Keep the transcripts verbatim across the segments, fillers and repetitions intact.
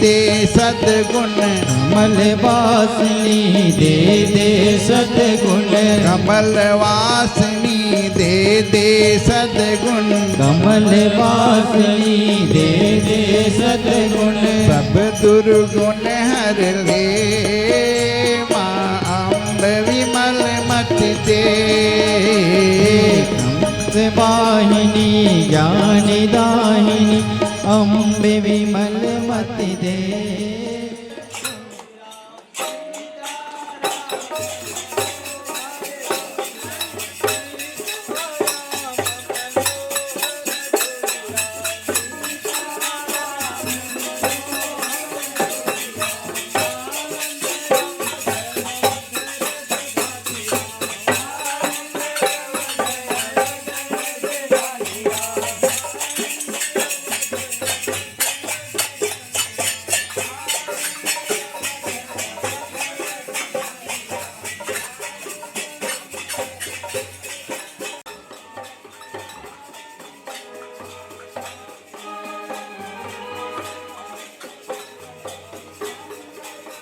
दे सद्गुण। कमल वासिनी दे दे सद्गुण। कमल वासिनी दे दे सद्गुण। कमल वासिनी दे दे सद्गुण। सब दुर्गुण हर ले माँ अम्ब विमल मति दे। अम्ब वाहिनी ज्ञान दाहिनी अम्ब विमल मति दे।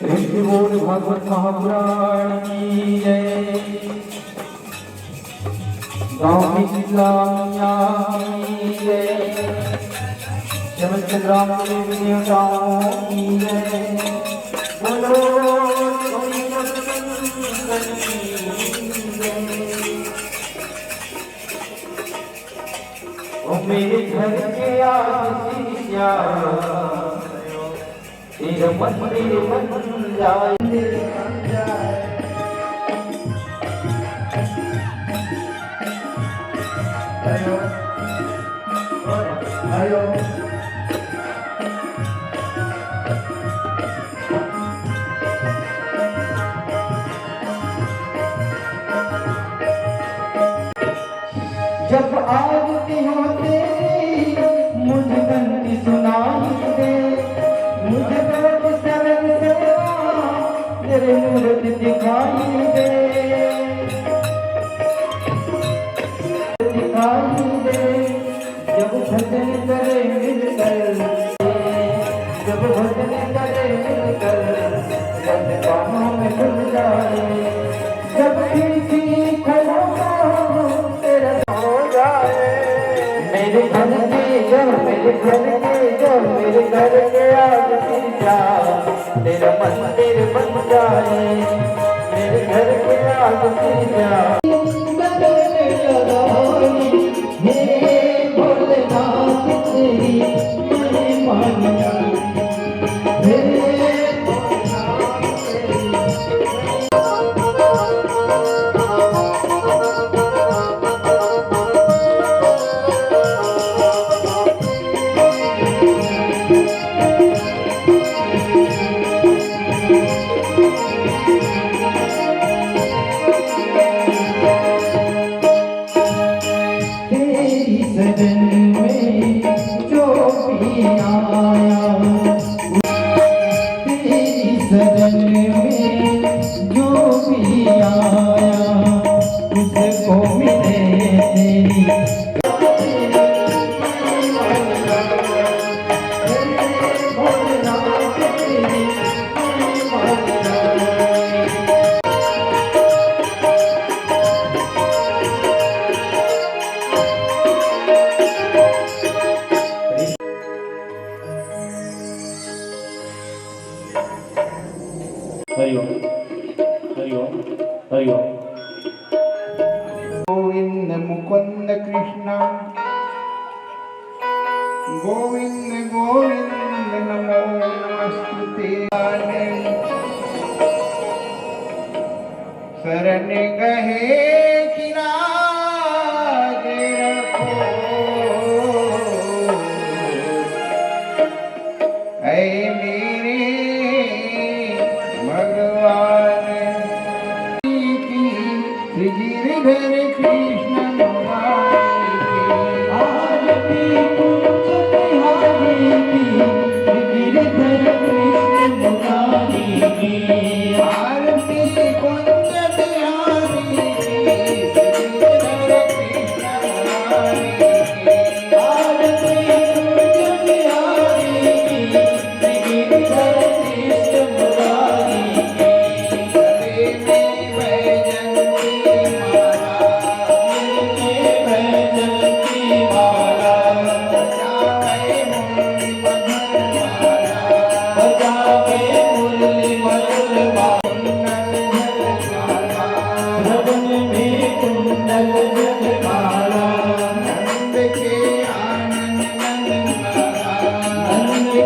प्रेम से बोल भागवत महापुराण की जय। गाँव की शीतला मैया की जय। समस्त ग्राम देवी देवताओं की जय। बोलो ओ मेरे घर के आदमी, तेरा मंदिर बन जाए। जब आरती हो तेरी, मुझे घंटी सुनाई दे, मुझे रोज शरण सेवा तेरे मूरत दिखाई दे, दिखाई दे। जब भजन करे मिलकर, जब भजन करे मिलकर, मन कानों में घुल जाए। जब खिड़की खोलो तो तेरा हो जाए। मेरे घर के जो, मेरे घर के जो, मेरे घर के आदमी जा, तेरा मंदिर बन जाए। मेरे घर के आदमी जा। हे भोलेनाथ तेरी महिमा निराली। हे तेरी शरण में जो भी आया, तेरी शरण में जो भी आया, उसको मिले तेरी हरि ओम, हरि ओम, हरि ओम। गोविंद मुकुंद कृष्ण, गोविंद गोविंद नमो नमस्तुते। शरण गहे किनारे रखो। ऐ मेरे भगवान की, श्री गिरधर कृष्ण मुरारी की। आरती कुंज बिहारी की, श्री गिरधर कृष्ण मुरारी की। आरती कुंज बिहारी की, श्री गिरधर कृष्ण मुरारी की। आरती कुंज बिहारी की,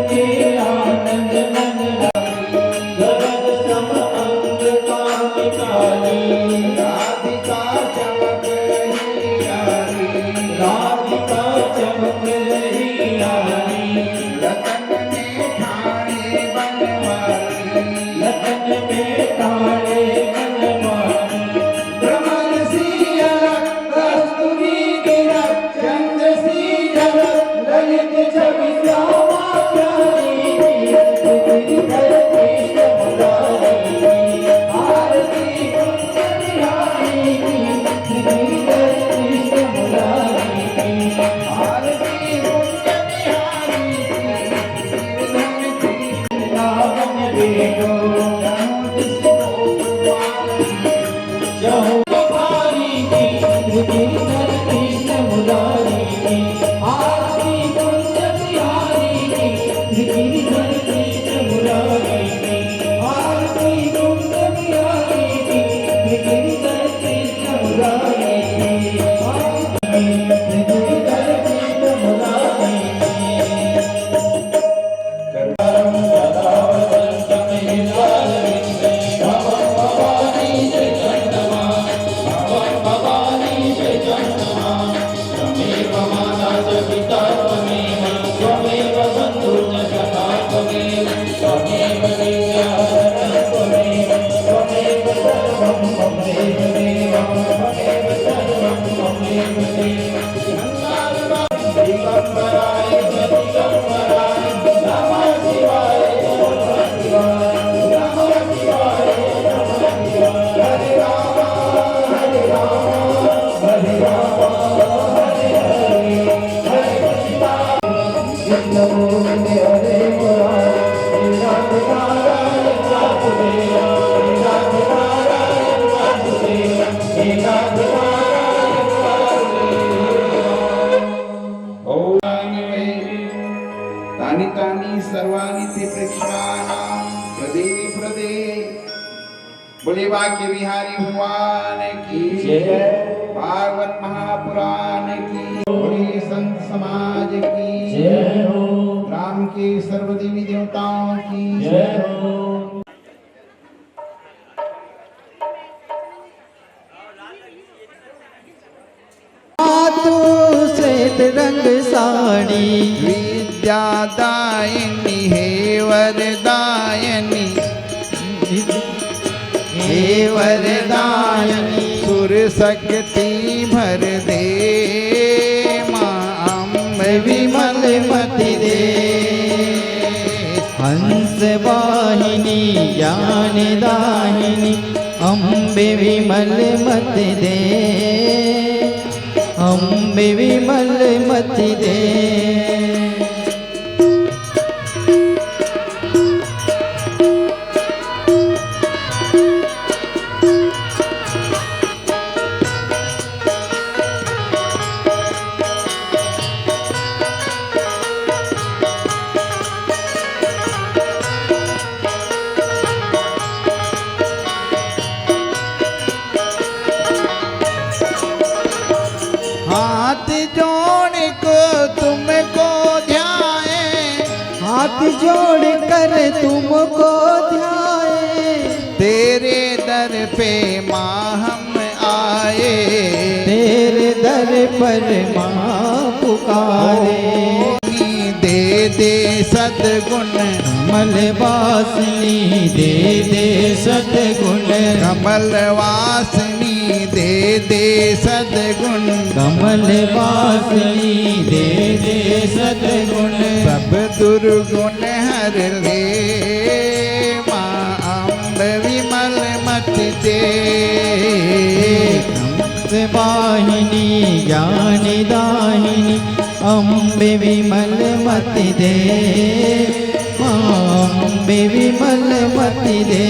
के आनंद मन लागी, गगन सम अंग कांति काली। राधिका चमक रही रानी, राधिका चमक रही रानी। रतन में ठाणे बनवाली, रतन में ठाणे बनवाली। भ्रमर सी अलख, कस्तूरी तिलक, चंद्र सी झलक, ललित छवि श्यामा प्यारी की। गिरिधर कृष्ण मुरारी की, आरती कुंज बिहारी की। गिरिधर कृष्ण मुरारी की, आरती कुंज बिहारी की। गिरिधर कृष्ण वृंदावन देखो, जहो भारी की, गिरिधर कृष्ण मुरारी की, आरती कुंज बिहारी की, गिरिधर कृष्ण मुरारी की, आरती कुंज बिहारी की, गिरिधर कृष्ण मुरारी की, आरती गिरिधर कृष्ण मुरारी की। तानि तानि सर्वाणि ते प्रेक्षकाणां हृदये हृदये। बोले बांके बिहारी भगवान की जय। भागवत महापुराण की। बोले संत समाज की जय हो। राम के सर्व देवी देवताओं की जय हो। मातु श्वेत रंग साड़ी। विद्या दायिनी हे वरदायिनी। हे वरदायिनी। सुर शक्ति भर दे माँ अम्ब विमल मति दे। हंस वाहिनी ज्ञान दाहिनी अम्बे विमल मति दे। अम्बे विमल मति दे। हाथ जोड़ को तुमको ध्याए। हाथ जोड़ कर तुमको ध्याए। तेरे दर पे माँ हम आए। तेरे दर पर माँ पुकारे। दे दे सद्गुण। कमल वासिनी दे दे सद्गुण। कमल वासिनी दे दे सद्गुण। कमल वासिनी दे दे सद्गुण। सब दुर्गुण हर ले माँ अम्ब विमल मति दे। हंस वाहिनी ज्ञान दाहिनी अम्बे विमल मति दे। माँ अम्बे विमल मति दे।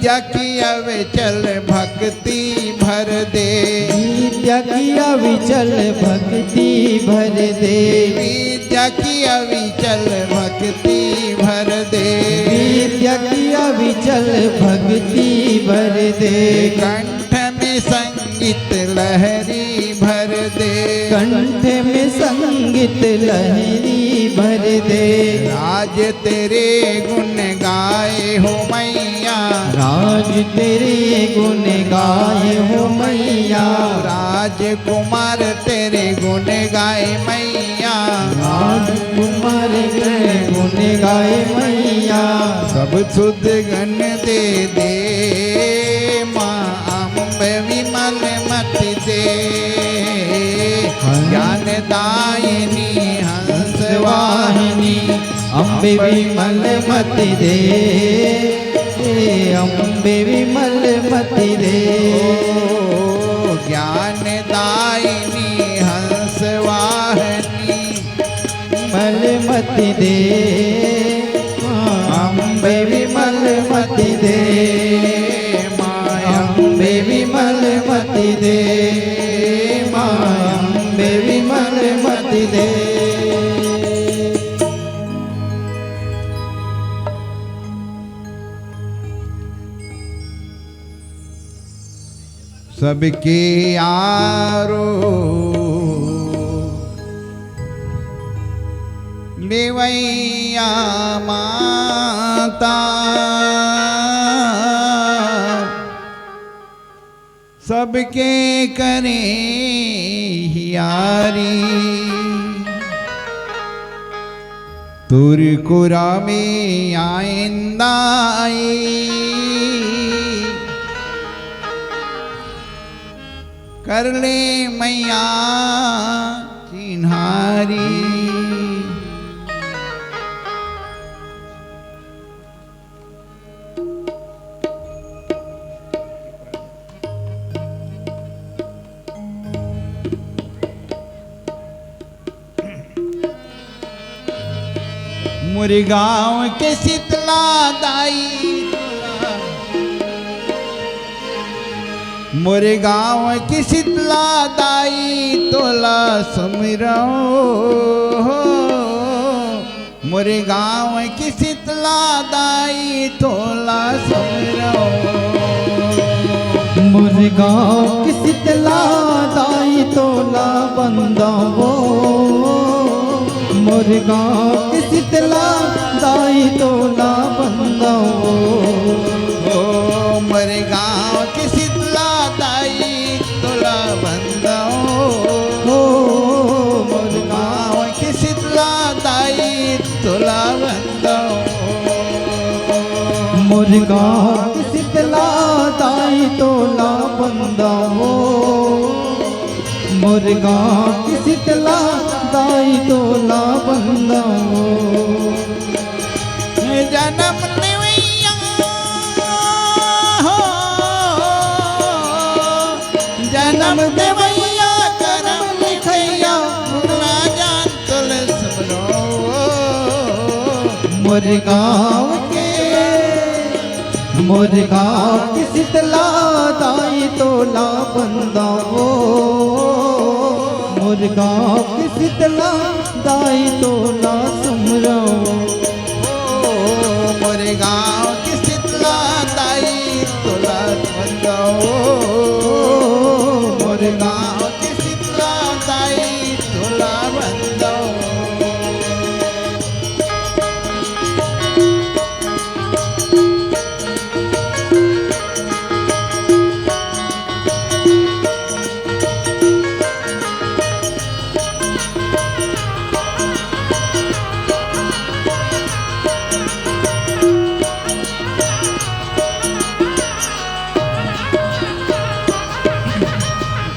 विद्या की अविचल भक्ति भर दे। विद्या की अविचल भक्ति भर दे। विद्या की अविचल भक्ति भर दे। विद्या की अविचल भक्ति भर दे। कंठ में संगीत लहरी भर दे। कंठ में संगीत लहरी भर दे। राज तेरे गुण गाए हो मैया। राज तेरे गुण गाए हो मैया। राजकुमार तेरे गुण गाए मैया। राजकुमार तेरे गुण गाए मैया। सब सुध गण दे दे माँ अम्ब विमल मति दे। ज्ञान दायिनी हंस वाहिनी अम्ब विमल मति दे। अम्ब विमल मति दे। ज्ञान दायिनी हंस वाहिनी विमल मति दे। अम्ब विमल मति दे। माँ अम्ब विमल मति दे। माँ अम्ब विमल मति दे। सबके आरो लेवैया माता। सबके करे हियारी। तुरकुरा में आइंदाई कर ले मैया चिन्हारी। मोर गाँव के शीतला दाई तोला, मोर गाँव के शीतला दाई तोला सुमिरौं। मोर गाँव के शीतला दाई तोला सुमिरौं। मोर गाँव के शीतला दाई तोला बंदौं। मोर गाँव के शीतला दाई तोला बंदौं। ओ मोर गाँव के शीतला दाई तोला बंदौं। ओ मोर गाँव के शीतला दाई तोला बंदौं। मोर गाँव के शीतला दाई तोला बंदौं। मोर गाँव के शीतला दाई तोला बंदौं। जनम देवैया हो, जनम देवैया करम लिखैया, राजा तुलस बनो। मोर गाँव के, मोर गाँव के शीतला दाई तोला बंदौं। मोर गाँव के शीतला दाई तोला सुमिरौं। ओ मोर गाँव के शीतला दाई तोला बंदौं। मोर गाँव के शीतला दाई तोला बंदौं।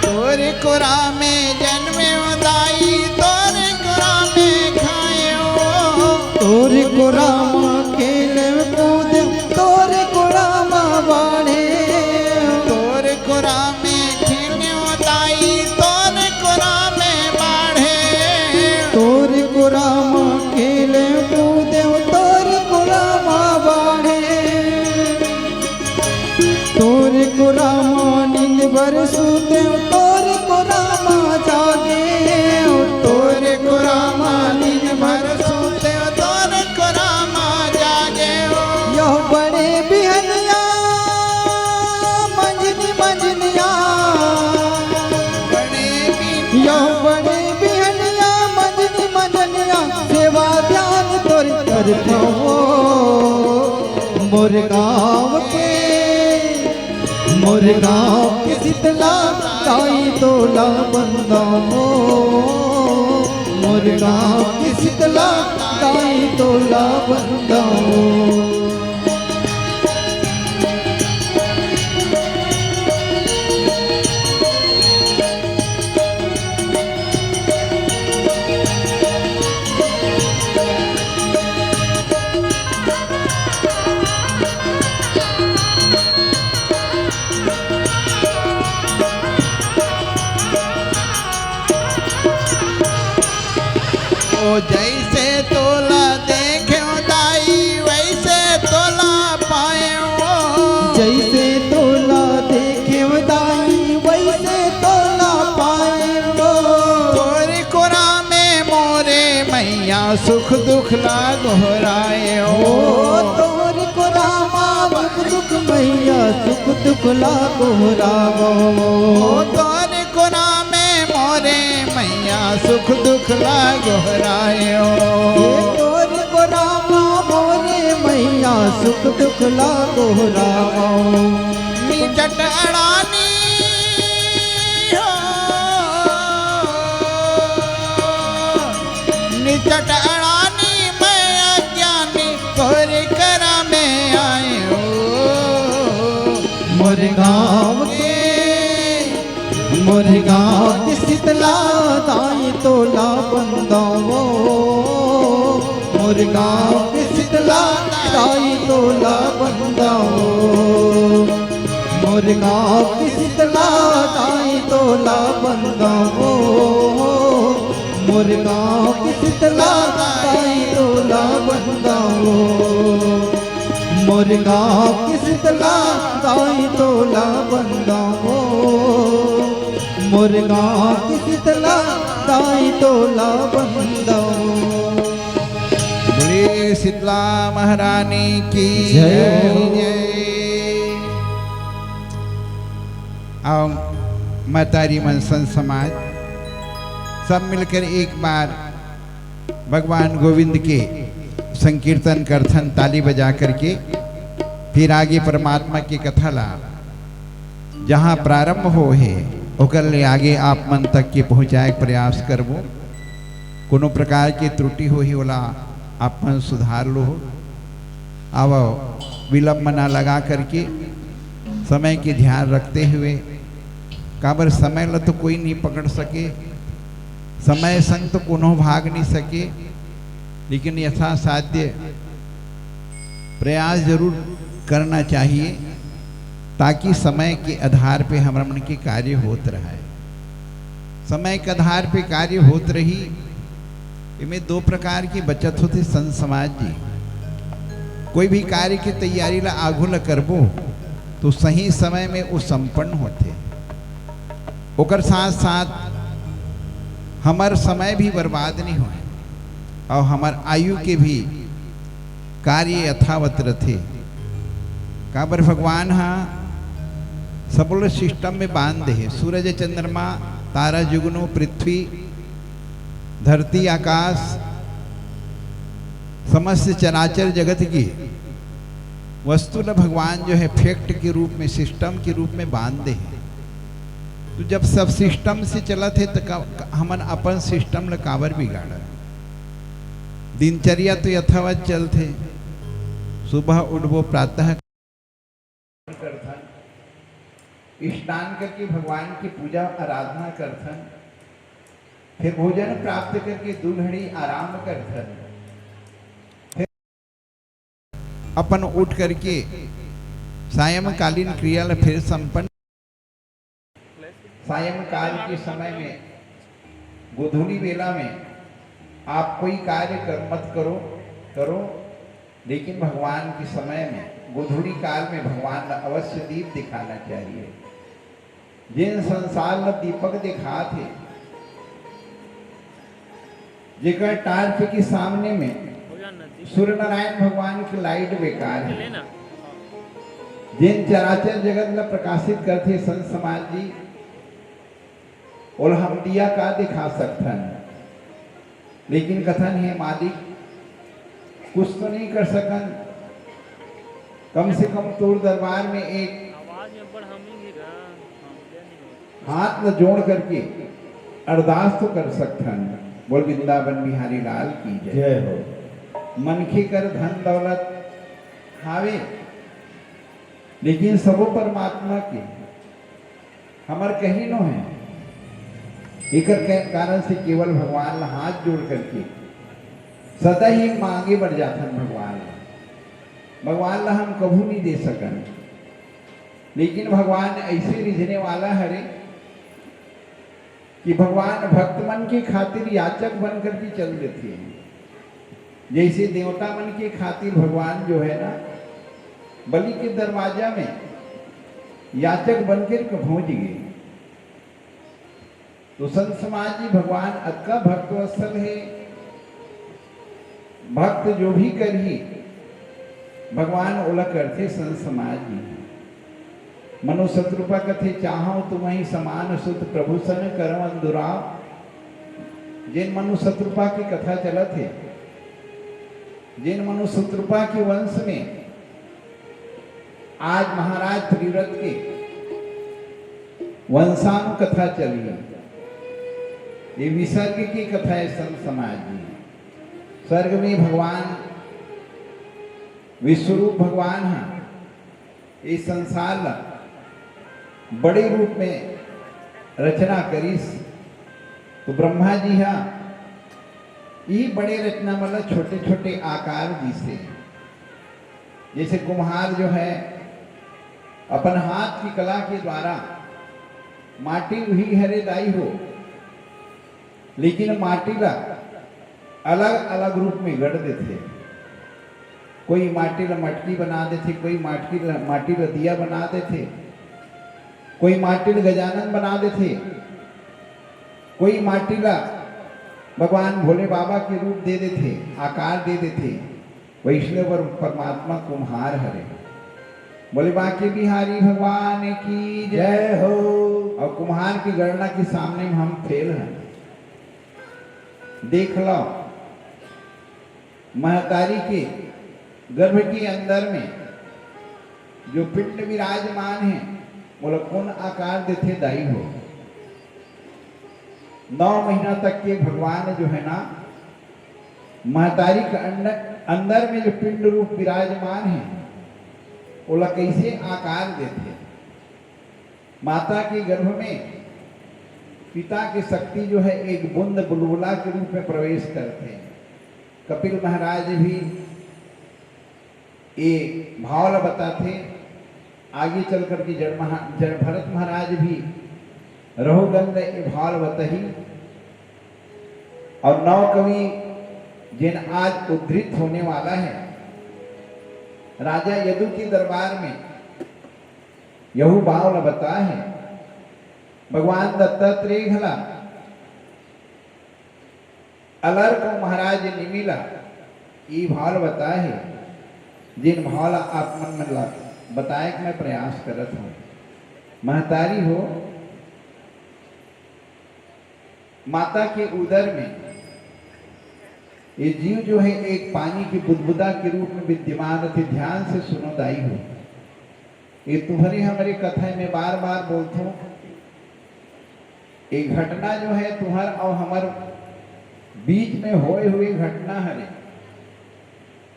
तोर कोरा में जनमेंव दाई, तोर कोरा में खाएंव। तोर कोरा में खेलेंव कूदेंव, तोर कोरा में बाढ़ेंव। तोर कोरा में खेलेंव दाई, तोर कोरा में बाढ़ेंव। तोर कोरा में खेलेंव कूदेंव, तोर कोरा में बाढ़ेंव। मोर गाँव के, मोर गाँव के शीतला दाई तोला बंदावो, मोर गाँव के शीतला दाई तोला बंदावो। ओ जैसे तोला देखेव दाई, वैसे तोला पाएव। जैसे तोला देखेव दाई, वैसे तोला पाएव। तोरे कोरा में मोरे मैया सुख दुख ला गोहराएव। ओ तोरे कोरा मा सुख दुख मैया सुख दुख ला गोहरावो। ओ तोरे कोरा में मोरे मैया सुख दुख ला गोहरायो। ए तोर कोरा मा मोरे मैया सुख दुख ला गोहरावो। निचट अड़ानी हो, निचट अड़ानी मैं अज्ञानी तोरे करा में आयो। मोर गाँव के मोर गाँव के शीतला दाई तोला बंदावो। मोर गाँव के शीतला दाई तोला बंदावो। मोर गाँव के शीतला दाई तोला बंदावो। मोर गाँव के शीतला दाई तोला बंदावो। मोर गाँव के शीतला दाई तोला बंदावो। मोर गाँव के शीतला दाई तोला बंदावो। बोलिए शीतला महारानी की जय। जय। आओ महतारी मन संत समाज सब मिलकर एक बार भगवान गोविंद के संकीर्तन करथन ताली बजा करके। फिर आगे परमात्मा के कथा ला जहाँ प्रारंभ हो हे ओकर ले आगे आप मन तक के पहुँचाए के प्रयास करबो। कोनो प्रकार के त्रुटि होही ओला आप मन सुधार लो। आवो विलंब ना लगा करके समय के ध्यान रखते हुए, काबर समय ला तो कोई नहीं पकड़ सके, समय संग तो कोनो भाग नहीं सके, लेकिन यथासाध्य प्रयास जरूर करना चाहिए, ताकि समय के आधार पे हमरा मन के कार्य होत रहे। समय के आधार पे कार्य होत रही, एमे दो प्रकार की बचत होथे संत समाज जी। कोई भी कार्य की तैयारी ला आघू ला करबो, तो सही समय में वो संपन्न होथे। ओकर साथ साथ हमर समय भी बर्बाद नहीं होए और हमर आयु के भी कार्य यथावत रथे। काबर भगवान हा सबो ल system में बांध दे हे, सूरज, चंद्रमा, तारा, जुगनू, पृथ्वी, धरती, आकाश, समस्त चराचर जगत की वस्तु ल भगवान जो है fact के रूप में, system के रूप में बांध दे हे। तो जब सब system से चलत हे, तो का, का, हमन अपन system ल काबर बिगाड़न? दिनचर्या तो यथावत चलथे। सुबह उठबो, प्रातः करथन, स्नान करके भगवान की पूजा आराधना करथन, फिर भोजन प्राप्त करके दू घड़ी आराम करथन, फिर अपन उठ करके सायंकालीन क्रिया ला फिर संपन्न। सायंकाल के समय में, गोधूली बेला में आप कोई कार्य कर, मत करो, करो, लेकिन भगवान के समय में, गोधूली काल में भगवान ला अवश्य दीप दिखाना चाहिए। जिन संसार ला दीपक दिखात हे, जेकर torch के सामने में सूर्य नारायण भगवान की light बेकार हे। जिन चराचर जगत ला प्रकाशित करथे संत समाज जी, ओला हम दिया का दिखा सकथन? लेकिन कथन हे मालिक, कुछ तो नहीं कर सकन, कम से कम तोर दरबार में एक आवाज में बड़ हमिंग ही गा, हाँ, क्या नहीं हो? हाथ ल जोड़ करके अरदास तो कर सकथन। बोल वृंदावन बिहारी लाल की जय। जय हो। मनखे कर धन दौलत हावे, लेकिन सबो परमात्मा के हमर कहीं नो है। एकर के कारण से केवल भगवान ला हाथ जोड़ करके सदा ही मांगे बर जाथन भगवान ला। भगवान ला हम कभू नहीं दे सकन, लेकिन भगवान ऐसे रिझने वाला हरे कि भगवान भक्त मन के खातिर याचक बन करके चल देथे। जैसे देवता मन के खातिर भगवान जो है ना, बलि के दरवाजा में याचक बन के पहुंच गए। तो संत समाज जी, भगवान अतका भक्त वत्सल है, भक्त जो भी करही, भगवान ओला करथे संत समाज जी। मनु शतरूपा कथे, "चाहव तुम्हि समान सुत प्रभु सन करव अंदुराव।" जेन मनु शतरूपा की कथा चलत हे, जेन मनु शतरूपा के वंश में आज महाराज प्रियव्रत के वंशानु कथा चली, ये विसर्ग की कथा है संत समाज जी। स्वर्ग में भगवान विश्वरूप भगवान ह इस संसार ला बड़े रूप में रचना करिस, तो ब्रह्मा जी हा ई बड़े रचना मतलब छोटे छोटे आकार दिसे। जैसे कुम्हार जो है अपन हाथ की कला के द्वारा माटी उही हरे दाई हो, लेकिन माटी ला अलग-अलग रूप में गढ़ देथे। कोई माटी ला मटकी बना देथे, कोई माटी ला, माटी ला दिया बना देथे, कोई माटी ला गजानन बना देथे, कोई माटी ला भगवान भोले बाबा के रूप दे देथे, आकार दे देथे। वैसने बर परमात्मा कुम्हार हरे। बोले बांके बिहारी भगवान की जय। जय हो। और कुम्हार की गणना के सामने में हम फेल हैं। देख लो, महतारी के गर्भ के अंदर में जो पिंड विराजमान है, ओला कौन आकार देथे दाई हो? नौ महीना तक के भगवान जो है ना, महतारी के अंड-, अंदर में जो पिंड रूप विराजमान है, ओला कैसे आकार देथे? माता के गर्भ में पिता की शक्ति जो है, एक बूंद बुलबुला के रूप में प्रवेश करथे। कपिल महाराज भी ये भाव ला बताथे। आगे चल करके जड़ महा-, जड़ भरत महाराज भी रघुगंध ये भाव ला बताही। और नव कवि जिन आज उद्धृत होने वाला है, राजा यदु के दरबार में यहू भाव ला बताए है। भगवान दत्तात्रेय घला अलर को महाराज निमिला ई भाव ला बताए है, जिन भाव ला आप मन मन ला बताए के मैं प्रयास करत हूँ। महतारी हो, माता के उदर में ये जीव जो है, एक पानी की बुदबुदा के रूप में विद्यमान थे। ध्यान से सुनो दाई हो, ये तुम्हारी हमारी कथा में बार बार बोलथों, ये घटना जो है, तुम्हार और हमर बीच में होए हुए घटना हरे,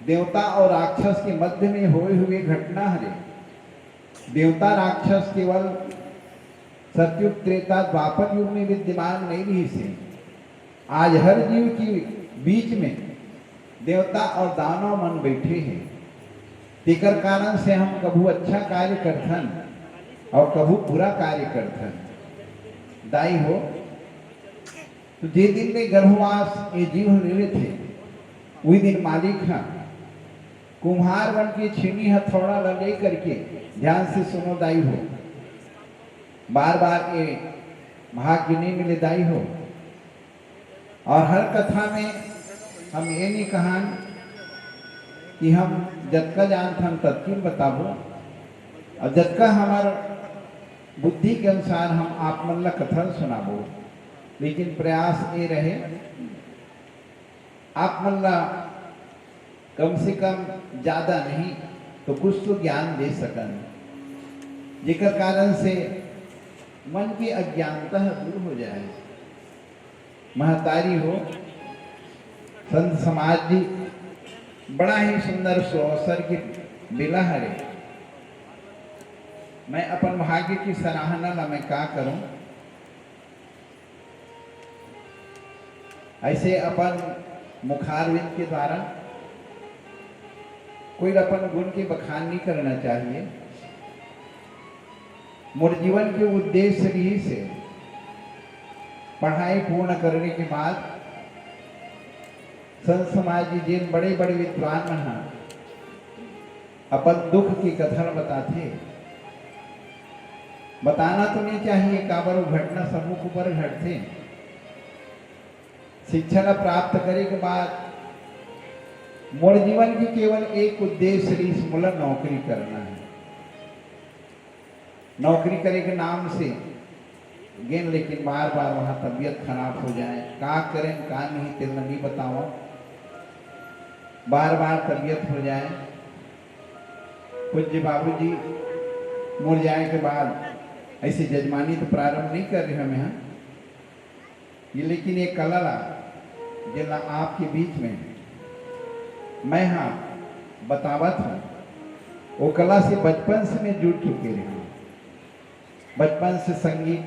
देवता और राक्षस के मध्य में होए हुए घटना हरे। देवता राक्षस केवल सतयुग, त्रेता, द्वापर युग में विद्यमान नहीं रहिसे। आज हर जीव के बीच में देवता और दानव मन बैठे हैं। तेकर कारण से हम कभू अच्छा कार्य करथन और कभू बुरा कार्य करथन। दाई हो, तो जे दिन ले गर्भवास ये जीव ले लेथे, उही दिन मालिक ह कुम्हार बन के छीनी हथौड़ा ला ले करके, ध्यान से सुनो दाई हो, बार बार ये भाग्य नहीं मिले दाई हो। और हर कथा में हम ये नहीं कहन कि हम जतका जानथन ततकिन बताबो, और जतका हमार बुद्धि के अनुसार हम आप मन ला कथा सुनाबो, लेकिन प्रयास ये रहे आप मन ला कम से कम ज्यादा नहीं तो कुछ तो ज्ञान दे सकन, जेकर कारण से मन की अज्ञानता दूर हो जाए। महतारी हो, संत समाज जी, बड़ा ही सुंदर सुअवसर के बेला हरे। मैं अपन भाग्य की सराहना ला मैं का करूं? ऐसे अपन मुखारविंद के द्वारा कोई अपन गुण के बखान नहीं करना चाहिए। मोर जीवन के उद्देश्य रहिस हे पढ़ाई पूर्ण करने के बाद संत समाज जी जेन बड़े-बड़े विद्वान मन ह अपन दुख के कथा ल बताथे। बताना तो नहीं चाहिए, काबर वो घटना सबो के ऊपर घटथे। शिक्षा ला प्राप्त करे के बाद मोर जीवन के केवल एक उद्देश्य रहिस, मोला नौकरी करना है। नौकरी करे के नाम से गेन, लेकिन बार बार वहाँ तबीयत खराब हो जाए, का करें का नहीं तेला नहीं बताओ, बार बार तबीयत हो जाए। पूज्य बाबूजी मोर जाए के बाद ऐसे जजमानी तो प्रारंभ नहीं कर रहे हमें, हाँ, ये लेकिन ये कला ला जेला आपके बीच में मैं हाँ बतावत हूँ, वो कला से बचपन से मैं जुड़ चुके रहे हूँ। बचपन से संगीत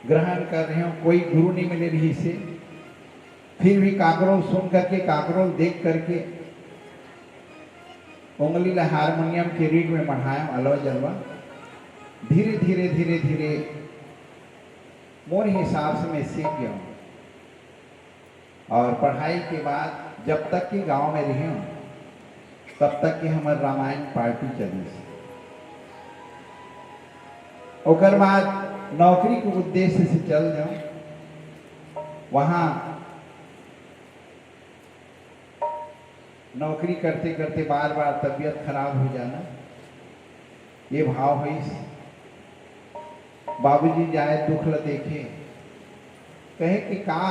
ग्रहण कर रहे हूँ, कोई गुरु नहीं मिले रहिस हे, फिर भी काकरो सुन करके, काकरो देख करके उंगली ला हारमोनियम के रीड में बढ़ाया, अलवा जलवा। धीरे धीरे धीरे धीरे मोर हिसाब से मैं सीख गया हूँ। और पढ़ाई के बाद जब तक कि गांव में रहे हूँ, तब तक कि हमर रामायण पार्टी चलिस। ओकर बाद नौकरी के उद्देश्य से चल जाऊं, वहाँ नौकरी करते करते बार बार तबीयत खराब हो जाना, ये भाव होइस। बाबूजी जाए दुख ल देखे, कहे कि का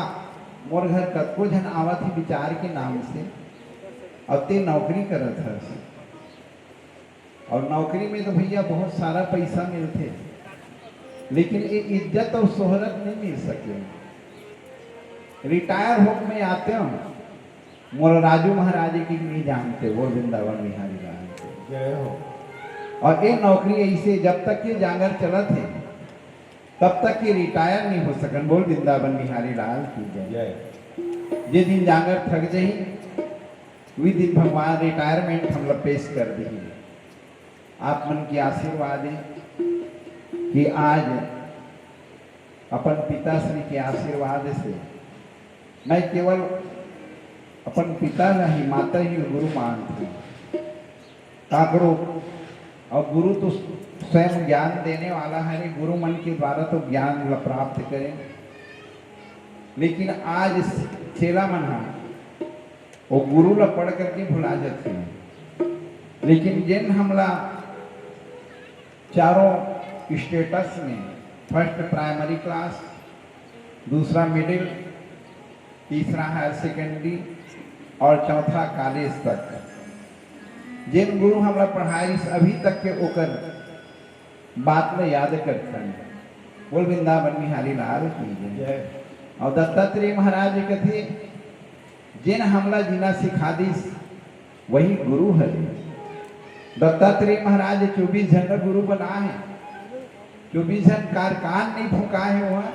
मोर घर कतको झन आवत ही विचार के नाम से, अब ते नौकरी करत हस। और नौकरी में तो भैया बहुत सारा पैसा मिलथे, लेकिन ये इज्जत और शोहरत नहीं मिल सके। रिटायर होके मैं आते हूँ, मोला राजू महाराज जी के नहीं जानते, बोल वृंदावन बिहारी लाल की। जय हो। और ये नौकरी ऐसे जब तक ये जांगर चलत हे, तब तक ये रिटायर नहीं हो सकन, बोल वृंदावन बिहारी लाल की जय। जय। जे दिन जांगर थक जाही, वी दिन भगवान रिटायरमेंट हमला पेश कर दिही। आप मन के आशीर्वाद हे कि आज अपन पिताश्री के आशीर्वाद से मैं केवल अपन पिता ला ही, माता ही गुरु मानथों। काकरो, और गुरु तो स्वयं ज्ञान देने वाला है, गुरु मन के द्वारा तो ज्ञान ला प्राप्त करें, लेकिन आज चेला मन हा वो गुरु ला पढ़ करके भुला जाते हैं। लेकिन जेन हमला चारों स्टेटस में, फर्स्ट प्राइमरी क्लास, दूसरा मिडिल, तीसरा हायर सेकेंडरी और चौथा कॉलेज तक जेन गुरु हमला पढ़ाइस, अभी तक के ओकर बात ल याद करथन। बोल वृंदावन बिहारी लाल की जय। जय। और दत्तात्रेय महाराज कथे, जेन हमला जीना सिखा दिस, वही गुरु हरे। दत्तात्रेय महाराज चौबीस झन ल गुरु बना है, चौबीस झन कारकान नहीं फुका है वहाँ,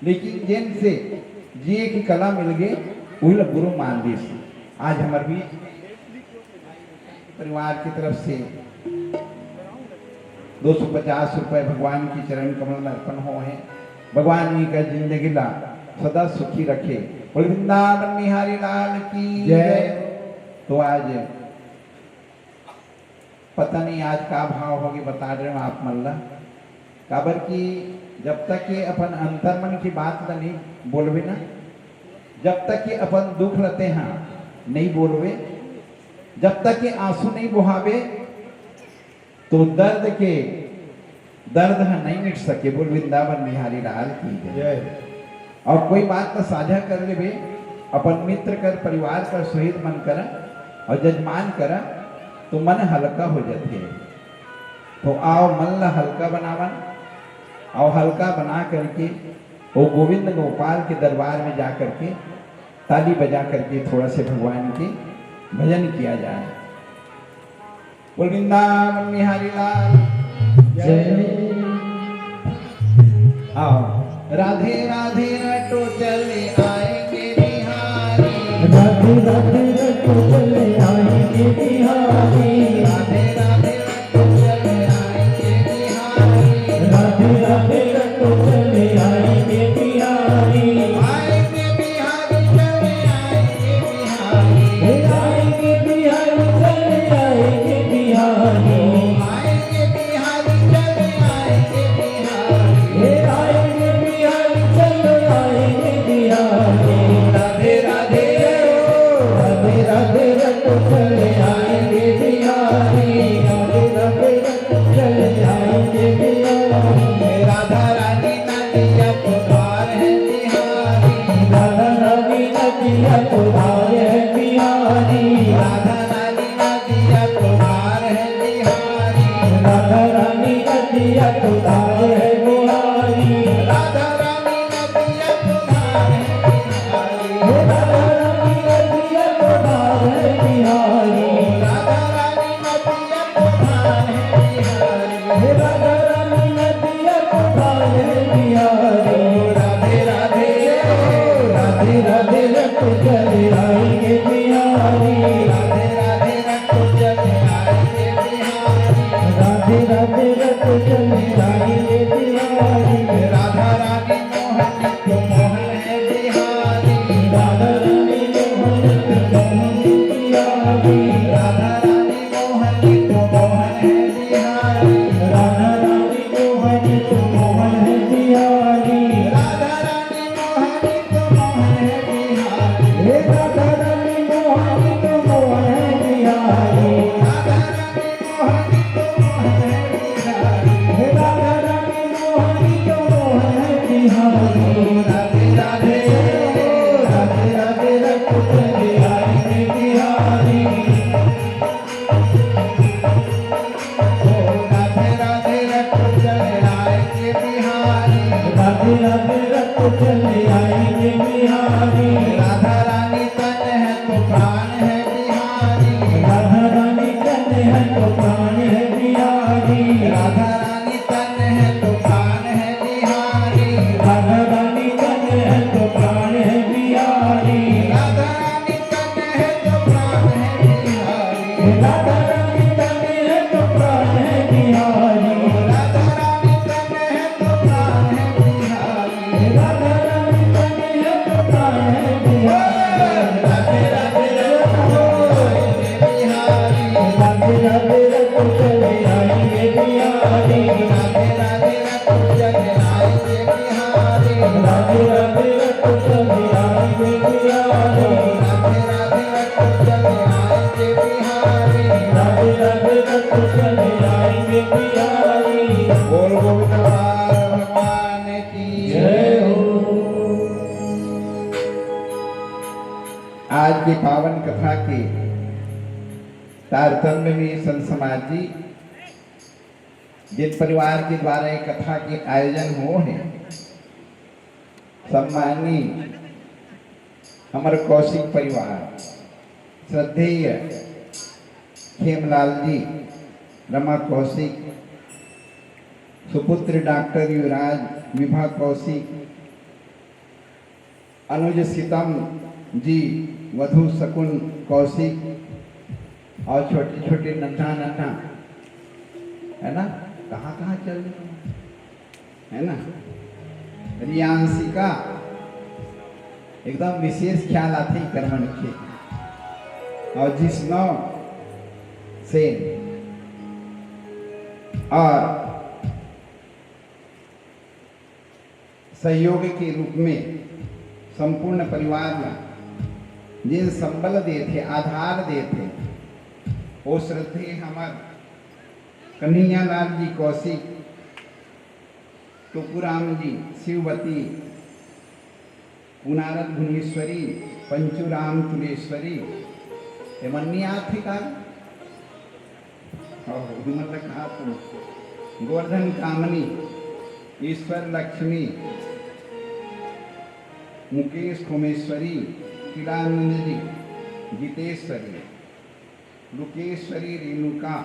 लेकिन जेन से जिए की कला मिल गए, वही ल गुरु मान दिस। आज हमर बीच परिवार की तरफ से दो सौ पचास रुपए भगवान की चरण कमल में अर्पण हो हैं। भगवान इनका जिंदगी ला सदा सुखी रखे। बोल वृंदावन बिहारी लाल की जय। जय। तो आज पता नहीं आज का भाव होगे, बता रहे हो आप मन ला, काबर कि जब तक ये अपन अंतर्मन की बात ला नहीं बोलबे ना, जब तक ये अपन दुख ला तेहा नहीं बोलबे, जब तक ये आंसू नहीं बहावे, तो दर्द के, दर्द ह नहीं मिट सके। बोल वृंदावन बिहारी लाल की जय। जय। और कोई बात तो साझा कर लेबे, अपन मित्र कर, परिवार कर, सुहित मन कर अउ जजमान कर तो मन हल्का हो जाथे। तो आओ, मन ला हल्का बनावन, अउ हल्का बना करके वो गोविंद गोपाल के दरबार में जा करके ताली बजा करके थोड़ा से भगवान के भजन किया जाए। बोल वृंदावन बिहारी लाल जय। आओ। राधे राधे रटो चले आएंगे बिहारी। राधे राधे रटो चले आएंगे बिहारी। राधे राधे रटो चले आएंगे बिहारी। राधे राधे रटो चले आएंगे बिहारी। आएंगे बिहारी, चले आएंगे बिहारी। हे आएंगे बिहारी, चले आएंगे बिहारी। आएंगे बिहारी, चले आएंगे बिहारी। हे आएंगे बिहारी, चले आएंगे बिहारी। राधे राधे, राधे राधे रटो चले आएंगे बिहारी। राधे राधे रटो चले आएंगे बिहारी। राधा रानी नदिया को धार है बिहारी। राधा रानी नदिया को धार है बिहारी। राधा रानी नदिया को धार है बिहारी। राधा रानी नदिया को धार है बिहारी। राधा रानी नदिया को धार है बिहारी। हे राधा रानी नदिया को धार है बिहारी। राधा रानी नदिया को धार है बिहारी। हे राधा रानी नदिया को धार है बिहारी। राधे राधे, राधे राधे रटो चले आएंगे बिहारी। राधे राधे रटो चले आएंगे बिहारी। राधे राधे रटो चले आएंगे बिहारी। राधा रानी मोहन तो मोहन है बिहारी। राधा रानी मोहन तो मोहन है बिहारी। राधा रानी मोहन तो मोहन है बिहारी। राधा रानी मोहन तो मोहन है बिहारी। राधा रानी मोहन तो मोहन है बिहारी। हे राधा रानी मोहन तो मोहन है बिहारी। राधा रानी मोहन तो मोहन है बिहारी। हे राधा रानी मोहन तो मोहन है बिहारी। राधे राधे, राधे राधे रटो चले आएंगे बिहारी। ओ राधे राधे रटो चले आएंगे बिहारी। राधे राधे रटो चले आएंगे बिहारी। राधा रानी तन है तो प्राण है बिहारी। राधा रानी तन है तो प्राण है बिहारी। राधा रानी तन है तो प्राण है बिहारी। राधा रानी तन है तो प्राण है बिहारी। राधा रानी तन है तो प्राण है बिहारी। राधा रानी तन है तो प्राण है बिहारी। राधा रानी तन है तो प्राण है बिहारी। राधा रानी तन है तो प्राण है बिहारी। राधे राधे रटो चले आएंगे बिहारी। राधे राधे रटो चले आएंगे बिहारी। राधे राधे रटो चले आएंगे बिहारी। राधे राधे रटो चले आएंगे बिहारी। राधे राधे रटो चले आएंगे बिहारी। राधे राधे रटो चले आएंगे बिहारी। बोल गोविंद भगवान की जय हो। आज के पावन कथा के तारतम्य में संत समाज जी, जिन परिवार के द्वारा ये कथा के आयोजन हो हे, सम्माननीय हमर कौशिक परिवार, श्रद्धेय खेमलाल जी, रमा कौशिक, सुपुत्र डॉक्टर युवराज, विभा कौशिक, अनुज सीतम जी, वधु शकुन कौशिक, और छोटे छोटे नन्हा नन्हा, है ना, कहाँ कहाँ चल रहे हैं, है ना, रियांशिका, एकदम विशेष ख्याल आथे करमन के, और जिसनौ से, और सहयोग के रूप में संपूर्ण परिवार ला जेन संबल देथे, आधार देथे, वो श्रद्धेय हमर कन्हैया लाल जी कौशिक, टुकूराम जी, शिववती, पुनारथ भुवनेश्वरी, पंचूराम तुलेश्वरी, एमन नइ आथे का? अहो, हमन ल कहा तुम। गोवर्धन कामनी, ईश्वर लक्ष्मी, मुकेश खोमेश्वरी, किलानंद जी, गीतेश्वरी, लुकेश्वरी रेणुका,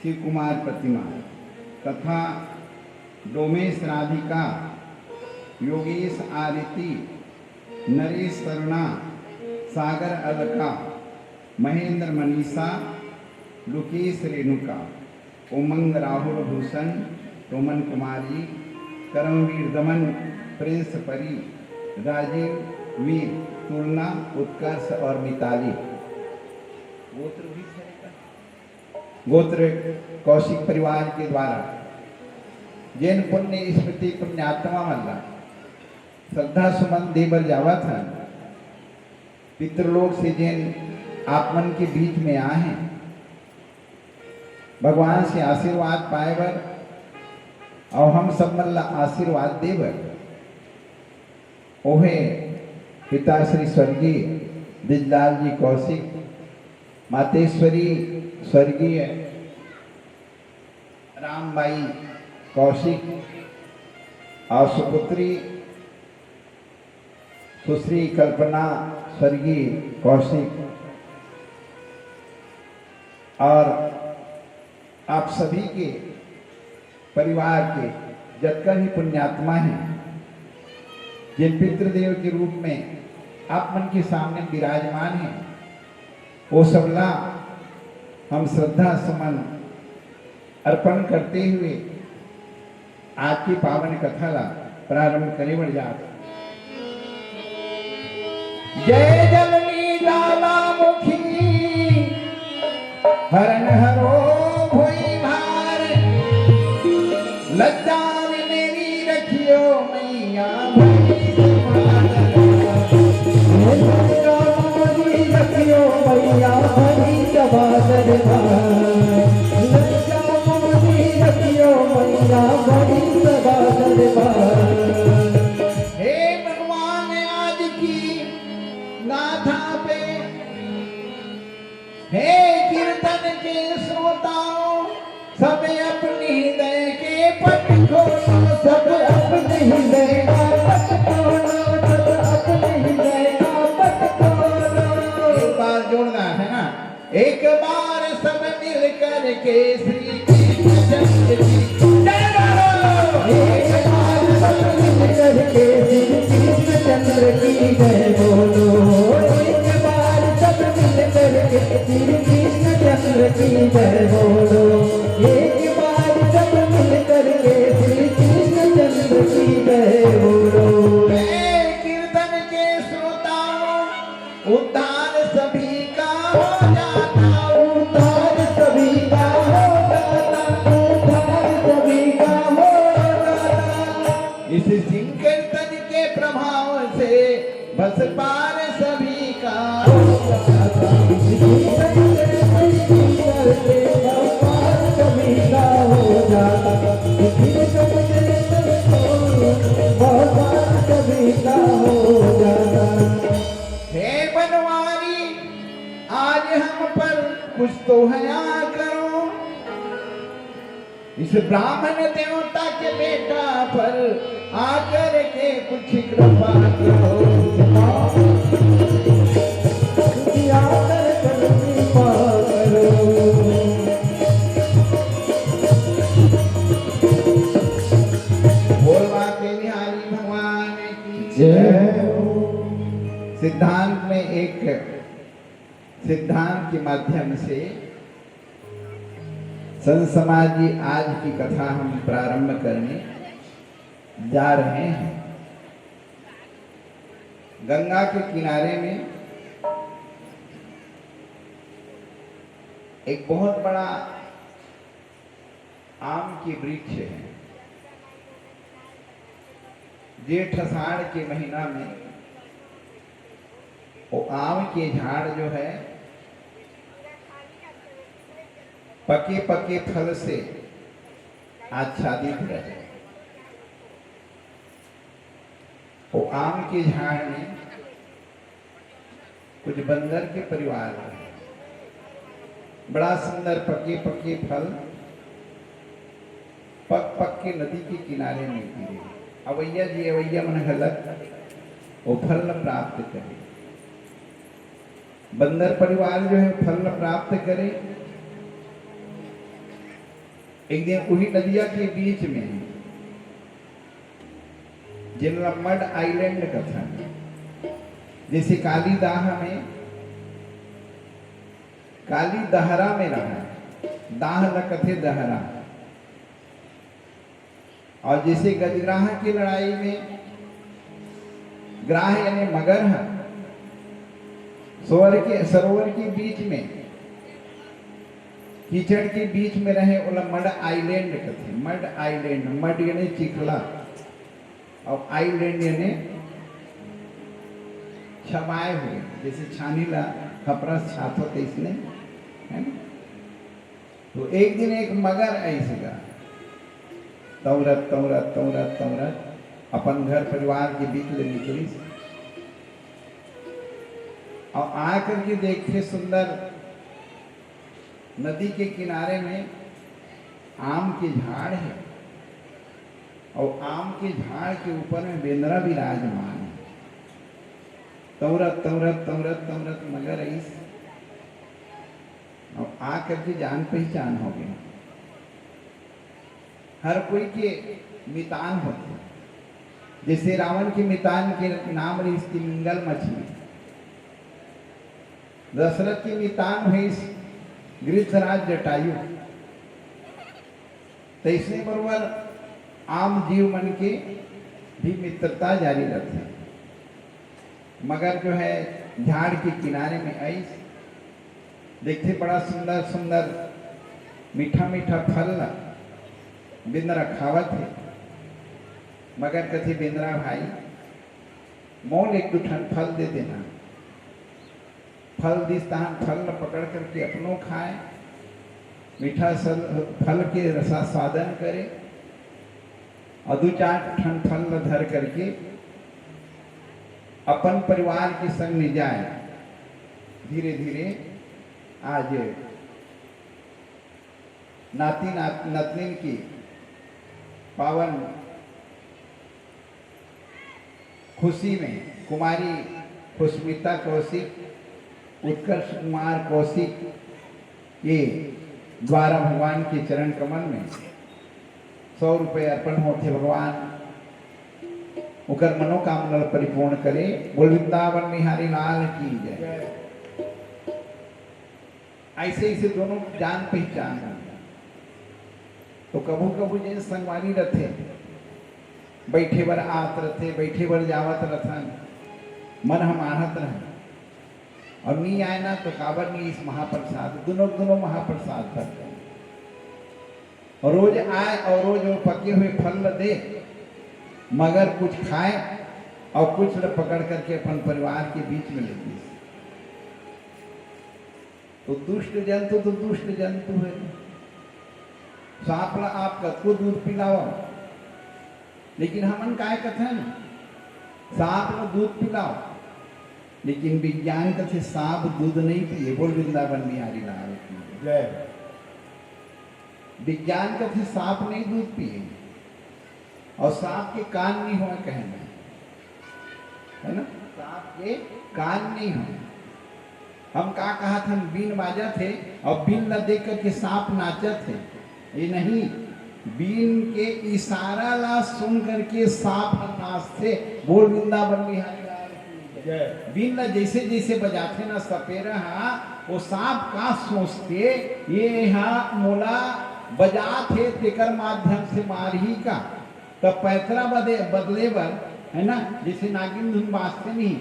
शिव कुमार प्रतिमा तथा डोमेश राधिका, योगेश आरती, नरेश सरुणा, सागर अलका, महेंद्र मनीषा, लुकेश रेणुका, उमंग राहुल भूषण, टोमन कुमारी, करमवीर दमन, प्रिंस परी, राजीव वीर, तुलना, उत्कर्ष और मिताली। गोत्र भी गोत्र कौशिक परिवार के द्वारा जेन पुण्य स्मृति पुण्यात्मा मन ला श्रद्धा सुमन दे बर जावत हन, पितृलोक से जेन आप मन के बीच में आए हैं, भगवान से आशीर्वाद पाए बर और हम सब मन ला आशीर्वाद दे बर, ओहे पिता श्री स्वर्गीय ब्रजलाल जी कौशिक, मातेश्वरी स्वर्गीय रामबाई कौशिक और सुपुत्री सुश्री कल्पना स्वर्गीय कौशिक और आप सभी के परिवार के जतका भी पुण्यात्मा हैं, जिन पितृदेव के रूप में आप मन के सामने विराजमान हैं, वो सबला हम श्रद्धा सुमन अर्पण करते हुए आज की पावन कथा ला प्रारंभ करे बर जात। जय जननी ज्वालामुखी, हरन हरो भोई भार, लज्जा ने मेरी रखियो मैया भरी सभा दरबार। हे लज्जा ने मेरी रखियो मैया भरी सभा दरबार। लज्जा ने मेरी रखियो मैया भरी सभा दरबार। हे भगवान, आज की गाथा पे, हे कीर्तन के श्रोताओं, सब अपने हृदय के पट खोलो, सब अपने हृदय का पट खोलो, सब अपने हृदय का पट खोलो। एक बार जोरदार, है ना? एक बार सब मिल करके श्री कृष्ण चंद्र की जय बोलो। एक बार सब मिल करके श्री कृष्ण चंद्र की जय बोलो। एक बार सब मिल करके श्री कृष्ण चंद्र की जय बोलो। एक बार सब मिल करके श्री कृष्ण चंद्र की जय बोलो। हे कीर्तन के श्रोताओं, उद्धार सभी का हो जाता, उद्धार सभी का हो जाता, उद्धार सभी का हो जाता। इस संकीर्तन के प्रभाव से बस पार सभी का हो जाता। इस संकीर्तन के प्रभाव से बस पार सभी का हो जाता। इस संकीर्तन के प्रभाव से बस पार सभी का हो जाता। हे बनवारी, आज हम पर कुछ तो हया करो, इस ब्राह्मण देवता के बेटा पर आकर के कुछ कृपा करो। कुछ आकर के कृपा करो। बोल बांके बिहारी भगवान की जय हो। सिद्धांत में एक सिद्धांत के माध्यम से संत समाज जी, आज की कथा हम प्रारंभ करने जा रहे हैं। गंगा के किनारे में एक बहुत बड़ा आम के वृक्ष है। जेठ आषाढ़ के महीना में वो आम के झाड़ जो है, पके पके फल से आच्छादित रहे। वो आम के झाड़ में कुछ बंदर के परिवार रहे। बड़ा सुंदर पके पके फल पक पक के नदी के किनारे में गिरे। अवैया जी अवैया मन घलक वो फल ल प्राप्त करे। बंदर परिवार जो है फल ल प्राप्त करे। एक दिन उही नदिया के बीच में, जेन ला मड आइलैंड कथन, जैसे काली दाह में, काली दहरा में रहा, दाह ल कथे दहरा। और जैसे गजग्राह की लड़ाई में ग्राह यानी मगर है, सरोवर के, सरोवर के बीच में, कीचड़ के बीच में रहे, ओला मड आइलैंड कथे। मड आइलैंड, मड यानी चिखला, और आइलैंड यानी छमाए हुए, जैसे छानी ला खपरा छात होते इसने, है ना? तो एक दिन एक मगर ऐसे गा, तौरत तौरत तौरत तौरत अपन घर परिवार के बीच ले निकलिस। और आकर के देखे सुंदर नदी के किनारे में आम के झाड़ है, और आम के झाड़ के ऊपर में बेंदरा विराजमान है। तौरत तौरत तौरत तौरत मगर अइस, और आ करके जान पहचान हो गया। हर कोई के मितान होथे। जैसे रावण के मितान के नाम रहिस तिमिंगल मछली, दशरथ के मितान होइस गृद्धराज जटायु, तैसने बरोबर आम जीव मन के भी मित्रता जारी रथे। मगर जो है झाड़ के किनारे में आइस, देखथे बड़ा सुंदर सुंदर मीठा मीठा फल ला बेंदरा खावत हे। मगर कथे, "बेंदरा भाई, मोल एक दू ठन फल दे देना।" फल दिस तहान फल ला पकड़ करके अपनो खाए, मीठा सल-, फल के रसास्वादन करे, और दू चार ठन फल ला धर करके अपन परिवार के संग ले जाए। धीरे धीरे आज नाती नात-, नतनिन की पावन खुशी में कुमारी खुशमिता कौशिक, उत्कर्ष कुमार कौशिक के द्वारा भगवान के चरण कमल में सौ रुपये अर्पण होथे। भगवान ओकर मनोकामना ल परिपूर्ण करे। बोल वृंदावन बिहारी लाल की जय। ऐसे ऐसे दोनों जान पहचान हो। तो कभू कभू जेन संगवारी रथे, बैठे बर आत रथे, बैठे बर जावत रथन, मन ह माढ़त रहे, और नी आए ना तो काबर नी इस महाप्रसाद, दोनों दोनों महाप्रसाद भर। और रोज आए और रोज वो पके हुए फल ल दे, मगर कुछ खाए और कुछ ल पकड़ करके अपन परिवार के बीच में ले दे। तो दुष्ट जंतु तो दुष्ट जंतु है। सांप ला आप कतको दूध पिलाओ, लेकिन हमन काय कथन, सांप ला दूध पिलाओ, लेकिन विज्ञान कथे सांप दूध नहीं पिए। बोल वृंदावन बिहारी लाल की जय। विज्ञान कथे सांप नहीं दूध पिए, और सांप के कान नहीं होय कहे में, है ना? सांप के कान नहीं होय। हम का कहा था, बीन बाजत हे और बीन ला देख करके सांप नाचत हे। ये नहीं, बीन के इशारा ला सुन करके सांप ह नाचथे। बोल वृंदावन बिहारी लाल की जय। बीन ला जैसे जैसे बजाथे ना सपेरा हा, वो सांप का सोचथे, ये हा मोला बजात हे, तेकर माध्यम से मारही का। त पैतरा बदे, बदले बर, है ना, जैसे नागिन धुन बाजथे नहीं,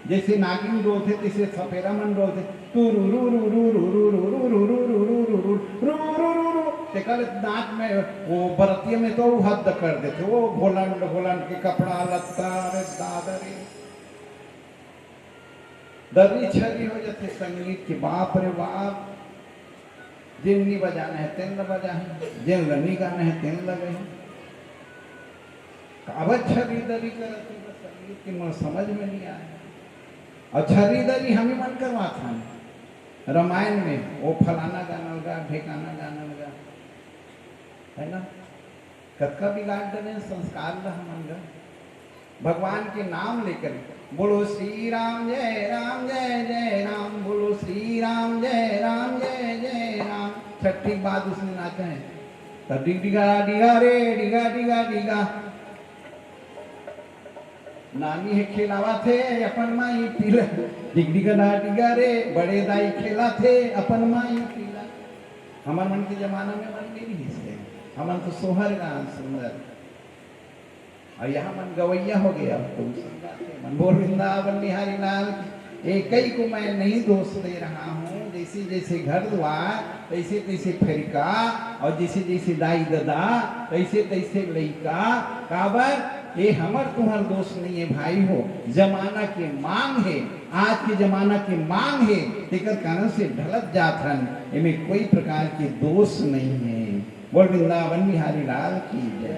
जैसे नागिन रोथे, तैसे सपेरा मन रोथे, टू रू रू रू रू रू रू रू रू रू रू रू रू रू रू रू रू रू। तेकर नाच में वो बरतिया में तो वो हद कर देथे, वो भोलंड भोलंड के कपड़ा लत्ता, अरे दादा रे, दर्री छर्री हो जाथे संगीत के, बाप रे बाप। जेन नी बजाना है तेन ल बजाही, जेन ल नी गाना है तेन ल गाही। काबर छर्री दर्री करत हे, बस संगीत के मोर समझ में नहीं आया। अउ छर्री दरी हमी मन करवात हन। रामायण में वो फलाना गाना लगा, ढेकाना गाना लगा, है ना? कतका बिगाड़ डरे संस्कार ला हमन ला। भगवान के नाम लेकर, बोलो श्री राम, जय राम, जय जय राम, बोलो श्री राम, जय राम, जय जय राम। छट्ठी के बाद उसने नाचे हैं, तब डिग डिगा डिगा रे, डिगा डिगा डिगा। नानी हे खेलावत हे अपन माई पीला, डिग डिगा ना डिगा रे, बड़े दाई खेलत हे अपन माई पीला। हमर मन के जमाना में मन नहीं रिहिस हे, हमन तो सोहर गान सुंदर। अउ यहाँ मन गवैया हो गया, अब तो सुंदर थे मन। बोल वृंदावन बिहारी लाल की। एक ही को मैं नहीं दोष दे रहा हूँ, जैसे जैसे घर द्वार, तैसे तैसे फेरिका, अउ जैसे जैसे दाई ददा, तैसे तैसे लइका। काबर? ये हमर तुहर दोष नहीं है भाई हो, जमाना के मांग है, आज के जमाना के मांग है, तेकर कारण से ढलत जात हन, एमे कोई प्रकार के दोष नहीं है। बोल वृंदावन बिहारी लाल की जय।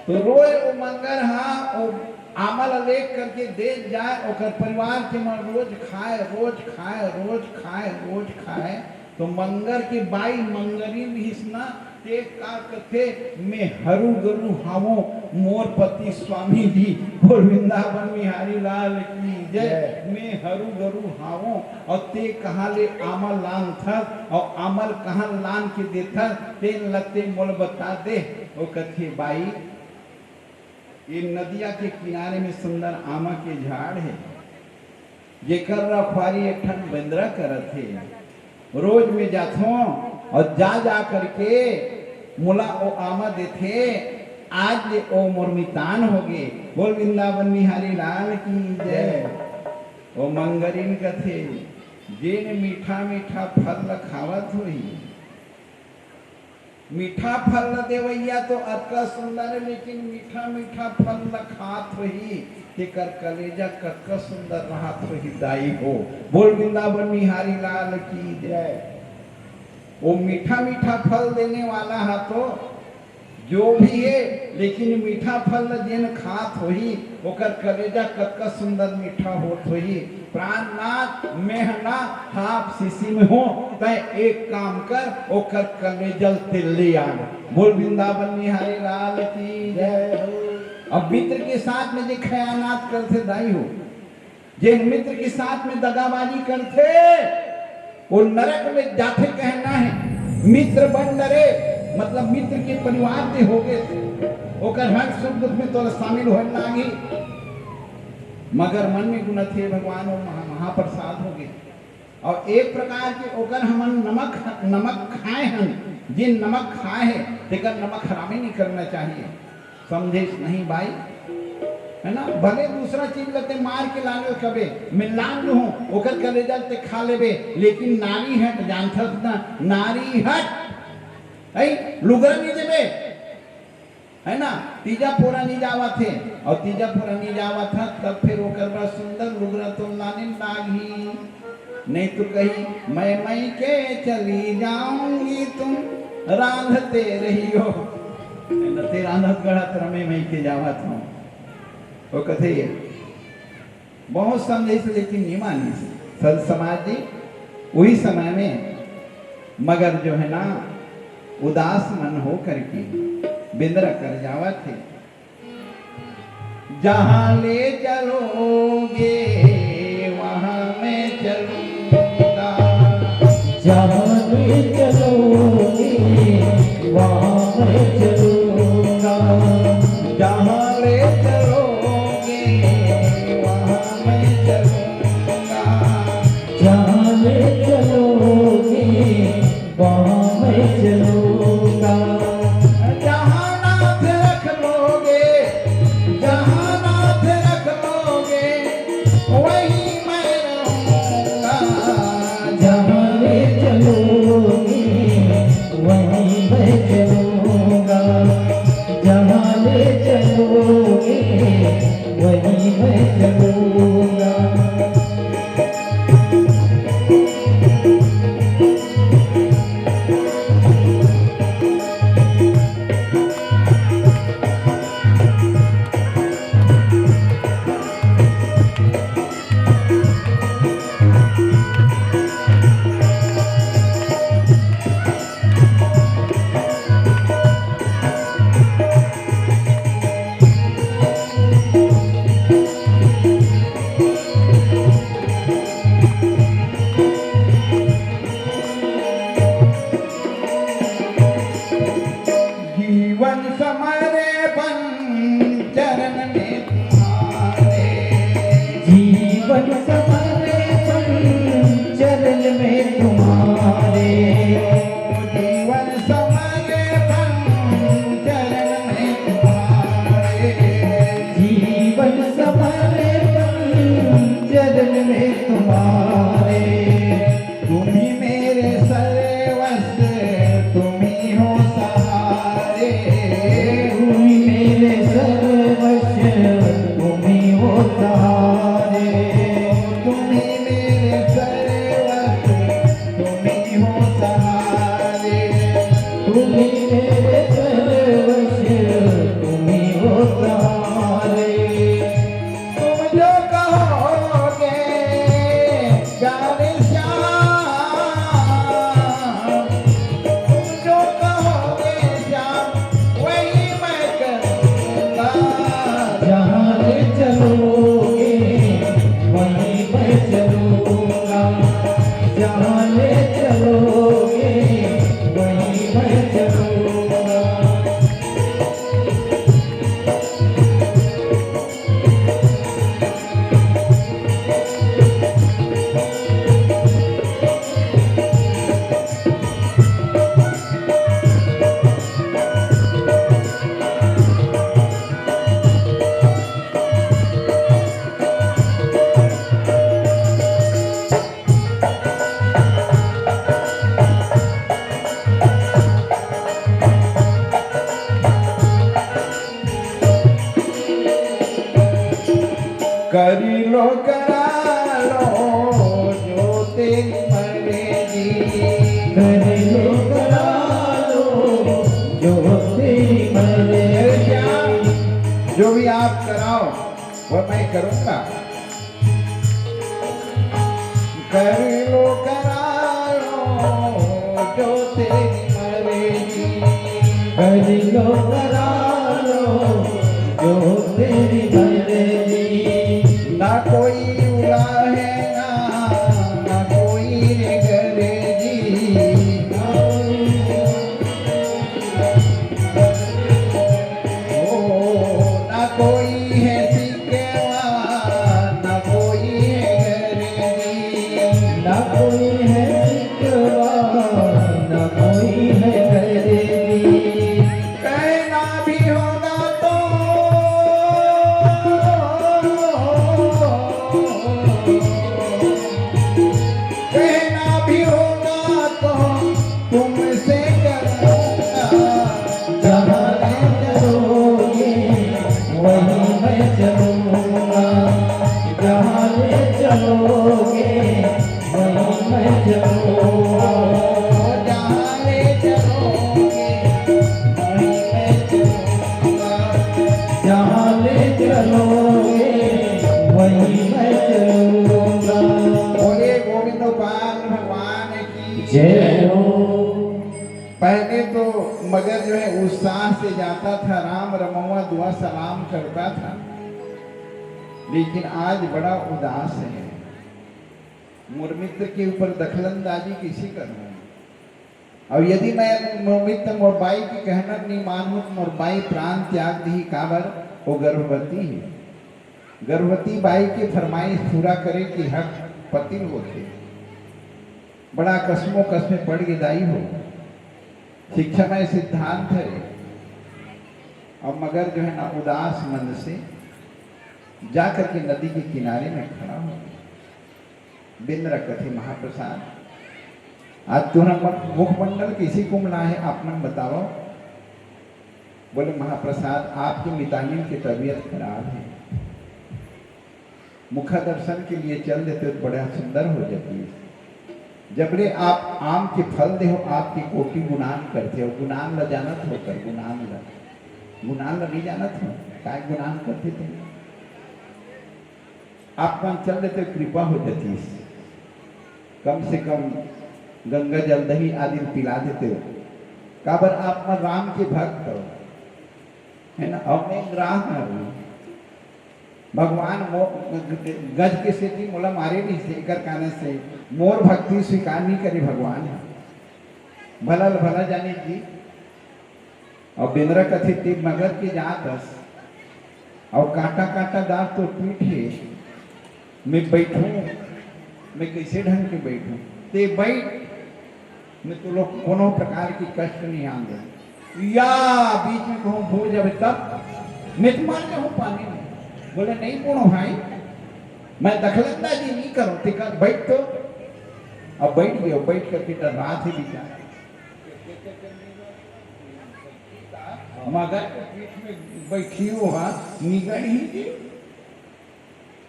तो रोज वो मंगर हा वो आमा ला लेग करके देत जाय, ओकर परिवार के मन रोज खाय, रोज खाय, रोज खाय, रोज खाय। तो मंगर के बाई मंगरिन रिहिस ना, ते का कथे, "मैं हरू गरू हावों, मोर पति स्वामी जी।" बोल वृंदावन बिहारी लाल की जय। जय। "मैं हरू गरू हावों, अउ ते कहाँ ले आमा लानथस, अउ आमा ल कहाँ लान के देथस, तेन ल ते मोला बता दे।" वो कथे, "बाई, ये नदिया के किनारे में सुंदर आमा के झाड़ है, जेकर रखवारी एक ठन बेंदरा करत हे। रोज में जाथों अउ जा जा करके मोला ओ आमा देथे। आज ले ओ मोर मितान होगे।" बोल वृंदावन बिहारी लाल की जय। ओ मंगरिन कथे, "जेन मीठा मीठा फल ल खावत होही, मीठा फल ल देवइया तो अतका सुंदर है, लेकिन मीठा मीठा फल ल खात होही, तेकर कलेजा कतका सुंदर रहत होही दाई हो।" बोल वृंदावन बिहारी लाल की जय। वो मीठा मीठा फल देने वाला हा तो जो भी है, लेकिन मीठा फल ल जेन खात होही, ओकर कलेजा कतका सुंदर मीठा होत होही। प्राणनाथ, मैं ह ना हाफ शीशी में हो, तै एक काम कर, ओकर कलेजा ल तेल ले आ। बोल वृंदावन बिहारी लाल की जय हो। अब मित्र के साथ में जे खयानात करथे दाई हो, जे मित्र के साथ में दगाबाजी करथे, वो नरक में जाथे कहना है। मित्र बन डरे, मतलब मित्र के परिवार दे होगे, ओकर हर सुख दुख में तोला शामिल होए लागी। मगर मन में गुनत हे भगवान, वो महा-, महाप्रसाद होगे। अउ एक प्रकार के ओकर हमन नमक, नमक खाए हन, जे नमक खाए हे, तेकर नमक हरामी नहीं करना चाहिए। समझेस नहीं बाई, है ना? भले दूसरा चीज ल ते मार के लाने कबे, मैं लान लूँ, ओकर कलेजा ल ते खा लेबे, लेकिन नारी हट जानथस ना, नारी हट, है, लुगरा नहीं देबे, है ना? तीजा पोरा नहीं जावत हे, अउ तीजा पोरा नहीं जावत हे, तब फिर ओकर बर सुंदर लुगरा तो लाने लागही। नहीं तो कही, "मैं मइके चली जाऊंगी, तुम रांधते रहियो।" न ते रांधत गढ़त रमे मइके जावत हूँ। वो कथे ये बहुत समझे से, लेकिन नहीं मानी। संत समाज जी, वही समय में मगर जो है ना, उदास मन हो करके बेंदरा कर जावत हे। जहाँ ले चलोगे, वहाँ मैं चलूँगा। जहाँ ले चलोगे, वहाँ मैं चलूँगा। जहाँ ले चलोगे, वहाँ मैं चलूँगा। जहाँ ले चलोगे, वहाँ मैं चलूँगा। जहाँ नाथ रख लोगे, जहाँ नाथ रख लोगे, वहीं मैं रहूँगा। जहाँ ले चलो, तुम्हारे, तुम ही मेरे सर्वस्व, तुम ही हो सहारे। तुम ही मेरे सर्वस्व, तुम ही हो सहारे। तुम ही मेरे सर्वस्व, तुम ही हो सहारे। तुम ही मेरे सर्वस्व, तुम ही हो सहारे। तुम जो कहोगे जाने श्याम, तुम जो कहोगे श्याम, वही मैं करूँगा। जहाँ ले चलोगे, वहीं मैं चलूँगा। जहाँ ले चलोगे, वहीं मैं चलूँगा। करी लो करा लो जो तेरी मर्जी। करी लो करा लो जो तेरी मर्जी। मेरे श्याम, जो भी आप कराओ, वो मैं करूँगा। कर लो करा लो जो तेरी मर्जी। कर लो करा लो जो तेरी मर्जी। ना कोई उलाहेगा, ना कोई निगरेगी। ओ, ना कोई है शिकवा, ना कोई है गरजी। ना कोई है शिकवा, ना कोई है गरजी। कहना भी होगा तो, कहना भी होगा तो तुमसे करूँगा। जहाँ ले चलोगे, वहीं मैं चलूँगा। जहाँ ले चलोगे, वहीं मैं चलूँगा। जहाँ ले चलोगे, वहीं मैं चलूँगा। जहाँ ले चलोगे, वहीं मैं चलूँगा। बोलिए गोविंद गोपाल भगवान की जय हो। पहले तो मगर जो है उत्साह से जाता था, राम रमौआ दुआ सलाम करता था, लेकिन आज बड़ा उदास है। मोर मित्र के ऊपर दखलंदाजी किसी करूँ? और यदि मैं मोर मित्र मोर बाई के कहना नहीं मानूँ तो मोर बाई प्राण त्याग दी, काबर वो गर्भवती है। गर्भवती बाई के फरमाइश पूरा करे के हक पति ल होथे। बड़ा कसमो कस में पड़ गे दाई हो। शिक्षा में सिद्धांत है। और मगर जो है ना उदास मन से जा करके नदी के किनारे में खड़ा हो गया। बेंदरा कथे महाप्रसाद, आज तुम्हारा मुख-, मुखमंडल किसी कुम ला है, आप मन बताओ। बोले महाप्रसाद, आपके मितानिन की तबीयत खराब है, मुखा दर्शन के लिए चल देते तो बड़ा सुंदर हो जाती। जबले आप आम के फल देहो, आपके कोटि गुणान करथे हो। गुणान ला जानत हो कर, गुणान ला, गुणान ला नहीं जानत हो? काय गुणान करथे ते? आप मन चल देते, कृपा हो जाती। कम से कम गंगा जल दही आदि पिला देते हो। काबर आप मन राम के भक्त हो, है ना? और मैं ग्राह हूँ। भगवान मो-, गज के सेती मोला मारे नहीं से, एकर कारण से मोर भक्ति स्वीकार नहीं करे भगवान ह। भला ल भला जाने जी। और बेंदरा कथे, "ते मगर के जात हस, और कांटा कांटा दांत तो पीठ हे, मैं बैठूं, मैं कैसे ढंग के बैठूं? ते बैठ, मैं तो लोग कोनो प्रकार की कष्ट नहीं आन दे।" या बीच में कहूँ भूल जावे तब, मैं तो मर जाऊँ पानी में। बोले, "नहीं बूड़ो भाई, मैं दखलंदाजी नहीं करो, ते कर बैठ तो। अब बैठ गयो, बैठ करके डर्राथे बेचारा। मगर के पीठ में बैठी हो, हाँ, निगड़ ही जी।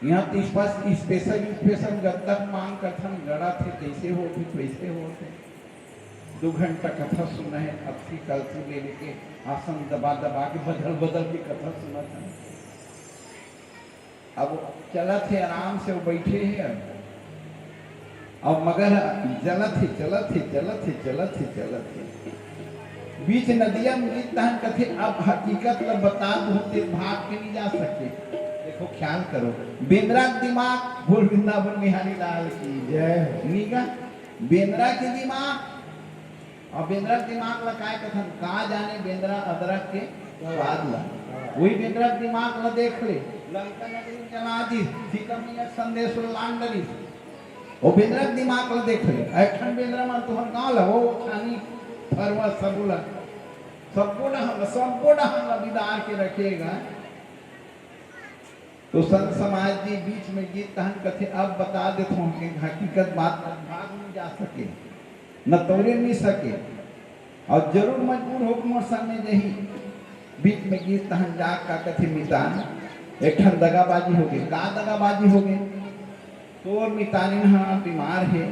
यहाँ तो इस पास special, special गद्दा मांग करथन, गड़ा थे, कैसे हो थे, कैसे हो थे। दो घंटा कथा सुना है, अर्थी कलती ले लेके आसन दबा दबा के, बदल बदल के कथा सुना था। अब चलत हे, आराम से वो बैठे हे। अब, अब मगर चलत हे, चलत हे, चलत हे, चलत हे, चलत हे। बीच नदिया में गिर तहन कथे, "अब हकीकत ल बता दूं, ते भाग के नहीं जा सके।" देखो, ख्याल करो, बेंदरा के दिमाग, बोल वृंदावन बिहारी लाल की जय। निगा, बेंदरा के दिमाग, अब बेंदरा के दिमाग ला काय कथन, का जाने बेंदरा अदरक के स्वाद ला। वही बेंदरा के दिमाग ला देख ले, लंका नगरी जला दी, सीता मैया संदेश लान डरिस। वो बेंदरा के दिमाग ला देख ले, एक ठन बेंदरा मन तुहर गाँव ला, वो छानी फरवा सबो ला, सबो डहन ला, सबो डहन ला बिदार के रखेगा। तो संत समाज जी बीच में गिर तहन कथे, "अब बता देथों कि हकीकत बात, भाग नहीं जा सके, न तोरे नहीं सके, और जरूर मजबूर होके मोर संग में जही।" बीच में गिर तहन जा का कथे, "मितान, एक ठन दगाबाजी हो गई।" "का दगाबाजी हो गई?" "तोर मितानिन ह बीमार हे,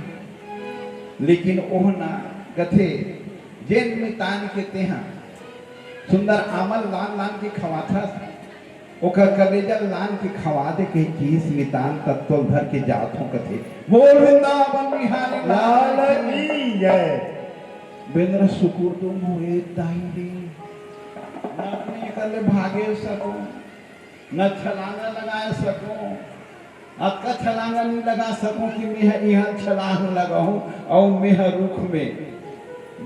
लेकिन ओह ना कथे, जेन मितान के तेहा सुंदर आमल लान लान के खवाथस, ओकर कलेजा लान के खवा दे," कही कि, "इस मितान तत्तोल धर के जात हों," कथे। बोल वृंदावन बिहारी लाल की जय। बेंदरा सुकुर तो मोए दाई रे, ना अपने कर ले भागे सको, न छलांगा लगाए सको, अतका छलांगा नहीं लगा सको कि मैं इहाँ छलांग लगाहूँ और मैं रुख में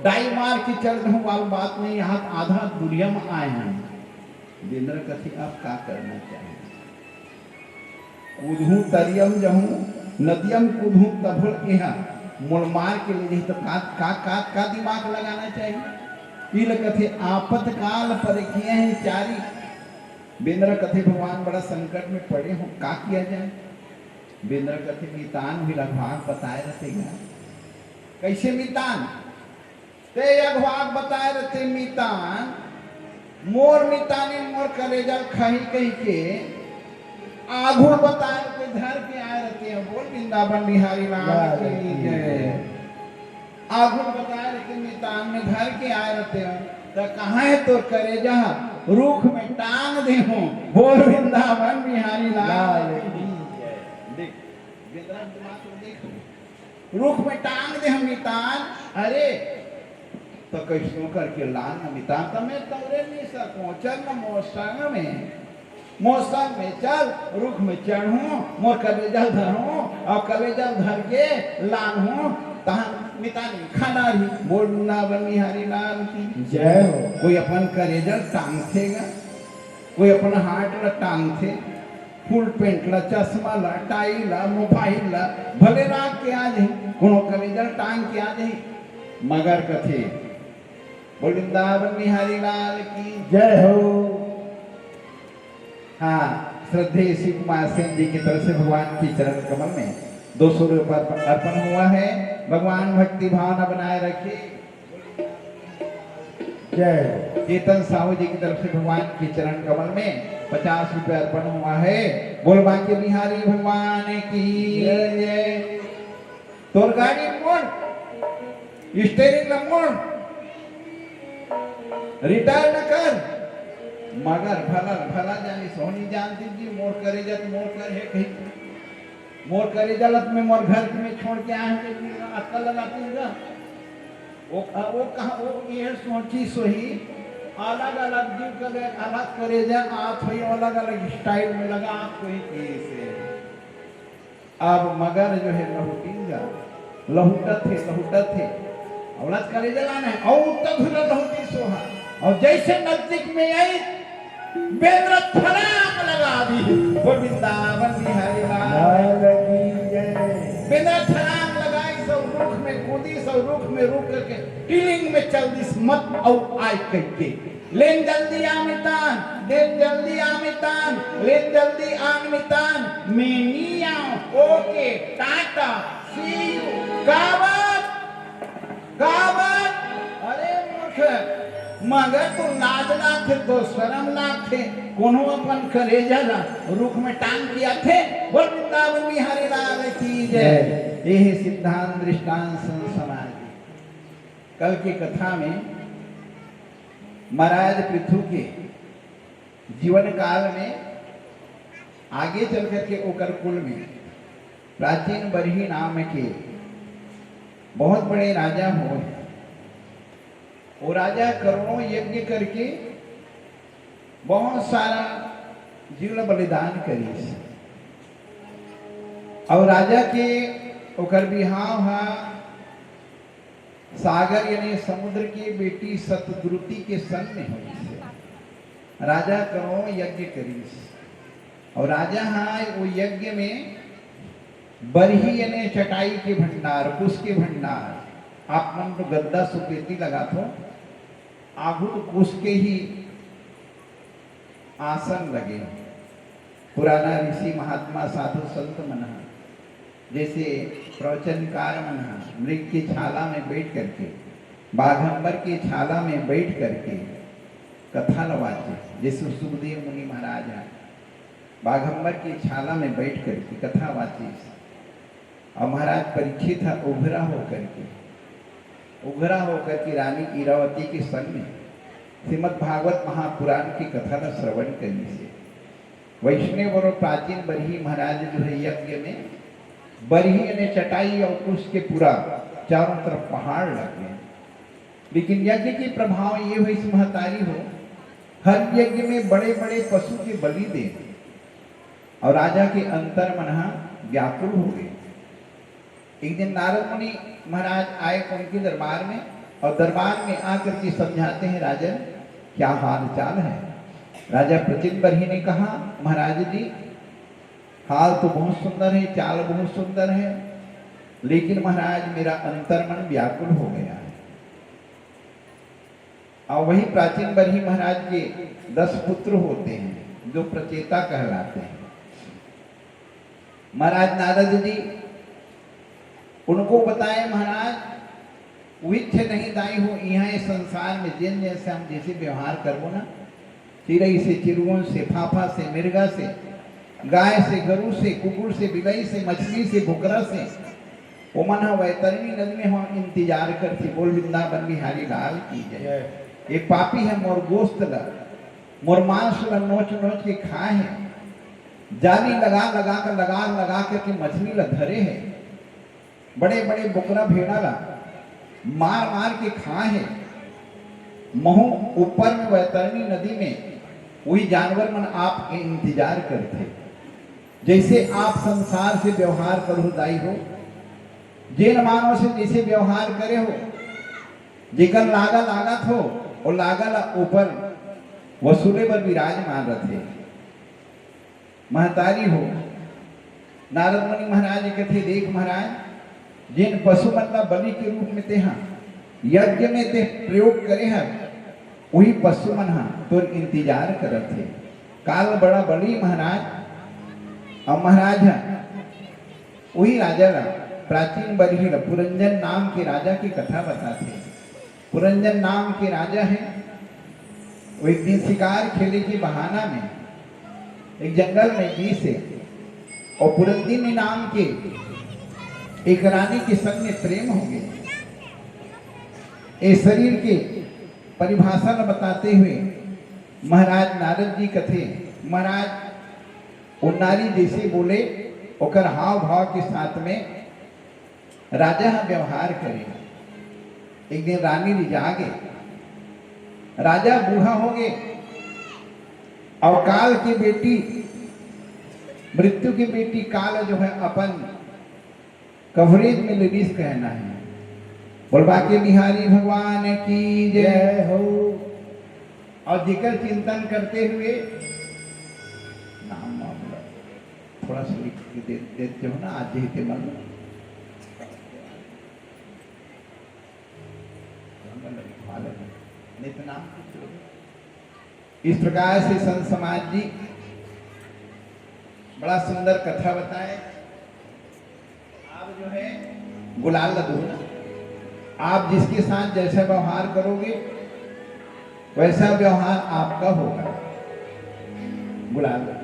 डाई मार के चल रहूँ, वाल बात नहीं, यहाँ आधा दुरिया में आए हैं। बेंदरा कथे, "अब का करना चाहिए? कूदहूँ तरियम जहूँ, नदियम कूदहूँ तभल इहाँ मोल मार के ले जाही तो का, का, का, का दिमाग लगाना चाहिए?" इल कथे, "आपातकाल पर किए हैं चारी।" बेंदरा कथे, "भगवान, बड़ा संकट में पड़े हो, का किया जाए?" बेंदरा कथे, "मितान भी रघुवाक बताए रहते गा।" "कैसे मितान?" "ते अघवाक बताए रहते मितान, मोर मितानी मोर कलेजा खाही कही के आघुड़ बताए रहते, धर के आए रहते हैं।" बोल वृंदावन बिहारी लाल की जय। आघुड़ बताए रहते मितान में धर के आए रहते हैं, तो कहाँ है तोर कलेजा? रुख में टांग दे हूँ। बोल वृंदावन बिहारी लाल की जय। देख, बेंदरा के दिमाग को देख लो। रुख में टांग दे हम मितान, अरे, तो कैसनो करके लान न मितान, तो मैं तौरे नहीं सको, चल न मोर संग में, मोर संग में चल, रुख में चढ़ूं, मोर कलेजा धरूं, और कलेजा धर के लानहूं, तहन मितानी खाना रही। बोल वृंदावन बिहारी लाल की जय हो। कोई अपन कलेजा टांगथे गा, कोई अपन हाथ ला टांगथे, फुल पेंट ला, चश्मा ला, टाई ला, मोबाइल ला, भले राख के आ जाही, कोनो कलेजा टांग के आ जाही, मगर कथे, बोल वृंदावन बिहारी लाल की जय हो। हाँ, श्रद्धेय शिव कुमार सेन जी की तरफ से भगवान के चरण कमल में दो सौ रुपये अर्पण हुआ है। भगवान भक्ति भावना बनाए रखे। जय हो। चेतन साहू जी की तरफ से भगवान के चरण कमल में पचास रुपये अर्पण हुआ है। बोल बांके बिहारी भगवान की जय। तोर गाड़ी मोड़, स्टेयरिंग ला मोड़, रिटायर न कर, मगर भला, भला जानी सोनी जानती जी, मोर करेजा त मोर कर हे कही। मोर करेजा ला त मैं मोर घर में छोड़ के आए हूँ, अक्कल लगाती हूँ। वो, वो कहा, वो ये सोची सोही, अलग-अलग जीव के लिए अलग करेजा आत होई, अलग-अलग स्टाइल में लगा आत होई, कैसे? अब मगर जो है लहुटिन गा, लहुटत हे, लहुटत हे, औलाद करेजा लाना है, और तब लहुटी सोहा, और जैसे नजदीक में आई, बेंदरा छलांग लगा दी। बोल वृंदावन बिहारी लाल। लाल की जय। बेंदरा छलांग लगाई, सब रुख में कूदी, सब रुख में रुक करके टीलिंग में चल दिस, मत अउ आय कहिके। लेन जल्दी आ मितान, लेन जल्दी आ मितान, लेन जल्दी आ मितान। मैं नी आऊं। ओके, टाटा, सी यू। काबर? काबर? अरे मूर्ख, मगर तो लाज लागथे, तो शरम लागथे। कोनो अपन करेजा ला रुख में टांग के आथे। बोल वृंदावन बिहारी लाल की जय। जय। ये है सिद्धांत दृष्टांत संत समाज की। कल की कथा में महाराज पृथु के जीवन काल में आगे चल करके ओकर कुल में प्राचीन बरही नाम के बहुत बड़े राजा होय। वो राजा करोड़ों यज्ञ करके बहुत सारा जीव ल बलिदान करिस। और राजा के ओकर बिहाव हा सागर यानी समुद्र के बेटी सतद्रुति के संग में होइस। राजा करोड़ों यज्ञ करिस और राजा हा वो यज्ञ में बरही यानी चटाई के भंडार, कुश के भंडार, आप मन तो गद्दा सुपेती लगाथो, आघू तो कुश के ही आसन लगे। पुराना ऋषि महात्मा साधु संत मन ह, जैसे प्रवचनकार मन ह मृग के छाला में बैठ करके, बाघंबर के छाला में बैठ करके कथा ल वाचे, जैसे सुखदेव मुनि महाराज ह बाघंबर के छाला में बैठ करके कथा वाचिस। और महाराज परीक्षित ह उघरा होकर के, उघरा होकर के रानी इरावती के संग में श्रीमद् भागवत महापुराण की कथा ल श्रवण करिस। वैष्णव और प्राचीन बरही महाराज जो है यज्ञ में बरही यानी चटाई और कुश के पूरा चारों तरफ पहाड़ लग गए। लेकिन यज्ञ के प्रभाव ये होइस महतारी हो, हर यज्ञ में बड़े-बड़े पशु के बलि दे और राजा के अंतर मन ह व्याकुल हो गए। एक दिन नारद मुनि महाराज आए उनके दरबार में और दरबार में आकर के समझाते हैं, "राजन, क्या हाल चाल है?" राजा प्रचेन बरही ने कहा, "महाराज जी, हाल तो बहुत सुंदर है, चाल बहुत सुंदर है, लेकिन महाराज, मेरा अंतर्मन व्याकुल हो गया है।" और वही प्राचीन बरही महाराज के दस पुत्र होते हैं जो प्रचेता कहलाते हैं। महाराज नारद जी उनको बताए, महाराज, विच्छ नहीं दाई हो, यहाँ इस संसार में जिन जैसे हम जैसे व्यवहार करबो ना, चिरई से, चिरगुन से, फाफा से, मिर्गा से, गाय से, गरु से, कुकुर से, बिलई से, मछली से, बोकरा से, ओमन ह वैतरणी नदी में हम इंतजार करथे। बोल वृंदावन बिहारी लाल की जय। जय। ये पापी है, मोर गोश्त ला, मोर मांस ला नोच नोच के खाए है, जाली लगा लगा के, लगा लगा के, के मछली ला धरे है, बड़े बड़े बोकरा भेड़ा ला मार मार के खाए है। महू ऊपर में वैतरणी नदी में वही जानवर मन आपके इंतजार करथे। जैसे आप संसार से व्यवहार करो दाई हो, जेन मानव से जैसे व्यवहार करे हो, जेकर लागा लागत हो, वो लागा ला ऊपर वसूले बर विराजमान रथे। महतारी हो, नारद मुनि महाराज कथे, "देख महाराज, जेन पशु मन ला बलि के रूप में तेहा यज्ञ में ते प्रयोग करे हस, वही पशु मन ह तोर इंतजार करत हे। काल बड़ा बलि महाराज।" अब महाराज ह वही राजा ला, प्राचीन बरही ला, पुरंजन नाम के राजा की कथा बताथे। पुरंजन नाम के राजा हे, वो एक दिन शिकार खेले के बहाना में एक जंगल में गिस हे और पुरंदिनी नाम के एक रानी के संग में प्रेम हो गए। ये शरीर के परिभाषा ला बताते हुए महाराज नारद जी कथे, महाराज, वो नारी जैसे बोले, ओकर हाव भाव के साथ में राजा ह व्यवहार करे। एक दिन रानी रिझा गे, राजा बूढ़ा हो गे, और काल की बेटी, मृत्यु की बेटी काल जो है अपन कवरेज में लेडीज कहना है। बोल बांके बिहारी भगवान की जय। जय हो। और जेकर चिंतन करते हुए नाम मामला थोड़ा सा लिख के दे देते हो ना, आज ही ते मन में। नाम कुछ हो। इस प्रकार से संत समाज जी बड़ा सुंदर कथा बताए। आप जो है गुलाल ला दो ना, आप जिसके साथ जैसा व्यवहार करोगे वैसा व्यवहार आपका होगा। गुलाल ला दो।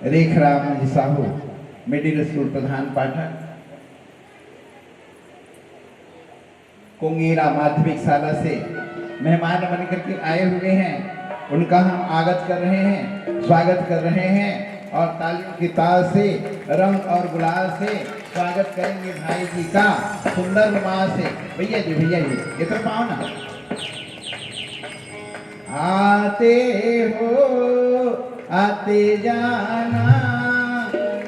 रेखराम जी साहू, मिडिल स्कूल प्रधान पाठक, कोंगेरा माध्यमिक शाला से मेहमान बन करके आए हुए हैं, उनका हम आगत कर रहे हैं, स्वागत कर रहे हैं और तालियों की ताल से, रंग और गुलाल से स्वागत करेंगे भाई जी का। सुंदर रुमाल से। भैया जी, भैया जी, इधर पाओ ना। आते हो, आते जाना,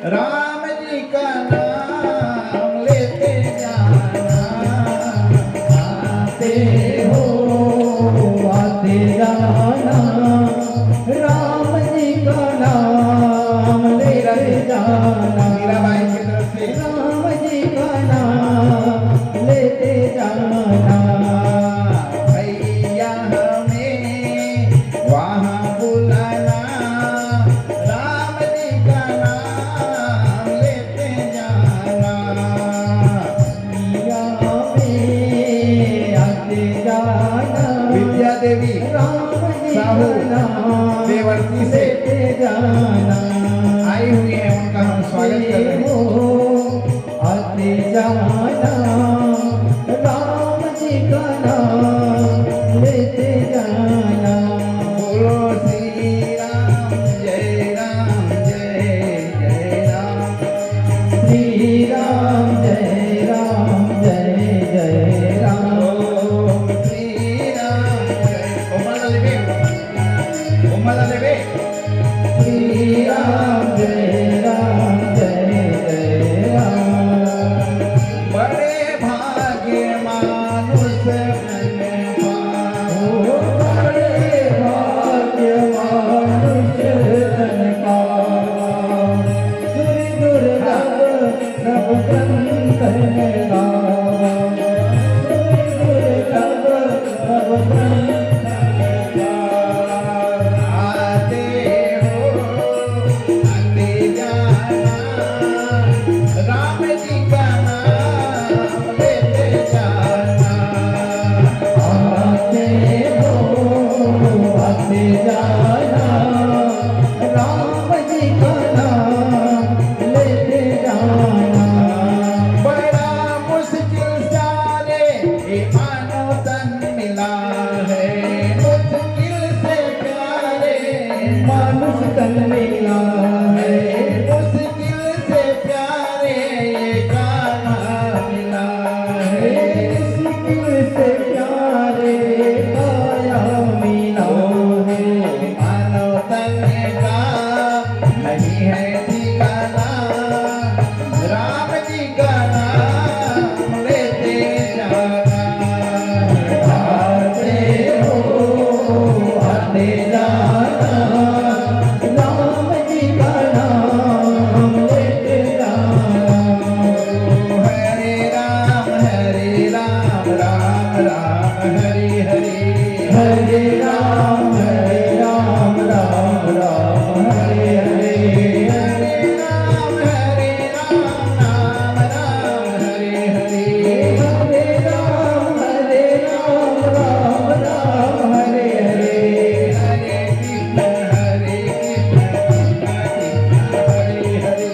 राम जी का नाम लेते जाना। आते हो, आते जाना, राम जी का नाम लेते जाना। मीराबाई की तरफ से। राम जी का नाम लेते जाना। भैया हमें वहाँ बुलाना, राम जी का नाम लेते जाना। भैया हमें आते जाना। विद्या देवी राम जी साहू का नाम देवर्ती से लेते जाना। आई हुई है, उनका हम स्वागत कर रहे हैं। हो आते जाना, राम जी का नाम लेते जाना। बोलो श्री राम जय राम जय जय राम। श्री राम जय राम जय जय राम। श्री राम जय, कोमल दा लेबे, कोमल दा लेबे। श्री राम जय राम जय जय राम। बड़े भाग्य मानुष तन पावा। ओ बड़े भाग्य मानुष तन पावा। सुर दुर्लभ सब ग्रंथ में गावा। सुर दुर्लभ सब ग्रंथ में गावा। आते हो, आते जाना, राम जी का नाम लेते जाना। आते हो, आते जाना, राम जी का नाम लेते जाना। बड़ा मुश्किल सारे ये मानव तन मिला है, मुश्किल से प्यारे मानुष तन मिला है, मुश्किल से प्यारे ये काया मिला है, मुश्किल से प्यारे काया मिला है। मानव तन का नहीं है ठिकाना, राम जी का नाम लेते जाना। आते हो, आते जाना, राम जी का नाम लेते जाना। हरे राम, हरे राम, राम राम, हरे हरे। हरे राम, हरे राम, राम राम, हरे हरे। हरे राम, हरे राम, राम राम, हरे हरे। हरे राम, हरे राम, राम राम, हरे हरे। हरे कृष्ण, हरे कृष्ण, कृष्ण कृष्ण, हरे हरे।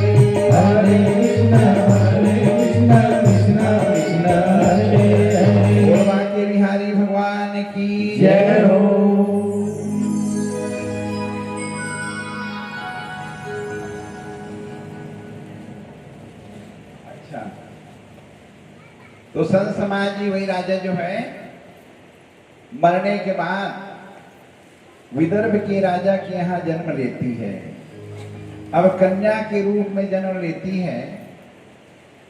हरे कृष्ण, हरे कृष्ण, कृष्ण कृष्ण, हरे हरे। बोल बांके बिहारी भगवान की जय हो। अच्छा, तो संत समाज जी वही राजा जो है, मरने के बाद विदर्भ के राजा के यहाँ जन्म लेती है। अब कन्या के रूप में जन्म लेती है,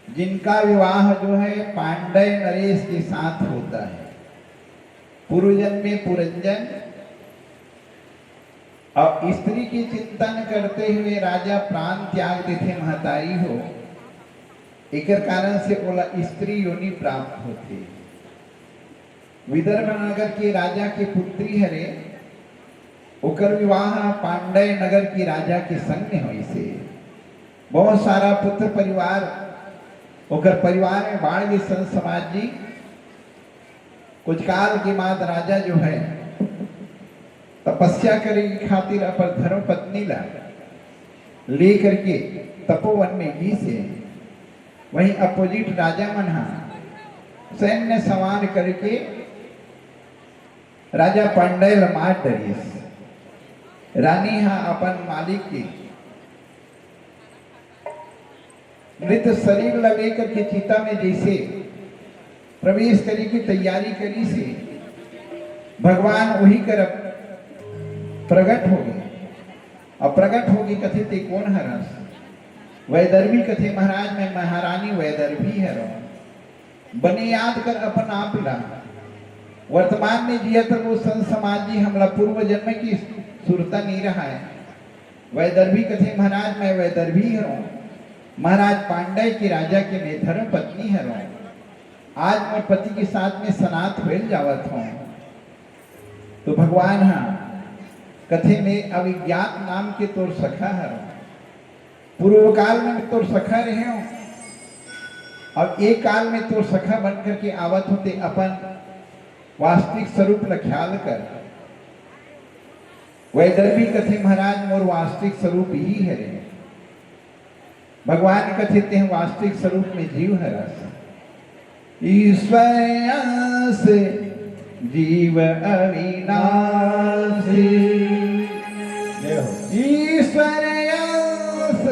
जिनका विवाह जो है पांडय नरेश के साथ होता है। पूर्वजन्म में पुरंजन अब स्त्री के चिंतन करते हुए राजा प्राण त्याग देथे, महतारी हो, एकर कारण से ओला स्त्री योनि प्राप्त होथे। विदर्भ नगर के राजा के पुत्री हरे, ओकर विवाह पांडय नगर के राजा के संग में होइसे। बहुत सारा पुत्र परिवार ओकर परिवार में बाढ़ गे। संत समाज जी, कुछ काल के बाद राजा जो है, तपस्या करे के खातिर अपन धर्म पत्नी ला लेकर के तपोवन में गिसे। वहीं अपोजिट राजा मन हा सैन्य संवार करके राजा पांडय ला मार डरिस। रानी हा अपन मालिक के मृत शरीर ला लेकर के चिता में जैसे प्रवेश करे की तैयारी करिसे, भगवान वही कर प्रगट हो गे। अब प्रगट हो गे कथे, "ते कोन हरस?" वैदर्भी कथे, "महाराज, मैं महारानी वैदर्भी हरव।" बने याद कर अपन आप ला। वर्तमान में जियत रहो संत समाज जी, हमला पूर्व जन्म की सुरता नहीं रहा है। वैदर्भी कथे, "महाराज, मैं वैदर्भी हरव, महाराज पांडय के राजा के मैं धर्म पत्नी हरव, आज मोर पति के साथ में सनाथ होल जावत हूँ।" तो भगवान हा कथे, "मैं अविज्ञात नाम के तोर सखा हरव, पूर्व काल में तोर सखा रहे हो, अब एक काल में तोर सखा बन करके आवत हो, ते अपन वास्तविक स्वरूप ल ख्याल कर।" वैदर्भी कथे, "महाराज, मोर वास्तविक स्वरूप यही हरे।" भगवान कथे, "तें वास्तविक स्वरूप में जीव हरस।" ईश्वर अंश जीव अविनाशी। जय हो। ईश्वर अंश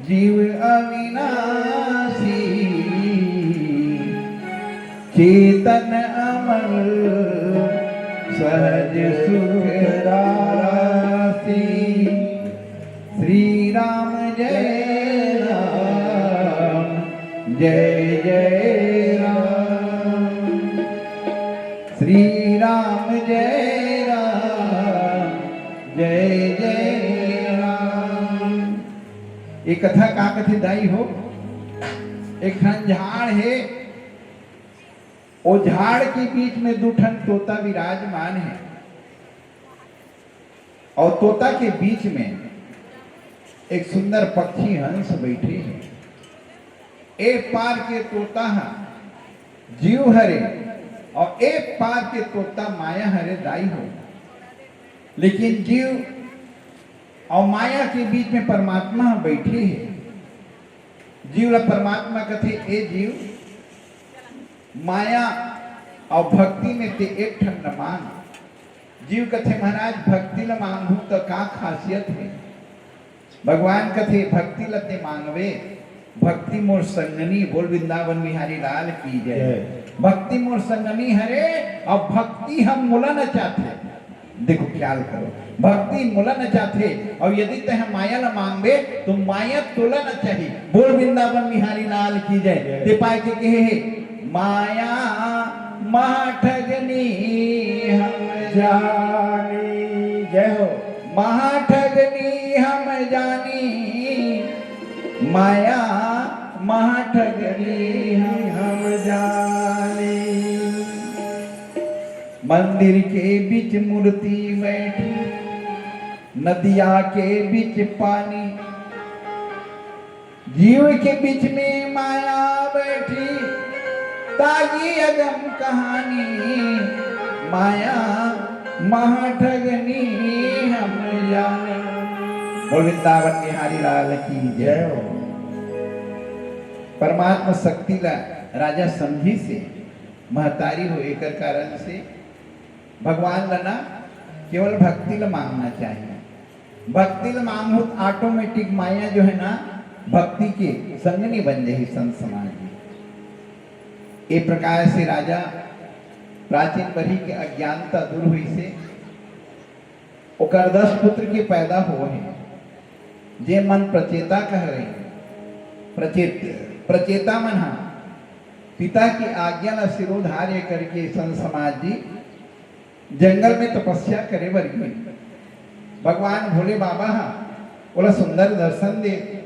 जीव अविनाशी, चेतन अमर सहज सुख राशि। श्री राम जय राम, जय जय राम। श्री राम जय राम, जय जय राम। ये कथा का कथे दाई हो? एक ठन झाड़ हे, ओ झाड़ के बीच में दू ठन तोता विराजमान हे, और तोता के बीच में एक सुंदर पक्षी हंस बैठे हे। ए पार के तोता ह जीव हरे और ए पार के तोता माया हरे दाई हो। लेकिन जीव और माया के बीच में परमात्मा ह बैठे हे। जीव ला परमात्मा कथे, "ए जीव, माया और भक्ति में ते एक ठन ल मांग।" जीव कथे, "महाराज, भक्ति ल मांगहूं त का खासियत हे?" भगवान कथे, "भक्ति ल ते मांगवे, भक्ति मोर संगनी।" बोल वृंदावन बिहारी लाल की जय। जय। भक्ति मोर संगनी हरे, अब भक्ति हम मोला नचाथे। देखो, ख्याल करो, भक्ति मोला नचाथे, और यदि तैं माया ल मांगबे, तो माया तोला नचाही। बोल वृंदावन बिहारी लाल की जय। जय। ते पाय के कहे हे, "माया महाठगनी हम जानी।" जय हो। "महाठगनी हम जानी, माया महाठगनी हम जानी।" मंदिर के बीच मूर्ति बैठी, नदिया के बीच पानी, जीव के बीच में माया बैठी, तागी अगम कहानी, माया महाठगनी हम जानी। बोल वृंदावन बिहारी लाल की जय हो। परमात्मा शक्ति ला राजा समझिसे, महतारी हो, एकर कारण से भगवान ला ना केवल भक्ति ला मांगना चाहिए। भक्ति ला मांगहू त automatic माया जो है ना, भक्ति के संगनी बन जाही संत समाज में। ए प्रकार से राजा प्राचीन बरही के अज्ञानता दूर होइसे, ओकर दस पुत्र के पैदा होए हे, जे मन प्रचेता कह रहे। प्रचेत, प्रचेता मन हा पिता की आज्ञा ला शिरोधार्य करके संत समाज जी जंगल में तपस्या करे बर गे। भगवान भोले बाबा ह ओला सुंदर दर्शन दे।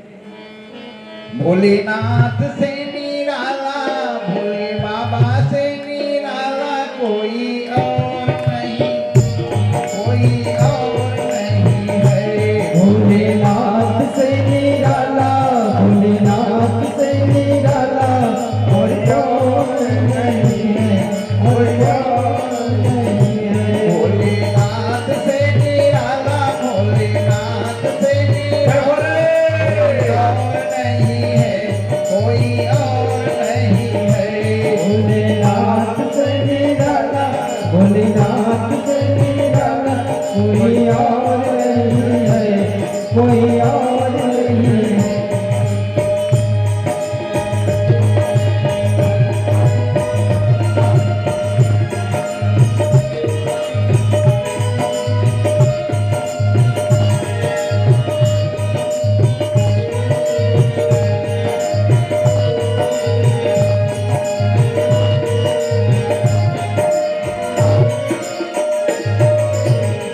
भोलेनाथ से निराला, भोले बाबा से निराला कोई और नहीं, कोई और नहीं है। भोलेनाथ से निराला, भोलेनाथ से निराला कोई और नहीं है, कोई और नहीं है। भोलेनाथ से निराला, भोलेनाथ से निराला कोई और नहीं है, कोई और नहीं है। भोलेनाथ से निराला, भोलेनाथ से निराला कोई और नहीं है, कोई और नहीं है।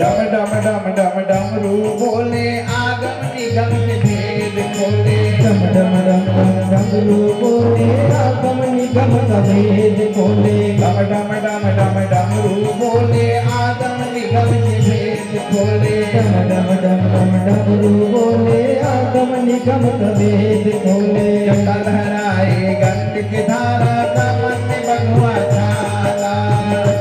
डम डम डम डम डमरू बोले, आगम निगम के भेद खोले। डम डम डम डम डमरू बोले, आगम निगम का भेद खोले। डम डम डम डम डमरू बोले, आगम निगम के भेद खोले। डम डम डम डम डमरू बोले, आगम निगम का भेद खोले। जटा लहराए गंग के धारा, कमर में बघवा छाला।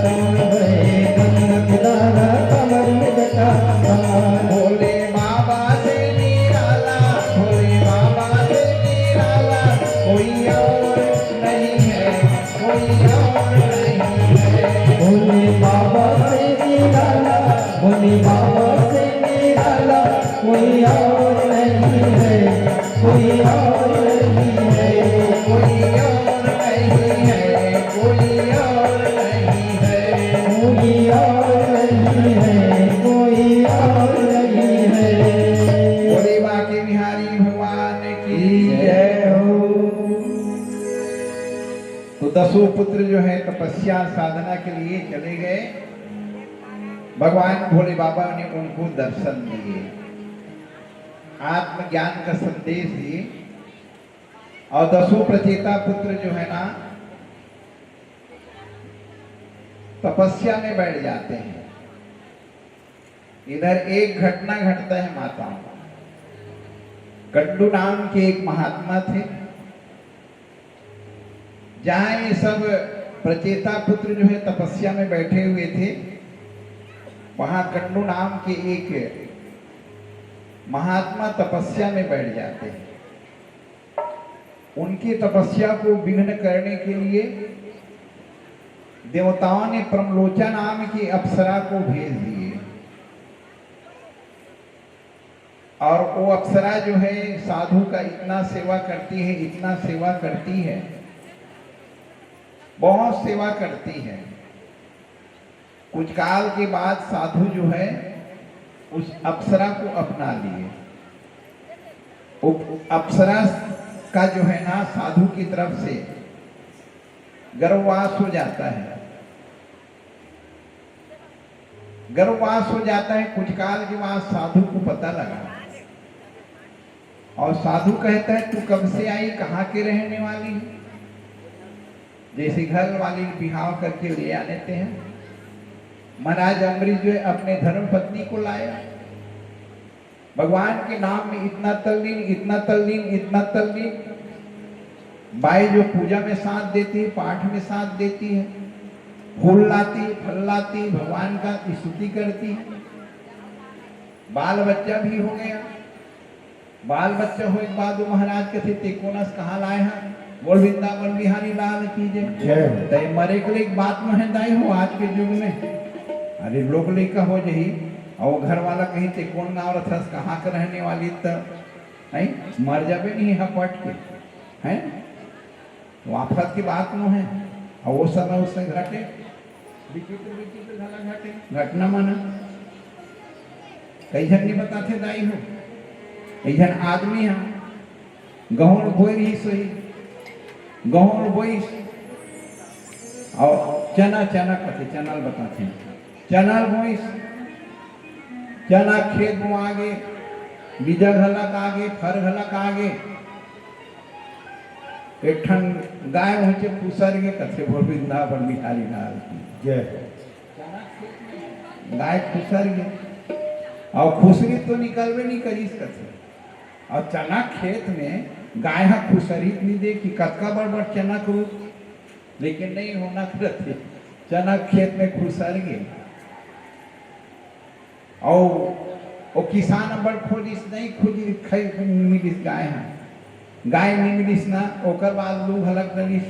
कमर बहे गंग के धारा, कमर में जटा छाला। भोले बाबा से निराला, भोले बाबा से निराला कोई और नहीं है, कोई और नहीं है। भोले बाबा से निराला, भोले बाबा से निराला कोई और नहीं है, कोई और नहीं है। कोई और नहीं है, कोई और नहीं है। कोई और नहीं है, कोई और नहीं है। बोले बांके बिहारी भगवान की जय हो। तो दसों पुत्र जो है तपस्या साधना के लिए चले गए। भगवान भोले बाबा ने उनको दर्शन दिए, आत्मज्ञान का संदेश दिए। और दसों प्रचेता पुत्र जो है ना, तपस्या में बैठ जाते हैं। इधर एक घटना घटता है माताओं का। गंडू नाम के एक महात्मा थे, जहां ये सब प्रचेता पुत्र जो है तपस्या में बैठे हुए थे, वहां गंडू नाम के एक महात्मा तपस्या में बैठ जाते हैं। उनकी तपस्या को विघ्न करने के लिए देवताओं ने प्रमलोचा नाम की अप्सरा को भेज दिए। और वो अप्सरा जो है साधु का इतना सेवा करती है, इतना सेवा करती है, बहुत सेवा करती है। कुछ काल के बाद साधु जो है उस अप्सरा को अपना लिए। उप-, अप्सरा का जो है ना साधु की तरफ से गर्भवास हो जाता है। गर्भवास हो जाता है। कुछ काल के बाद साधु को पता लगा और साधु कहता है, "तू कब से आई, कहाँ के रहने वाली है?" जैसे घर वाली बिहाव करके ले आ लेते हैं, महाराज अम्बरीश जो है अपने धर्म पत्नी को लाया। भगवान के नाम में इतना तल्लीन, इतना तल्लीन, इतना तल्लीन। बाई जो पूजा में साथ देती है, पाठ में साथ देती है, फूल लाती, फल लाती, भगवान का स्तुति करती है। बाल बच्चा भी हो गया। बाल बच्चा होए के बाद वो महाराज कथे, "ते कोन अस, कहाँ लाए हा?" बोल, "वृंदावन बिहारी लाल की जय।" जय हो। तय मरे के लिए एक बात में है दाई हो आज के युग में। अरे लोग लइका हो जही, और वो घर वाला कही, "ते कोन गाँव रथस, कहाँ के रहने वाली?" त नहीं, मर जाबे नहीं हपट के, हैं? वो आफत के बात नो है। और वो समय उसने घटे, विचित्र विचित्र घटना घटे, घटना माना। कई झन नहीं बताते दाई हो, कई झन आदमी है, गहूं बोई रही सोई, गहूं बोई और चना, चना कथे, चना ल बताते। चना बोइस, चना खेत बोआ गे, बीजा घलक आगे, फर घलक आगे। एक ठन गाय उहें खुसर गे कथे, बोल वृंदावन बिहारी लाल की। जय हो। गाय खुसर गे, अउ खुसरी तो निकलबे नहीं करिस कथे। अउ चना खेत में गाय ह खुसरी नहीं दे कि कतका बड़ बड़ चना को, लेकिन नहीं होना करत हे। चना खेत में खुसर गे, अउ ओ किसान बड़ खोजिस, नहीं खोजिस, खई मिलिस गाय ह। गाय नहीं मिलिस ना, ओकर बाद लू घलक डरिस,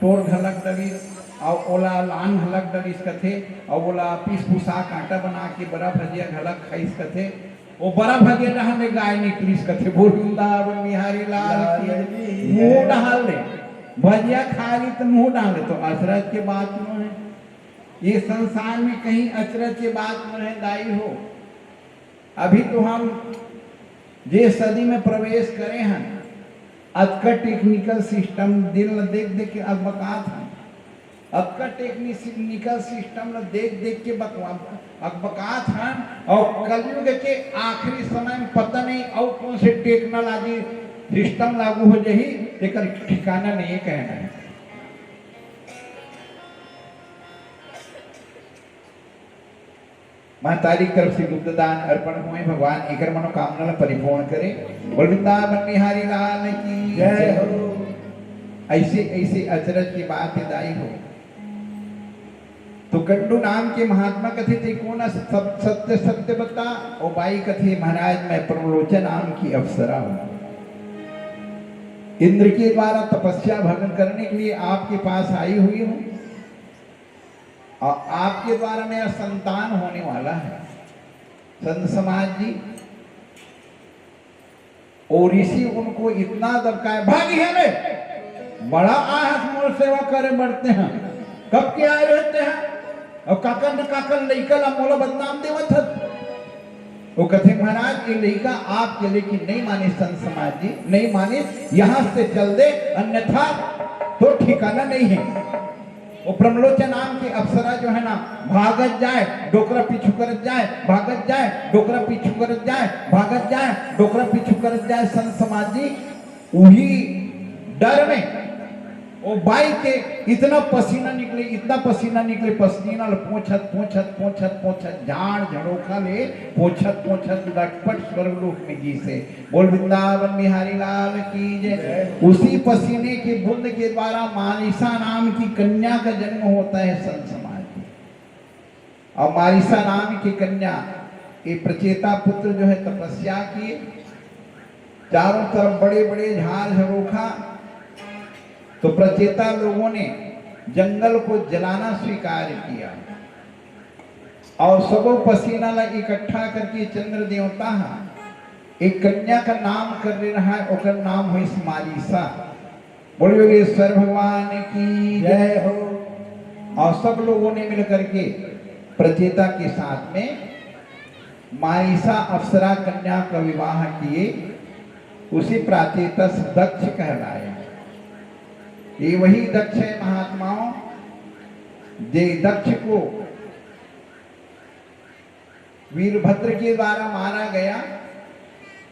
टोर घलक डरिस, अउ ओला लान घलक डरिस कथे, अउ ओला पीस पुसा कांटा बना के बरा भजिया घलक खाइस कथे। ओ बरा भजिया डहार ले गाय निकलिस कथे। बोल वृंदावन बिहारी लाल की। लाल की। मुंह डहार ले भजिया खा ली तो मुंह डहार ले, तो अचरज के बात नो हे। ये संसार में कहीं अचरज के बात नो हे दाई हो। अभी तो हम जे सदी में प्रवेश करे हन, अतका technical system दिन ल देख देख के अकबकात हन, अतका technical system ल देख देख के बकवा-, अकबकात हन, अउ कलयुग के आखिरी समय में पता नहीं अउ कौन से technology system लागू हो जाही, तेकर ठिकाना नहीं हे, कहना हे। महतारी की तरफ से दुग्ध दान अर्पण होए, भगवान एकर मनोकामना ला परिपूर्ण करे। बोल वृंदावन बिहारी लाल की जय हो। ऐसे, ऐसे अचरज की बात हे दाई हो। तो गंडू नाम के महात्मा कथे, "ते कोन अस-, सत-, सत्य, सत्य बता।" ओ बाई कथे, "महाराज, मैं प्रलोचन नाम की अप्सरा हूँ। इंद्र के द्वारा तपस्या भंग करने के लिए आपके पास आई हुई हूँ।" और आपके द्वारा मेरा संतान होने वाला है। संत समाज जी, और ऋषि उनको इतना दबकाए, "भागी है बे, बड़ा आए हस मोर सेवा करे बढ़ते हैं, कब के आए रहते हैं, और काकर न काकर लइका ला मोला बदनाम देवत हस।" वो कथे, "महाराज, ये लइका आपके, लेकिन नहीं माने संत समाज जी, नहीं माने, यहाँ से चल दे, अन्यथा तो ठिकाना नहीं है।" वो प्रमलोचन नाम की अप्सरा जो है ना, भागत जाए, डोकरा पीछू करत जाए, भागत जाए, डोकरा पीछू करत जाए, भागत जाए, डोकरा पीछू करत जाए, संत समाज जी, उही डर में वो बाई के इतना पसीना निकले, इतना पसीना निकले, पसीना ल पोंछत, पोंछत, पोंछत, पोंछत, झाड़ झरोखा ले पोंछत, पोंछत लटपट स्वर्गलोक में गिसे। बोल वृंदावन बिहारी लाल की जय। उसी पसीने की बूंद के द्वारा मारिसा नाम की कन्या का जन्म होता है, संत समाज। और मारिसा नाम की कन्या, ये प्रचेता पुत्र जो है तपस्या किए, चारों तरफ बड़े बड़े झाड़ झरोखा, तो प्रचेता लोगों ने जंगल को जलाना स्वीकार किया। और सबो पसीना ला इकट्ठा करके चंद्र देवता हा एक कन्या का नाम कर दे रहा है, ओकर नाम होइस मारिसा। बोलिए बोलिए सर भगवान की जय हो। और सब लोगों ने मिल करके प्रचेता के साथ में मारिसा अप्सरा कन्या का विवाह किए, उसे प्राचेतस दक्ष कहलाया। ये वही दक्ष है महात्माओं, जे दक्ष को वीरभद्र के द्वारा मारा गया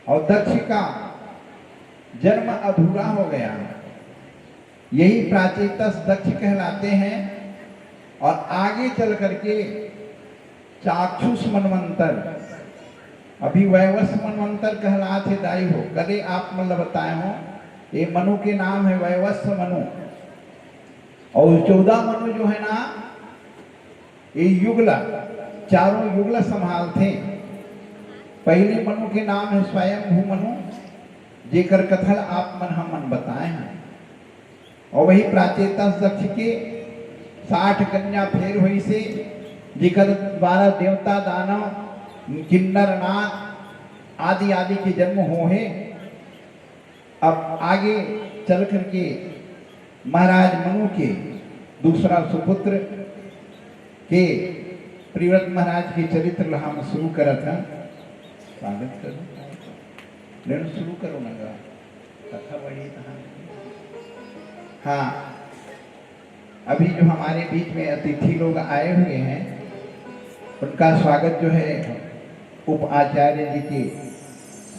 और दक्ष का जन्म अधूरा हो गया। यही प्राचेतस दक्ष कहलाते हैं और आगे चल करके चाक्षुष मनवंतर, अभी वैवस्व मनवंतर कहलात हे दाई हो। कले आप मन ल बताए हो, ये मनु के नाम है वैवस्व मनु। और चौदह मनु जो है ना, ये युगला, चारों युगला संभालथे। पहले मनु के नाम है स्वयंभू मनु, जेकर कथा ल आप मन हमन बताए हैं। और वही प्राचेतस दक्ष के साठ कन्या फेर होइसे, जेकर द्वारा देवता, दानव, किन्नर, नाग आदि आदि के जन्म होहे। अब आगे चल करके महाराज मनु के दूसरा सुपुत्र के प्रियव्रत महाराज के चरित्र ला हम शुरू करत हन। स्वागत करो। लेकिन शुरू करो ना गा। कथा बढ़ी कहाँ? हाँ, अभी जो हमारे बीच में अतिथि लोग आए हुए हैं, उनका स्वागत जो है उप आचार्य जी के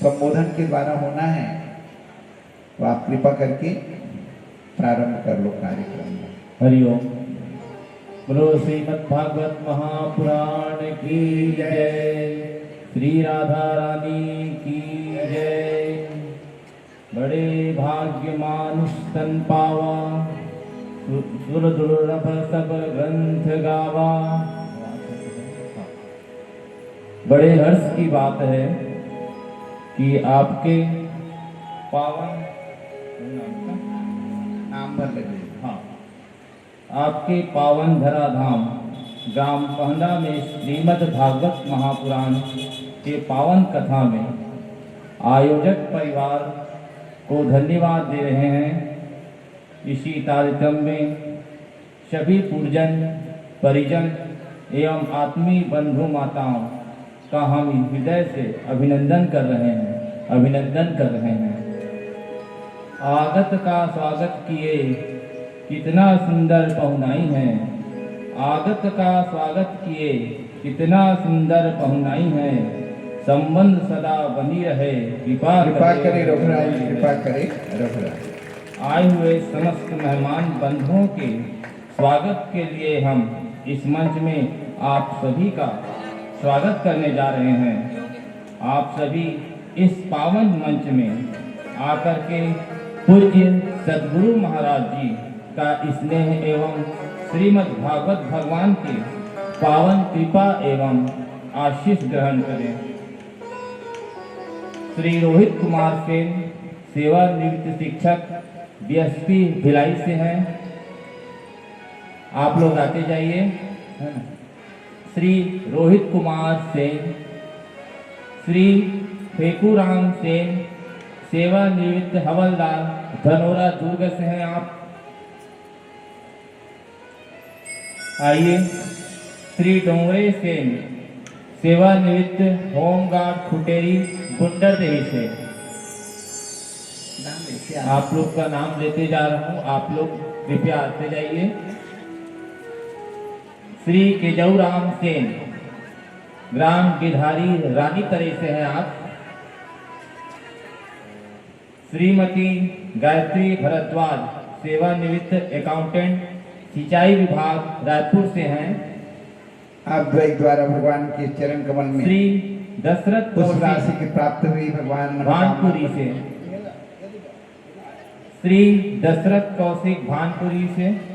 संबोधन के द्वारा होना है, तो आप कृपा करके प्रारंभ कर लो कार्यक्रम में। हरिओम। बोलो श्रीमद् भागवत महापुराण की जय, श्री राधा रानी की जय। बड़े भाग्य मानुष तन पावा, सु-, सुर दुर्लभ सब ग्रंथ गावा। बड़े हर्ष की बात है कि आपके पावन नाम भर लगे। हाँ। आपके पावन धराधाम ग्राम पहंदा में श्रीमद् भागवत महापुराण के पावन कथा में आयोजक परिवार को धन्यवाद दे रहे हैं। इसी कार्यक्रम में सभी पूर्वजन, परिजन एवं आत्मीय बंधु माताओं का हम हृदय से अभिनंदन कर रहे हैं, अभिनंदन कर रहे हैं। आगत का स्वागत किए, कितना सुंदर पहुनाई है। आगत का स्वागत किए, कितना सुंदर पहुनाई है। संबंध सदा बनी रहे, कृपा कृपा करे। करे रघुराज, कृपा करे रघुराज। आए हुए समस्त मेहमान बंधुओं के स्वागत के लिए हम इस मंच में आप सभी का स्वागत करने जा रहे हैं। आप सभी इस पावन मंच में आकर के पूज्य सदगुरु महाराज जी का स्नेह एवं श्रीमद् भागवत भगवान के पावन कृपा एवं आशीष ग्रहण करें। श्री रोहित कुमार सेन, सेवानिवृत्त शिक्षक, बीएसपी भिलाई से हैं। आप लोग आते जाइए, है ना। श्री रोहित कुमार सेन, श्री फेकूराम सेन, सेवानिवृत्त हवलदार, धनोरा, दुर्ग से हैं आप। आइए, श्री डोंगरे सेन, सेवानिवृत्त होमगार्ड खुटेरी, गुंडरदेही से। आप लोग का नाम लेते जा रहा हूँ, आप लोग कृपया आते जाइए। श्री केजऊ राम सेन, ग्राम गिधारी, रानी तरे से हैं आप। श्रीमती गायत्री भरद्वाज, सेवानिवृत्त अकाउंटेंट, सिंचाई विभाग, रायपुर से हैं। आप द्वै-, द्वारा भगवान के चरण कमल में श्री दशरथ पुष्प कौशिक, राशि की प्राप्त हुई, भगवान मनोकामना भानपुरी से, श्री दशरथ कौशिक भानपुरी से,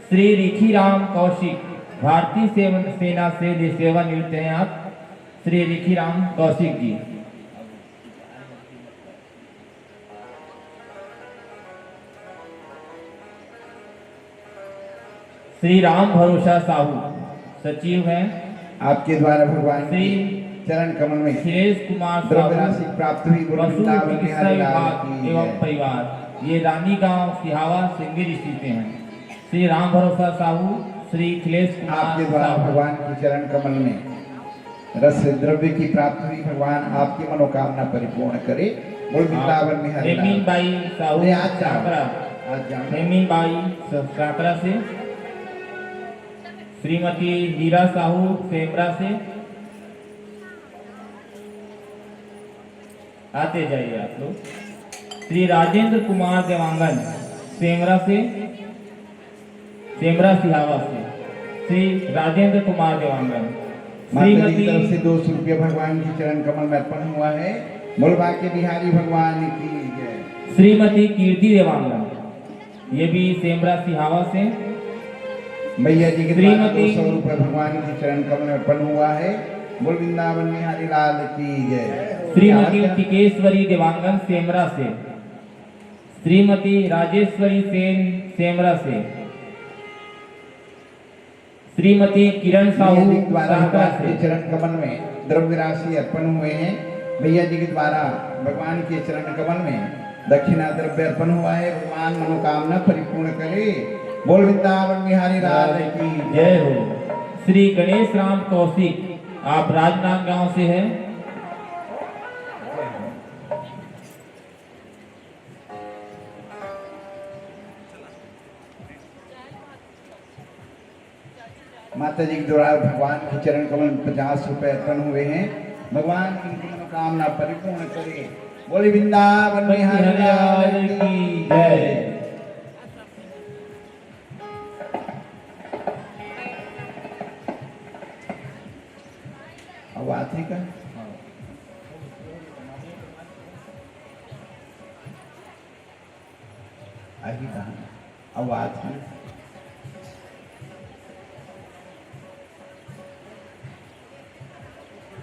श्री रिखीराम कौशिक भारतीय सेवन, सेना से सेवानिवृत्त हैं आप, श्री रिखीराम कौशिक जी। श्री राम भरोसा साहू सचिव हैं। आपके द्वारा भगवान श्री के चरण कमल में अखिलेश कुमार द्रव्य साहू, राशि प्राप्त हुई, गुरु पशु वृंदावन चिकित्सा बिहारी लाल विभाग की एवं जय। परिवार, ये रानी गांव सिहावा सिंगेर स्थित हैं। श्री राम भरोसा साहू, श्री अखिलेश कुमार आपके द्वारा साहू। भगवान के चरण कमल में रस द्रव्य की प्राप्ति हुई, भगवान आपकी मनोकामना परिपूर्ण करे। बोल वृंदावन में हरि लाल। हेमिन बाई साहू अरे, आज जाओ। सांकरा। आज जाओ। हेमिन बाई स-, सांकरा से, श्रीमती हीरा साहू सेमरा से, आते जाइए आप लोग। श्री राजेंद्र कुमार देवांगन सेमरा से, सेमरा सिहावा से, श्री राजेंद्र कुमार देवांगन। माता जी की श्रीमती तरफ से दो सौ रुपया भगवान के चरण कमल में अर्पण हुआ है। बोल बांके बिहारी भगवान की जय। श्रीमती कीर्ति देवांगन, ये भी सेमरा सिहावा से। भैया जी के द्वारा श्रीमती दो सौ रुपये भगवान के चरण कमल में अर्पण हुआ है। बोल वृंदावन बिहारी लाल की जय। श्रीमती टिकेश्वरी देवांगन सेमरा से, श्रीमती राजेश्वरी सेन सेमरा से, श्रीमती किरण साहू भैया जी के द्वारा सांकरा भगवान के से। चरण कमल में द्रव्य राशि अर्पण हुए हैं। भैया जी के द्वारा भगवान के चरण कमल में दक्षिणा द्रव्य अर्पण हुआ है। भगवान मनोकामना परिपूर्ण करे। बोल वृंदावन बिहारी लाल की जय हो। श्री गणेश राम कौशिक, आप राजनांदगांव से हैं। माता जी के द्वारा भगवान के चरण कमल में पचास रुपए अर्पण हुए हैं। भगवान इनकी मनोकामना परिपूर्ण करे। बोले वृंदावन बिहारी लाल की जय। अब आते का आगे कहा, अब आते।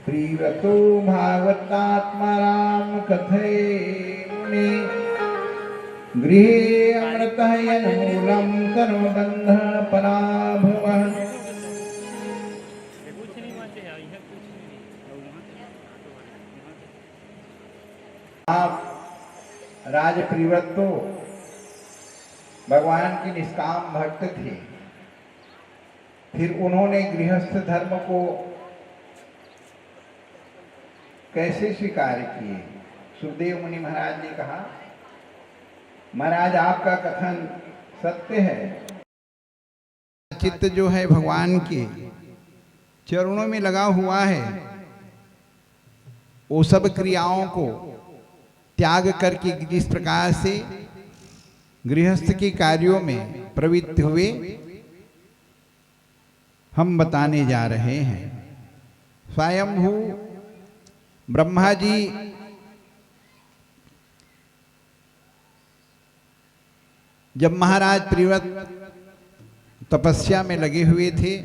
प्रियव्रतो भागवतात्मा राम कथय मुनि, गृहे अमृत यन मूलम कर्म बंध पराभव। आप राज प्रियव्रत तो भगवान के निष्काम भक्त थे, फिर उन्होंने गृहस्थ धर्म को कैसे स्वीकार किए? सुखदेव मुनि महाराज ने कहा, महाराज, आपका कथन सत्य है। चित्त जो है भगवान के चरणों में लगा हुआ है, वो सब क्रियाओं को त्याग करके जिस प्रकार से गृहस्थ के कार्यों में प्रवृत्त हुए, हम बताने जा रहे हैं। स्वयंभू ब्रह्मा जी जब महाराज प्रियव्रत तपस्या में लगे हुए थे,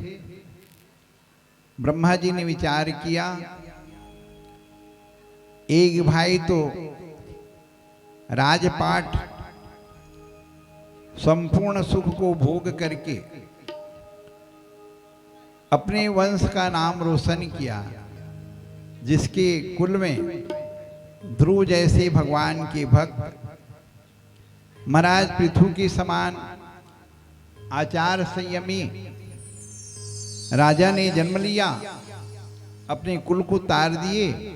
ब्रह्मा जी ने विचार किया, एक भाई तो राजपाट संपूर्ण सुख को भोग करके अपने वंश का नाम रोशन किया, जिसके कुल में ध्रुव जैसे भगवान के भक्त, महाराज पृथु के समान आचार संयमी राजा ने जन्म लिया, अपने कुल को तार दिए।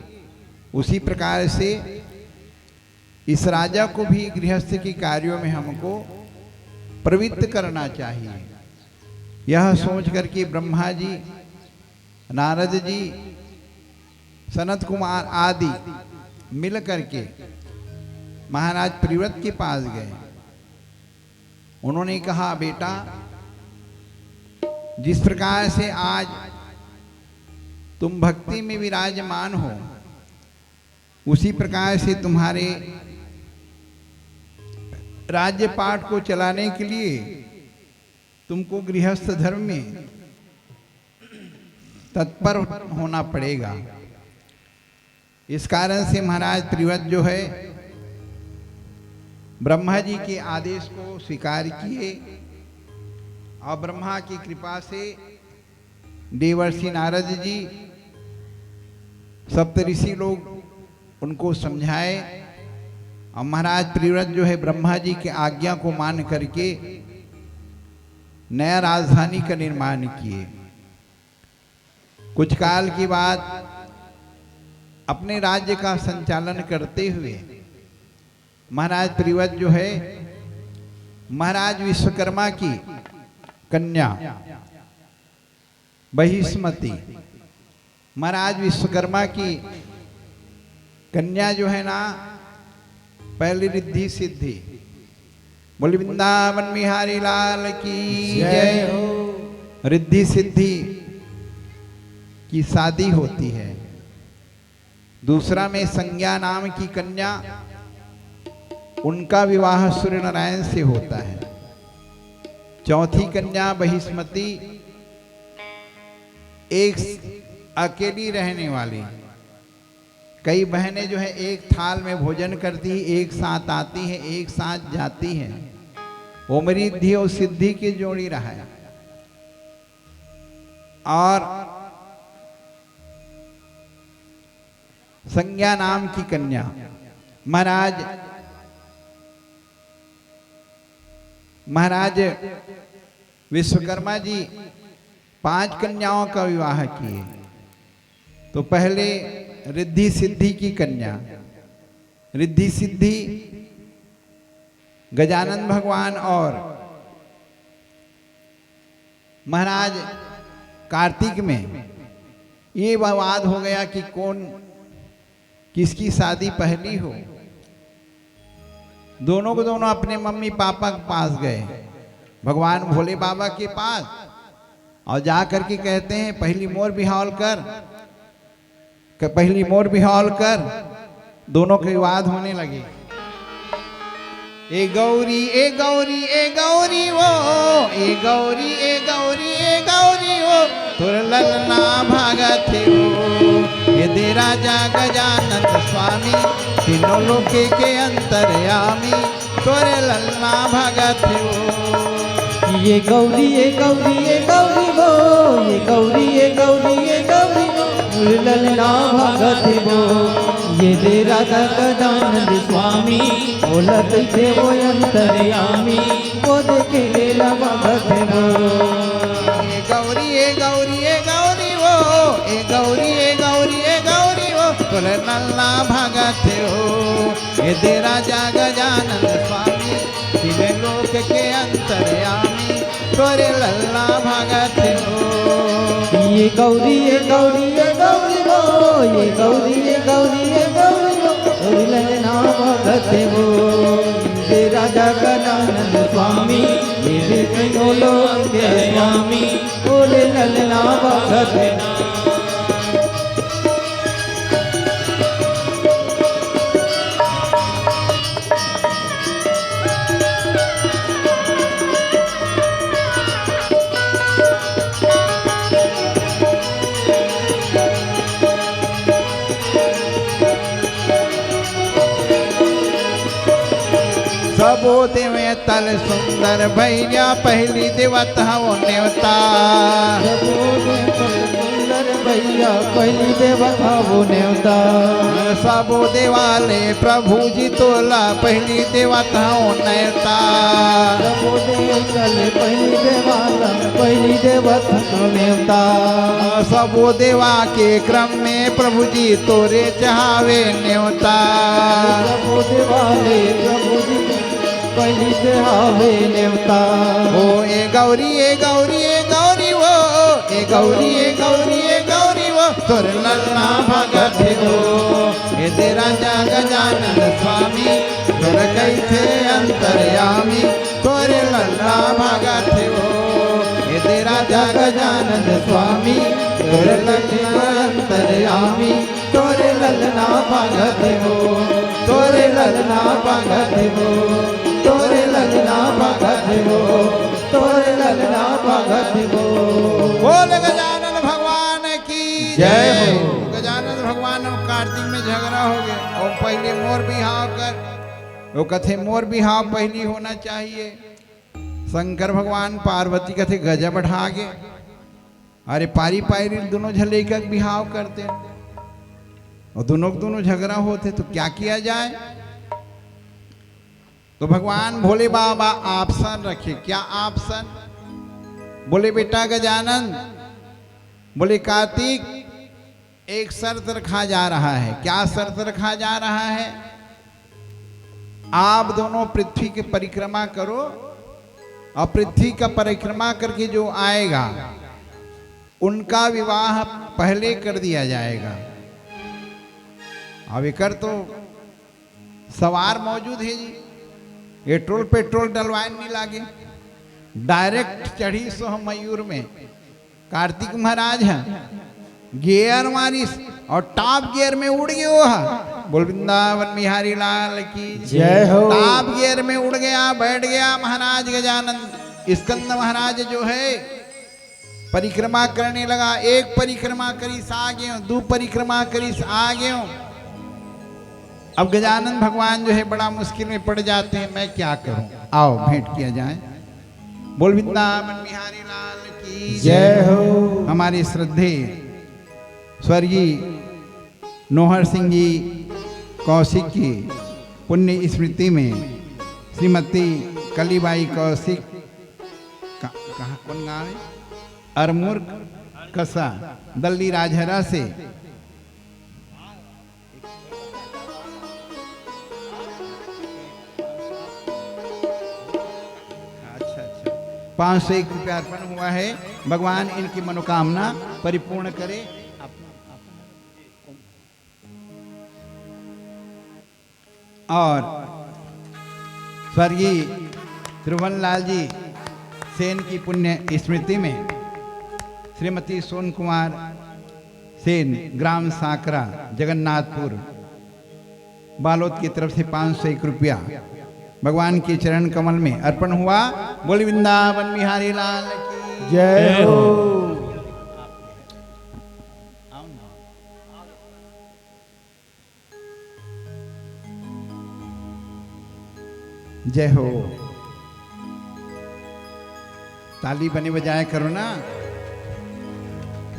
उसी प्रकार से इस राजा को भी गृहस्थ के कार्यों में हमको प्रवृत्त करना चाहिए। यह सोच करके ब्रह्मा जी, नारद जी, सनत कुमार आदि मिल करके महाराज प्रियव्रत के पास गए। उन्होंने कहा, बेटा, जिस प्रकार से आज तुम भक्ति में विराजमान हो, उसी प्रकार से तुम्हारे राज्य पाठ को चलाने के लिए तुमको गृहस्थ धर्म में तत्पर होना पड़ेगा। इस कारण से महाराज प्रियव्रत जो है, ब्रह्मा जी के आदेश को स्वीकार किए और ब्रह्मा की कृपा से देवर्षि नारद जी, सप्तऋषि लोग उनको समझाए और महाराज प्रियव्रत जो है, ब्रह्मा जी की आज्ञा को मान करके नया राजधानी का निर्माण किए। कुछ काल के बाद अपने राज्य का संचालन करते हुए महाराज प्रियव्रत जो है, महाराज विश्वकर्मा की कन्या बहिष्मति, महाराज विश्वकर्मा की कन्या जो है ना, पहली रिद्धि सिद्धि। बोले वृंदावन बिहारी लाल की जय। जय हो। रिद्धि सिद्धि की शादी होती है। दूसरा में संज्ञा नाम की कन्या, उनका विवाह सूर्य नारायण से होता है। चौथी कन्या बहिष्मति, एक अकेली रहने वाली। कई बहनें जो है, एक थाल में भोजन करती है, एक साथ आती है, एक साथ जाती है। वो रिद्धि और सिद्धि की जोड़ी रहा है। और संज्ञा नाम की कन्या। महाराज, महाराज विश्वकर्मा जी पांच कन्याओं का विवाह किए। तो पहले रिद्धि सिद्धि की कन्या, रिद्धि सिद्धि गजानन भगवान और महाराज कार्तिक में ये विवाद हो गया कि कौन, किसकी शादी पहली हो। दोनों को दोनों अपने मम्मी पापा के पास गए, भगवान भोले बाबा के पास, और जा करके कहते हैं, "पहली मोर बिहाव ल कर, क-, पहली मोर बिहाव ल कर।" दोनों के विवाद होने लगे। ए गौरी, ए गौरी, ए गौरी वो, ए गौरी, ए गौरी, ए गौरी वो, तोर ललना भागत हे वो। ए दे राजा गजानन स्वामी, तीनों लोके के अंतर्यामी, तोरे ललना भागत हे वो। ये गौरी, ये गौरी, ये गौरी वो, ये गौरी, ये गौरी, ये गौरी वो, तोरे ललना भागत हे वो। ये दे राजा गजानन स्वामी, ओला कहिथे वो अंतर्यामी, वो देखे लेला भागत हे वो। ए गौरी, ए गौरी, ए गौरी वो, ए गौरी, ए गौरी, ए गौरी वो, तोरे ललना भागत हे वो। ए दे राजा गजानन स्वामी, तीन लोक के अंतर्यामी, तोरे ललना भागत हे वो। ये गौरी, ये गौरी, ये गौरी वो, ये गौरी, ये गौरी, ये गौरी वो, तोरे ललना भागत हे वो। ये राजा गजानन स्वामी, ये दे तीनों लोक के स्वामी, तोरे ललना भागत हे। सबो देवे तल सुंदर भैया, पहली देवत हवो नेवता। सबो देवत सुंदर भैया, पहली देवत हवो नेवता। सबो देवाले प्रभु जी तोला, पहली देवत हवो नेवता। सबो देवत ले पहली देवाला, पहली देवत हवो नेवता। सबो देवा के क्रम में प्रभु जी तोरे चढ़ावे नेवता। सबो देवाले प्रभु जी पहली चढ़ावे नेवता। ओ ए गौरी, ए गौरी, ए गौरी, ओ ए गौरी, ए गौरी, ए गौरी, ओ तोर ललना भागत हे वो। ए दे राजा गजानन स्वामी, तोर कहिथे अंतर्यामी, तोर ललना भागत हे वो। ए दे राजा गजानन स्वामी, तोर कहिथे अंतर्यामी, तोरे ललना भागत हे वो, तोरे ललना भागत हे वो, तोरे ललना भागत हे वो, तोरे ललना भागत हे वो। बोल गजानन भगवान की जय हो। गजानन भगवान अउ कार्तिक में झगड़ा हो गया, अउ पहले मोर बिहाव कर, वो कथे मोर बिहाव पहली होना चाहिए। शंकर भगवान पार्वती कथे गजा बढ़ा गे। अरे पारी पारी दोनों झन लइका के बिहाव करते, अउ दोनों के दोनों झगड़ा होथे तो क्या किया जाए? तो भगवान भोले बाबा option रखे। क्या option? बोले, "बेटा गजानन," बोले, "कार्तिक, एक शर्त रखा जा रहा है।" क्या शर्त रखा जा रहा है? आप दोनों पृथ्वी की परिक्रमा करो, और पृथ्वी का परिक्रमा करके जो आएगा, उनका विवाह पहले कर दिया जाएगा। अब एकर तो सवार मौजूद हे जी, एट्रोल पेट्रोल डलवाए नहीं लागे, direct चढ़ी सो हम मयूर में। कार्तिक महाराज ह gear मारिस अउ top gear में उड़ गे वो ह। बोल वृंदावन बिहारी लाल की जय हो। Top gear में उड़ गया, बैठ गया महाराज गजानन। स्कंद महाराज जो है परिक्रमा करने लगा, एक परिक्रमा करिस आ गेंव, दू परिक्रमा करिस आ गेंव। अब गजानन भगवान जो है बड़ा मुश्किल में पड़ जाते हैं, मैं क्या करूं? आओ भेंट किया जाए। बोल वृंदावन बिहारी लाल की जय हो। हमारे श्रद्धेय स्वर्गीय नोहर सिंह जी कौशिक की पुण्य स्मृति में श्रीमती कलीबाई कौशिक का, कहाँ, कौन गांव है? अरमुर कसा दल्ली राजहरा से। अच्छा, अच्छा। पाँच सौ एक रुपया अर्पण हुआ है। भगवान इनकी मनोकामना परिपूर्ण करे। और स्वर्गीय त्रिभुवन लाल जी सेन की पुण्य स्मृति में श्रीमती सोन कुमार सेन, ग्राम सांकरा, जगन्नाथपुर, बालोद की तरफ से पाँच सौ एक रुपया भगवान के चरण कमल में अर्पण हुआ। बोल वृंदावन बिहारी लाल की जय हो। जय हो। ताली बने बजाए करो ना।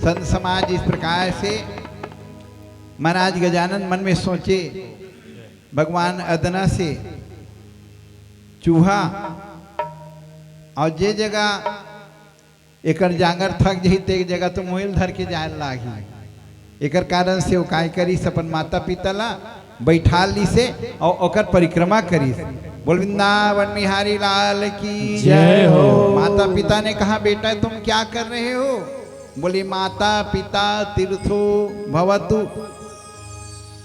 संत समाज इस प्रकार से महाराज गजानन मन में सोचे, भगवान अदना से चूहा और जे जगह एकर जांगर थक जही, ते जगह तो मोहिल धर के जाए लागी। एकर कारण से वो काय करिस, अपन माता पिता ला बैठा लीसे और ओकर परिक्रमा करिस। बोल वृंदावन बिहारी लाल की जय हो। माता पिता ने कहा, "बेटा, तुम क्या कर रहे हो?" बोले, "माता पिता तीर्थो भवतु।"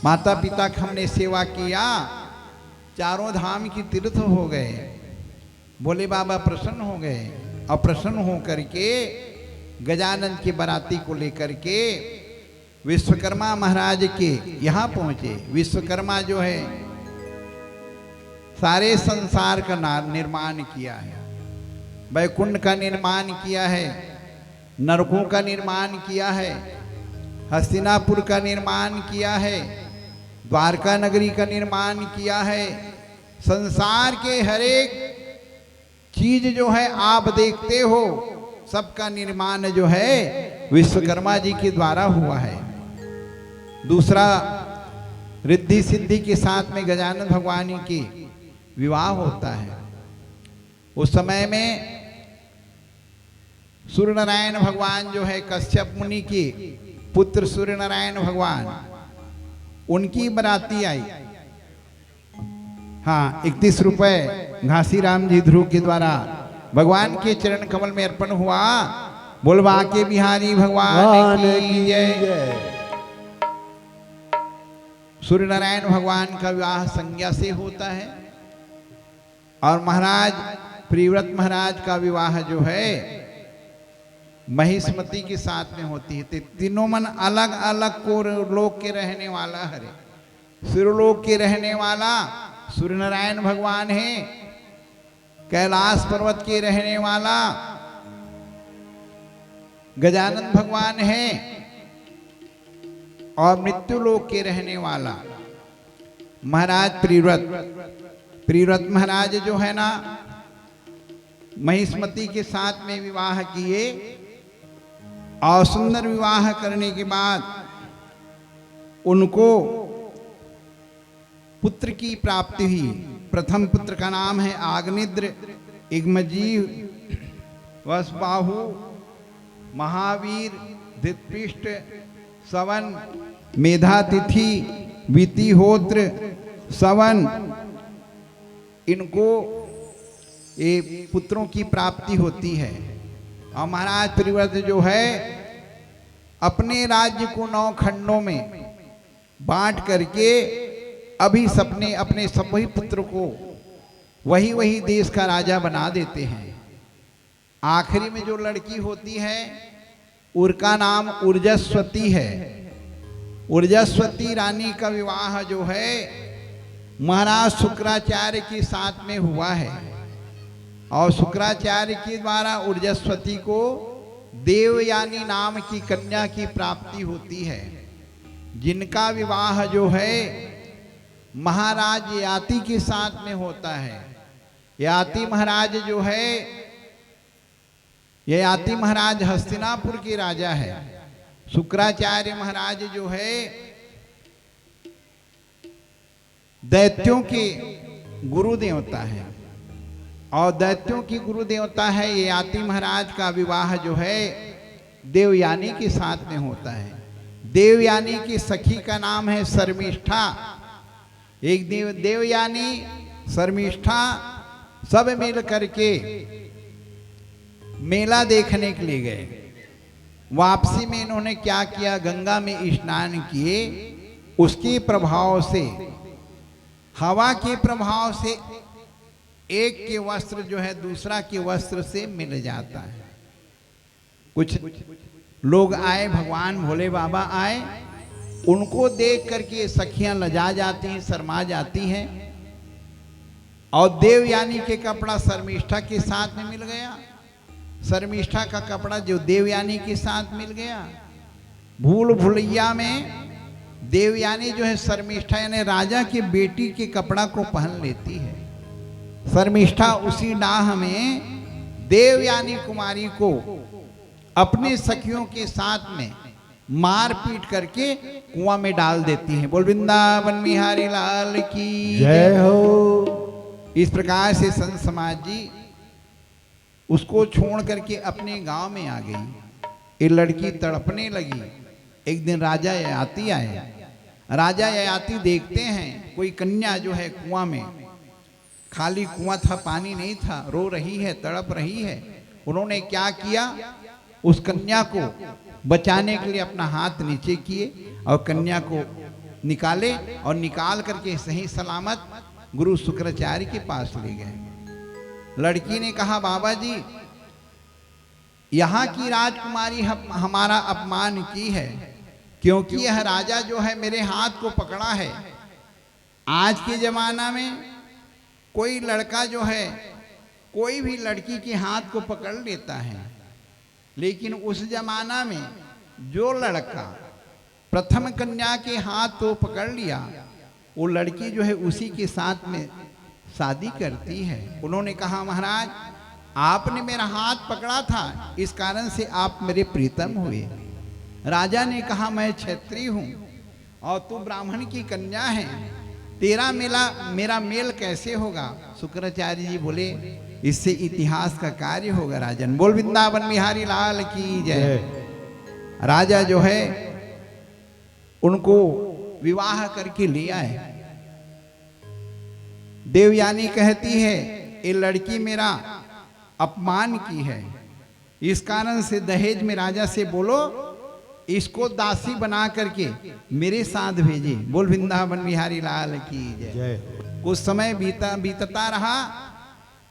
माता पिता की हमने सेवा किया, चारों धाम की तीर्थ हो गए। भोले बाबा प्रसन्न हो गए और प्रसन्न हो करके गजानन के बराती को लेकर के विश्वकर्मा महाराज के यहाँ पहुँचे। विश्वकर्मा जो है, सारे संसार का ना-, निर्माण किया है, वैकुंठ का निर्माण किया है, नरकों का निर्माण किया है, हस्तिनापुर का निर्माण किया है, द्वारका नगरी का निर्माण किया है। संसार के हर एक चीज जो है आप देखते हो, सबका निर्माण जो है विश्वकर्मा जी के द्वारा हुआ है। दूसरा, रिद्धि सिद्धि के साथ में गजानन भगवान के विवाह होता है। उस समय में सूर्य नारायण भगवान जो है, कश्यप मुनि के पुत्र सूर्य नारायण भगवान, उनकी बराती आई। हाँ, इकतीस रुपए घासीराम जी ध्रुव के द्वारा भगवान के चरण कमल में अर्पण हुआ। बोल बांके बिहारी भगवान भगवान की की जय। जय। सूर्य नारायण भगवान का विवाह संज्ञा से होता है और महाराज प्रियव्रत महाराज का विवाह जो है महिष्मति के साथ में होती है। तो तीनों मन अलग अलग को लोक के रहने वाला हरे। सिरलोक के रहने वाला सूर्य नारायण भगवान है, कैलाश पर्वत के रहने वाला गजानन भगवान है, और मृत्युलोक के रहने वाला महाराज प्रियव्रत। प्रियव्रत महाराज जो है ना, महिष्मति के साथ में विवाह किए और सुंदर विवाह करने के बाद उनको पुत्र की प्राप्ति हुई। प्रथम पुत्र का नाम है आग्निद्र, इग्मजीव, वसबाहु, महावीर, धृतपृष्ठ, सवन, मेधातिथि, वितिहोत्र, सवन, इनको ये पुत्रों की प्राप्ति होती है। और महाराज प्रियव्रत जो है, अपने राज्य को नौ खंडों में बांट करके अभी सपने अपने सभी पुत्र को वही वही देश का राजा बना देते हैं। आखिरी में जो लड़की होती है, उनका नाम ऊर्जस्वती है। ऊर्जस्वती रानी का विवाह जो है, महाराज शुक्राचार्य के साथ में हुआ है, और शुक्राचार्य के द्वारा ऊर्जस्वती को देवयानी नाम की कन्या की प्राप्ति होती है, जिनका विवाह जो है महाराज ययाति के साथ में होता है। ययाति महाराज जो है, ययाति महाराज हस्तिनापुर के राजा है। शुक्राचार्य महाराज जो है, दैत्यों के गुरु देवता है, और दैत्यों की गुरु देवता है ययाति महाराज का विवाह जो है देवयानी के साथ में होता है। देवयानी की सखी का नाम है शर्मिष्ठा। एक देव, देवयानी, शर्मिष्ठा, सब मिल करके मेला देखने के लिए गए। वापसी में इन्होंने क्या किया, गंगा में स्नान किए, उसके प्रभाव से, हवा के प्रभाव से एक के वस्त्र जो है दूसरा के वस्त्र से मिल जाता है। कुछ लोग आए, भगवान भोले बाबा आए, उनको देख करके सखियां लजा जाती हैं, शर्मा जाती हैं। और देवयानी के कपड़ा शर्मिष्ठा के साथ में मिल गया, शर्मिष्ठा का कपड़ा जो देवयानी के साथ मिल गया। भूल भुलैया में देवयानी जो है शर्मिष्ठा यानी राजा की बेटी के कपड़ा को पहन लेती है। शर्मिष्ठा उसी डाह में देवयानी कुमारी को अपने सखियों के साथ में मारपीट करके कुआं में डाल देती है। बोल वृंदावन बिहारी लाल की जय हो। इस प्रकार से संत समाज जी उसको छोड़ करके अपने गांव में आ गई। ये लड़की तड़पने लगी। एक दिन राजा ययाति आए। राजा ययाति देखते हैं कोई कन्या जो है कुआं में, खाली कुआं था, पानी नहीं था, रो रही है, तड़प रही है। उन्होंने क्या किया, उस कन्या को बचाने के लिए अपना हाथ नीचे किए और कन्या को निकाले और निकाल करके सही सलामत गुरु शुक्राचार्य के पास ले गए। लड़की ने कहा, बाबा जी, यहाँ की राजकुमारी हम, हमारा अपमान की है, क्योंकि यह राजा जो है मेरे हाथ को पकड़ा है। आज के जमाना में कोई लड़का जो है कोई भी लड़की के हाथ को पकड़ लेता है, लेकिन उस जमाना में जो लड़का प्रथम कन्या के हाथ को पकड़ लिया, वो लड़की जो है उसी के साथ में शादी करती है। उन्होंने कहा, महाराज, आपने मेरा हाथ पकड़ा था, इस कारण से आप मेरे प्रीतम हुए। राजा ने कहा, मैं क्षत्रिय हूँ और तू ब्राह्मण की कन्या है, तेरा मेला, मेरा मेल कैसे होगा? शुक्राचार्य जी बोले, इससे इतिहास का कार्य होगा राजन। बोल वृंदावन बिहारी लाल की जय। राजा जो है उनको विवाह करके ले आए। देवयानी कहती है, ये लड़की मेरा अपमान की है, इस कारण से दहेज में राजा से बोलो, इसको दासी बना करके मेरे साथ भेजे। बोल वृंदावन बिहारी लाल की जय। कुछ समय बीता, बीतता रहा।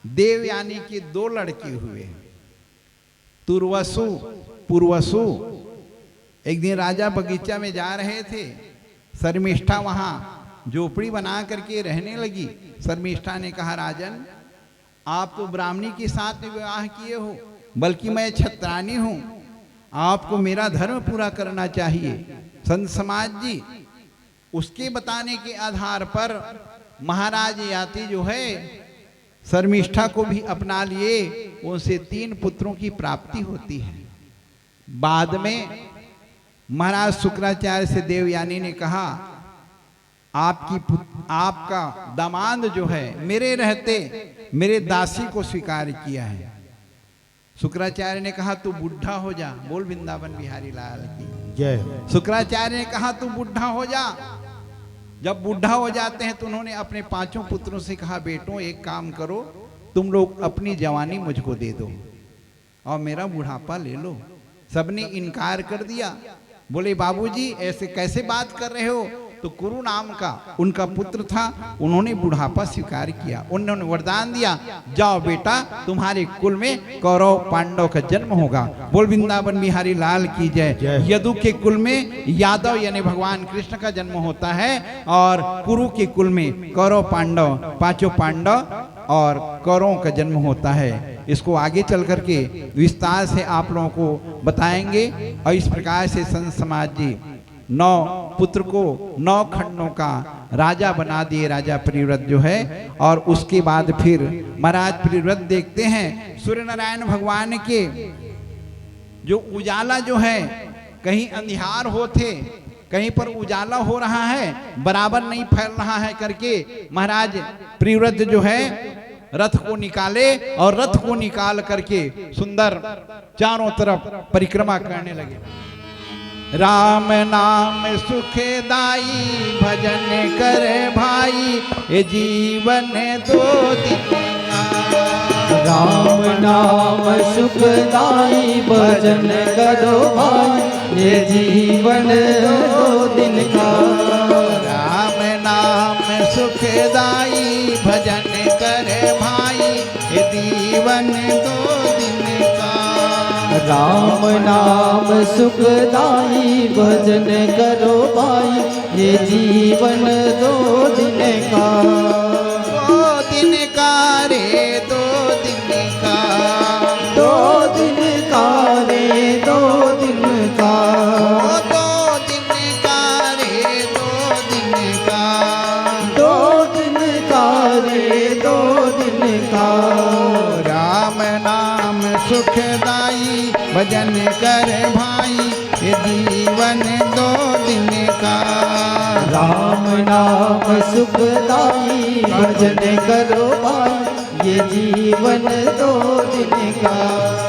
देवयानी के दो लड़के हुए, तुर्वसु, पुर्वसु। एक दिन राजा बगीचा में जा रहे थे, शर्मिष्ठा वहां झोपड़ी बना करके रहने लगी। शर्मिष्ठा ने कहा, राजन, आप तो ब्राह्मणी के साथ में विवाह किए हो, बल्कि मैं छत्रानी हूँ, आपको मेरा धर्म पूरा करना चाहिए। संत समाज जी, उसके बताने के आधार पर महाराज ययाति जो है शर्मिष्ठा को भी अपना लिए, उनसे तीन पुत्रों की प्राप्ति होती है। बाद में महाराज शुक्राचार्य से देवयानी ने कहा, आपकी पुत-, आपका दामाद जो है मेरे रहते मेरे दासी को स्वीकार किया है। शुक्राचार्य ने कहा, तू बूढ़ा हो जा। बोल वृंदावन बिहारी लाल की जय हो। शुक्राचार्य ने कहा, तू बूढ़ा हो जा। जब बूढ़ा हो जाते हैं तो उन्होंने अपने पांचों पुत्रों से कहा, बेटों, एक काम करो, तुम लोग अपनी जवानी मुझको दे दो और मेरा बुढ़ापा ले लो। सबने इनकार कर दिया। बोले, बाबूजी, ऐसे कैसे बात कर रहे हो? तो कुरु नाम का उनका पुत्र था, उन्होंने बुढ़ापा स्वीकार किया। उन्होंने वरदान दिया, जाओ बेटा, तुम्हारे कुल में कौरव पांडव का जन्म होगा। बोल वृंदावन बिहारी लाल की जय। जय। यदु के कुल में यादव यानी भगवान कृष्ण का जन्म होता है और कुरु के कुल में कौरव पांडव, पांचों पांडव और कौरवों का जन्म होता है। इसको आगे चल करके विस्तार से आप लोगों को बताएंगे। और इस प्रकार से संत समाज जी नौ पुत्र को नौ खंडों का राजा बना दिए, राजा प्रियव्रत जो है। और उसके बाद फिर महाराज प्रियव्रत देखते हैं सूर्य नारायण भगवान के जो उजाला जो है, कहीं अंधियार होथे, कहीं पर उजाला हो रहा है, बराबर नहीं फैल रहा है करके महाराज प्रियव्रत जो है रथ को निकाले और रथ को निकाल करके सुंदर चारों तरफ परिक्रमा करने लगे। राम नाम सुखदाई भजन कर भाई, ये जीवन दो दिन आए। राम नाम सुखदाई भजन करो भाई, ये जीवन दो दिन का। राम नाम सुखदाई भजन कर भाई, ये जीवन दो दिन का। राम नाम सुखदाई भजन करो भाई, ये जीवन दो दिन का। दो दिन का रे, दो दिन का। दो दिन का रे, दो दिन का। ओ, दो दिन का रे, दो दिन का। दो दिन का रे, दो दिन का। राम नाम सुखदाई भजन कर भाई, ये जीवन दो दिन का। राम नाम सुखदाई भजन करो भाई, ये जीवन दो दिन का।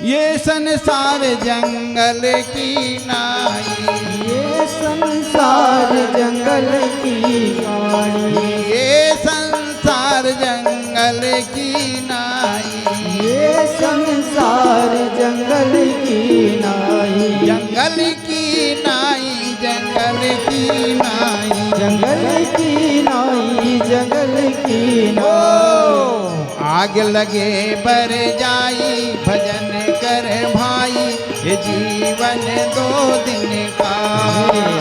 ये संसार जंगल की नाई। ये संसार जंगल की नाई। ये संसार जंगल की नाई। ये संसार जंगल की नाई। जंगल की नाई, जंगल की नाई। जंगल की नाई, जंगल की नाई। ओ, आग लगे बर जाई भजन कर भाई, ये जीवन दो दिन का।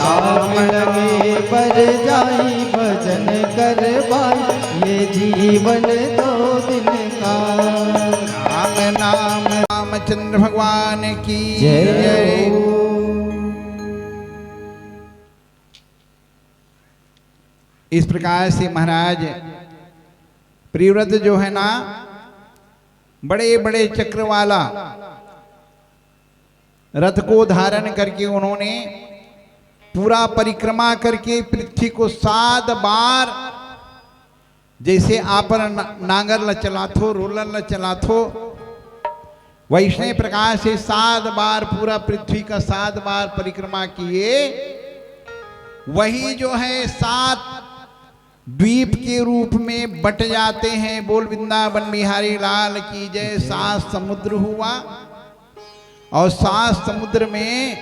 आग लगे बर जाई भजन कर भाई, ये जीवन दो दिन का। राम नाम रामचंद्र भगवान की जय जय। हो। इस प्रकार से महाराज प्रियव्रत जो है ना, बड़े बड़े चक्र वाला रथ को धारण करके उन्होंने पूरा परिक्रमा करके पृथ्वी को सात बार, जैसे आपन ना-, नांगर ल चलाथो, रोलर ल चलाथो, वैसने प्रकार से सात बार पूरा पृथ्वी का सात बार परिक्रमा किए। वही जो है सात द्वीप के रूप में बट जाते हैं। बोल वृंदावन बिहारी लाल की जय। सात समुद्र हुआ और सात समुद्र में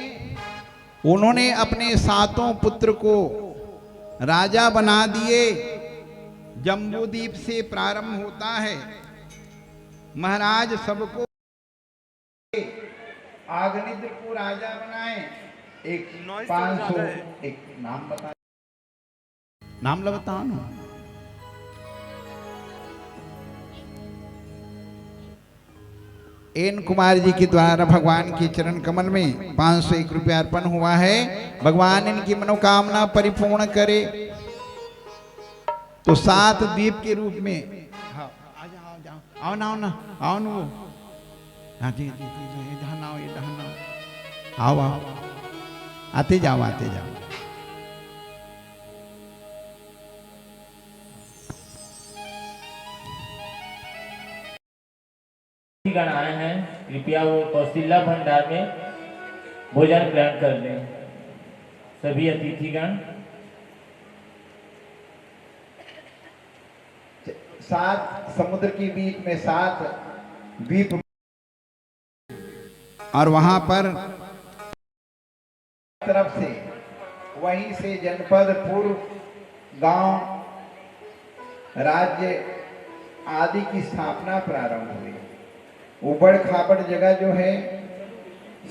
उन्होंने अपने सातों पुत्र को राजा बना दिए। जम्बूद्वीप से प्रारंभ होता है। महाराज सबको आग्निद्र को राजा बनाए। एक पाँच सौ, एक नाम बता, नाम ला बताओ ना। एन कुमार जी के द्वारा भगवान के चरण कमल में पाँच सौ एक रुपया अर्पण हुआ है। भगवान इनकी मनोकामना परिपूर्ण करे। तो सात दीप के रूप में, हाँ, आ जाओ, आ जाओ, आओ ना, आओ ना, आओ ना वो। हाँ जी, जी, जी, जी, ये जहाँ ना हो, ये जहाँ ना हो। आओ, आओ। आते जाओ, आते जाओ। अतिथिगण आए हैं, कृपया वो कौशल्या भंडार में भोजन ग्रहण कर लें। सभी अतिथिगण। सात समुद्र के बीच में सात द्वीप। और वहां पर तरफ से, वहीं से जनपद, पूर्व गांव, राज्य आदि की स्थापना प्रारंभ हुई। उबड़ खाबड़ जगह जो है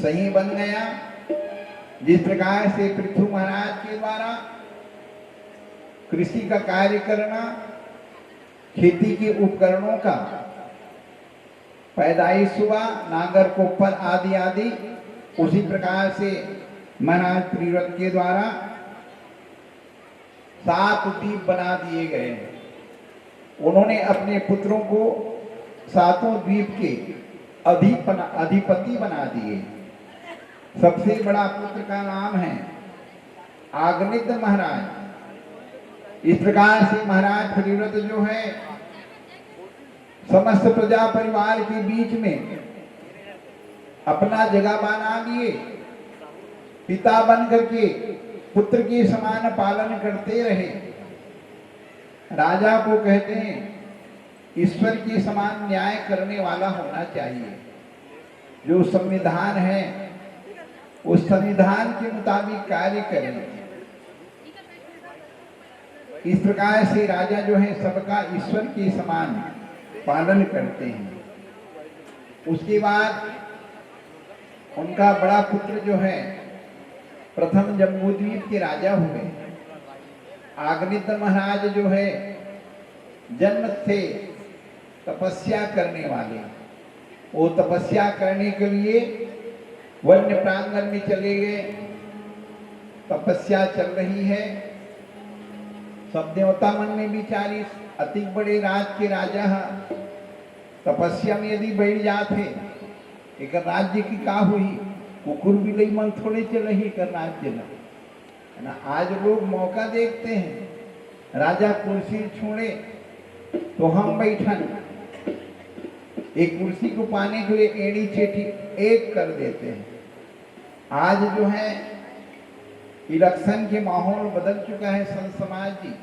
सही बन गया। जिस प्रकार से पृथु महाराज के द्वारा कृषि का कार्य करना, खेती के उपकरणों का पैदाइश हुआ, नांगर कोपर आदि आदि, उसी प्रकार से महाराज प्रियव्रत के द्वारा सात द्वीप बना दिए गए। उन्होंने अपने पुत्रों को सातों द्वीप के अधिप-, अधिपति बना दिए। सबसे बड़ा पुत्र का नाम है आग्निद्र महाराज। इस प्रकार से महाराज प्रियव्रत जो है, समस्त प्रजा परिवार के बीच में अपना जगह बना लिए, पिता बन करके पुत्र के समान पालन करते रहे। राजा को कहते हैं, ईश्वर के समान न्याय करने वाला होना चाहिए। जो संविधान है, उस संविधान के मुताबिक कार्य करें। इस प्रकार से राजा जो है, सबका ईश्वर के समान पालन करते हैं। उसके बाद उनका बड़ा पुत्र जो है, प्रथम जम्बूद्वीप के राजा हुए। आग्निद्र महाराज जो है, जन्म से तपस्या करने वाले। वो तपस्या करने के लिए वन्य प्रांगण में चले गए। तपस्या चल रही है। सब देवता मन में विचारिस, अतिक बड़े राज के राजा ह, तपस्या में यदि बैठ जात हे, एकर राज्य की का होही? कुकुर बिलई मन थोड़े चलही एकर राज्य ला, है ना? आज लोग मौका देखते हैं, राजा कुर्सी छोड़े तो हम बैठन। एक कुर्सी को पाने के लिए एड़ी चेटी एक कर देते हैं। आज जो है, इलेक्शन के माहौल बदल चुका है। संत समाज जी,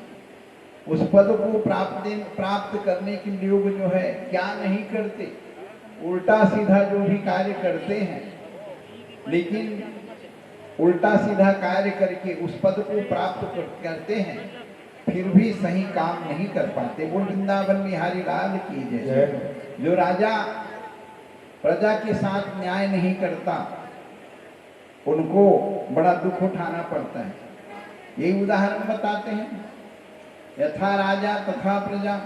उस पद को प्राप्त प्राप्त करने के लिए लोग जो है, क्या नहीं करते, उल्टा सीधा जो भी कार्य करते हैं, लेकिन उल्टा सीधा कार्य करके उस पद को प्राप्त कर, करते हैं, फिर भी सही काम नहीं कर पाते। बोल वृंदावन बिहारी लाल की जय। जो राजा प्रजा के साथ न्याय नहीं करता, उनको बड़ा दुख उठाना पड़ता है। यही उदाहरण बताते हैं, यथा राजा तथा प्रजा।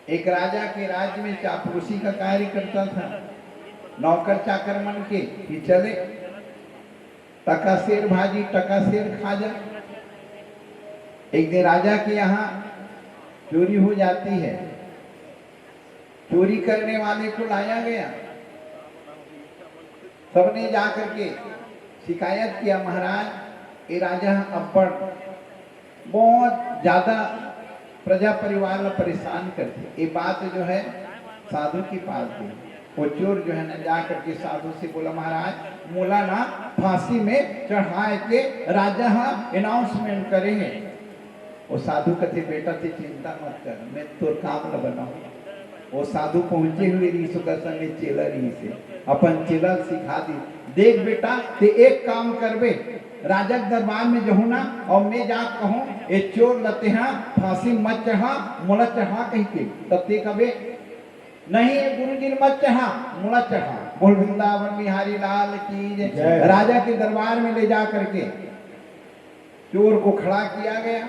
एक राजा के राज्य में चापलूसी का कार्य करता था, नौकर चाकर मन के कि चले, टका सेर भाजी, टका सेर खाजा। एक दिन राजा के यहाँ चोरी हो जाती है। चोरी करने वाले को लाया गया। सबने जा करके शिकायत किया, महाराज, ये राजा अब्बड़ बहुत ज्यादा प्रजा परिवार ला परेशान करथे। ये बात जो है, साधु के पास गई। वो चोर जो है ना, जा करके साधु से बोला, महाराज, मोला ना फांसी में चढ़ाए के राजा हा अनाउंसमेंट करे हे। वो साधु कथे, बेटा, ते चिंता मत कर, मैं तोर काम ला बनाऊं। वो साधु पहुंचे हुए रहिस, ओकर संगे चेला रहिस हे, अपन चेला ला सिखा दी। देख बेटा, ते एक काम करबे, राजा के दरबार में जहूं ना, और मैं जा कहूं, ए चोर ला तेहा फांसी मत चढ़ा, मोला चढ़ा कहि के, तब ते कबे, नहीं, ए गुरुजी ला मत चढ़ा, मोला चढ़ा। बोल वृंदावन बिहारी लाल की जय। जय। राजा के दरबार में ले जा करके चोर को खड़ा किया गया।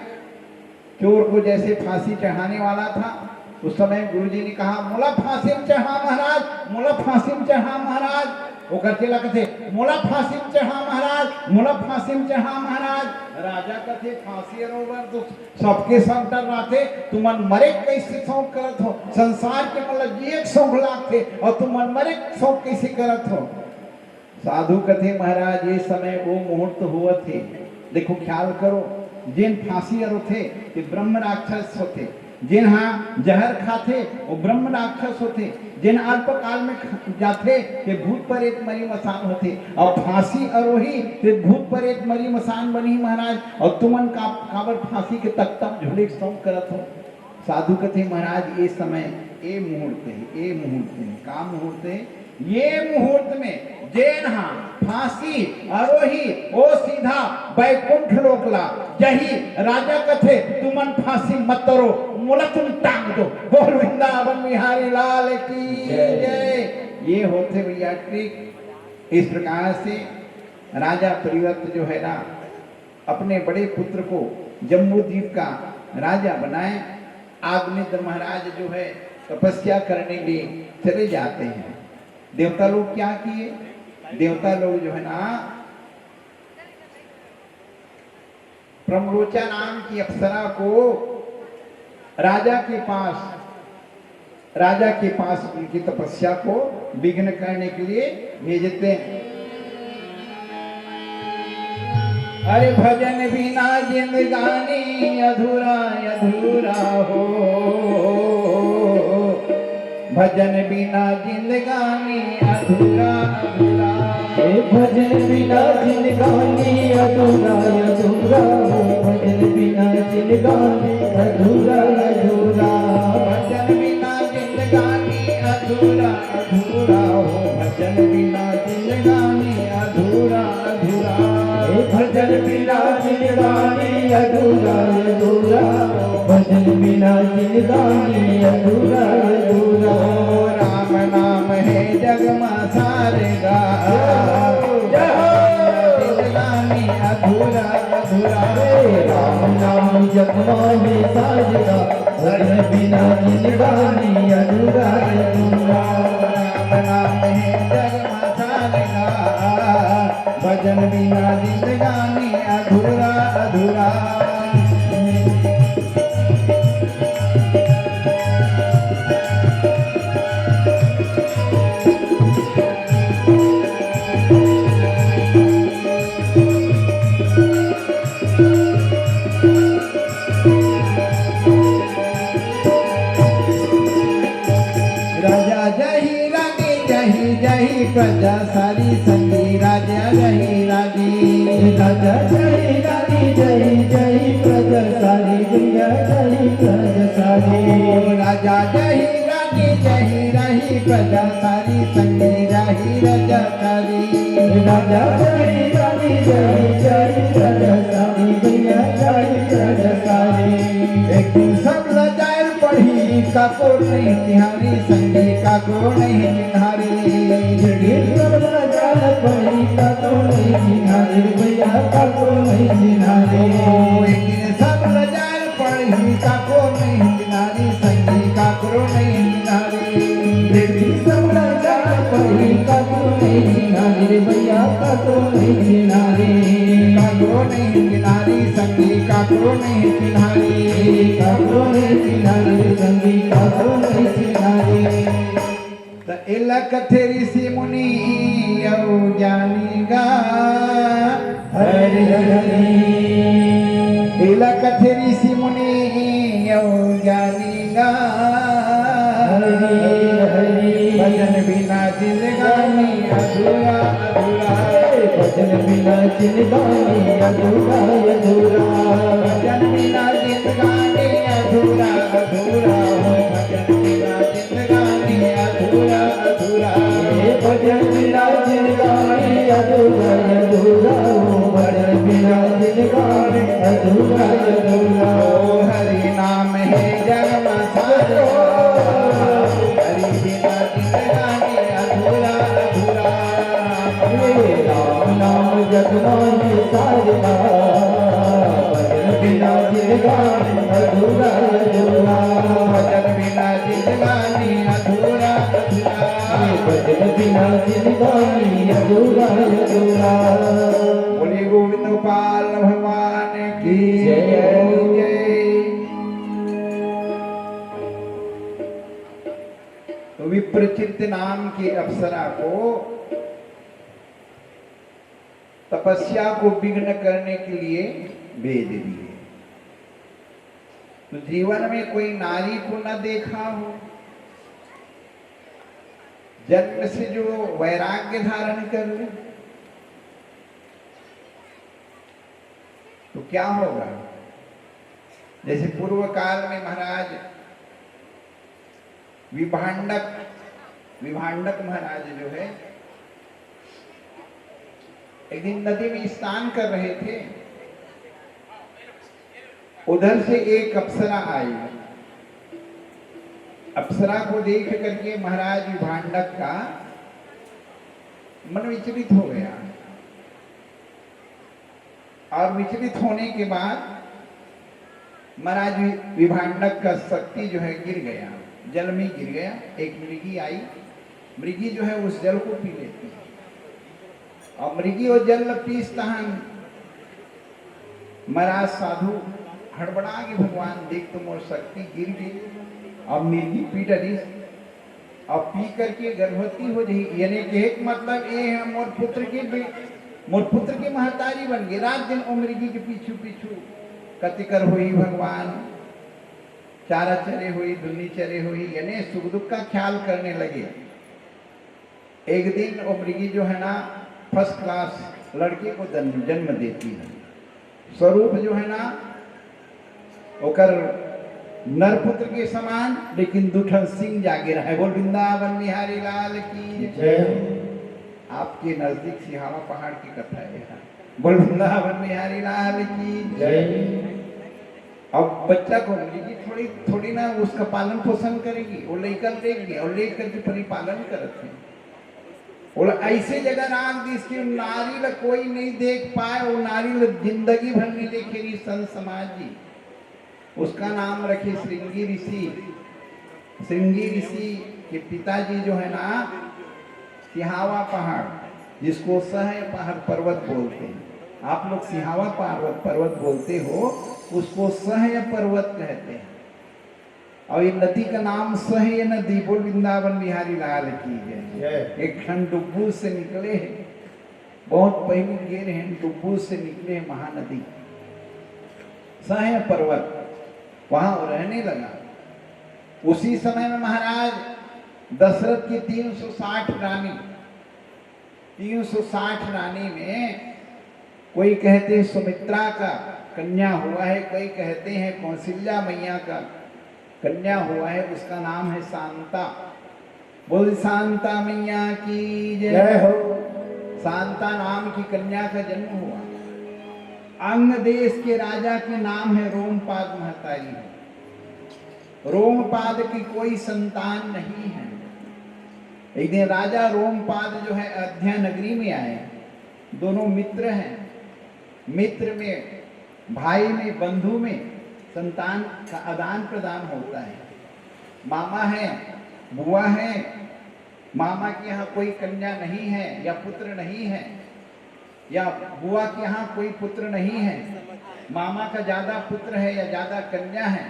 चोर को जैसे फांसी चढ़ाने वाला था, उस समय गुरुजी ने कहा, मोला फांसी में चढ़ा महाराज, मोला फांसी में चढ़ा महाराज। ओकर चेला कथे, मोला फांसी में चढ़ा महाराज, मोला फांसी में चढ़ा महाराज। राजा कथे, फांसी अरोबर तो सबके संग टर्राथे, तुमन मरे के कइसे शौक करत हो? संसार के मन ल जिए के शौक लागथे, और तुमन मरे के शौक कइसे करत हो? साधु कथे, महाराज, ये समय वो मुहूर्त होवत हे। देखो, ख्याल करो, जेन फांसी अरोथे, ते ब्रह्म राक्षस होथे। जेन हा जहर खाथे, वो ब्रह्म राक्षस होथे। जेन अल्पकाल में ख-, जाथे, ते भूत प्रेत मरी मसान होथे। और फांसी अरोही, ते भूत प्रेत मरी मसान बनही महाराज। और तुमन का, काबर फांसी के तख्ता में झूले के शौक करत हो? साधु कथे, महाराज, ये समय, ये मुहूर्त हे, ये मुहूर्त हे। का मुहूर्त हे? ये मुहूर्त में जेन हा फांसी अरोही, वो सीधा बैकुंठ लोक ला जही। राजा कथे, तुमन फांसी मत अरो, मोला तुम टांग दो। बोल वृंदावन बिहारी लाल की जय। जय। ये होथे भैया ट्रिक। इस प्रकार से राजा प्रियव्रत जो है ना, अपने बड़े पुत्र को जम्बूद्वीप का राजा बनाए। आग्निद्र महाराज जो है, तपस्या करने लिए चले जाते हैं। देवता लोग क्या किए? देवता लोग जो है ना, प्रमलोचा नाम की अप्सरा को राजा के पास, राजा के पास उनकी तपस्या को विघ्न करने के लिए भेजते हैं। अरे भजन बिना जिंदगानी अधूरा अधूरा हो, भजन बिना जिंदगानी अधूरा अधूरा। हे भजन बिना जिंदगानी अधूरा अधूरा हो, भजन बिना जिंदगानी अधूरा अधूरा। भजन बिना जिंदगानी अधूरा अधूरा हो, भजन बिना जिंदगानी अधूरा अधूरा। हे भजन बिना जिंदगानी अधूरा अधूरा, भजन बिना जिंदगानी अधूरा अधूरा। राम नाम है जग मा सारगा, जय हो। जिंदगानी अधूरा अधूरा। हे राम नाम जग मा है सारगा, भजन बिना जिंदगानी अधूरा अधूरा। राम नाम है जग मा सारगा, भजन बिना जिंदगानी अधूरा अधूरा। राजा जही रानी जही जही प्रजा सारी संगी, राजा जही रानी। राजा जही रानी जही जही प्रजा सारी, भैया जही प्रजा सारी। राजा जही रानी जही रही प्रजा सारी संगी, रही राजा सारी। राजा जही रानी जही जही प्रजा सारी, भैया जही प्रजा सारी। एक दिन सब लजायल पड़ही, काको नहीं चिन्हारी संगी, काको नहीं चिन्हारी। एक दिन सब लजायल पड़ही, काको नहीं चिन्हारी भैया, काको नहीं चिन्हारी। ओ, एक दिन सब लजायल पड़ही, काको नहीं चिन्हारी संगी, काको नहीं चिन्हारी। एक दिन सब लजायल पड़ही, काको नहीं चिन्हारी भैया, काको नहीं चिन्हारी। काको नहीं चिन्हारी संगी, काको नहीं चिन्हारी। काको नहीं चिन्हारी संगी, काको नहीं चिन्हारी। त एला कथे ऋषि मुनि अउ ज्ञानी गा। हरि हरि। एला कथे ऋषि मुनि अउ ज्ञानी गा। हरि हरि। भजन बिना जिंदगानी अधूरा अधूरा। भजन बिना जिंदगानी अधूरा अधूरा। भजन बिना जिंदगानी अधूरा अधूरा हो। भजन बिना जिंदगानी अधूरा अधूरा। हे भजन बिना जिंदगानी अधूरा अधूरा हो, भजन बिना जिंदगानी अधूरा अधूरा। ओ हरि नाम है जग मा सारगा, हरि बिना जिंदगानी अधूरा अधूरा। हे राम नाम जग मा है सारगा, भजन बिना जिंदगानी अधूरा अधूरा। भजन बिना जिंदगानी अधूरा अधूरा। हे भजन बिना जिंदगानी अधूरा अधूरा। बोलिए गोविंद गोपाल भगवान की जय। जय। तो विप्रचित्त नाम की अप्सरा को तपस्या को विघ्न करने के लिए भेज दिए। तो जीवन में कोई नारी को न देखा हो, जन्म से जो वैराग्य धारण कर ले, तो क्या होगा? जैसे पूर्व काल में महाराज विभांडक, विभांडक महाराज जो है, एक दिन नदी में स्नान कर रहे थे, उधर से एक अप्सरा आई। अप्सरा को देख करके महाराज विभांडक का मन विचलित हो गया। और विचलित होने के बाद महाराज वि-, विभांडक का शक्ति जो है गिर गया, जल में गिर गया। एक मृगी आई, मृगी जो है उस जल को पी लेती है। और मृगी वो जल पीस तहन महाराज साधु हड़बड़ा के, भगवान देख तो मोर शक्ति गिर गई, अब मृगी पी डरिस। अब पी करके गर्भवती हो जाही, यानी कहे के मतलब ये है, मोर पुत्र के बे-, मोर पुत्र के महतारी बन गई। रात दिन ओ मृगी के पीछू पीछू कतिकर होही भगवान, चारा चरे होही, दुन्नी चरे होही, यानी सुख दुख का ख्याल करने लगे। एक दिन ओ मृगी जो है ना, फर्स्ट क्लास लड़के को जन्म, जन्म देती है। स्वरूप जो है ना, ओकर नरपुत्र के समान, लेकिन दू ठन सिंग जागे रहे। बोल वृंदावन बिहारी लाल की जय। आपके नजदीक सिहावा पहाड़ की कथा है। बोल वृंदावन बिहारी लाल की जय। अब बच्चा को मिलेगी, थोड़ी, थोड़ी ना उसका पालन पोषण करेगी, वो लेकर लेगी और लेकर के परिपालन करत है। वो ऐसे जगह राख दिस कि नारी ला कोई नहीं देख पाए, वो नारी ला जिंदगी भर नहीं देखे रही संत समाज जी। उसका नाम रखे श्रृंगी ऋषि। श्रृंगी ऋषि के पिताजी जो है ना, सिहावा पहाड़, जिसको सह्य पहाड़ पर्वत बोलते हैं, आप लोग सिहावा पर्वत, पर्वत बोलते हो, उसको सह्य पर्वत कहते हैं। और ये नदी का नाम सह्य नदी। बोल वृंदावन बिहारी लाल की जय। जय। एक ठन डुब्बू से निकले, बहुत पहले गे रहे, डुब्बू से निकले महानदी, सह्य पर्वत, वहां वो रहने लगा। उसी समय में महाराज दशरथ की तीन सौ साठ रानी, तीन सौ साठ रानी में कोई कहते हैं सुमित्रा का कन्या हुआ है, कोई कहते हैं कौशल्या मैया का कन्या हुआ है, उसका नाम है शांता। बोल शांता मैया की जय। जय हो। शांता नाम की कन्या का जन्म हुआ। अंग देश के राजा के नाम है रोमपाद महतारी है। रोमपाद की कोई संतान नहीं है। एक दिन राजा रोमपाद जो है अयोध्या नगरी में आए, दोनों मित्र हैं, मित्र में, भाई में, बंधु में संतान का आदान प्रदान होता है। मामा है, बुआ है, मामा के यहाँ कोई कन्या नहीं है या पुत्र नहीं है, या बुआ के यहाँ कोई पुत्र नहीं है, मामा का ज्यादा पुत्र है या ज्यादा कन्या है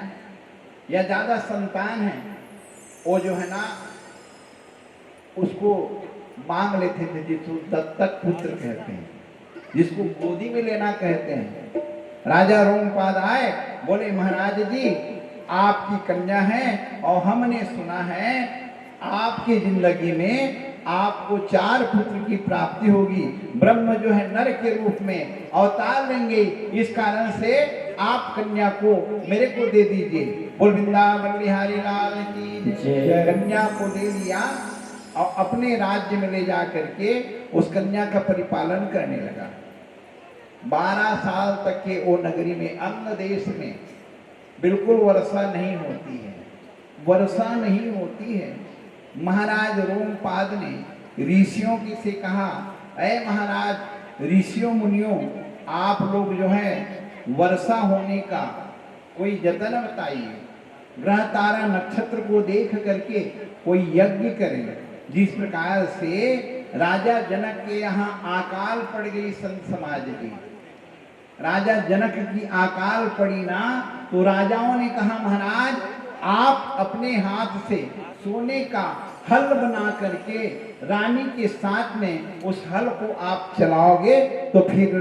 या ज्यादा संतान है, वो जो है ना, उसको मांग लेते थे, जिसको दत्तक पुत्र कहते हैं, जिसको गोदी में लेना कहते हैं। राजा रोमपाद आए, बोले, महाराज जी, आपकी कन्या है और हमने सुना है आपकी जिंदगी में आपको चार पुत्र की प्राप्ति होगी। ब्रह्म जो है नर के रूप में अवतार लेंगे, इस कारण से आप कन्या को मेरे को दे दीजिए। बोल वृंदावन बिहारी लाल की जय। कन्या को ले लिया और अपने राज्य में ले जा करके उस कन्या का परिपालन करने लगा। बारह साल तक के वो नगरी में, अंग देश में बिल्कुल वर्षा नहीं होती है, वर्षा नहीं होती है। महाराज रोमपाद ने ऋषियों की से कहा, अय महाराज, ऋषियों मुनियों, आप लोग जो है वर्षा होने का कोई जतन बताइए, ग्रह तारा नक्षत्र को देख करके कोई यज्ञ करें, जिस प्रकार से राजा जनक के यहाँ अकाल पड़ गई संत समाज की। राजा जनक की अकाल पड़ी ना, तो राजाओं ने कहा, महाराज, आप अपने हाथ से सोने का हल बना करके रानी के साथ में उस हल को आप चलाओगे तो फिर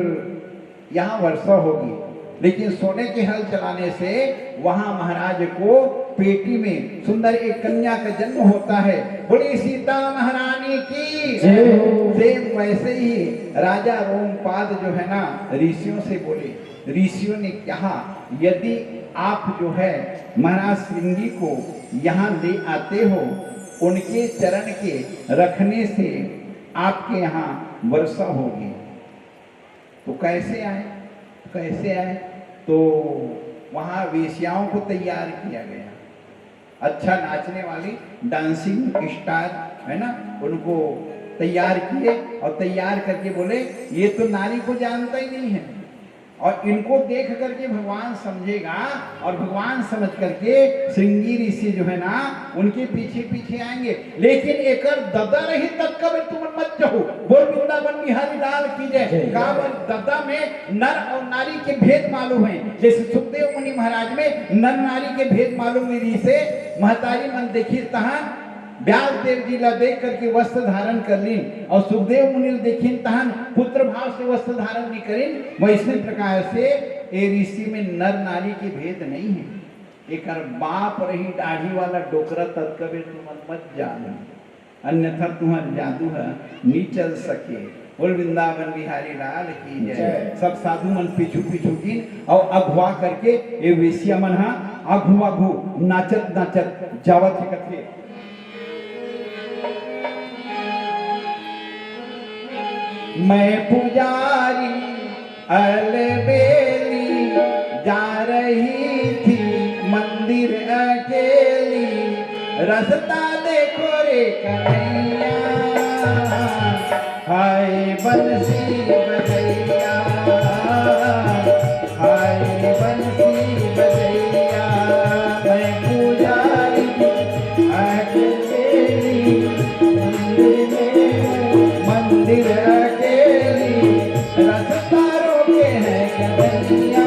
यहाँ वर्षा होगी। लेकिन सोने के हल चलाने से वहां महाराज को पेटी में सुंदर एक कन्या का जन्म होता है। बोलिए सीता महारानी की जय हो। सेम वैसे ही राजा रोमपाद जो है ना, ऋषियों से बोले, ऋषियों ने कहा, यदि आप जो है महाराज श्रृंगी को यहाँ ले आते हो, उनके चरण के रखने से आपके यहाँ वर्षा होगी। तो कैसे आए, तो कैसे आए? तो वहाँ वेश्याओं को तैयार किया गया, अच्छा नाचने वाली डांसिंग स्टार है ना, उनको तैयार किए और तैयार करके बोले, ये तो नारी को जानता ही नहीं है, और इनको देख करके भगवान समझेगा और भगवान समझ करके श्रृंगी ऋषि जो है ना, उनके पीछे पीछे आएंगे। लेकिन एकर ददा रही तब कब तुम मत जाओ। बोल वृंदावन बिहारी लाल की जय। जय। काबर ददा में नर और नारी के भेद मालूम है। जैसे सुखदेव मुनि महाराज में नर नारी के भेद मालूम नहीं से महतारी मन देखी तहां व्यास देव जी ला देख करके वस्त्र धारण कर लीन, अउ सुखदेव मुनि ल देखिन, तहन पुत्र भाव से वस्त्र धारण नहीं करिन। वैसने प्रकार से ए ऋषि में नर नारी के भेद नहीं है। एकर बाप रही दाढ़ी वाला डोकरा, ततका बेर तुमन मत जान, अन्यथा तुम्हार जादू ह नी चल सके। बोल वृंदावन बिहारी लाल की जय। जय। सब साधु मन पीछू पीछू गिन अउ अगुवा करके ए वेश्या मन ह आघू आघू नाचत नाचत जावत हे कथे। मैं पुजारी अलबेली जा रही थी मंदिर अकेली, रास्ता देखो रे कन्हैया, हाय बंसी बजैया, हाय बंसी बजैया। मैं पुजारी अकेली, मंदिर अकेली, रास्ता रोके है कन्हैया।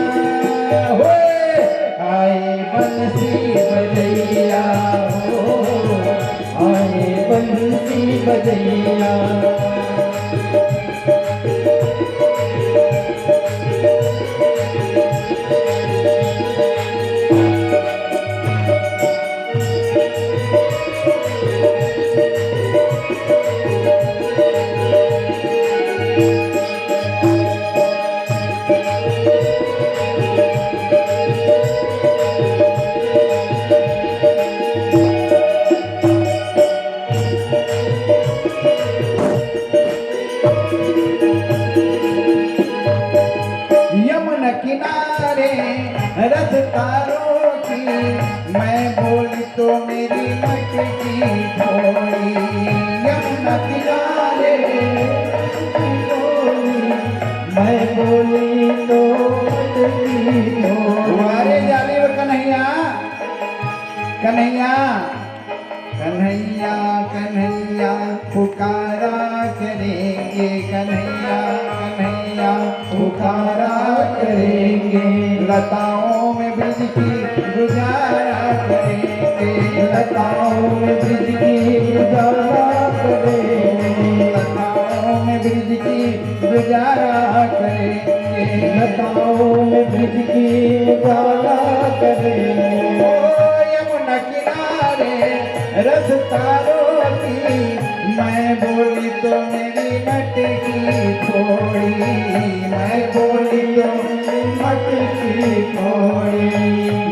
होए, हाय बंसी बजैया, हो, हाय बंसी बजैया। यमुना किनारे रस तारों की, मैं बोली तो मेरी मटकी थोड़ी। यमुना किनारे, मैं बोली तो मटकी थोड़ी। वारे जाली वो कन्हैया, कन्हैया, कन्हैया, कन्हैया पुकारा करेंगे, कन्हैया, कन्हैया पुकारा करेंगे। लताओं में ब्रज की गुजारा करेंगे, लताओं में ब्रज की गुजारा करेंगे, लताओं में ब्रज की गुजारा करेंगे, लताओं में ब्रज की गुजारा करेंगे। ओ यमुना किनारे रस तारों की, मैं बोली तो मेरी मटकी फोड़ी, मैं बोली तो मटकी फोड़ी।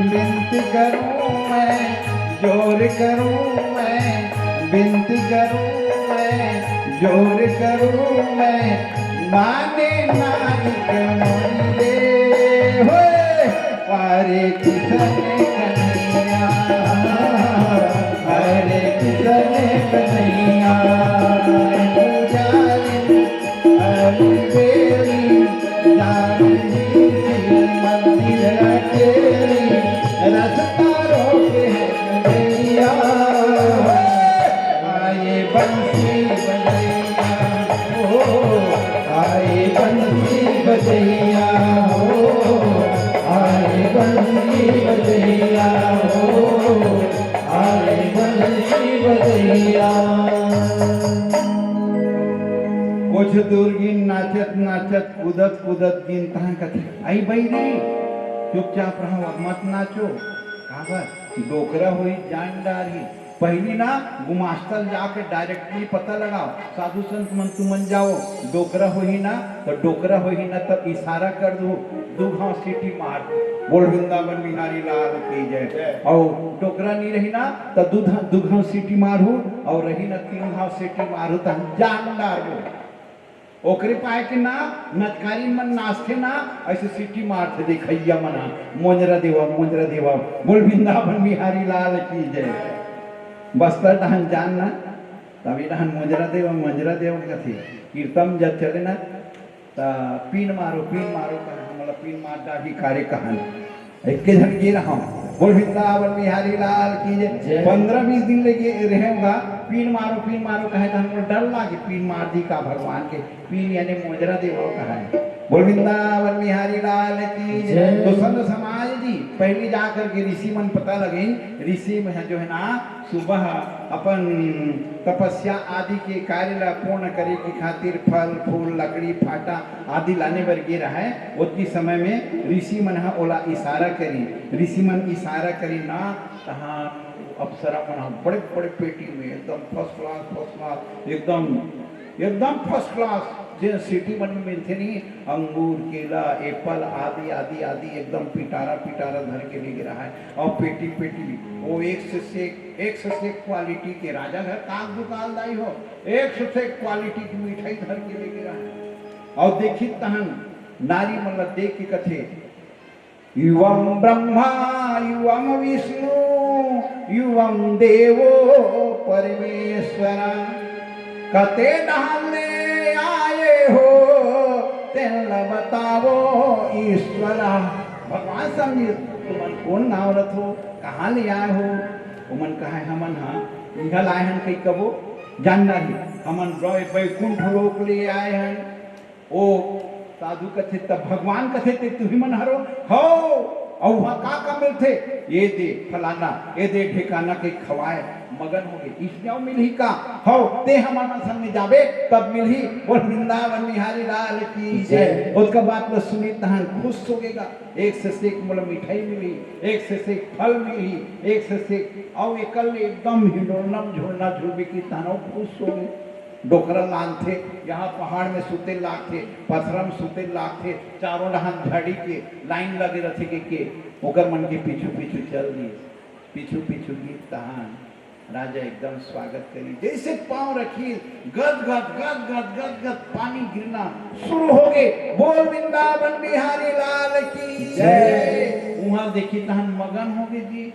विनती करूं मैं, जोर करूं मैं, विनती करूं मैं, जोर करूं मैं, माने नारी के मोरी रे। होए, हरे किशन कन्हैया, हरे किशन कन्हैया। पुजारी अलबेली, जा रही थी मंदिर अकेली, रास्ता रोके है कन्हैया। आए बंसी बजैया, ओ, आए बंसी बजैया, ओ, आए बंसी बजैया, ओ, आए बंसी बजैया। कुछ दूर गिन नाचत नाचत, कूदत कूदत गिन, तहां कथे, "आई बई रे, चुपचाप रहो, अब मत नाचो।" काबर? डोकरा होई, जान डारही। पहिली ना गुमास्ता ल जाके directly पता लगाओ, साधु संत मन तुमन जाओ, डोकरा होही ना, त डोकरा होही ना, त इशारा कर दो, दू घांव सीटी मार दो। बोल वृंदावन बिहारी लाल की जय। जय। अउ डोकरा नी रही ना, त दू धा-, दू घांव सीटी मारहू, अउ रही ना तीन घांव सीटी मारहू, त हम जान डारबो। ओकरे पाए के ना नचकारी मन नाचथे ना, ऐसे सीटी मारथे देखइया मन ह, "मोंजरा देवा, मोंजरा देवा।" बोल वृंदावन बिहारी लाल की जय। बस्तर डहन जान ना, तभी डहन मोंजरा देवा, मोंजरा देवा कथे। कीर्तन जब चले ना, त "पीन मारो, पीन मारो," कहे, "हमला पीन मार डाही कारे," कहन। एके झन गे रहंव। बोल वृंदावन बिहारी लाल की जय। जय। पंद्रह बीस दिन ले गे रहेंव गा, "पीन मारो, पीन मारो," कहे, त हमला डर लागे, पीन मार दी का भगवान के, पीन याने मोंजरा देवा कहे। बोल वृंदावन बिहारी लाल की जय। जय। तो संत समाज पहली जा करके ऋषि मन पता लगिन, ऋषि मन जो है ना, सुबह अपन तपस्या आदि के कार्य ला पूर्ण करे के खातिर फल, फूल, लकड़ी, फाटा आदि लाने बर गे रहय। ओतकी समय में ऋषि मन ह ओला इशारा करिन, ऋषि मन इशारा करिन ना, तहाँ अप्सरा मन ह बड़े बड़े पेटी में एकदम first class, first class, एकदम एकदम first class, जे city मन में मिलथे नहीं, अंगूर, केला, apple आदि आदि आदि, एकदम पिटारा पिटारा धर के लेगे रहय। और पेटी पेटी वो एक से एक, एक से एक quality के, राजा घर का दुकानदारी हो, एक से एक quality की मिठाई धर के लेगे रहय। और देखित तहन नारी मन ला देख के कथे, युवम ब्रह्मा, युवम विष्णु, युवम देवो परमेश्वरा। कते डहन ले आए हो, तेन ल बतावो ईश्वरा। भगवान समझे, तुमन कोन नाव रथो, कहाँ ले आए हो? उमन कहे, हमन हा इहाँ लाए हन, कही कबो जानना ही, हमन बै-, बैकुंठ लोक ले आए हन। ओ साधु कथे, तब भगवान कथे, ते तुही मन हरो? हो। अउ वहाँ का का मिलथे? ये दे फलाना, ये दे ढेकाना के खवाए, मगन हो गए। इसने अउ मिलही का? हो, ते हमर मन संग में जाबे, तब मिलही। बोल वृंदावन बिहारी लाल की जय। जय। ओतका बात ल सुनित तहन खुश हो गेगा। एक से एक मोला मिठाई मिलही, एक से एक फल मिलही, एक से एक, अउ एकल एकदम हिंडोलना झुलना झुलबे कि तहन अउ खुश हो गे। डोकरा लानथे, यहाँ पहाड़ में सुते लागथे, पथरा में सुते लागथे, चारों डहान झड़ी के line लगे रथे के, के ओकर मन के पीछू पीछू चल दिस, पीछू पीछू गिस तहान राजा एकदम स्वागत करी, जैसे पाँव रखी, गद गद गद गद गद गद पानी गिरना शुरू हो गए। बोल वृंदावन बिहारी लाल की जय। वहाँ देखी तहन मगन हो गए जी,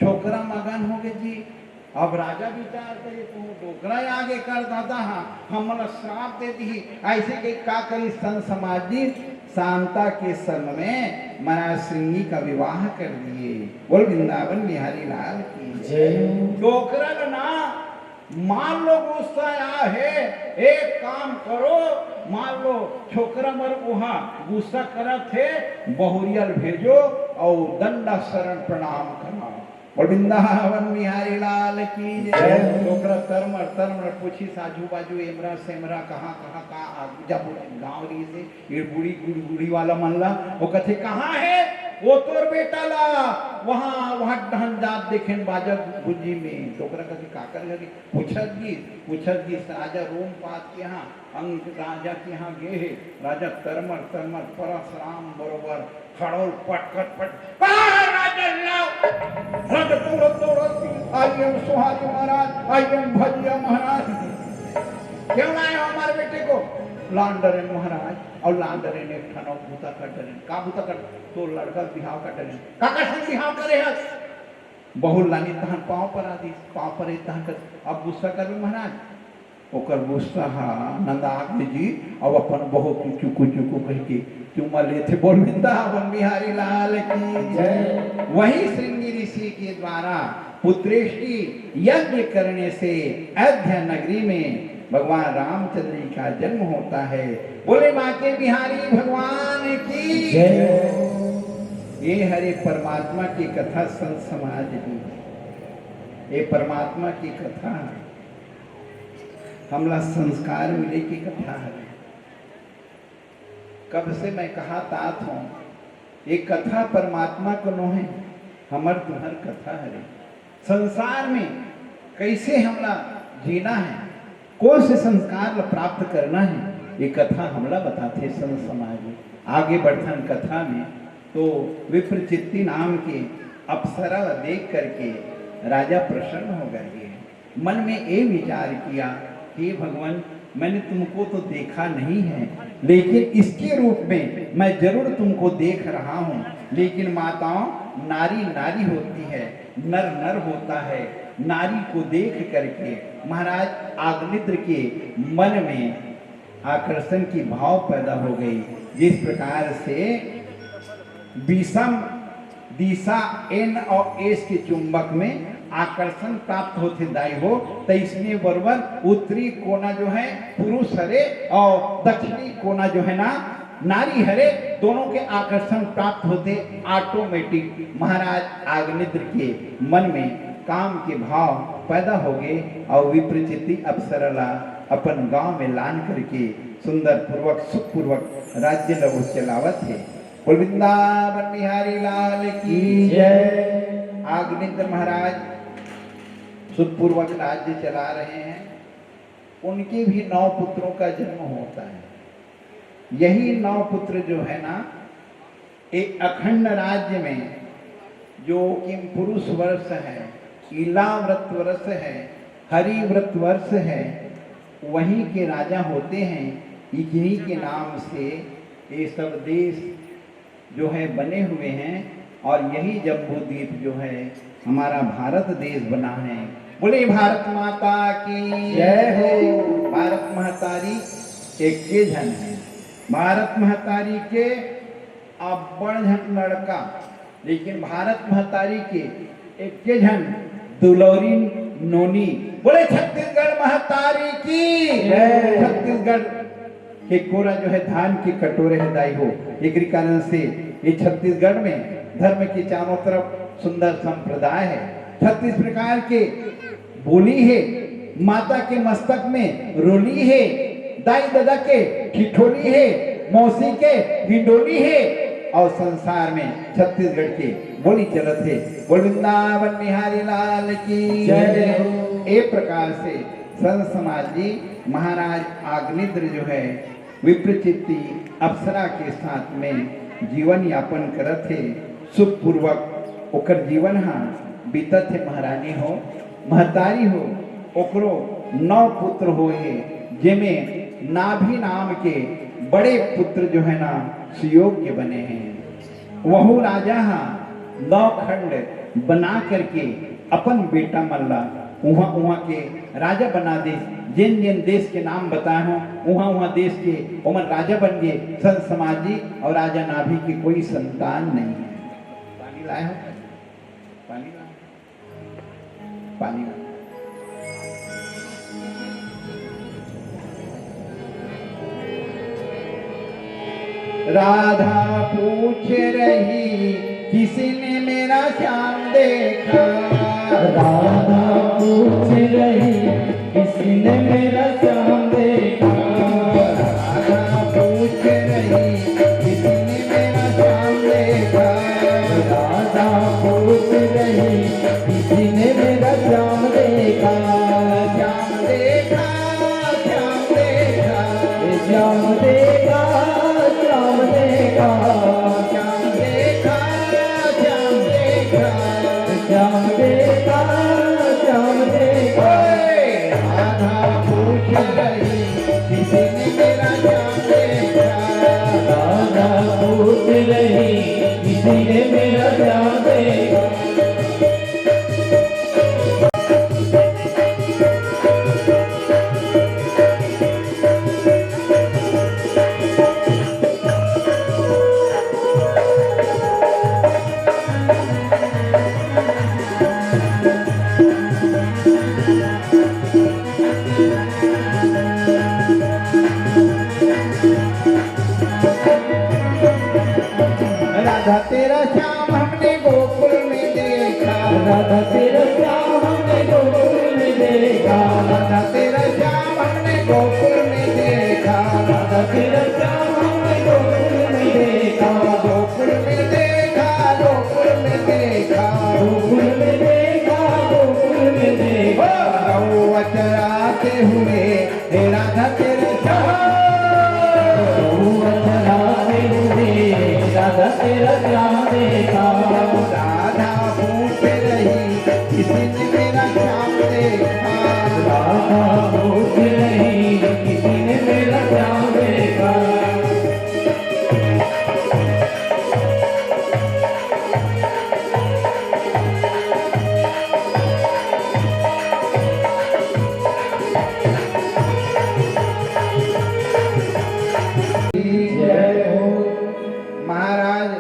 छोकरा मगन हो गए जी। अब राजा विचार करे, तू डोकरा आगे कर दादा हा, हमला श्राप दे दी, ऐसे के का करी? संत समाज जी, शांता के संग में महाराज श्रृंगी का विवाह कर दिए। बोल वृंदावन बिहारी लाल की जय। डोकरा ल ना, मान लो गुस्सा आ है, एक काम करो, मान लो छोकरा मन उहाँ गुस्सा करत हे, बहुरिया ल भेजो अउ दंडा शरण प्रणाम कराओ। बोल वृंदावन बिहारी लाल की जय। जय। डोकरा तरमर तरमर पूछिस आजू बाजू, एमरा सेमरा, कहाँ कहाँ का आगू जाबो, गाँव रहिसे, ये बूढ़ी गुड़गुड़ी वाला मन ला। वो कथे, कहाँ है वो तोर बेटा ला? वहाँ, वहाँ डहन जात देखेन बाजा गुंजी में। डोकरा कथे, काकर घरे? पूछत गिस, पूछत गिस, राजा रोम पात के यहाँ, अंग राजा के यहाँ गे हे। राजा तरमर तरमर परसराम बरोबर खड़ोल पटकत पट, "आ, राजा लाओ।" राजा दौड़त दौड़त, "I am सोहारी महाराज, I am भजिया महाराज।" "क्यों लाए हो हमारे बेटे को?" "लान डरेन महाराज।" "अउ लान डरेन एक ठन अउ बूता कर डरेन।" "का बूता कर?" "तो लड़का बिहाव कर डरेन।" "काकर संग बिहाव करे हस?" "बहू लानी तहन पाँव परा दिस, पाँव परे तहन कर।" "अब गुस्सा करबे महाराज?" ओकर गुस्सा हा नंदा गे जी, अब अपन बहू के चुकू चुकू कह के चुम्मा लेथे। बोल वृंदावन बिहारी लाल की जय। वही श्रृंगी ऋषि के द्वारा पुत्रेष्टि यज्ञ करने से अयोध्या नगरी में भगवान रामचंद्र जी का जन्म होता है। बोले बांके बिहारी भगवान की जय। ये हरे परमात्मा की कथा संत समाज की, ये परमात्मा की कथा हमला संस्कार मिले की कथा हरे। कब से मैं कहा तात हूँ, ये कथा परमात्मा को नोहे, हमर तुम्हर कथा हरे। संसार में कैसे हमला जीना है, कौन से संस्कार ला प्राप्त करना है, ये कथा हमला बताथे संत समाज में। आगे बढ़थन कथा में, तो विप्रचित्ती नाम के अप्सरा ला देख करके राजा प्रसन्न हो गए। मन में ये विचार किया, "हे भगवान, मैंने तुमको तो देखा नहीं है, लेकिन इसके रूप में मैं जरूर तुमको देख रहा हूँ।" लेकिन माताओं, नारी नारी होती है, नर नर होता है। नारी को देख करके महाराज आग्निद्र के मन में आकर्षण की भाव पैदा हो गई। जिस प्रकार से विषम दिशा N और S के चुंबक में आकर्षण प्राप्त होथे दाई हो, तो इसमें बरोबर उत्तरी कोना जो है पुरुष हरे और दक्षिणी कोना जो है ना नारी हरे, दोनों के आकर्षण प्राप्त होते। ऑटोमेटिक महाराज आग्निद्र के मन में काम के भाव पैदा हो गए और विप्रचित्ती अप्सरा ला अपन गांव में लान करके सुंदर पूर्वक, सुखपूर्वक राज्य ल वो चलावत हे। बोल वृंदावन बिहारी लाल की जय। आग्निद्र महाराज सुखपूर्वक राज्य चला रहे हैं। उनके भी नौ पुत्रों का जन्म होता है। यही नौ पुत्र जो है ना, एक अखंड राज्य में जो किम पुरुष वर्ष है, इलाव्रत वर्ष है, हरिव्रत वर्ष है, वहीं के राजा होते हैं। इन्हीं के नाम से ये सब देश जो है बने हुए हैं और यही जम्बूद्वीप जो है हमारा भारत देश बना है। बोले भारत माता की जय हो। भारत महतारी एक के झन है। भारत महतारी के अब्बड़ झन लड़का, लेकिन भारत महतारी के एक के झन दुलौरी नोनी। बोले छत्तीसगढ़ महतारी की जय। छत्तीसगढ़ के कोरा जो है धान के कटोरे है दाई हो। एकरी कारण से ये छत्तीसगढ़ में धर्म के चारों तरफ सुंदर संप्रदाय है। छत्तीस प्रकार के बोली है, माता के मस्तक में रोली है, दाई ददा के ठिठोली है, मौसी के हिंडोली है और संसार में छत्तीसगढ़ के बोली चलत है। बोल वृंदावन बिहारी लाल की जय। ए प्रकार से संत समाज जी महाराज आग्निद्र जो है विप्रचित्ती अप्सरा के साथ में जीवन यापन करत हे। सुखपूर्वक ओकर जीवन हा बीतत हे। महारानी हो, महतारी हो, ओकरो नौ पुत्र होए हे, जेमे नाभि नाम के बड़े पुत्र जो है ना सुयोग्य बने हैं। वहू राजा हा नौ खंड बना करके अपन बेटा मन ला उहाँ उहाँ के राजा बना दे। जेन जेन देश के नाम बताए हो उहाँ उहाँ देश के ओमन राजा बन गए। संत समाज जी और राजा नाभि के कोई संतान नहीं है। पानी लाए हो? पानी लाए हो? पानी लाए हो? राधा पूछ रही किसी ने मेरा श्याम देखा। राधा पूछ रही किसी ने मेरा श्याम देखा। राधा पूछ रही किसी ने मेरा श्याम देखा। राधा पूछ रही किसी ने मेरा श्याम देखा। श्याम देखा, श्याम देखा। श्याम देखा, श्याम देखा। श्याम देखा, श्याम देखा। श्याम देखा, श्याम देखा। ओए, राधा पूछ रही, किसी ने मेरा श्याम देखा? राधा पूछ रही, किसी ने मेरा श्याम देखा? राधा तेरा श्याम हमने गोकुल में देखा। राधा तेरा श्याम हमने गोकुल में देखा। राधा तेरा श्याम हमने गोकुल में देखा। राधा तेरा श्याम हमने गोकुल में देखा। गोकुल में देखा, गोकुल में देखा। गोकुल में देखा, गोकुल में देखा। ओ, गौआ चराते हुए हे राधा तेरा श्याम। गौआ चराते हुए राधा तेरा श्याम देखा। राधा पूछ रही किसी ने मेरा श्याम देखा? राधा पूछ रही किसी ने मेरा श्याम देखा? जय हो महाराज।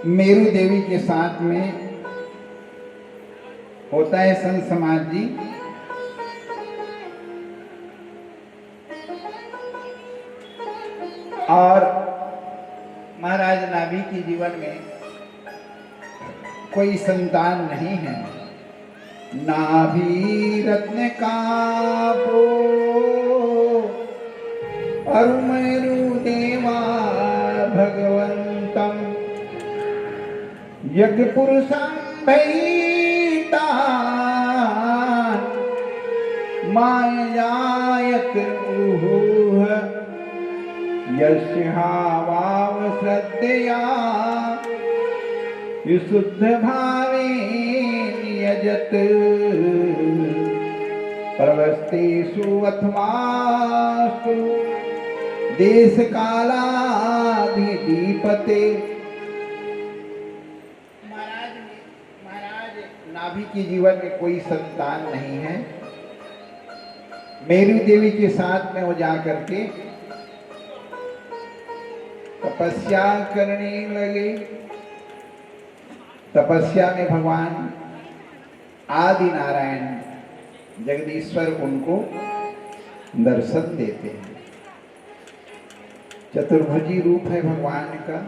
मेरू देवी के साथ में होता है संत समाज जी। और महाराज नाभि के जीवन में कोई संतान नहीं है। नाभि रत्न का पो अरु मेरु देवा भगवंतम यज्ञ पुरुषम भयता मायायत उहूह यस्यावाव श्रद्धया विशुद्ध भावे नियजत प्रवस्तेषु अथवास्तु देश कालाधिदीपते। महाराज, महाराज नाभि के जीवन में कोई संतान नहीं है। मेरू देवी के साथ में वो जा करके तपस्या करने लगे। तपस्या में भगवान आदि नारायण जगदीश्वर उनको दर्शन देते हैं। चतुर्भुजी रूप है भगवान का।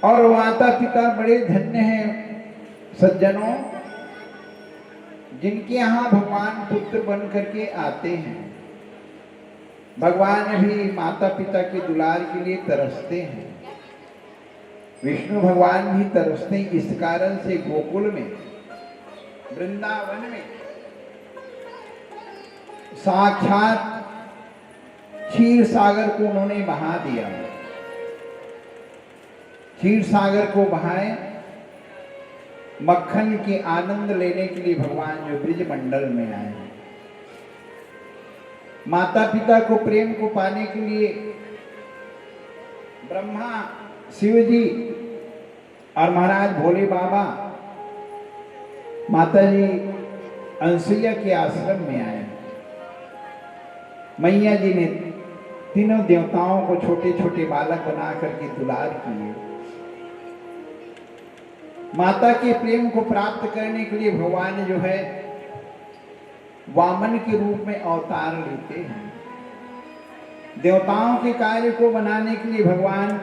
और माता पिता बड़े धन्य हैं सज्जनों, जिनके यहाँ भगवान पुत्र बन करके आते हैं। भगवान भी माता पिता के दुलार के लिए तरसते हैं। विष्णु भगवान भी तरसते हैं। इस कारण से गोकुल में, वृंदावन में साक्षात क्षीर सागर को उन्होंने बहा दिया। क्षीर सागर को बहाए, मक्खन के आनंद लेने के लिए भगवान जो ब्रज मंडल में आए, माता पिता को प्रेम को पाने के लिए ब्रह्मा, शिव जी और महाराज भोले बाबा माता जी अनसुईया के आश्रम में आए। मैया जी ने तीनों देवताओं को छोटे छोटे बालक बना करके दुलार किए। माता के प्रेम को प्राप्त करने के लिए भगवान जो है वामन के रूप में अवतार लेते हैं। देवताओं के कार्य को बनाने के लिए भगवान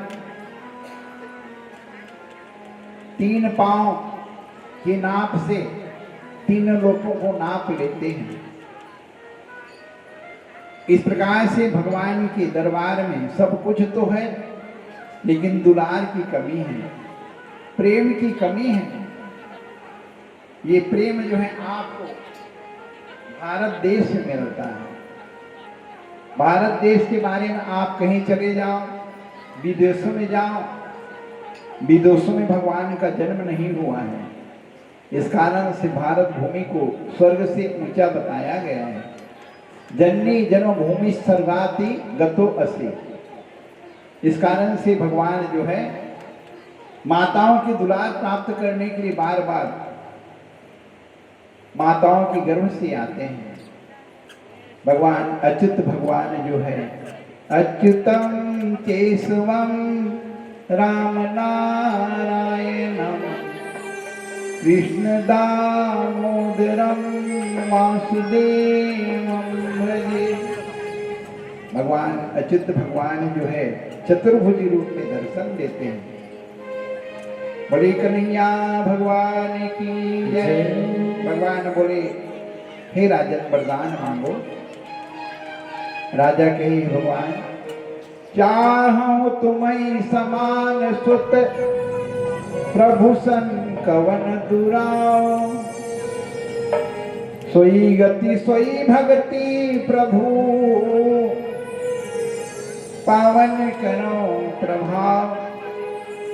तीन पांव के नाप से तीन लोकों को नाप लेते हैं। इस प्रकार से भगवान के दरबार में सब कुछ तो है, लेकिन दुलार की कमी है, प्रेम की कमी है। ये प्रेम जो है आपको भारत देश में मिलता है। भारत देश के बारे में आप कहीं चले जाओ, विदेशों में जाओ, विदेशों में भगवान का जन्म नहीं हुआ है। इस कारण से भारत भूमि को स्वर्ग से ऊंचा बताया गया है। जननी जन्मभूमि स्वर्गाति गतो असी। इस कारण से भगवान जो है माताओं की दुलार प्राप्त करने के लिए बार बार माताओं के गर्भ से आते हैं। भगवान अच्युत भगवान जो है, अच्युतम केशवम राम नारायणम कृष्ण दामोदरम वासुदेवम भजे। भगवान अच्युत भगवान जो है चतुर्भुज रूप में दर्शन देते हैं। बोले कन्हैया भगवान की जय। जय। भगवान बोले, हे राजन, वरदान मांगो। राजा कहे, भगवान, चाहूं तुम्हई समान सुत, प्रभु सन कवन दुराव। सोई गति सोई भगति प्रभु, पावन करो प्रभाव।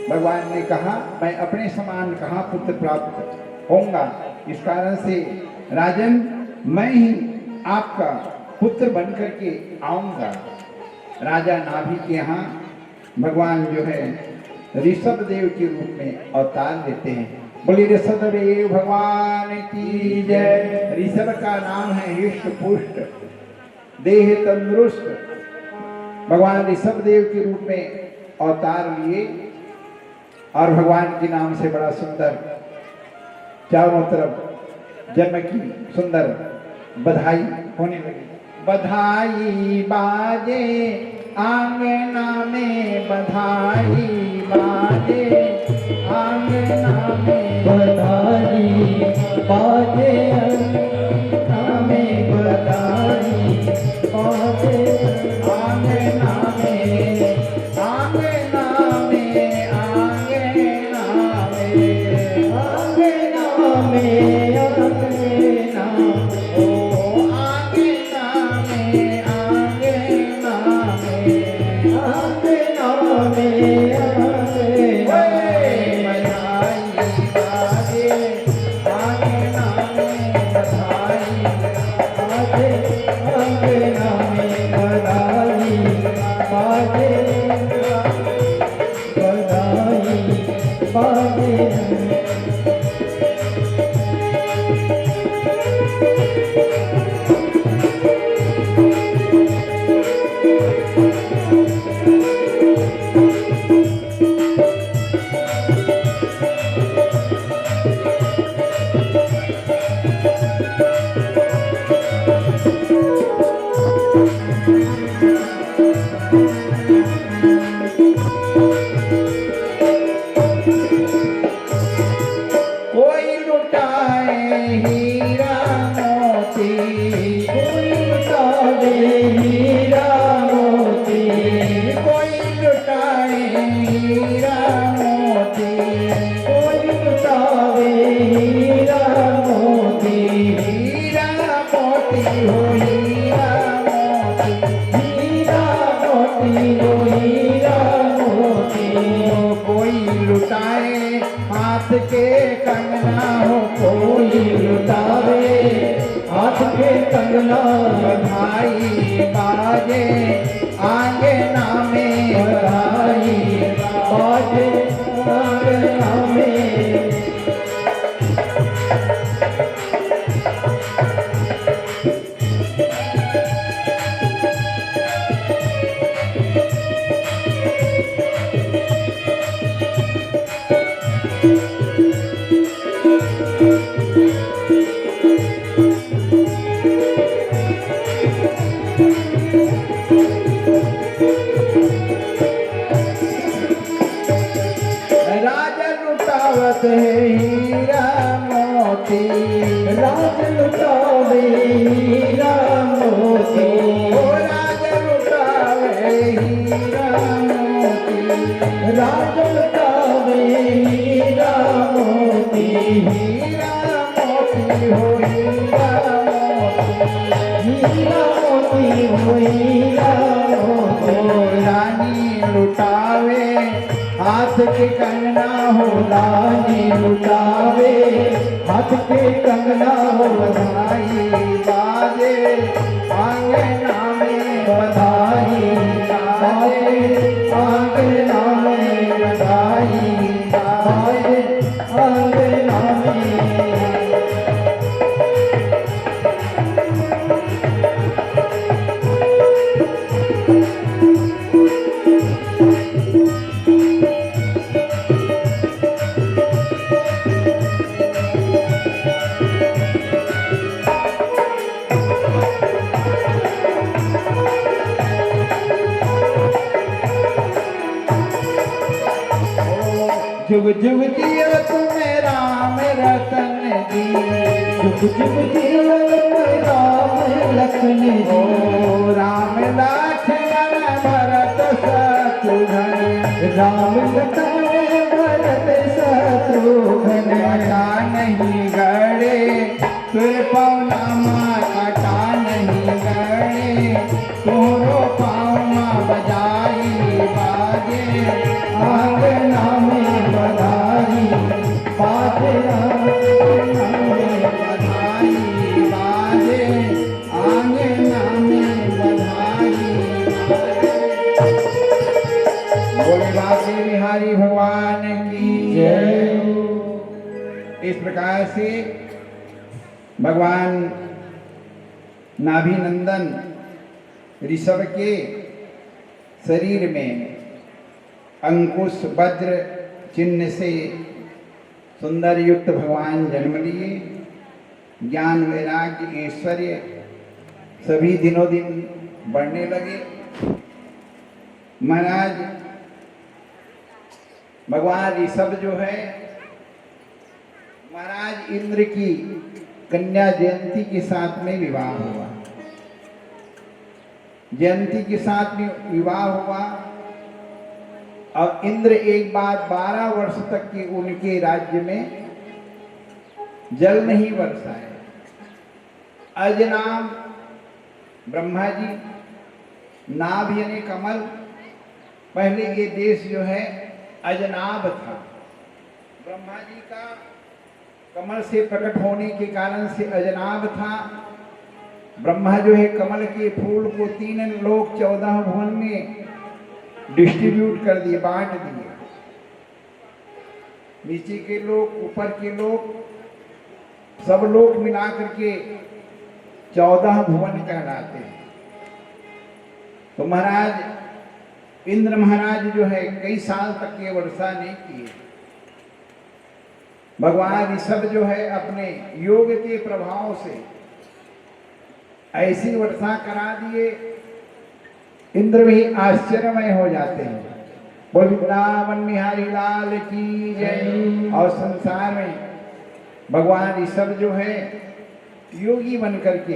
भगवान ने कहा, मैं अपने समान कहाँ पुत्र प्राप्त होऊंगा? इस कारण से राजन, मैं ही आपका पुत्र बन करके आऊंगा। राजा नाभि के यहाँ भगवान जो है ऋषभ देव के रूप में अवतार लेते हैं। बोलिए ऋषभ देव भगवान की जय। ऋषभ का नाम है हृष्ट पुष्ट, देह तंदुरुस्त। भगवान ऋषभ देव के रूप में अवतार लिए और भगवान के नाम से बड़ा सुंदर चारों तरफ जन्म की सुंदर बधाई होने लगी। बधाई बाजे आंगना में, बधाई बाजे आंगना में। बधाई बाजे आंगना में, बधाई बाजे आंगना में। आंगना में, आंगना में, आंगना में, आंगना। ओ आंगना में, आंगना में, आंगना में, आंगना में। ओए, बधाई बाजे आंगना में, बधाई बाजे आंगना में, बधाई बाजे, बधाई बाजे। कोई लुटाए हीरा मोती, कोई लुटावे हीरा मोती, कोई लुटाए हीरा मोती, कोई लुटावे हीरा मोती। हीरा मोती हो हीरा मोती, हीरा मोती हो हीरा मोती। कोई लुटाए हाथ के कंगना हो, कोई लुटावे हाथ के कंगना। बधाई बाजे आंगना में, बधाई बाजे आंगना में। राजा लुटावत हे हीरा मोती। राजा लुटावे हीरा मोती। ओ राजा लुटावे हीरा मोती। राजा लुटावे हीरा मोती। हीरा मोती हो हीरा मोती। हीरा मोती हो हीरा मोती। ओ रानी लुटावे हाथ के कंगना हो। रानी लुटावे हाथ के कंगना हो। बधाई बाजे आंगना में, बधाई बाजे आंगना में, बधाई बाजे आंगना में। जुग जुग जियो तुम राम रतन जी। जुग जुग जियो तुम राम लखन जी। ओ राम लक्ष्मण भरत शत्रुघ्न। राम लखन भरत शत्रुघ्न। कटा नहीं गड़े तुर पवना मा, कटा नहीं गड़े तुरो पाँव मा। बधाई बाजे आंगना में, बधाई बाजे आंगना में, बधाई बाजे आंगना में, बधाई बाजे। बोले बांके बिहारी भगवान की जय। इस प्रकार से भगवान नाभि नंदन ऋषभ के शरीर में अंकुश वज्र चिन्ह से सुंदर युक्त भगवान जन्म लिए। ज्ञान वैराग्य ऐश्वर्य सभी दिनों दिन बढ़ने लगे। महाराज, भगवान ऋषभ जो है, महाराज इंद्र की कन्या जयंती के साथ में विवाह हुआ। जयंती के साथ में विवाह हुआ और इंद्र एक बार बारह वर्ष तक के उनके राज्य में जल नहीं बरसाए। अजनाभ ब्रह्मा जी, नाभ यानी कमल, पहले ये देश जो है अजनाभ था। ब्रह्मा जी का कमल से प्रकट होने के कारण से अजनाभ था। ब्रह्मा जो है कमल के फूल को तीन लोक चौदह भुवन में डिस्ट्रीब्यूट कर दिए, बांट दिए। नीचे के लोक, ऊपर के लोक, सब लोक मिला करके चौदह भुवन कहलाते हैं। तो महाराज इंद्र महाराज जो है कई साल तक ये वर्षा नहीं किए। भगवान ऋषभ जो है अपने योग के प्रभाव से ऐसी वर्षा करा दिए, इंद्र भी आश्चर्यमय हो जाते हैं। बोल वृंदावन बिहारी लाल की जय। और संसार में भगवान ऋषभ जो है योगी बन करके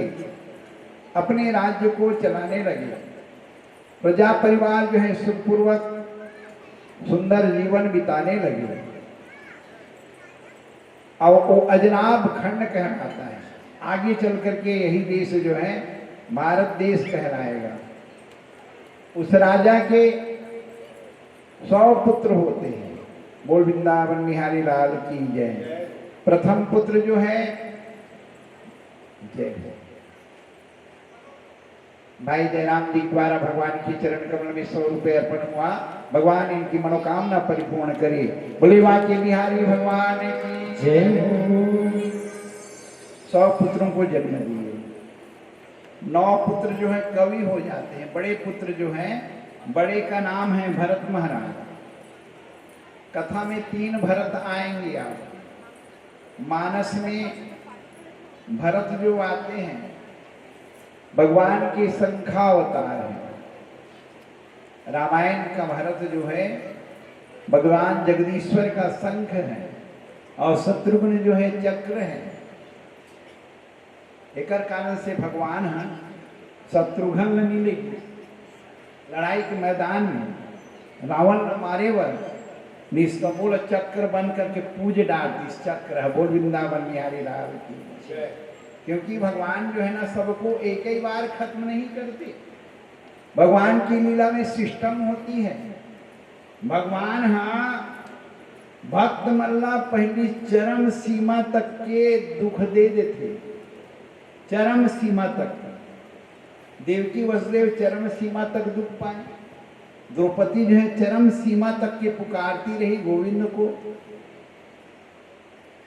अपने राज्य को चलाने लगे। प्रजा परिवार जो है सुखपूर्वक सुंदर जीवन बिताने लगे। और वो अजनाभ खंड कहलाता है। आगे चल करके यही देश जो है भारत देश कहलाएगा। उस राजा के सौ पुत्र होते हैं। बोल वृंदावन बिहारी लाल की जय। प्रथम पुत्र जो है, जय हो। भाई जयराम जी द्वारा भगवान के चरण कमल में सौ रुपये अर्पण हुआ। भगवान इनकी मनोकामना परिपूर्ण करे। बोले बांके बिहारी भगवान की जय हो। सौ पुत्रों को जन्म दिए। नौ पुत्र जो है कवि हो जाते हैं। बड़े पुत्र जो हैं, बड़े का नाम है भरत महाराज। कथा में तीन भरत आएंगे आप। मानस में भरत जो आते हैं, भगवान के शंखावतार हैं। रामायण का भरत जो है, भगवान जगदीश्वर का शंख है, और शत्रुघ्न जो है, चक्र है। एकर कारण से भगवान ह शत्रुघ्न ल मिले, लड़ाई के मैदान में रावण ल मारे बर निष्कपोल चक्र बन करके पूज डार दिस। चक्र है। बोल वृंदावन बिहारी लाल की। क्योंकि भगवान जो है ना, सबको एक ही बार खत्म नहीं करते। भगवान की लीला में सिस्टम होती है। भगवान हा भक्त मन ला पहली चरम सीमा तक के दुख दे देथे। चरम सीमा तक। देवकी वसुदेव चरम सीमा तक दुख पाए। द्रौपदी जो है चरम सीमा तक के पुकारती रही गोविंद को।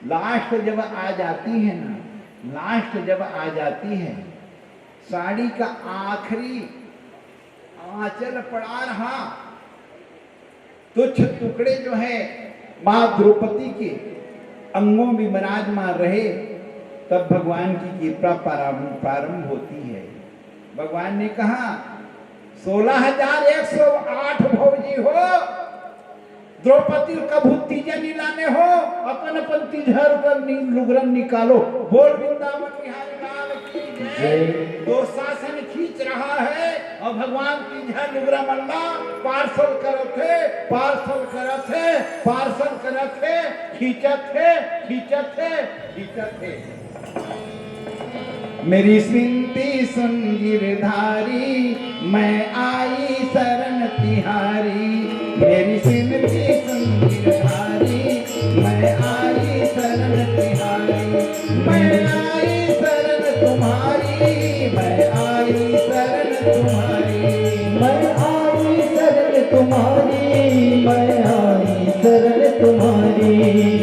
लास्ट जब आ जाती है ना, लास्ट जब आ जाती है, साड़ी का आखिरी आंचल पड़ा रहा, तुच्छ टुकड़े जो है माँ द्रौपदी के अंगों में विराजमान रहे, तब भगवान की कृपा प्रारंभ प्रारंभ होती है। भगवान ने कहा, सोलह हजार एक सौ आठ भौजी हो, द्रौपदी कभू तीजा नी लाने हो, अपन अपन तीजहा लुगरा नि-, लुगरा निकालो। बोल वृंदावन बिहारी लाल की जय। जय। दुशासन खींच रहा है और भगवान तीजहा लुगरा मन ला पार्सल करत हे, पार्सल करत हे, पार्सल करत हे, खींचत हे, खींचत हे, खींचत हे। मेरी विनती सुन गिरधारी, मैं आई शरण तिहारी। मेरी विनती सुन गिरधारी, मैं आई शरण तिहारी। मैं आई शरण तुम्हारी, मैं आई शरण तुम्हारी। मैं आई शरण तुम्हारी, मैं आई शरण तुम्हारी।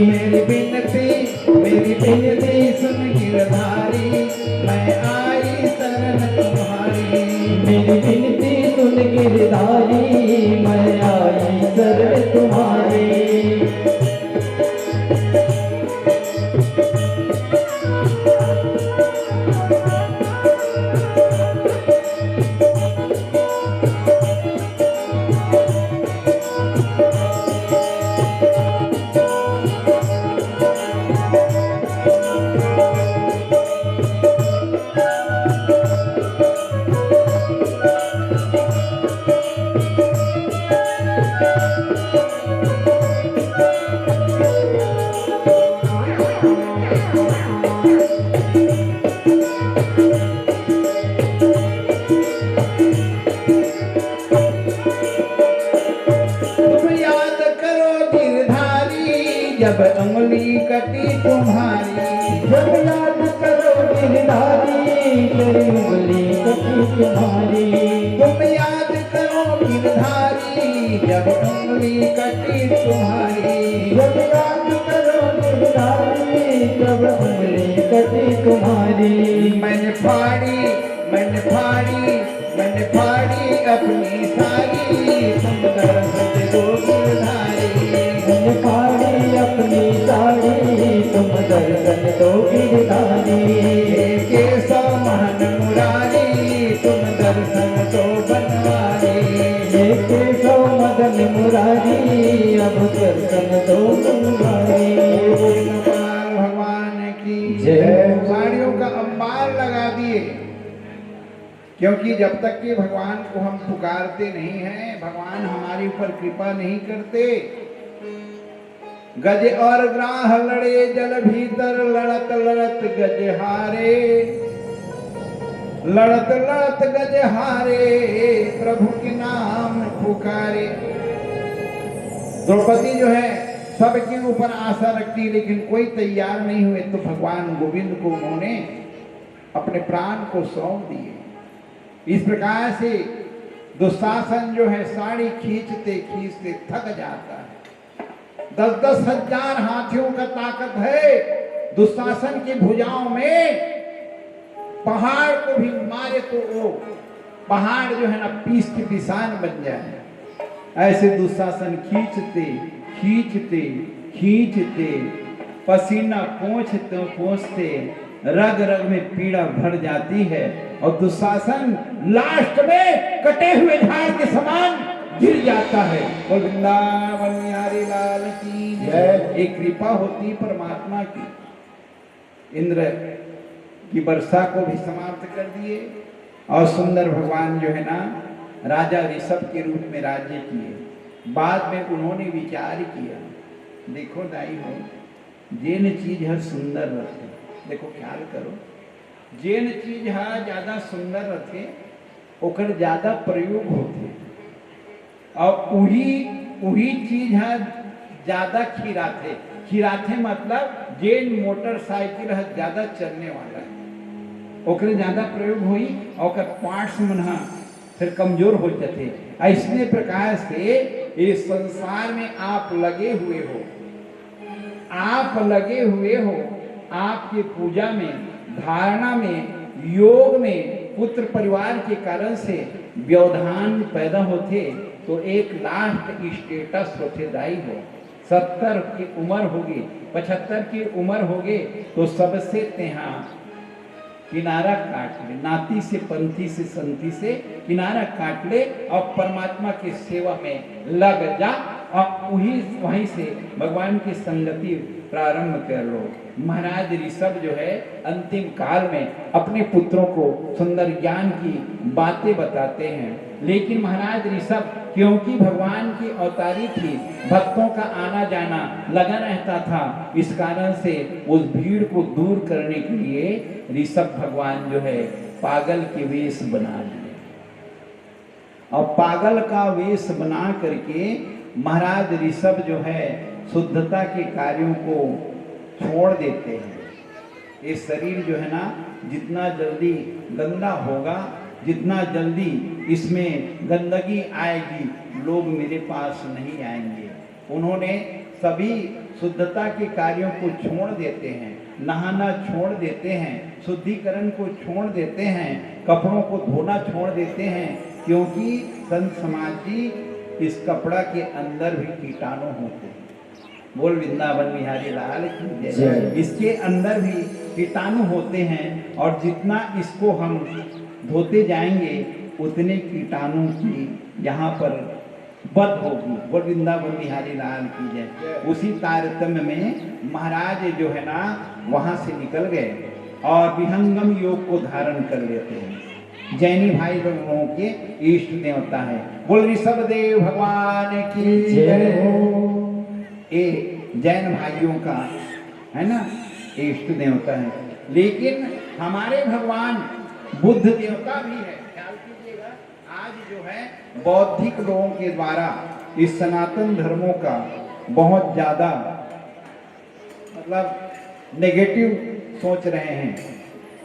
मेरी विनती, मेरी विनती सुन गिरधारी, मैं आई शरण तुम्हारी। मेरी विनती सुन गिरधारी, मैं आई शरण जब उंगली कटी तुम्हारी, जब याद करो गिरधारी, तेरी उंगली कटी तुम्हारी। तुम याद करो गिरधारी, जब उंगली कटी तुम्हारी। जब याद करो गिरधारी, जब उंगली कटी तुम्हारी। मैंने फाड़ी, मैंने फाड़ी, मैंने फाड़ी अपनी साड़ी, तुम दर्शन दो गिरधारी। मैंने फाड़ी अपनी साड़ी, तुम दर्शन दो गिरधारी। हे केशव महन मुरारी, तुम दर्शन दो बनवारी। हे केशव मदन मुरारी, अब दर्शन दो बनवारी। भगवान की जय। साड़ियों का अंबार लगा दिए, क्योंकि जब तक कि भगवान को हम पुकारते नहीं हैं, भगवान हमारे ऊपर कृपा नहीं करते। गज और ग्राह लड़े जल भीतर, लड़त लड़त गज हारे, लड़त लड़त गज हारे, प्रभु के नाम पुकारे। द्रौपदी जो है, सबके ऊपर आशा रखती, लेकिन कोई तैयार नहीं हुए, तो भगवान गोविंद को उन्होंने अपने प्राण को सौंप दिए। इस प्रकार से दुशासन जो है, साड़ी खींचते खींचते थक जाता है। दस दस हजार हाथियों का ताकत है दुशासन की भुजाओं में। पहाड़ को भी मारे तो वो पहाड़ जो है ना, पीस के पिसान बन जाए। ऐसे दुशासन खींचते खींचते खींचते, पसीना पोंछते पोंछते रग रग में पीड़ा भर जाती है और दुशासन लास्ट में कटे हुए झाड़ के समान गिर जाता है। और वृंदावन बिहारी लाल की जय। एक कृपा होती परमात्मा की। इंद्र की वर्षा को भी समाप्त कर दिए और सुंदर भगवान जो है ना, राजा ऋषभ के रूप में राज्य किए। बाद में उन्होंने विचार किया, देखो दाई हो, जेन चीज ह सुंदर रथे, देखो, ख्याल करो, जेन चीज ह ज्यादा सुंदर रथे, ओकर ज्यादा प्रयोग होथे, और उही उही चीज ह ज्यादा खिराथे। खिराथे मतलब जेन मोटरसाइकिल ह ज्यादा चलने वाला है, ओकरे ज्यादा प्रयोग होई, और ओकर पार्ट्स मन ह फिर कमजोर हो जाथे। ऐसने प्रकार से इस संसार में आप लगे हुए हो, आप लगे हुए हो, आपके पूजा में, धारणा में, योग में, पुत्र परिवार के कारण से व्यवधान पैदा होथे, तो एक लास्ट स्टेटस होथे दाई हो। सत्तर की उम्र होगे, पचहत्तर की उम्र होगे, तो सबसे तेहा किनारा काट ले, नाती से, पंथी से, संथी से किनारा काट ले और परमात्मा की सेवा में लग जा और वहीं, वहीं से भगवान की संगति प्रारंभ कर लो। महाराज ऋषभ जो है, अंतिम काल में अपने पुत्रों को सुंदर ज्ञान की बातें बताते हैं, लेकिन महाराज ऋषभ, क्योंकि भगवान की अवतारी थी, भक्तों का आना जाना लगा रहता था, इस कारण से उस भीड़ को दूर करने के लिए ऋषभ भगवान जो है, पागल के वेश बना लिए। और पागल का वेश बना करके महाराज ऋषभ जो है, शुद्धता के कार्यों को छोड़ देते हैं। ये शरीर जो है ना, जितना जल्दी गंदा होगा, जितना जल्दी इसमें गंदगी आएगी, लोग मेरे पास नहीं आएंगे। उन्होंने सभी शुद्धता के कार्यों को छोड़ देते हैं, नहाना छोड़ देते हैं, शुद्धिकरण को छोड़ देते हैं, कपड़ों को धोना छोड़ देते हैं, क्योंकि संत समाज जी, इस कपड़ा के अंदर भी कीटाणु होते हैं। बोल वृंदावन बिहारी लाल की जय। जय। इसके अंदर भी कीटाणु होते हैं और जितना इसको हम धोते जाएंगे, उतने कीटाणु की यहाँ पर वध होगी। बोल वृंदावन बिहारी लाल की जय। उसी तारतम्य में महाराज जो है ना, वहां से निकल गए और विहंगम योग को धारण कर लेते हैं। जैनी भाई लोगों के इष्ट देवता है। बोल ऋषभ देव भगवान की जय। जय हो। ये जैन भाइयों का है ना, इष्ट देवता है। लेकिन हमारे भगवान बुद्ध देवता भी है। ख्याल कीजिएगा, आज जो है, बौद्धिक लोगों के द्वारा इस सनातन धर्मों का बहुत ज्यादा मतलब नेगेटिव सोच रहे हैं।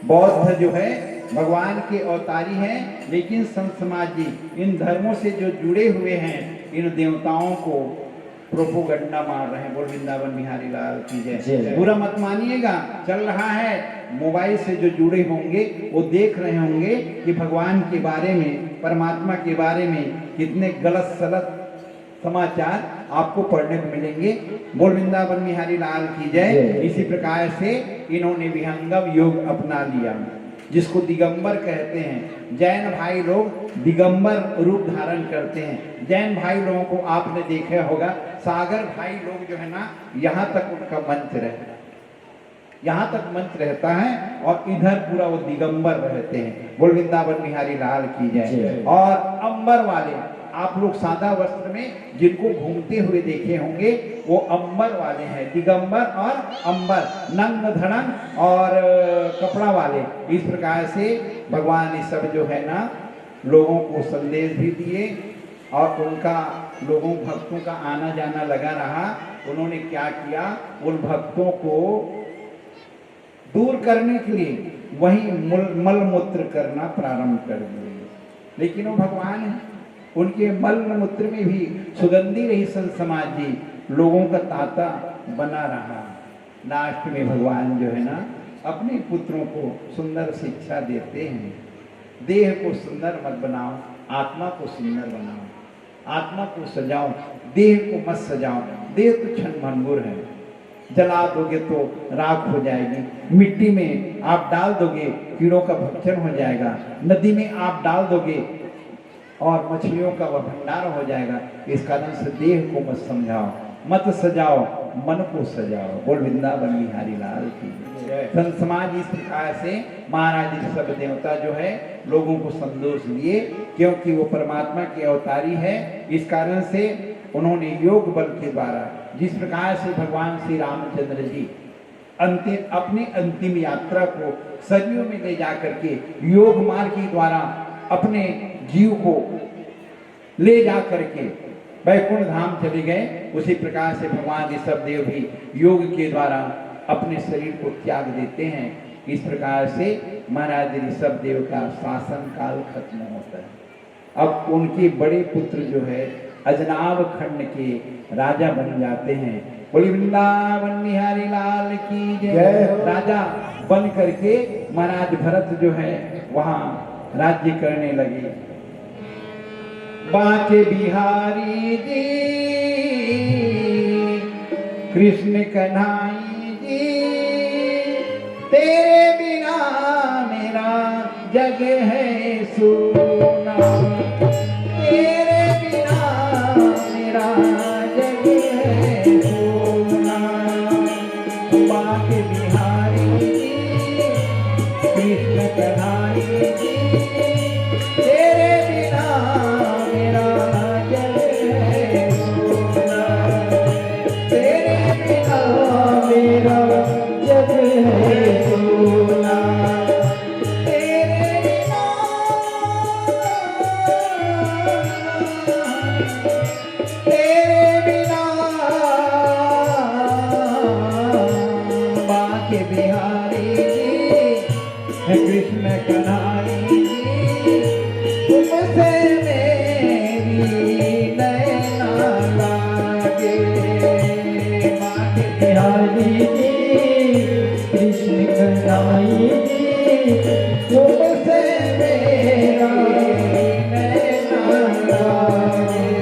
बौद्ध जो है भगवान के अवतारी हैं, लेकिन संत समाज जी इन धर्मों से जो जुड़े हुए हैं, इन देवताओं को प्रोपोगंडा मार रहे हैं। बोल वृंदावन बिहारी लाल की जय। जय। बुरा मत मानिएगा, चल रहा है, मोबाइल से जो जुड़े होंगे वो देख रहे होंगे कि भगवान के बारे में, परमात्मा के बारे में कितने गलत सलत समाचार आपको पढ़ने को मिलेंगे। बोल वृंदावन बिहारी लाल की जय। जय। इसी प्रकार से इन्होंने विहंगम योग अपना लिया, जिसको दिगंबर कहते हैं। जैन भाई लोग दिगंबर रूप धारण करते हैं। जैन भाई लोगों को आपने देखा होगा, सागर भाई लोग जो है ना, यहाँ तक उनका मंच रहता है, यहाँ तक मंच रहता है और इधर पूरा वो दिगंबर रहते हैं। बोल वृंदावन बिहारी लाल की जय। जय। और अंबर वाले, आप लोग सादा वस्त्र में जिनको घूमते हुए देखे होंगे, वो अंबर वाले हैं, दिगंबर और अंबर, नंग धड़ंग और अ, कपड़ा वाले। इस प्रकार से भगवान ये सब जो है ना, लोगों को संदेश भी दिए और उनका, लोगों, भक्तों का आना जाना लगा रहा। उन्होंने क्या किया, उन भक्तों को दूर करने के लिए वहीं मल, मलमूत्र करना प्रारंभ कर दिए। लेकिन वो भगवान है, उनके मलमूत्र में भी सुगंधी रही संत समाज जी, लोगों का तांता बना रहा। लास्ट में भगवान जो है ना, अपने पुत्रों को सुंदर शिक्षा देते हैं, देह को सुंदर मत बनाओ, आत्मा को सुंदर बनाओ। आत्मा को सजाओ, देह को मत सजाओ। देह तो क्षण भंगुर है, जला दोगे तो राख हो जाएगी, मिट्टी में आप डाल दोगे, कीड़ों का भक्षण हो जाएगा, नदी में आप डाल दोगे और मछलियों का वह भंडार हो जाएगा। इस कारण से देह को मत समझाओ, मत सजाओ, मन को सजाओ। बोल वृंदावन बिहारी लाल की। जय। संत समाज इस प्रकार से महाराज ऋषभ देवता जो है लोगों को संदेश दिए, क्योंकि वो परमात्मा के अवतारी है। इस कारण से उन्होंने योग बल के द्वारा, जिस प्रकार से भगवान श्री रामचंद्र जी अंतिम, अपनी अंतिम यात्रा को सरयू में ले जा करके, योग मार्ग के द्वारा अपने जीव को ले जा करके वैकुंठ धाम चले गए, उसी प्रकार से भगवान ऋषभ देव भी योग के द्वारा अपने शरीर को त्याग देते हैं। इस प्रकार से महाराज ऋषभ देव का शासन काल खत्म होता है। अब उनके बड़े पुत्र जो है अजनाब खंड के राजा बन जाते हैं। बोलिए वृंदावन बिहारी लाल की जय। जय हो। राजा बन करके महाराज भरत जो है वहाँ राज्य करने लगे। बांके बिहारी जी, कृष्ण कन्हाई जी, तेरे बिना मेरा जग है सूना, तेरे बिना मेरा जग है सूना। बांके बिहारी जी, कृष्ण कन्हाई जी, तेरे बिना मेरा जग है सूना, तेरे बिना मेरा जग है सूना, तेरे बिना तेरे बिना बांके बिहारी जी, हे कृष्ण कन्हाई जी, तुमसे मेरी नैना लागे। बांके बिहारी जी, कृष्ण कन्हाई जी, तुमसे मेरा नैना लागे।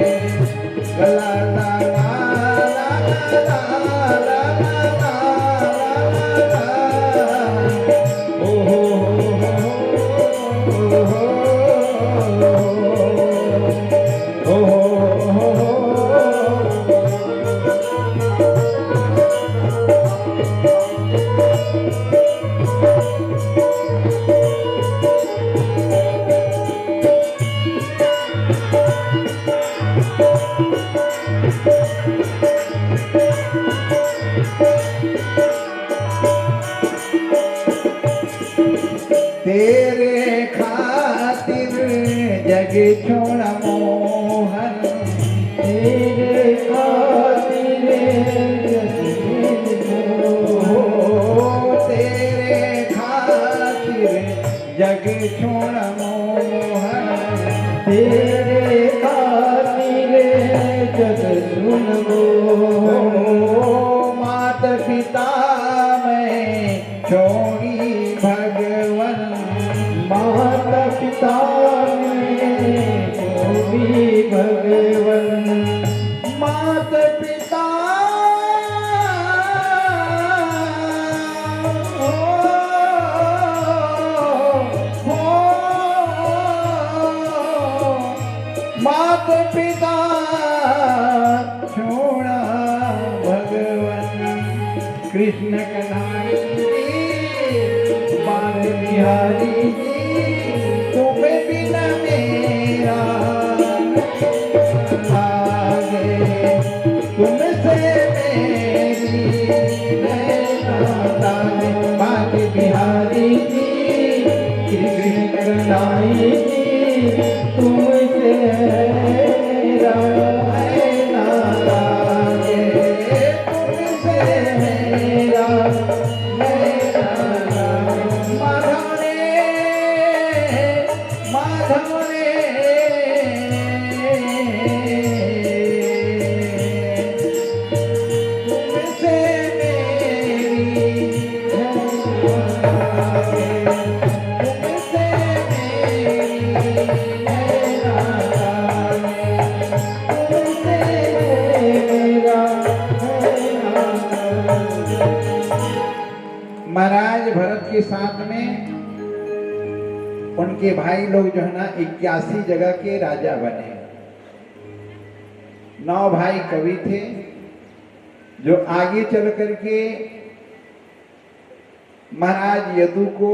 तेरे खातिर जग छोड़ा मोहन, तेरे खातिर जग छोड़ा मोहन। तेरे खातिर जग सुन वो। ओ मात पिता मैं छोड़ी भगवन। मात पिता मैं छोड़ी भगवन। मात पिता हो, हो, मात पिता छोड़ा भगवन। कृष्ण कन्हैया जी, बाल बिहारी जी, तुम बिन मेरा लागे, तुमसे मेरी नैना लागे। बाल बिहारी जी, कृष्ण कन्हैया जी, तुमसे मेरा नैना लागे, तुमसे मेरा नैना लागे। माधव रे, माधव रे, तुमसे मेरी नैना लागे, तुमसे मेरी नैना लागे। महाराज भरत के साथ में उनके भाई लोग जो है ना, इक्यासी जगह के राजा बने। नौ भाई कवि थे, जो आगे चल करके महाराज यदु को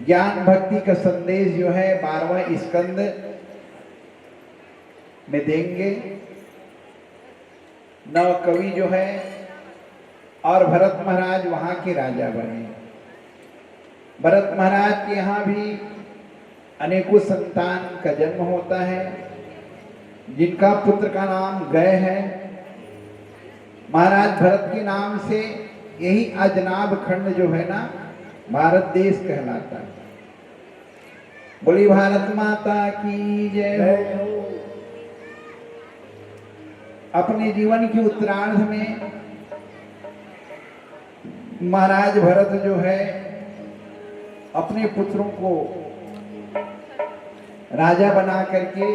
ज्ञान भक्ति का संदेश जो है, बारहवाँ स्कंद में देंगे। नव कवि जो है, और भरत महाराज वहाँ के राजा बने। भरत महाराज के यहाँ भी अनेकों संतान का जन्म होता है, जिनका पुत्र का नाम गय है। महाराज भरत के नाम से यही अजनाब खंड जो है ना, भारत देश कहलाता है। बोली भारत माता की जय। अपने जीवन के उत्तरार्ध में महाराज भरत जो है, अपने पुत्रों को राजा बना करके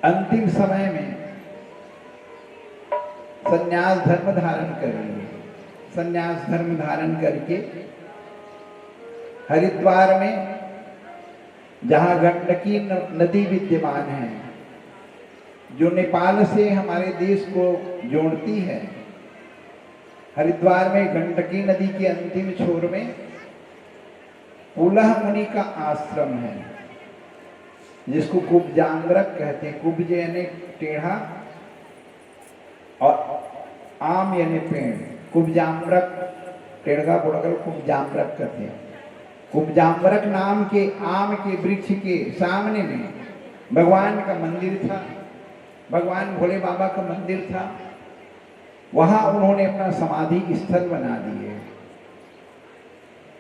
अंतिम समय में संन्यास धर्म धारण कर लिए। संन्यास धर्म धारण करके हरिद्वार में, जहाँ गंडकी न-, नदी विद्यमान है, जो नेपाल से हमारे देश को जोड़ती है, हरिद्वार में गंडकी नदी के अंतिम छोर में पुलह मुनि का आश्रम है, जिसको कुब्जांगरक कहते हैं। कुब्ज यानी टेढ़ा और आम यानी पेड़। कुब्जांगरक, टेढ़ा बोड़गल कुब्जांगरक कहते हैं। कुब्जांगरक नाम के आम के वृक्ष के सामने में भगवान का मंदिर था, भगवान भोले बाबा का मंदिर था। वहाँ उन्होंने अपना समाधि स्थल बना दिए।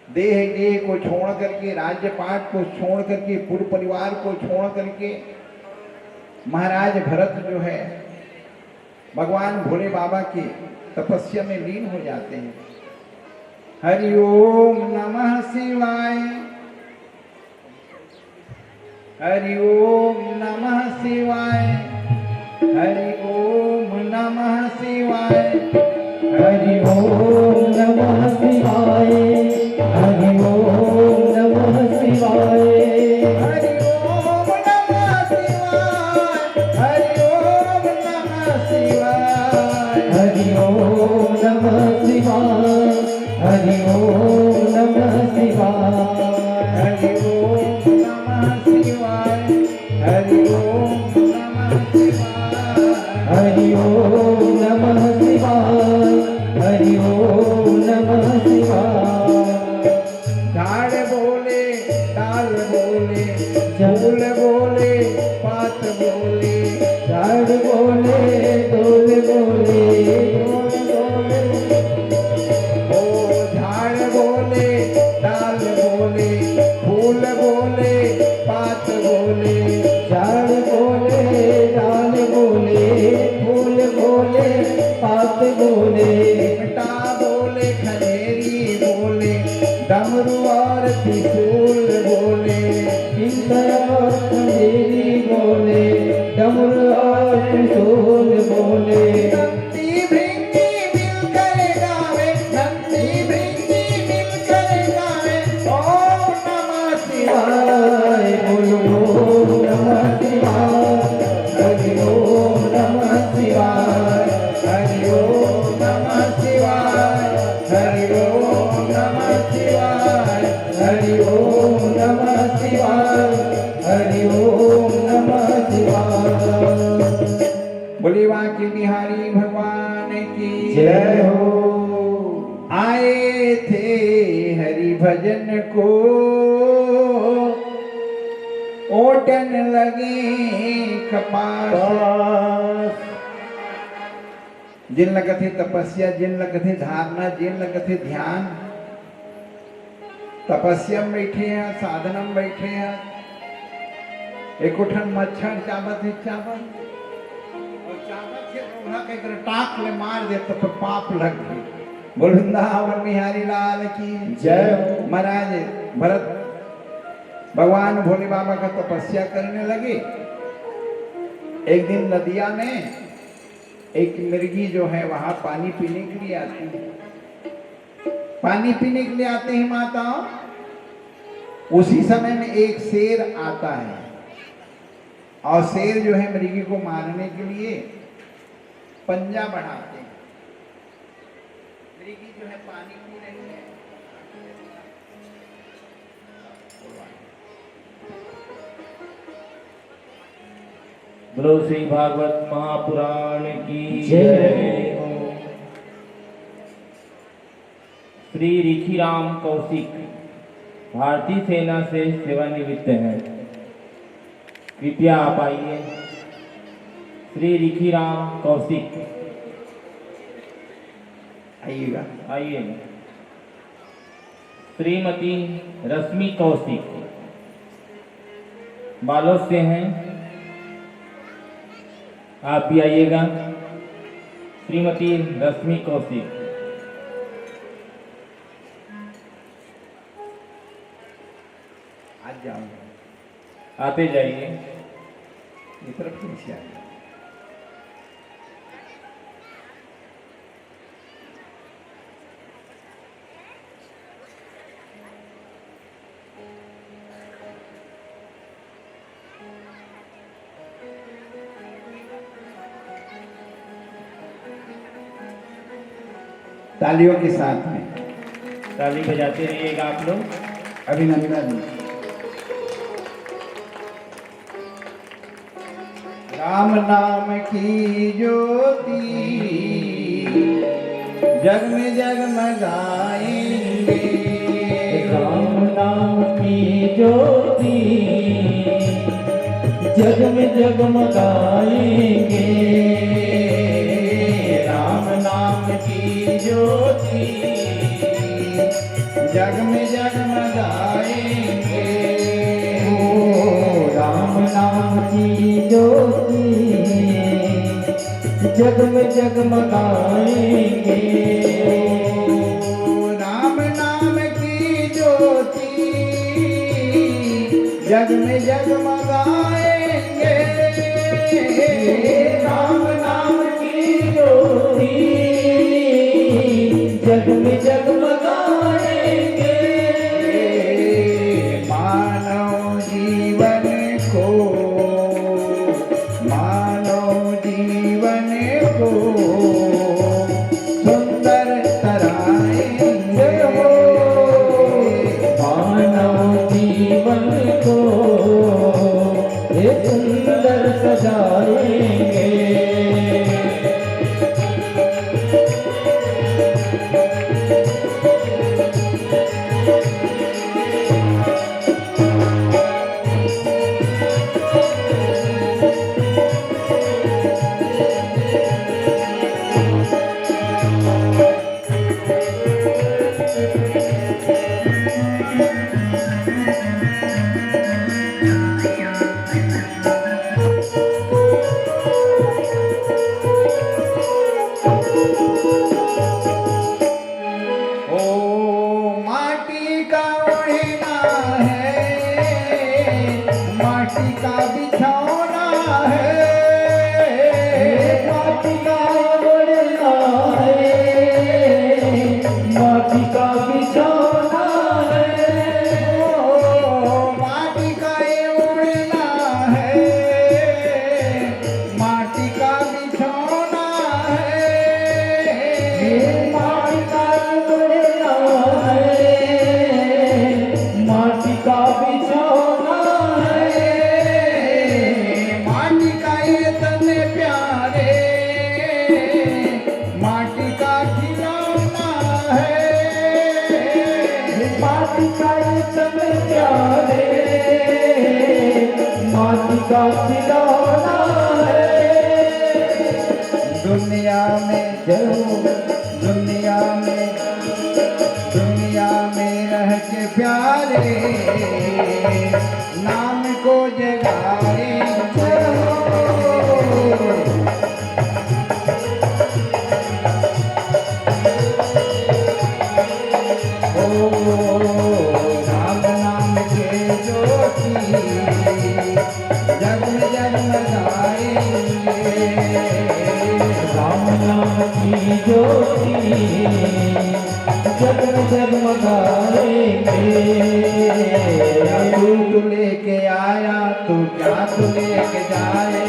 देह गेह को छोड़ करके, राज्यपाट को छोड़ करके, पुर परिवार को छोड़ करके महाराज भरत जो है, भगवान भोले बाबा की तपस्या में लीन हो जाते हैं। हरि ओम नमः शिवाय। हरि ओम नमः शिवाय। हरि ओम नमः शिवाय। हरि ओम नमः शिवाय। हरि ओम नमः शिवाय। हरि ओम नमः शिवाय। हरि ओम नमः शिवाय। हरि ओम नमः शिवाय। हरि ओम नमः शिवाय। हरि ओम नमः शिवाय। हरि ओम नमः शिवाय। हरि ओम नमः शिवाय। हरि ओम नमः शिवाय। झाड़ बोले, डाल बोले, फूल बोले, पात बोले। झाड़ बोले, डोल बोले, पात बोले, टा बोले, खदेरी बोले, डमरू और त्रिशूल बोले, चिमटा और खदेरी बोले, डमरू और त्रिशूल बोले। नंदी भृंगी मिलकर गावे, नंदी भृंगी मिलकर गावे, ओम नमः शिवाय, बोलो ओम नमः शिवाय, हरि ओम नमः शिवाय, हरि ओम नमः शिवाय, हरि ओम नमः शिवाय, हरि ओम नमः शिवाय, हरि ओम नमः शिवाय। बोले बांके बिहारी भगवान की जय हो। आए थे हरि भजन को, ओटन लगे कपास। जेन ल कथे तपस्या, जेन ल कथे धारणा, जेन ल कथे ध्यान। तपस्या में बैठे हैं, साधना में बैठे हैं, एको ठन मच्छर चाबत हे, चाबत, और चाबत हे, तो ओला कहीं कर टाक ले मार दे, तो फिर पाप लग गए। बोल वृंदावन बिहारी लाल की जय हो। महाराज भरत भगवान भोले बाबा का तपस्या करने लगे। एक दिन नदिया में एक मृगी जो है, वहां पानी पीने के लिए आती है। पानी पीने के लिए आते हैं माता, उसी समय में एक शेर आता है और शेर जो है, मृगी को मारने के लिए पंजा बढ़ाते हैं। मृगी जो है, पानी पी रही है। बोलो श्री भागवत महापुराण की जय। जय। श्री रिखीराम कौशिक भारतीय सेना से सेवानिवृत्त हैं। कृपया आप आइए। श्री रिखीराम कौशिक, आइएगा। आइए। श्रीमती रश्मि कौशिक बालोद से हैं, आप भी आइएगा। श्रीमती रश्मि कौशिक, आज जाओ, आते जाइए। ये तरफ पीछे आ जाओ। तालियों के साथ में ताली बजाते रहिएगा आप लोग। अभिनंदन। राम नाम की ज्योति जग में जगमगाएंगे। राम नाम की ज्योति जग में जगमगाएंगे। राम नाम की ज्योति जग में जगमगाएंगे। ओ राम नाम की ज्योति जग में जगमगाएंगे। ओ राम नाम की ज्योति जग में जगमगाएंगे। राम नाम की ज्योति जग में जगमगाएंगे। मानव जीवन को, मानव जीवन को सुंदर कराएंगे हो। मानव जीवन को ये सुंदर सजाएंगे। का ये तन प्यारे, माटी का खिलौना है। दुनिया में जो, दुनिया में, दुनिया में रह के प्यारे, नाम को जगाएंगे। ओ राम नाम के ज्योति जग में जगमगाएंगे। राम नाम की ज्योति जग में जगमगाएंगे। तू, तू लेके आया, तू क्या तू लेके जाए,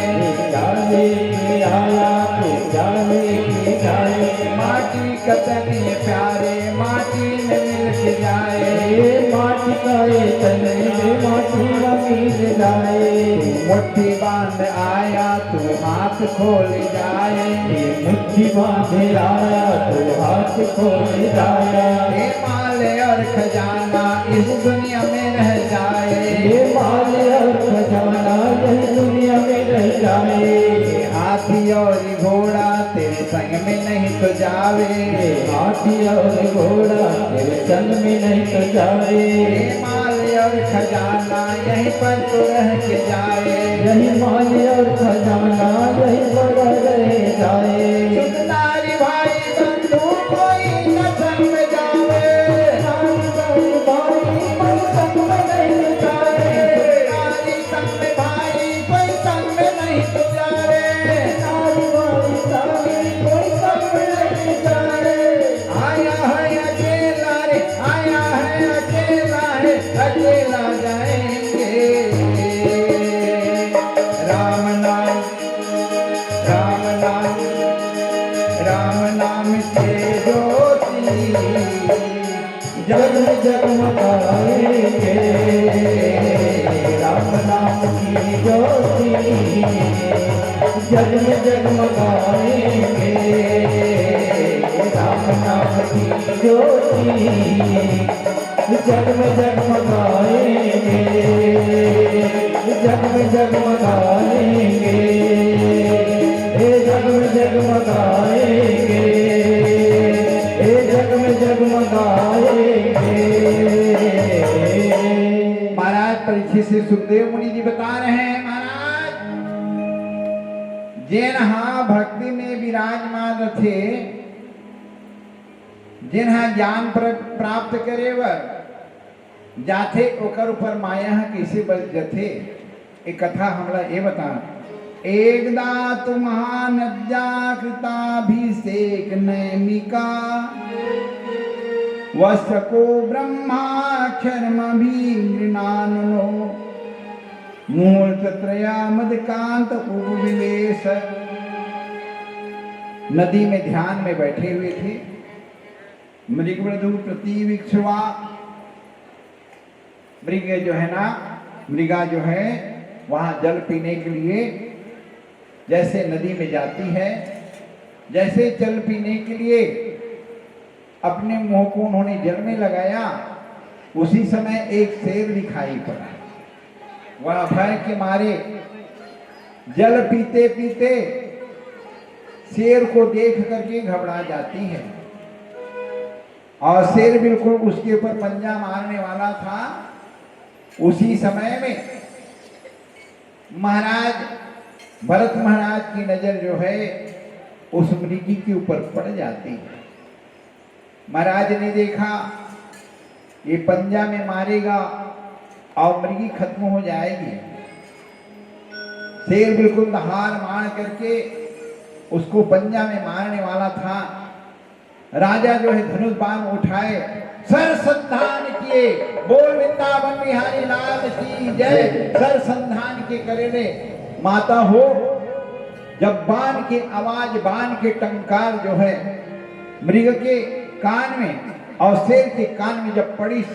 क्या लेके आया, तू क्या लेके जाए। माटी का तन ये प्यारे, माटी में मिल के जाए। ये माटी का ये तन ये माटी में मिल जाए। तू मुट्ठी बांध आया, तू हाथ खोल जाए। ये मुट्ठी बांध आया, तू हाथ खोल जाए। ये माल और खजाना इस दुनिया में रह जाए। ये माल और खजाना यही दुनिया में रह जाए। ये हाथी और घोड़ा तेरे संग में नहीं तो जावे। ये हाथी और घोड़ा तेरे संग में नहीं तो जावे। ये माल और खजाना यहीं पर तो रह के जाए। यही माल और खजाना यहीं पर रह जाए। सुखदारी भाई बंधु कोई न संग में जावे। सुखदारी भाई कोई संग में नहीं जाए। सुखदारी संग में भाई कोई संग में नहीं तो जावे। सुखदारी भाई कोई संग में नहीं जाए। आया है अकेला रे, आया है अकेला रे, अकेला जाएंगे। राम नाम, राम नाम, राम नाम के ज्योति जग में जगमगाएंगे। राम नाम की ज्योति जग में जगमगाएंगे। राम नाम की ज्योति जग में जगमगाएंगे। जग में जगमगाएंगे। हे जग में जगमगाएंगे। हे जग में जगमगाएंगे। महाराज परीक्षित से सुखदेव मुनि जी बता रहे हैं, महाराज, जेन हा भक्ति में विराजमान रथे, जेन हा ज्ञान प्र-, प्राप्त करे बर जाथे, ओकर ऊपर माया ह कइसे बस जथे, ए कथा हमला ए बता। एकदा तु महानद्या कृताभिषेक नैमिका, वसको ब्रह्माक्षरमभिगृह्णाननो। मुहूर्तत्रयामदकान्त उपविवेश। नदी में ध्यान में बैठे हुए थे। मृगवधू प्रतिविक्षवा, मृग जो है ना, मृगा जो है, वहाँ जल पीने के लिए जैसे नदी में जाती है, जैसे जल पीने के लिए अपने मुंह को उन्होंने जल में लगाया, उसी समय एक शेर दिखाई पड़ा। वह भय के मारे जल पीते पीते शेर को देख करके घबरा जाती है। और शेर बिल्कुल उसके ऊपर पंजा मारने वाला था। उसी समय में महाराज भरत महाराज की नजर जो है उस मृगी के ऊपर पड़ जाती है। महाराज ने देखा, ये पंजा में मारेगा और मृगी खत्म हो जाएगी। शेर बिल्कुल दहाड़ मार करके उसको पंजा में मारने वाला था। राजा जो है धनुष बाण उठाए, सर संधान किए। बोल वृंदावन बिहारी लाल की जय। सर संधान के करे रे माता हो, जब बाण की आवाज, बाण के टंकार जो है मृग के कान में और शेर के कान में जब पड़ी,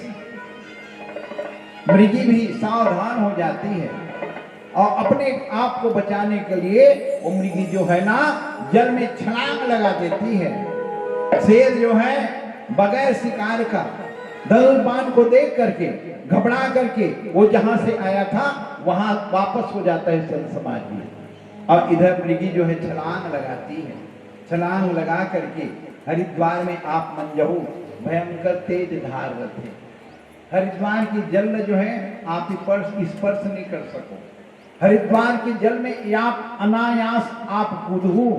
मृगी भी सावधान हो जाती है और अपने आप को बचाने के लिए वो मृगी जो है ना, जल में छलांग लगा देती है। शेर जो है बगैर शिकार का धनुष बाण को देख करके, घबरा करके वो जहां से आया था, वहां वापस हो जाता है संत समाज में। और इधर मृगी जो है, छलांग लगाती है, छलांग लगा करके हरिद्वार में आप मन जहू, भयंकर तेज धार रथे। हरिद्वार की जल जो है, आप स्पर्श, स्पर्श नहीं कर सको। हरिद्वार के जल में आप अनायास आप कूदहू,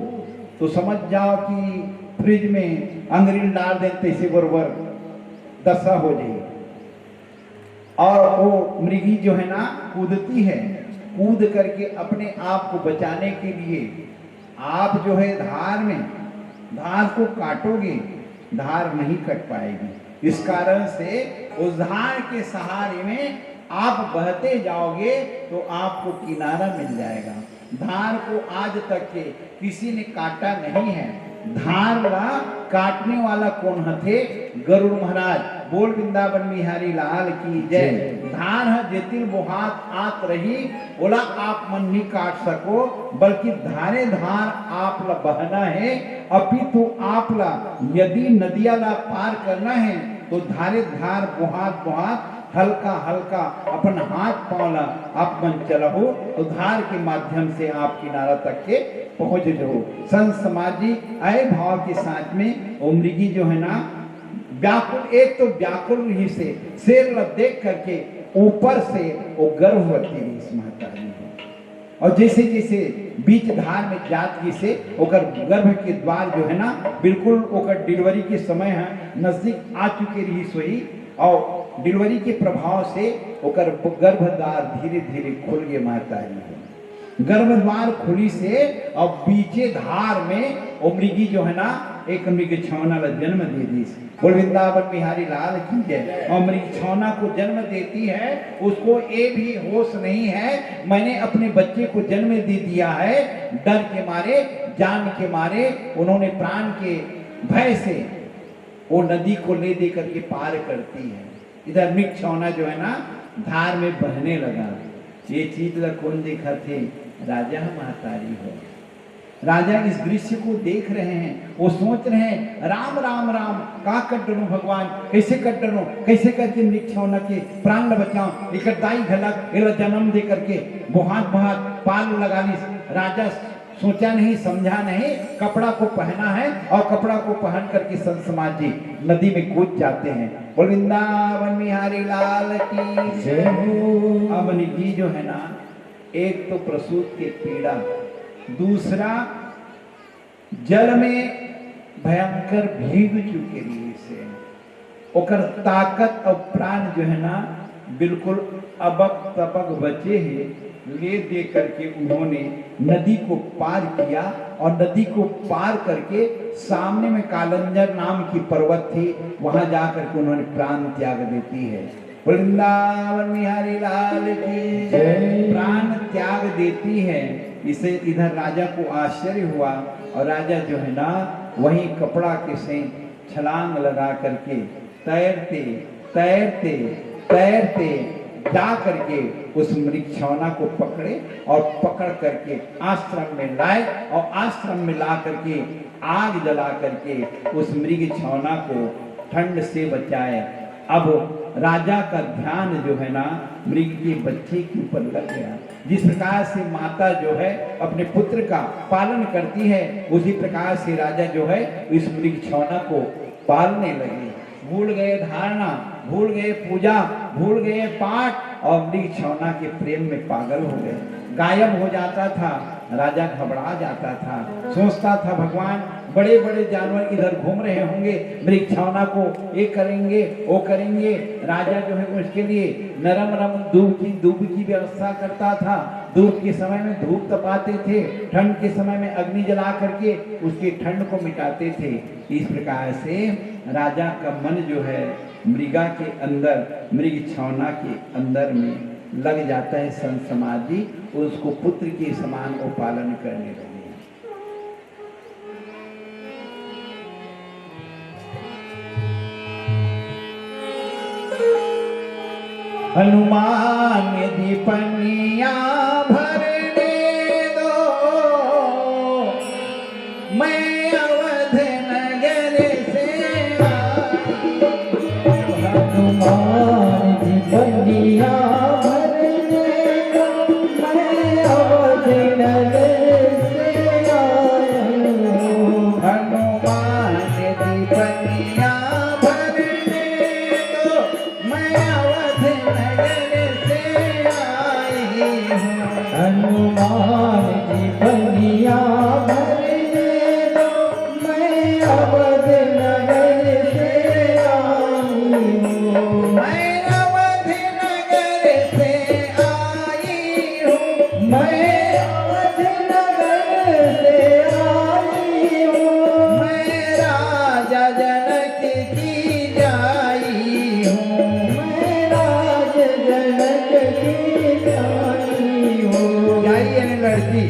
तो समझ जाओ कि फ्रिज में अंगरी ल डाल दें, तैसे बरोबर दशा हो जाए। और वो मृगी जो है ना, कूदती है, कूद करके अपने आप को बचाने के लिए आप जो है, धार में, धार को काटोगे, धार नहीं कट पाएगी। इस कारण से उस धार के सहारे में आप बहते जाओगे, तो आपको किनारा मिल जाएगा। धार को आज तक के किसी ने काटा नहीं है। धार ला काटने वाला कौन हथे? गरुड़ महाराज। बोल वृंदावन बिहारी लाल की जय। जय। धार ह जेतिल बोहात आत रही, ओला आप मन नहीं काट सको, बल्कि धारे धार आप ला बहना है। अपितु आप ला यदि नदिया ला पार करना है, तो धारे धार बोहात बोहात, हल्का हल्का अपन हाथ पांव ला आप मन चलाहू, तो धार के माध्यम से आप किनारा तक के पहुंच जाओ। संत समाज जी, आए भाव के साथ में वो मृगी जो है ना, व्याकुल, एक तो व्याकुल रही से शेर ला देख करके ऊपर से वो गर्भवती रही इस महतारी है। और जैसे जैसे बीच धार में जात रही से ओकर गर्भ के द्वार जो है ना, बिल्कुल ओकर डिलीवरी के समय है, नजदीक आ चुके रही सोई। और डिलीवरी के प्रभाव से ओकर गर्भ द्वार धीरे धीरे खुल गए महतारी है। गर्भ द्वार खुली से और बीचे धार में वो मृगी जो है ना, एक मृग छौना ला जन्म दे दीस। बोल वृंदावन बिहारी लाल की जय। और मृग छौना को जन्म देती है, उसको ये भी होश नहीं है, मैंने अपने बच्चे को जन्म दे दिया है। डर के मारे, जान के मारे, उन्होंने प्राण के भय से वो नदी को ले दे करके पार करती है। इधर मृग छौना जो है ना, धार में बहने लगा। ये चीज ला कौन देखा थे? राजा महतारी हो। राजा इस दृश्य को देख रहे हैं, वो सोच रहे हैं, "राम, राम, राम, का कर डरूं भगवान, कैसे कर डरूं, कैसे करके मृग छौना के प्राण ल बचाऊं, एकर दाई घलक एला जन्म दे करके बोहात बोहात पाल लगा ली।" राजा सोचा नहीं, समझा नहीं, कपड़ा को पहना है और कपड़ा को पहन करके संत समाज जी नदी में कूद जाते हैं। बोल वृंदावन बिहारी लाल की जय हो। अब निधि जो है ना, एक तो प्रसूत के पीड़ा, दूसरा जल में भयंकर भीग चुके रही से, ओकर ताकत और प्राण जो है ना, बिल्कुल अबक तबक बचे हैं। ले दे करके उन्होंने नदी को पार किया और नदी को पार करके सामने में कालंजर नाम की पर्वत थी, वहां जा करके उन्होंने प्राण त्याग देती है। वृंदावन बिहारी लाल की जय। प्राण त्याग देती है। इसे इधर राजा को आश्चर्य हुआ और राजा जो है ना, वहीं कपड़ा के से छलांग लगा करके तैरते तैरते तैरते जा करके उस मृगछौना को पकड़े और पकड़ करके आश्रम में लाए और आश्रम में ला करके आग जला करके उस मृगछौना को ठंड से बचाए। अब राजा का ध्यान जो है ना, मृग के बच्चे के ऊपर लग गया। जिस प्रकार से माता जो है अपने पुत्र का पालन करती है, उसी प्रकार से राजा जो है इस मृगछौना को पालने लगे। भूल गए धारणा, भूल गए पूजा, भूल गए पाठ और मृगछौना के प्रेम में पागल हो गए। गायब हो जाता था, राजा घबरा जाता था, सोचता था, "भगवान, बड़े बड़े जानवर इधर घूम रहे होंगे, मृगछौना को ये करेंगे, वो करेंगे।" राजा जो है उसके लिए नरम नरम दूब की, दूब की व्यवस्था करता था। दूब के समय में धूप तपाते थे, ठंड के समय में अग्नि जला करके उसकी ठंड को मिटाते थे। इस प्रकार से राजा का मन जो है मृगा के अंदर, मृगछौना के अंदर में लग जाता है। संत समाज जी उसको पुत्र के समान वो पालन करने लगे। हनुमान जी पनिया भरने दो, मैं अवध नगर से आई। अवध नगर से आई हूँ। मैं अवध नगर से आई हूँ। मैं अवध नगर से आई हूँ। मैं राजा जनक की जाई हूँ। मैं राजा जनक की जाई हूँ। जाई यानी लड़की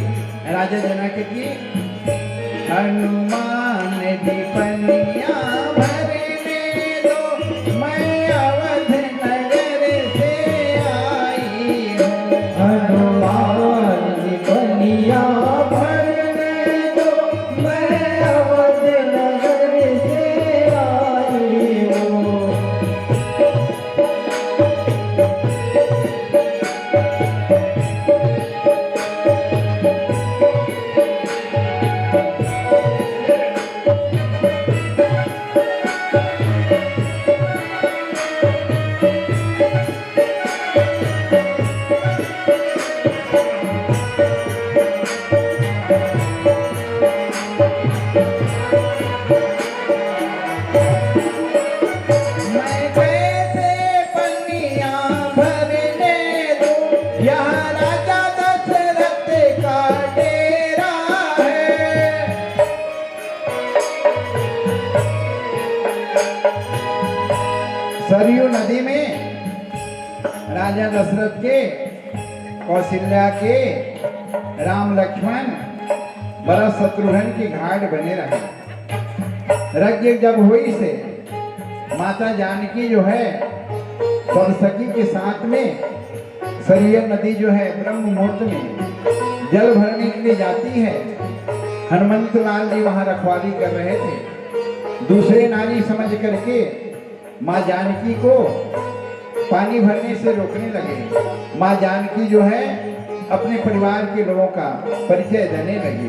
राजा जनक की। हनुमान जी पनिया भरने दो, मैं अवध नगर से आई हूँ। हनुमान जी पनिया भरने दो, मैं अवध नगर से आई हूँ। मैं कैसे पनिया भरने दूं, यहाँ राजा दशरथ का डेरा है। सरयू नदी में राजा दशरथ के, कौशल्या के, राम लक्ष्मण, भरत शत्रुघ्न के घाट बने रहे। रज्ञ जब होइस हे, माता जानकी जो है सब सखी के साथ में सरयू नदी जो है ब्रह्म मुहूर्त में जल भरने के लिए जाती है। हनुमंत लाल जी वहां रखवाली कर रहे थे। दूसरे नारी समझ करके माँ जानकी को पानी भरने से रोकने लगे। माँ जानकी जो है अपने परिवार के लोगों का परिचय देने लगी।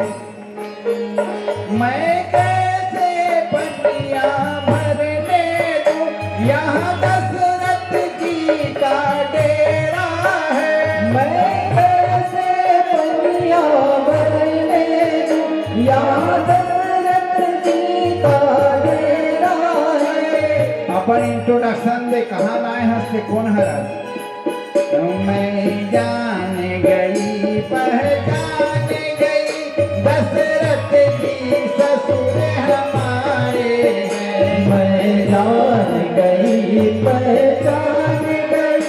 मैं कैसे पनिया भरने दूं, यहाँ दशरथ जी का डेरा है। मैं कैसे पनिया भरने दूं, यहाँ दशरथ जी का डेरा है। अपन इंट्रोडक्शन दे, कहाँ लाए हस ते, कोन हरस? मैं जान गई, पहचान गई, दशरथ जी ससुर हमारे हैं। मैं जान गई, पहचान गई,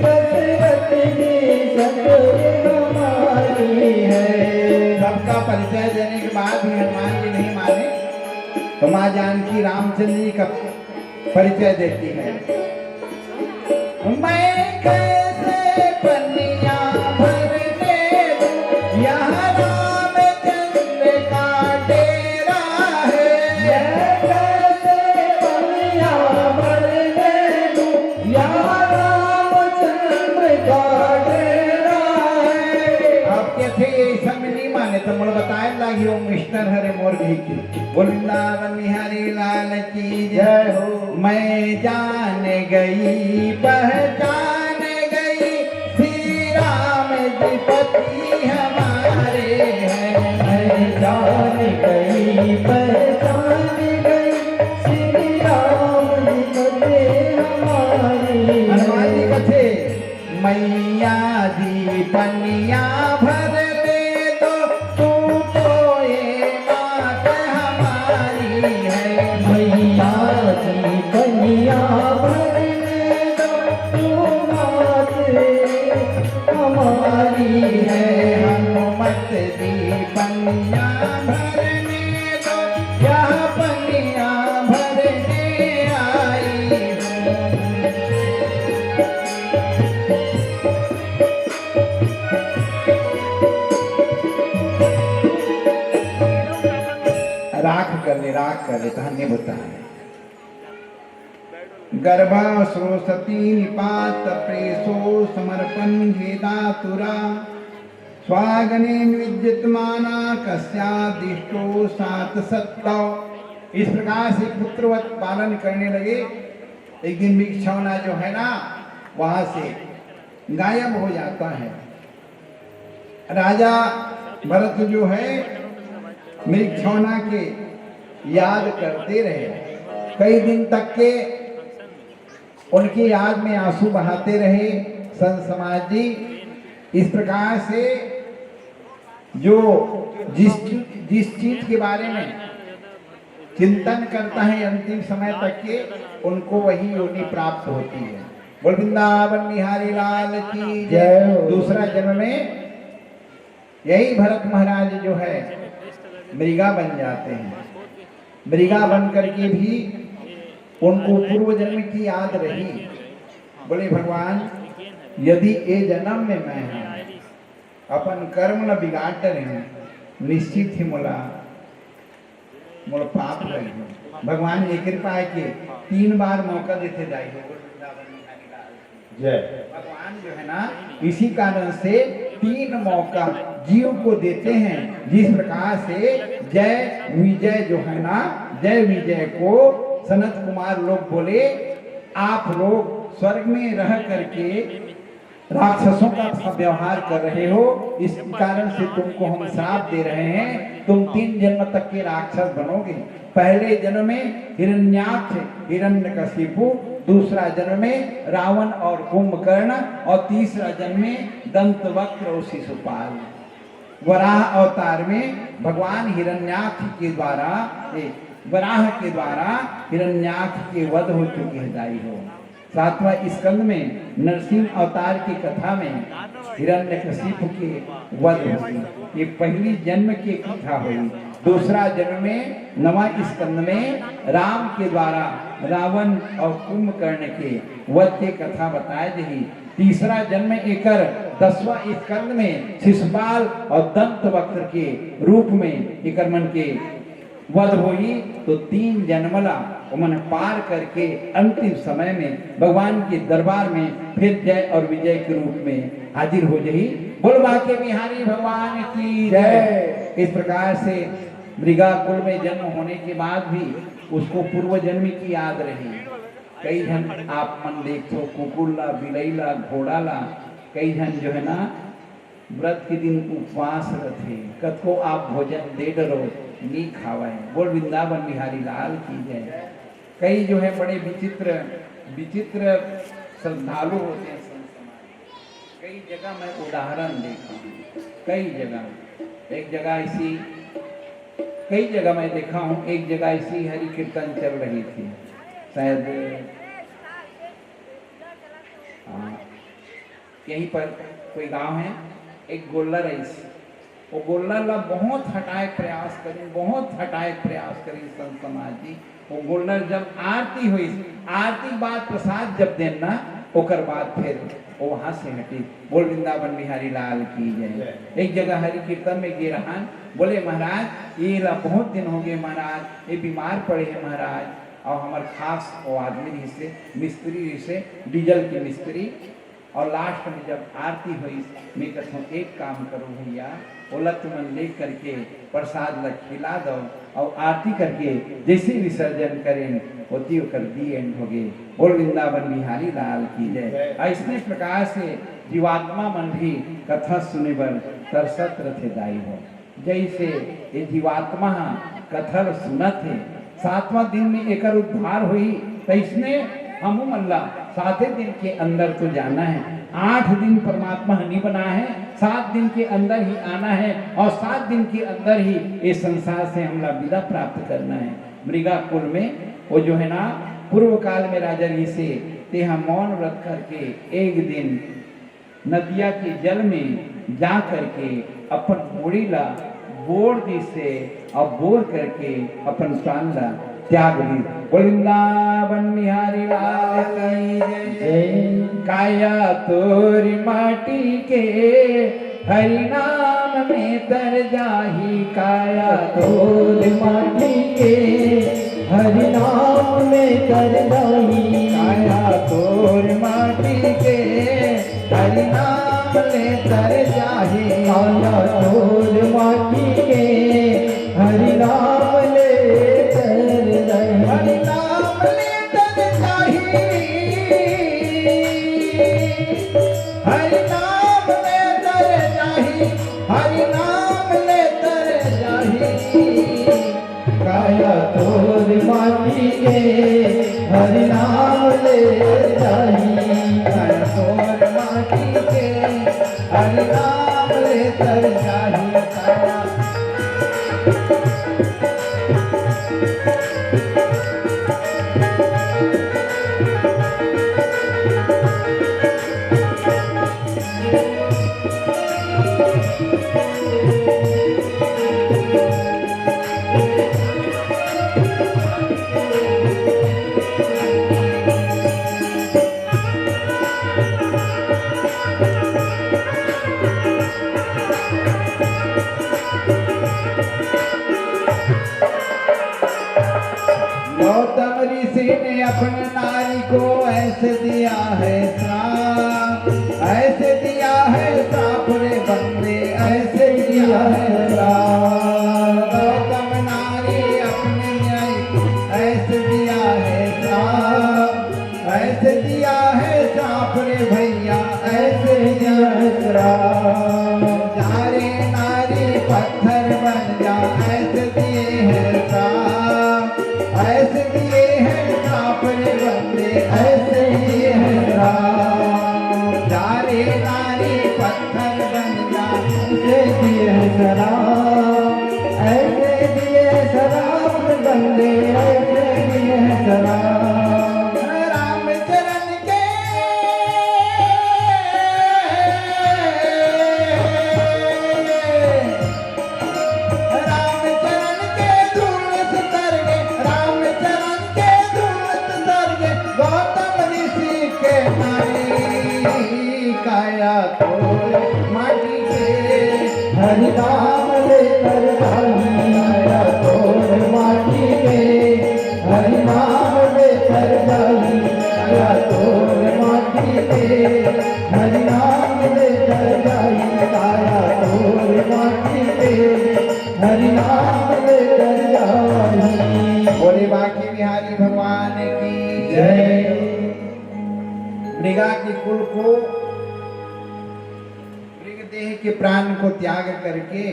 दशरथ जी ससुर हमारे हैं। सबका परिचय देने के बाद भी हनुमान जी नहीं माने, तो माँ जानकी रामचंद्र जी का परिचय देती है। मैं कैसे पनिया भरने दूं, यहाँ रामचंद्र का डेरा है। मैं कैसे पनिया भरने दूं, यहाँ रामचंद्र का डेरा है। अब कथे, ये सब नहीं माने, तो मोला बताए लागी, वो मिस्टर हरे मोर भी की। वृंदावन बिहारी लाल की जय हो। मैं जान गई, पहचान गई, श्री राम जी पति हमारे हैं। मैं जान गई, पहचान गई, श्री राम जी पति हमारे हैं। हनुमान जी कथे, मैया जी पनिया भर दे तो, तू तो ये मात हमारी है। मैया जी पनिया भर दे तो, तू मात हमारी है। हनुमत जी पनिया भरने दो, यहाँ पनिया भरने आई हूँ। राख कर ले, राख कर ले, तहन नहीं होता है। गर्भा स्रोसती निपात प्रेषो समर्पण भेदातुरा। स्वागने निविज्जतमाना कस्यादिष्टो सात सत्तौ। इस प्रकार से पुत्रवत पालन करने लगे। एक दिन मृगछौना जो है ना, वहां से गायब हो जाता है। राजा भरत जो है, मृगछौना के याद करते रहे। कई दिन तक के उनकी याद में आंसू बहाते रहे संत समाज जी। इस प्रकार से जो जिस जिस चीज के बारे में चिंतन करता है अंतिम समय तक के, उनको वही योनि प्राप्त होती है। बोल वृंदावन बिहारी लाल की जय। दूसरा जन्म में यही भरत महाराज जो है मृगा बन जाते हैं। मृगा बन करके भी उनको पूर्व जन्म की याद रही। बोले, भगवान, यदि ये जन्म में मैं अपन कर्म न बिगाड़ रहे हूँ, निश्चित ही मोला मोर पाप लगे। भगवान ये कृपा है कि तीन बार मौका देते दाई हो। जय। भगवान जो है ना, इसी कारण से तीन मौका जीव को देते हैं। जिस प्रकार से जय विजय जो है ना, जय विजय को सनत कुमार लोग बोले, आप लोग स्वर्ग में रह करके राक्षसों का व्यवहार कर रहे हो, इस कारण से तुमको हम श्राप दे रहे हैं, तुम तीन जन्म तक के राक्षस बनोगे। पहले जन्म में हिरण्याक्ष हिरण्यकशिपु, दूसरा जन्म में रावण और कुंभकर्ण, और तीसरा जन्म में दंतवक्र और शिशुपाल। वराह अवतार में भगवान हिरण्याक्ष के द्वारा, ए, वराह के द्वारा हिरण्याक्ष के वध हो चुके हैं दाई हो। सातवां स्कंद में नरसिंह अवतार की कथा में हिरण्यकशिपु के वध होगी। ये पहली जन्म की कथा हुई। दूसरा जन्म में नवा स्कंद में राम के द्वारा रावण और कुंभकर्ण के वध के कथा बताए जही। तीसरा जन्म एकर दसवां स्कंद में शिशुपाल और दंत वक्र के रूप में एकर मन के वध होही, तो तीन जन्म ला ओमन पार करके अंतिम समय में भगवान के दरबार में फिर जय और विजय के रूप में हाजिर हो जही। बोल बांके बिहारी भगवान की जय। इस प्रकार से मृगा कुल में जन्म होने के बाद भी उसको पूर्व जन्म की याद रही। कई झन आप मन देखथो, कुकुर ला, बिलई ला, घोड़ा ला, कई झन जो है ना, व्रत के दिन उपवास रथे, कतको आप भोजन दे डरो, नी खावय। बोल वृंदावन बिहारी लाल की जय। कई जो है बड़े विचित्र, विचित्र श्रद्धालु होते हैं संत समाज। कई जगह मैं उदाहरण देखा हूँ, कई जगह, एक जगह ऐसी, कई जगह मैं देखा हूँ, एक जगह ऐसी हरि कीर्तन चल रही थी, शायद, हाँ, यहीं पर कोई गांव है, एक गोल्लर रहिस। वो गोल्लर ला बहुत हटाए प्रयास करिन, बहुत हटाए प्रयास करिन संत समाज जी। वो गोल्लर जब आरती होइस, आरती के बाद प्रसाद जब देन ना, ओकर बाद फिर वो वहां से हटिस। बोल वृंदावन बिहारी लाल की जय। एक जगह हरि कीर्तन में गे रहन, बोले, महाराज, ये ला बहुत दिन हो गए महाराज, ये बीमार पड़े हैं महाराज। और हमार खास वो आदमी रहिसे, मिस्त्री रहिसे, डीजल के मिस्त्री। और लास्ट में जब आरती होइस, मैं कथों, एक काम करो भैया, ओला तुमन ले करके प्रसाद ला खिला दो और आरती करके जैसे विसर्जन करें, ओती ओकर दी एंड हो गए। बोल वृंदावन बिहारी लाल की जय। ऐसने प्रकार से जीवात्मा मन भी कथा सुने बर तरसत रथे दाई हो। जैसे ये जीवात्मा ह कथा ल सुनत हे, सातवां दिन में एकर उद्धार होही, तइसने हमू मन ला साते दिन के अंदर तो जाना है। आठ दिन परमात्मा ह नी बना है, सात दिन के अंदर ही आना है और सात दिन के अंदर ही ये संसार से हमला विदा प्राप्त करना है। मृगा कुल में वो जो है ना, पूर्व काल में राजा ऋषि, ते ह मौन व्रत करके एक दिन नदिया के जल में जा करके अपन मुड़ी ला बोर दिसे और बोर करके अपन प्राण ला त्याग दिस। बोल वृंदावन बिहारी लाल की जय। काया तोर माटी के हरि नाम में तर जाही, काया तोर माटी के हरि नाम में तर जाही, काया तोर माटी के हरि नाम ले तर जाही, काया तोर माटी के हरि नाम ले तर जाही, हरि नाम ले तर जाही, हरि नाम ले तर जाही, हरि नाम ले तर जाही। काया के हरि नाम ले जाही, काया तोर माटी के हरि नाम ले तर जाही काया। गौतम ऋषि ने अपने नारी को ऐसे दिया है श्राप, ऐसे दिया है श्राप रे बंदे, ऐसे दिया है श्राप। गौतम नारी अपने न्याय को ऐसे दिया है श्राप, ऐसे दिया है श्राप रे भैया, ऐसे दिया है श्राप। जा रे नारी पत्थर बन जा, ऐसे दिए हैं श्राप, ऐसे दिए हैं श्राप रे बंदे, ऐसे दिए हैं श्राप। जा रे नारी पत्थर बन जा, ऐसे दिए हैं श्राप, ऐसे दिए श्राप रे बंदे, ऐसे दिए हैं श्राप। रामचरण के, रामचरण के धूल से तर गे, रामचरण के धूल से तर गे, गौतम ऋषि के नारी काया तोर माटी के। हरि नाम ले तर जाही काया तोर माटी के, हरि नाम ले तर जाही काया तोर माटी के, हरि नाम ले तर जाही काया तोर माटी के, हरि नाम ले तर जाही। बोले बांके बिहारी भगवान की जय। मृगा के कुल को, मृग देह के प्राण को त्याग करके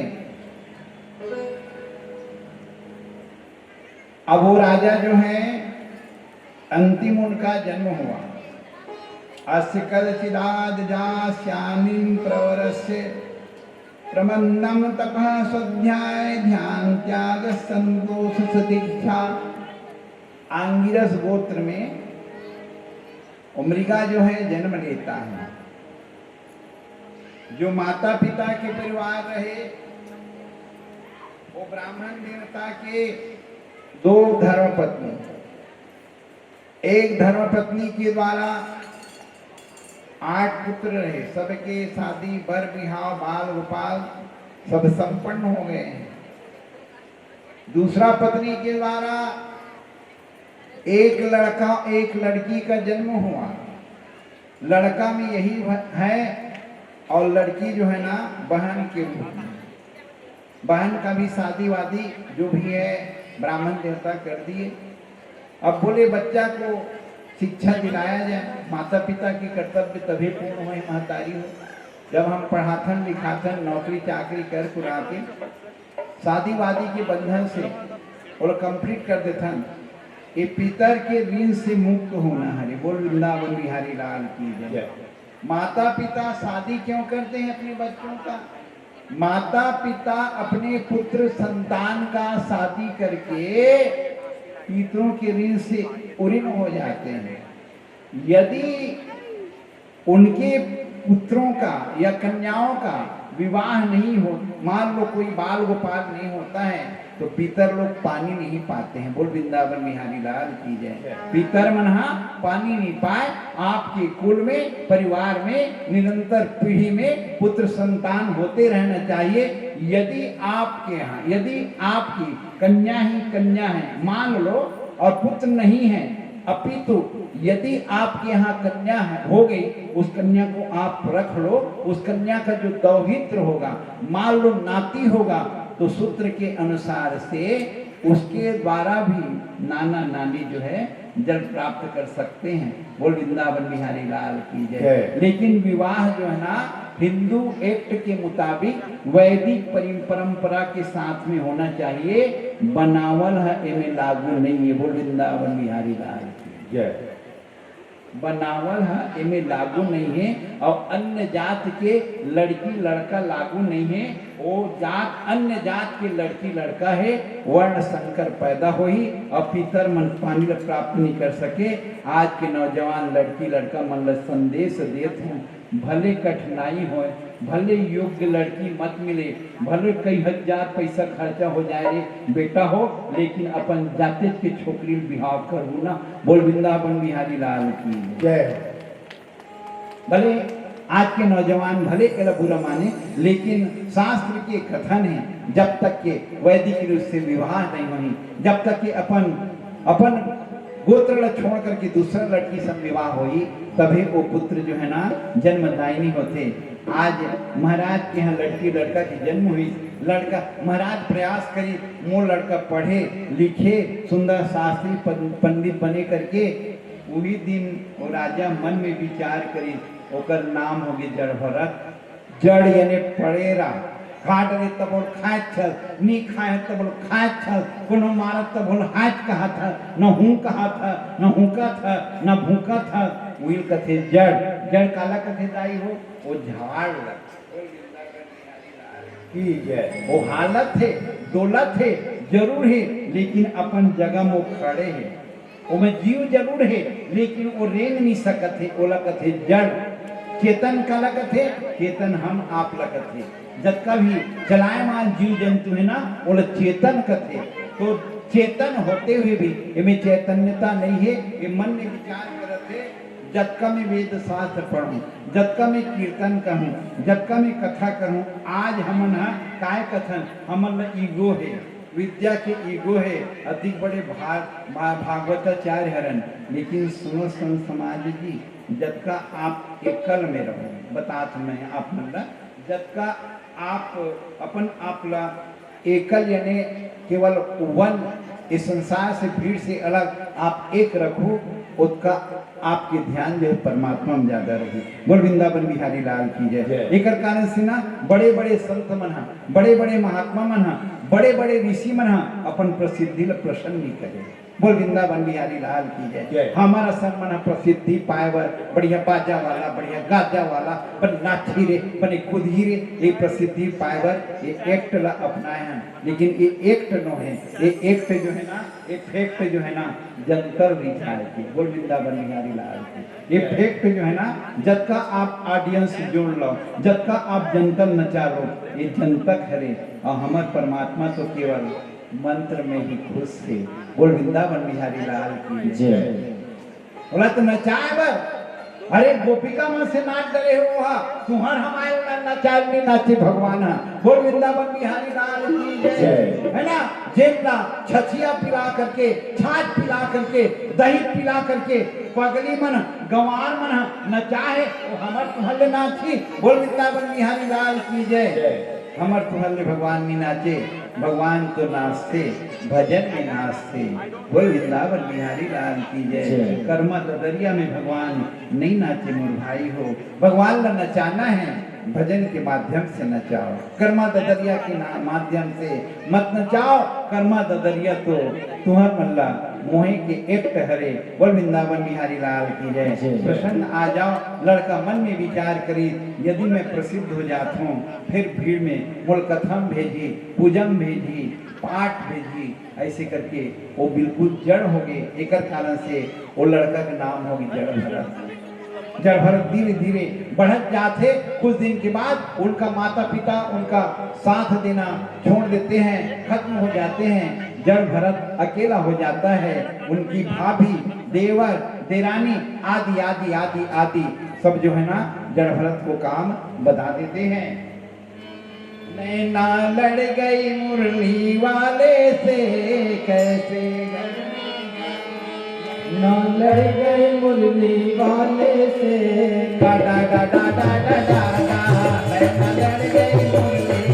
अब वो राजा जो है, अंतिम उनका जन्म हुआ। अस्य कदचिदाद्यास्यामिं प्रवरस्य प्रमन्नं तपः स्वाध्याय ध्यान त्याग संतोष सदीक्षा। आंगिरस गोत्र में वो मृगा जो है, जन्म लेता है। जो माता पिता के परिवार रहे, वो ब्राह्मण देवता के दो धर्मपत्नी, एक धर्मपत्नी के द्वारा आठ पुत्र रहे, सबके शादी, बर बिहाव, बाल गोपाल सब संपन्न हो गए हैं। दूसरा पत्नी के द्वारा एक लड़का, एक लड़की का जन्म हुआ। लड़का में यही भ-, है, और लड़की जो है ना, बहन के रूप में। बहन का भी शादी वादी जो भी है, ब्राह्मण देवता कर दिए। अब बोले, बच्चा को शिक्षा दिलाया जाए, माता पिता के कर्तव्य तभी पूर्ण होए, महतारी हो। जब हम पढ़ाथन लिखाथन, नौकरी चाकरी कर कुरा के, शादी वादी के बंधन से ओला complete कर देथन। ये पितर के ऋण से मुक्त होना हरे। बोल वृंदावन बिहारी लाल की जय। जय। माता पिता शादी क्यों करते हैं अपने बच्चों का? माता पिता अपने पुत्र संतान का शादी करके पितरों के ऋण से उऋण हो जाते हैं। यदि उनके पुत्रों का या कन्याओं का विवाह नहीं हो, मान लो कोई बाल गोपाल नहीं होता है, तो पितर लोग पानी नहीं पाते हैं। बोल वृंदावन बिहारी लाल की जय। पितर मन हा पानी नहीं पाए। आपके कुल में, परिवार में, निरंतर पीढ़ी में पुत्र संतान होते रहना चाहिए। यदि आपके यहाँ, यदि आपकी कन्या ही कन्या है, मान लो, और पुत्र नहीं है, अपितु यदि आपके यहाँ कन्या है, हो गई, उस कन्या को आप रख लो। उस कन्या का जो दौहित्र होगा, मान लो नाती होगा, तो सूत्र के अनुसार से उसके द्वारा भी नाना नानी जो है, जल प्राप्त कर सकते हैं। बोल वृंदावन बिहारी लाल की जय। जय। लेकिन विवाह जो है ना, हिंदू एक्ट के मुताबिक वैदिक परि-, परंपरा के साथ में होना चाहिए। बनावल ह एमे लागू नहीं है। बोल वृंदावन बिहारी लाल की जय। बनावल ह एमे लागू नहीं है और अन्य जात के लड़की लड़का लागू नहीं है। वो जात, अन्य जात के लड़की लड़का है, वर्ण संकर पैदा होही और पितर मन पानी ला प्राप्त नहीं कर सके। आज के नौजवान लड़की लड़का मन ला संदेश देत हूँ, भले कठिनाई होय, भले योग्य लड़की मत मिले, भले कई हजार पैसा खर्चा हो जाए रे बेटा हो, लेकिन अपन जातेच के छोकरी ल बिहाव करहू ना। बोल वृंदावन बिहारी लाल की जय। भले आज के नौजवान भले एला बुरा माने, लेकिन शास्त्र के कथन है, जब तक के वैदिक रूप से विवाह नहीं होही, जब तक के अपन, अपन गोत्र ला छोड़ करके दूसरा लड़की से विवाह होही, तभे वो पुत्र जो है ना जन्मदायिनी होथे। आज महाराज के यहाँ लड़की लड़का के जन्म हुई, लड़का महाराज प्रयास करी, मोर लड़का पढ़े लिखे, सुंदर शास्त्री पं-, पंडित बने करके उही दिन वो राजा मन में विचार करी, ओकर नाम होगे जड़ भरत। जड़ यानी पड़ेरा, खात रे तब ओल खात हस, नी खाए तब ओल खात हस, कोनो मारत तब ओल हाथ कहत ह, न हूँ कहत ह, न हुकत ह, न भूकत ह, उही कथे जड़। जड़ काला कथे दाई हो? वो झाड़ ल। की जय। वो हालत है, डोलत है, जरूर है, लेकिन अपन जगह में वो खड़े है। ओमे जीव जरूर है, लेकिन वो रेंग नहीं सकत है, ओला कथे जड़। चेतन काला कथे? चेतन हम आप ला कथे। जतका भी चलायमान जीव जंतु है ना, ओला चेतन कथे। तो चेतन होते हुए भी एमे चैतन्यता नहीं है, ये मन में विचार करत है। जतका मैं वेद शास्त्र पढ़ूं, जतका मैं कीर्तन कहूं, जतका मैं कथा कहूं, आज हमन ह काय कथन, हमन ल ईगो हे, विद्या के ईगो हे, अतिक बड़े भाग, भा-, भागवताचार्य हरन, लेकिन सुनो संत समाज जी, जतका आप एकल में रहो, बतात मैं आप मन ल, जतका आप अपन आप ला एकल यानी केवल वन, इस संसार से भीड़ से अलग आप एक रखो, ओतका आपके ध्यान जो है परमात्मा में ज्यादा रही। बोल वृंदावन बिहारी लाल की जय। जय। एकर कारण से ना बड़े-बड़े संत मन ह, बड़े-बड़े महात्मा मन ह, बड़े-बड़े ऋषि मन ह अपन प्रसिद्धि ल प्रसन्न नहीं करे। बोल वृंदावन बिहारी लाल की जय। जय। हमर असन मन ह प्रसिद्धि पाए बर बढ़िया बाजा वाला, बढ़िया गाजा वाला, बन नाची रे, बने कूदही रे, ये प्रसिद्धि पाए बर ये एक्ट ला अपनाए हन। लेकिन ये एक्ट नो है, ये एक्ट जो है ना, इफेक्ट जो है ना, जनता ल रिझाए के। बोल वृंदावन बिहारी लाल की। इफेक्ट जो है ना, जतका आप ऑडियंस जोड़ लो, जतका आप जनता ल नचा लो, ये जनता हरे। और हमर परमात्मा तो केवल मंत्र में ही खुश थे। बोल वृंदावन बिहारी लाल की जय। बोला तो नचाए बर, अरे गोपिका मन से नाच डरे हो हा, तुहर हमारे ना नचाए नहीं नाचे भगवान हा। बोल वृंदावन बिहारी लाल की जय। जय। है ना, जेन ला छछिया पिला करके, छाछ पिला करके, दही पिला करके पगली मन, गंवार मन नचाए, वो हमर तुहर ले नाची। बोल वृंदावन बिहारी लाल की जय। जय। हमर तुहर ले भगवान नहीं नाचे, भगवान तो नाचते, भजन में नाचते। बोल वृंदावन बिहारी लाल की जय। जय। कर्मा ददरिया में भगवान नहीं नाचे मोर भाई हो, भगवान ला नचाना है, भजन के माध्यम से नचाओ। कर्मा ददरिया के ना-, माध्यम से मत नचाओ। कर्मा ददरिया तो तुहर मन ला मोहे के एक्ट हरे। बोल वृंदावन बिहारी लाल की जय। जय। प्रसन्न आ जाओ, लड़का मन में विचार करी, यदि मैं प्रसिद्ध हो जात हूँ, फिर भीड़ में मोल कथम भेजी, पूजम भेजी, पाठ भेजी, ऐसे करके वो बिल्कुल जड़ हो गए। एकर कारण से वो लड़का का नाम हो गया जड़ भरत। जड़ भरत धीरे धीरे बढ़त जात है। कुछ दिन के बाद उनका माता पिता उनका साथ देना छोड़ देते हैं, खत्म हो जाते हैं। जड़ भरत अकेला हो जाता है। उनकी भाभी, देवर, देरानी आदि आदि आदि आदि सब जो है ना, जड़ भरत को काम बता देते हैं। नैना लड़ गई मुरली वाले से, कैसे घर में जाऊं? नैना लड़ गई मुरली वाले से। डा, डा, डा, डा, डा, डा, डा, डा। नैना लड़ गई मुरली।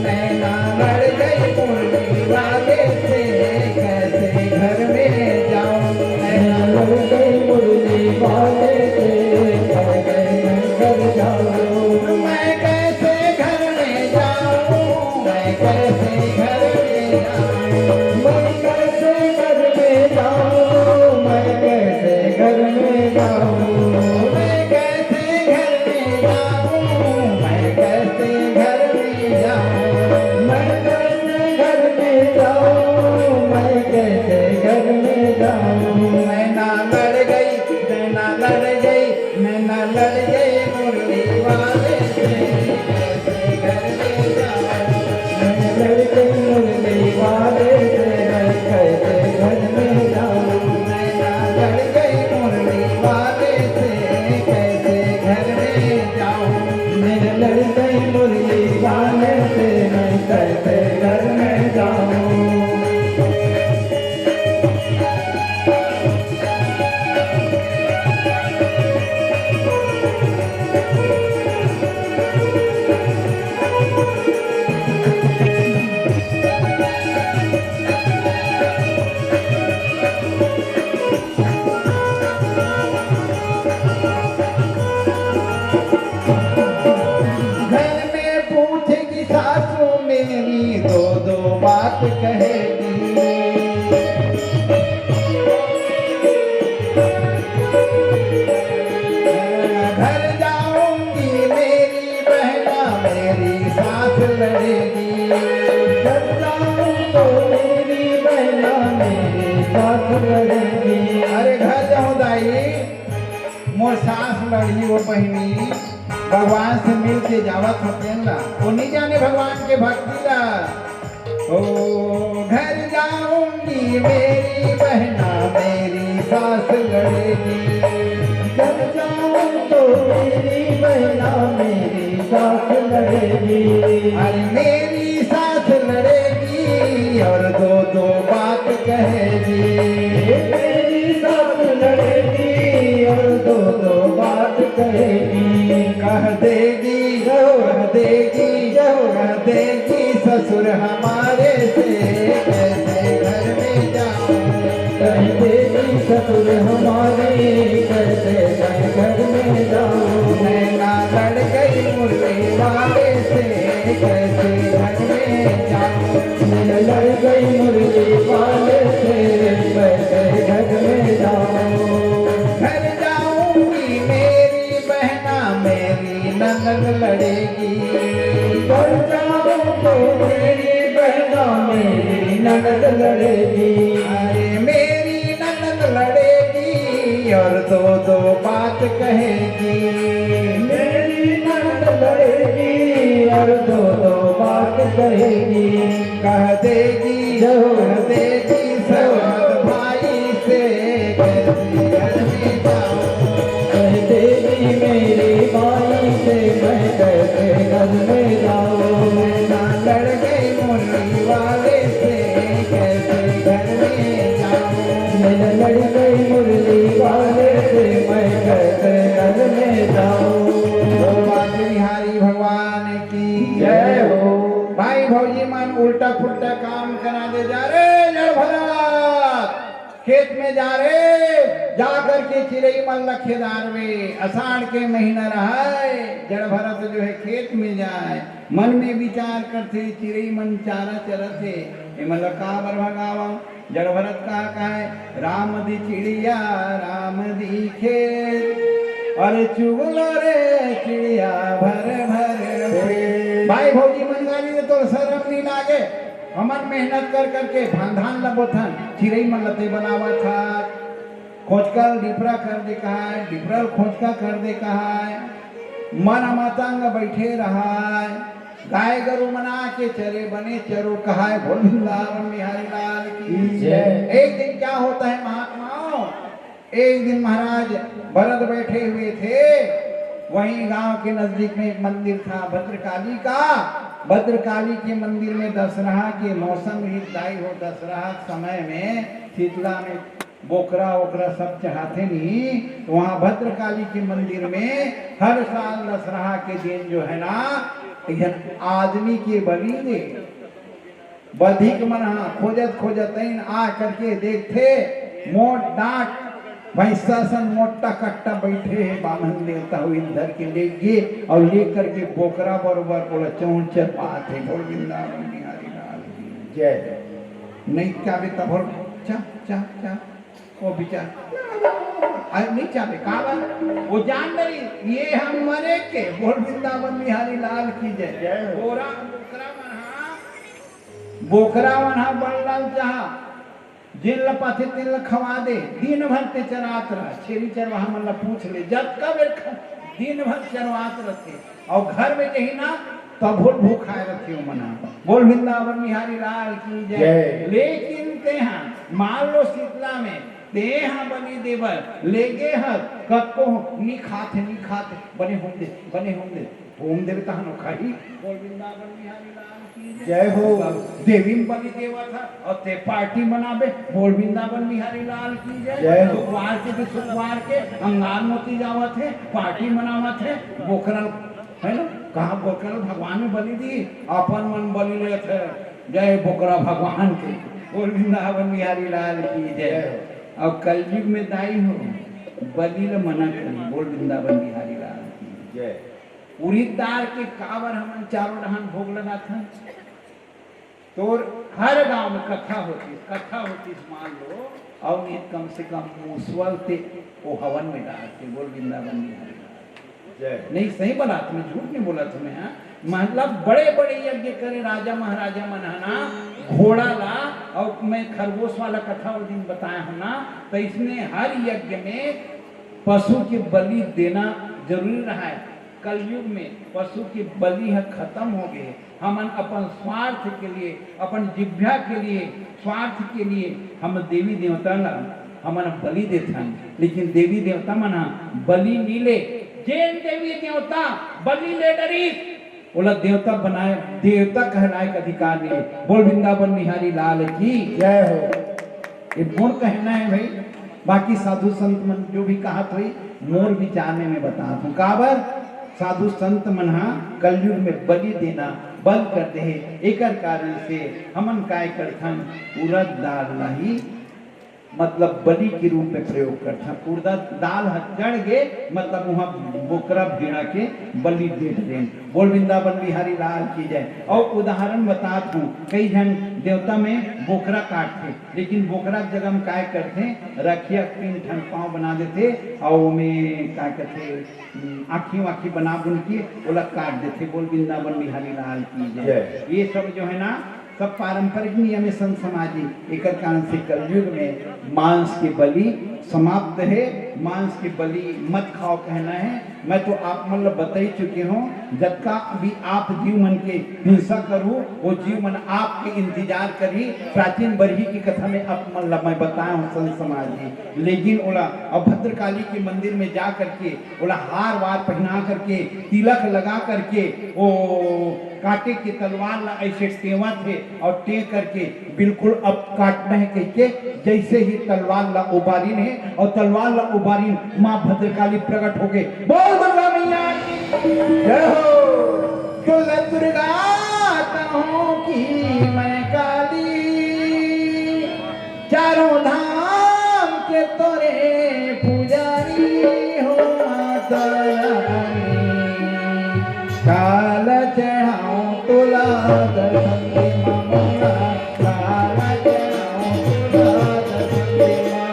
नैना लड़ गई मुरली वाले से, कैसे घर में जाऊं? नैना लड़ गई मुरली वाले से, घर जाऊंगी मेरी बहना, मेरी सास लड़ेगी। घर जाऊं तो मेरी बहना, मेरी सास लड़ेगी। अरे घर जाऊं दाई, मोर सास लड़ही, वो बहिनी भगवान से मिल के जावत होते ना, वो नहीं जाने भगवान के भक्ति ला। ओ घर जाऊंगी मेरी बहना, मेरी सास लड़ेगी। घर जाऊं तो मेरी बहना, मेरी सास लड़ेगी। अरे मेरी सास लड़ेगी और दो दो बात कहेगी। मेरी सास लड़ेगी और दो दो बात कहेगी। कह देगी, कह देगी, कह देगी ससुर हमारे से, कैसे घर में जाऊं। कह देगी ससुर हमारे, कैसे मैं घर में जाऊं। नैना लड़ गई मुरली वाले से, कैसे घर में जाऊं। नैना लड़ गई मुरली वाले से, कैसे घर में जाऊं। घर जाऊंगी मेरी बहना, मेरी ननद लड़ेगी। घर जाऊं तो मेरी बहना, मेरी ननद लड़ेगी। अरे मेरी ननद लड़ेगी और दो दो बात कहेगी। मेरी ननद लड़ेगी और दो दो बात कहेगी। कह देगी, कह देगी सवाद भाई से, कैसे घर में जाऊं। कह देगी मेरी माई से, मैं कैसे घर में जाऊं। नैना लड़ गई मुरली वाले से, कैसे घर में जाऊं। नैना लड़ गई मुरली वाले से, मैं कैसे घर में जाऊं। ओ बांके बिहारी भगवान की जय हो। भाई भौजी मन उल्टा पुल्टा काम करा दे, जा रे जड़ भरत, खेत में जा रे, जा करके चिरई मन ल खेदारवे। अषाढ़ के महीना रहय, जड़ भरत जो है खेत में जाय, मन में विचार करथे, चिरई मन चारा चरत हे, एमन ल काबर भगावंव? जड़ भरत का कहे, राम दी चिड़िया, राम दी खेत, अरे चुगलो रे चिड़िया भर भर पेट। भाई भौजी मन गाली दे, तोर शरम नहीं लागे? हमन मेहनत कर करके धान धान ल बोथन, चिरई मन ल ते बनावत हस, खोचका ल डिपरा कर दे कहाय, डिपरा ल खोचका कर दे कहाय, मन मतंग बैठे रहाय, गाय गरु मन आके चरे बने चरो कहाय। बोल वृंदावन बिहारी लाल की जय। एक दिन क्या होता है महात्माओं, एक दिन महाराज भरत बैठे हुए थे, वहीं गांव के नजदीक में एक मंदिर था भद्रकाली का। भद्रकाली के मंदिर में दशहरा के मौसम ही दाई हो, दशहरा समय में शीतला में बोकरा वोकरा सब चढ़ाथे नहीं, तो वहाँ भद्रकाली के मंदिर में हर साल दशहरा के दिन जो है ना, एक झन आदमी के बलि दे, बधिक मन हा खोजत खोजत अइन आ करके देखथे, मोट डांट भैंसा सन मोट्टा कट्टा बैठे हे, बामन देवता हो धर के ले गे और ले करके बोकरा बरोबर ओला चौंच चरवात हे। बोल वृंदावन बिहारी लाल की जय। नहीं चाबे तब बोल चा चा चा। वो बेचारा, अरे नहीं चाबे, का बात? वो जान डरी, ये हम मरे के। बोल वृंदावन बिहारी लाल की जय। जय हो। बोरा, बोकरा मन हा, बोकरा मन हा बड़ लालचा हा, जेन ल पाथे तेन ल खवा दे, दिन भर ते चरात रह, छेरी चरवाहा मन ल पूछ ले, जतका बेर ख-, दिन भर चरवात रहथे। अउ घर में जही ना, तभो भूखाए रथे ओमन ह। बोल वृंदावन बिहारी लाल की जय। जय। लेकिन तेहा मान लो शीतला में तेहा बलि देबर लेगे ह, कतको नी खात हे, नी खात हे, बने होम दे, बने होम दे, होम देवे तहन ओ खाही। बोल वृंदावन बिहारी लाल की जय। जय हो। देवी में बलि देवत ह अउ ते पार्टी मनाबे। बोल वृंदावन बिहारी लाल की जय। जय हो। सुकवार के भी सुकवार के अंगार मोती जावत हे, पार्टी मनावत हे, बोकरा है ना, कहाँ बोकरा भगवान में बलि दी, अपन मन बलि लेत हे। जय बोकरा भगवान के, बोल वृंदावन बिहारी लाल की जय। जय हो। अब कलयुग में दाई हो, बलि ल मना करी, बोल वृंदावन बिहारी लाल की जय। उरिद दार के काबर हमन चारों डहान भोग लगाथन? तोर हर गांव में कथा होतिस, कथा होतिस मान लो, अउ नहीं कम से कम मूसवा ल ते ओ हवन में डारते। बोल वृंदावन बिहारी। जय। नहीं, सही बोलत हंव मैं, झूठ नहीं बोलत हंव मैं, हाँ। मतलब बड़े बड़े यज्ञ करे राजा महाराजा मन ह ना, घोड़ा ला, अउ मैं खरगोश वाला कथा वो दिन बताए हंव ना, तो इसने हर यज्ञ में पशु के बलि देना जरूरी रहा है। कलयुग में पशु के बलि ह खत्म हो गए। हमन अपन स्वार्थ के लिए, अपन जिभ्या के लिए, स्वार्थ के लिए हम देवी देवता ला हमन बलि देथन, लेकिन देवी देवता मन ह बलि नी ले। जेन देवी देवता बलि ले डरिस, ओला देवता बनाए, देवता कहलाए के अधिकार नहीं। बोल वृंदावन बिहारी लाल की जय हो। ये मोर कहना है भाई, बाकी साधु संत मन जो भी कहत होही, मोर विचार में मैं बतात हंव। काबर साधु संत मन ह कलयुग में बलि देना बंद कर दे हे, एकर कारण से हमन काय करथन, उड़द दाल ला ही मतलब बलि के रूप में प्रयोग करथन। उड़द दाल ह जड़ गे, मतलब वहां बोकरा भेड़ा के बलि दे देन। बोल वृंदावन बिहारी लाल की जय। अउ उदाहरण बतात हंव, कई झन देवता में बोकरा काटथे, लेकिन बोकरा के जगह में काय करथे, रखिया के तीन ठन पांव बना देथे, अउ ओमे का कथे, आँखी वाँखी बना बुन के ओला काट देथे। बोल वृंदावन बिहारी लाल की जय। जय। ये सब जो है ना, सब पारंपरिक नियम है संत समाज जी। एकर कारण से कलयुग में मांस के बलि समाप्त है। मांस के बलि मत खाओ कहना है। मैं तो आप मन ल बता ही चुके हंव, जतका भी आप जीव मन के हिंसा करू, वो जीव मन आपके इंतजार करी। प्राचीन बरही की कथा में आप मन ल मैं बताए हंव संत समाज जी। लेकिन ओला अब भद्रकाली के मंदिर में जा करके ओला हार वार पहना करके, तिलक लगा करके, वो काटे के तलवार ला ऐसे टेवत हे और टें करके बिल्कुल अब काटना है कह के जैसे ही तलवार ला उबारिन हे और तलवार ला उबारिन, माँ भद्रकाली प्रकट हो गए। बोल दुर्गा मैया की जय हो। बोल दुर्गा कहूँ की मैं काली, चारों धाम के तोरे पुजारी हो माता रानी। काला चढ़ाऊं तोला दर्शन दे माँ मोला, काला चढ़ाऊं तोला दर्शन दे माँ।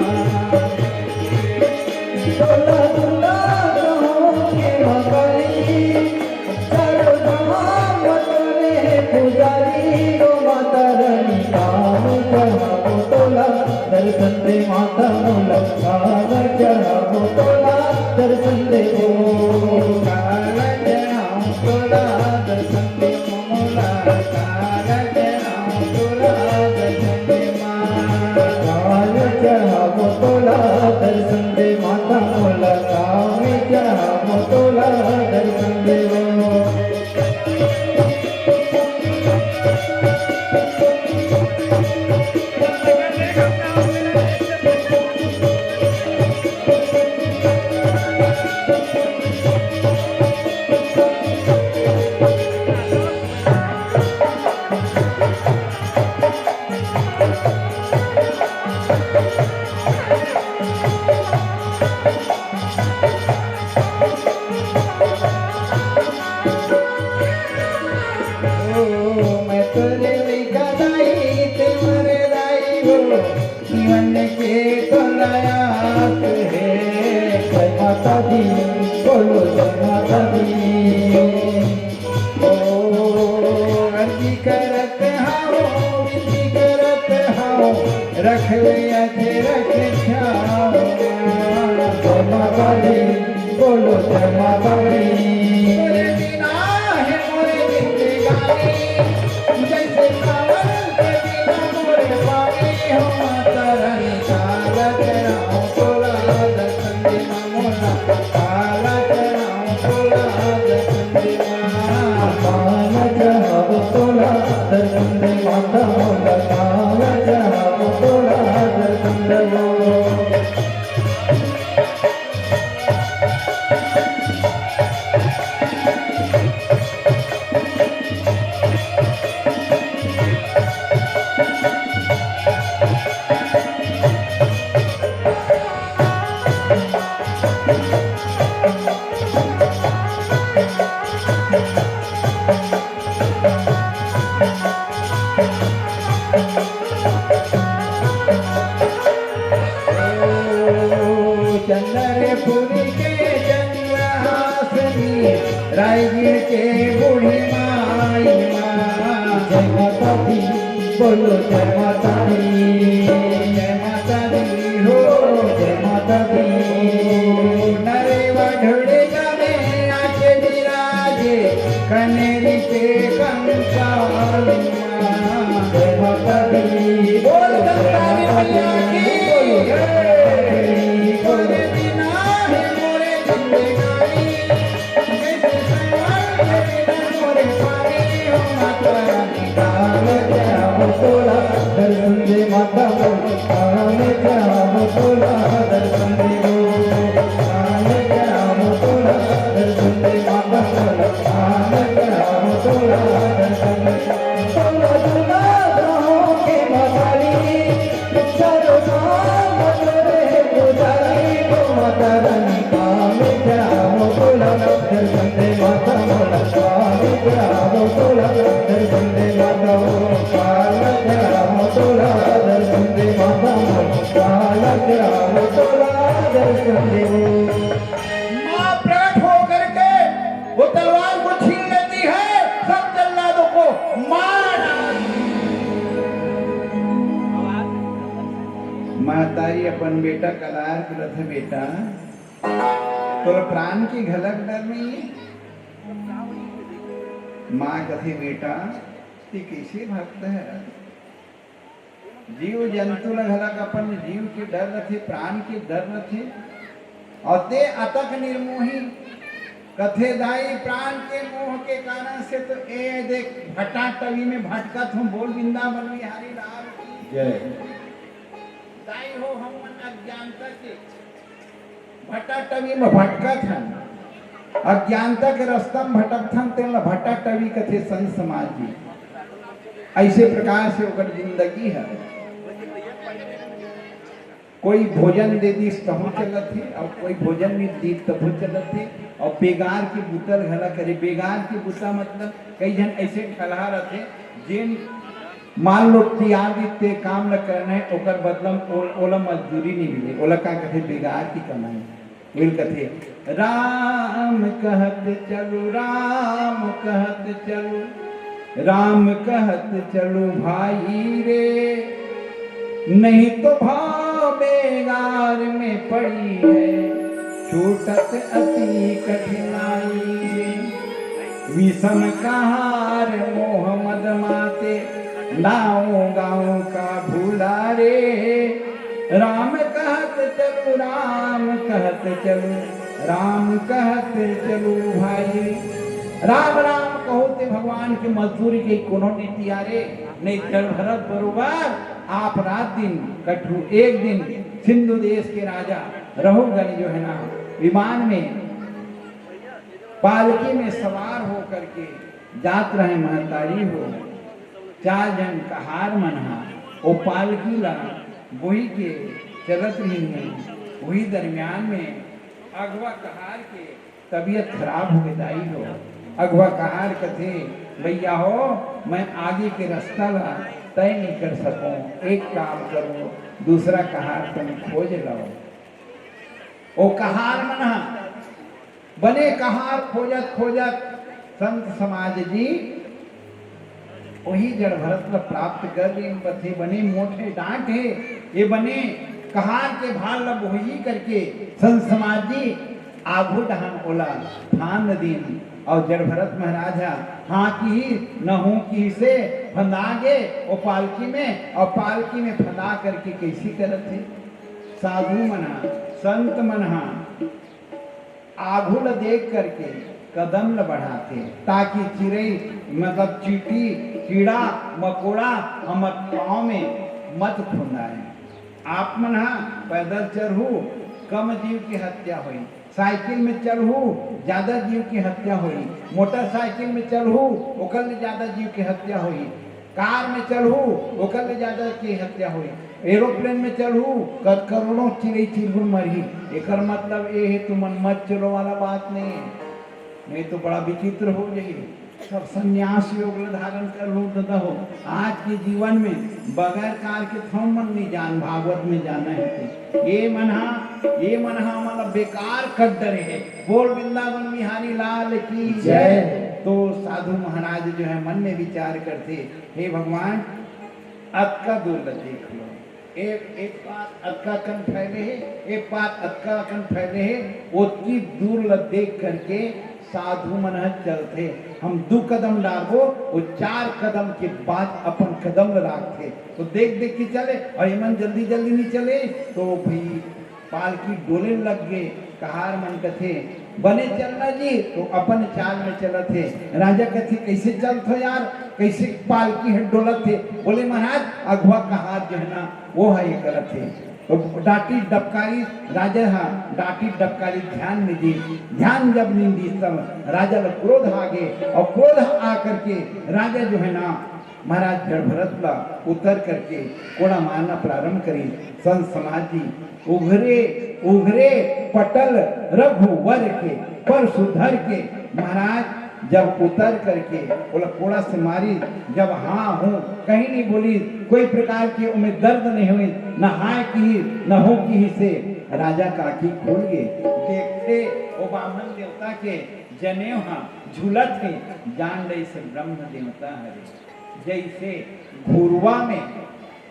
तोला तोला कहूँ के मगरी, चारों धाम तोरे पुजारी हो माता रानी। काम चढ़ाबो तोला दर्शन दे माता मोला, काम चढ़ाबो तोला दर्शन दे ओ। काला चढ़ाऊं तोला दर्शन दे मोला, काला चढ़ाऊं तोला दर्शन दे माँ। काल चढ़ाबो तोला दर्शन दे माता मोला, काल चढ़ाबो तोला दर्शन दे ओ। ओ, मैं तोरे लइका दाई, ते मोरे दाई हो, जीवन के तोला आस हे। जय माता दी, बोलो जय माता दी। ओ, अरजी करत हंव, विनती करत हंव, रख ले अझ रक्षा। जय माता दी, बोलो जय माता दी। तोरे बिना हे मोर जिंदगानी, जैसे सावन के बिना मोर पानी हो। माता रानी काला चढ़ाऊं तोला दर्शन दे माँ मोला, काला चढ़ाऊं तोला दर्शन दे माँ। काला चढ़ाऊं तोला दर्शन दे माता मोला, काला चढ़ाऊं तोला दर्शन दे माँ। चंद्रपुर के चंद्रहासिनी, रायगढ़ के बूढ़ी माई माँ। जय माता दी, बोलो जय माता दी। जय माता दी हो, जय माता दी। नरेवा ढोड़ेगा में आके विराजे, कनेरी के कंकाल माँ। जय माता दी, बोल कंकाली मैया की। माँ प्रकट होकर के वो तलवार को छीन लेती है, सब जल्लादों को मार डालती है। महतारी अपन बेटा कलार करत हे, "बेटा, तोला प्राण के घलक डर नहीं है?" माँ कथे, "बेटा, ते कैसे भक्त है?" जीव जंतु ल घलक अपन जीव के डर रथे, प्राण के डर रथे, अउ ते अतक निर्मोही। कथे, "दाई, प्राण के मोह के कारण से तो ए देख भटाटवी में भटकत हूँ।" बोल वृंदावन बिहारी लाल की जय। दाई हो, हम मन अज्ञानता के भटाटवी में भटकत हन, अज्ञानता के रास्ता में भटकत हन, तेन ला भटाटवी कथे संत समाज जी। ऐसे प्रकार से ओकर जिंदगी है। कोई भोजन दे दिस तभो चलत हे, अउ कोई भोजन नहीं दीस तभो चलत हे, अउ बेगार के बुता ल घला करे, बेगार के बुता मतलब कई झन ऐसे ठलहा रथे, जेन मान लो तियार दिस ते काम ल करना है, ओकर बदला म ओ-, ओला मजदूरी नहीं मिले, ओला का कथे बेगार की कमाई। ओला कथे, "राम कहत चलू, राम कहत चलू, राम कहत चलू भाई रे, नहीं तो भाव बेगार में पड़ी है, छूटत अति कठिनाई रे।" विषम कहार मोह मद माते, नाव गाँव का भूला रे। राम कहत चलू, राम कहत चलू, राम कहत चलू भाई। राम राम कहो ते भगवान के मजदूरी के कोनो नीति आरे, नहीं जड़ भरत बरोबर आप रात दिन कटरू एक दिन सिंधु देश के राजा रघुगण जो है ना, विमान में पालकी में सवार हो करके जात रहे महतारी हो। चार झन कहार मन हा ओ पालकी ला बोही के चलत रहिन हे। वही दरमियान में अगवा कहार के तबीयत खराब हो गे दाई हो। अगवा कहार कथे, "भैया हो, मैं आगे के रास्ता ला तय नहीं कर सकूं, एक काम करो, दूसरा कहार तुम खोज लाओ।" ओ कहार मन हा बने कहार खोजत खोजत संत समाज जी ओही जड़ भरत ल प्राप्त कर लीन। बथे बने मोठे डांट हे, ये बने कहार के भार ल बोही करके संत समाज जी आघू डहान ओला थान दीन। और जड़ भरत महाराज हा हाँ किहिस न हूँ किहिसे फंदा गे ओ पालकी में, और पालकी में फंदा करके कैसी करत हे। साधु मन हा, संत मन हा आघू ल देख करके कदम ल बढ़ाथे, ताकि चिरई मतलब चींटी, कीड़ा, मकोड़ा हमर पाँव में मत खुंदाए। आप मन ह पैदल चलहू, कम जीव के हत्या होही। साइकिल में चलहू, ज्यादा जीव के हत्या होही। मोटरसाइकिल में चलहू, ओकर ले ज्यादा जीव के हत्या होही। कार में चलहू, ओकर ले ज्यादा के हत्या होही। एरोप्लेन में चलहू, कत करोड़ों चिरई चिरगुन मरही। एकर मतलब ए हे, तुमन मत चलो वाला बात नहीं है, नहीं तो बड़ा विचित्र हो जाही। सब संन्यास योग ल धारण कर लो ददा हो। आज के जीवन में बगैर कार के थोन मन नहीं जान, भागवत में जाना है तो ये मन हा, ये मन हा हमन ला बेकार कर डरे है। बोल वृंदावन बिहारी लाल की जय। जय। तो साधु महाराज जो है मन में विचार करथे, हे भगवान, अतका दूर ल देख लो, एक, एक पार अतका कन फैले हे, एक पार अतका कन फैले हे, ओतकी दूर ल देख करके साधु मन ह चलथे। हम दू कदम डारबो, वो चार कदम के बाद अपन कदम ल राखथे। तो देख देख के चले, अउ एमन जल्दी जल्दी नहीं चले, तो भाई पालकी डोले लग गे। कहार मन कथे, "बने चलना जी," तो अपन चाल में चलत हे। राजा कथे, "कैसे चलत हो यार, कैसे पालकी ह डोलत हे?" बोले, "महाराज, अगुवा कहार जो है ना, वो ह ये करत हे।" तो डांटी डबकारी, राजा हा डांटी डबकारी ध्यान नहीं दिस। ध्यान जब नहीं दिस, तब राजा ल क्रोध आ गे, अउ क्रोध आ करके राजा जो है ना, महाराज जड़ भरत ला उतर करके कोड़ा मारना प्रारंभ करिस। संत समाज जी, उघरे, उघरे पटल रघुवर के, परसु धर के, महाराज जब उतर करके ओला कोड़ा से मारिस, जब हाँ हूँ कहीं नहीं बोलिस, कोई प्रकार के ओमे दर्द नहीं हुई, न हाय किहिस, न हूँ किहिस, से राजा का आँखी खुल गे। देखथे ओ बामन देवता के जनेव हा झूलत हे, जान डरिस ब्रह्म देवता हरे। जैसे घुरवा में,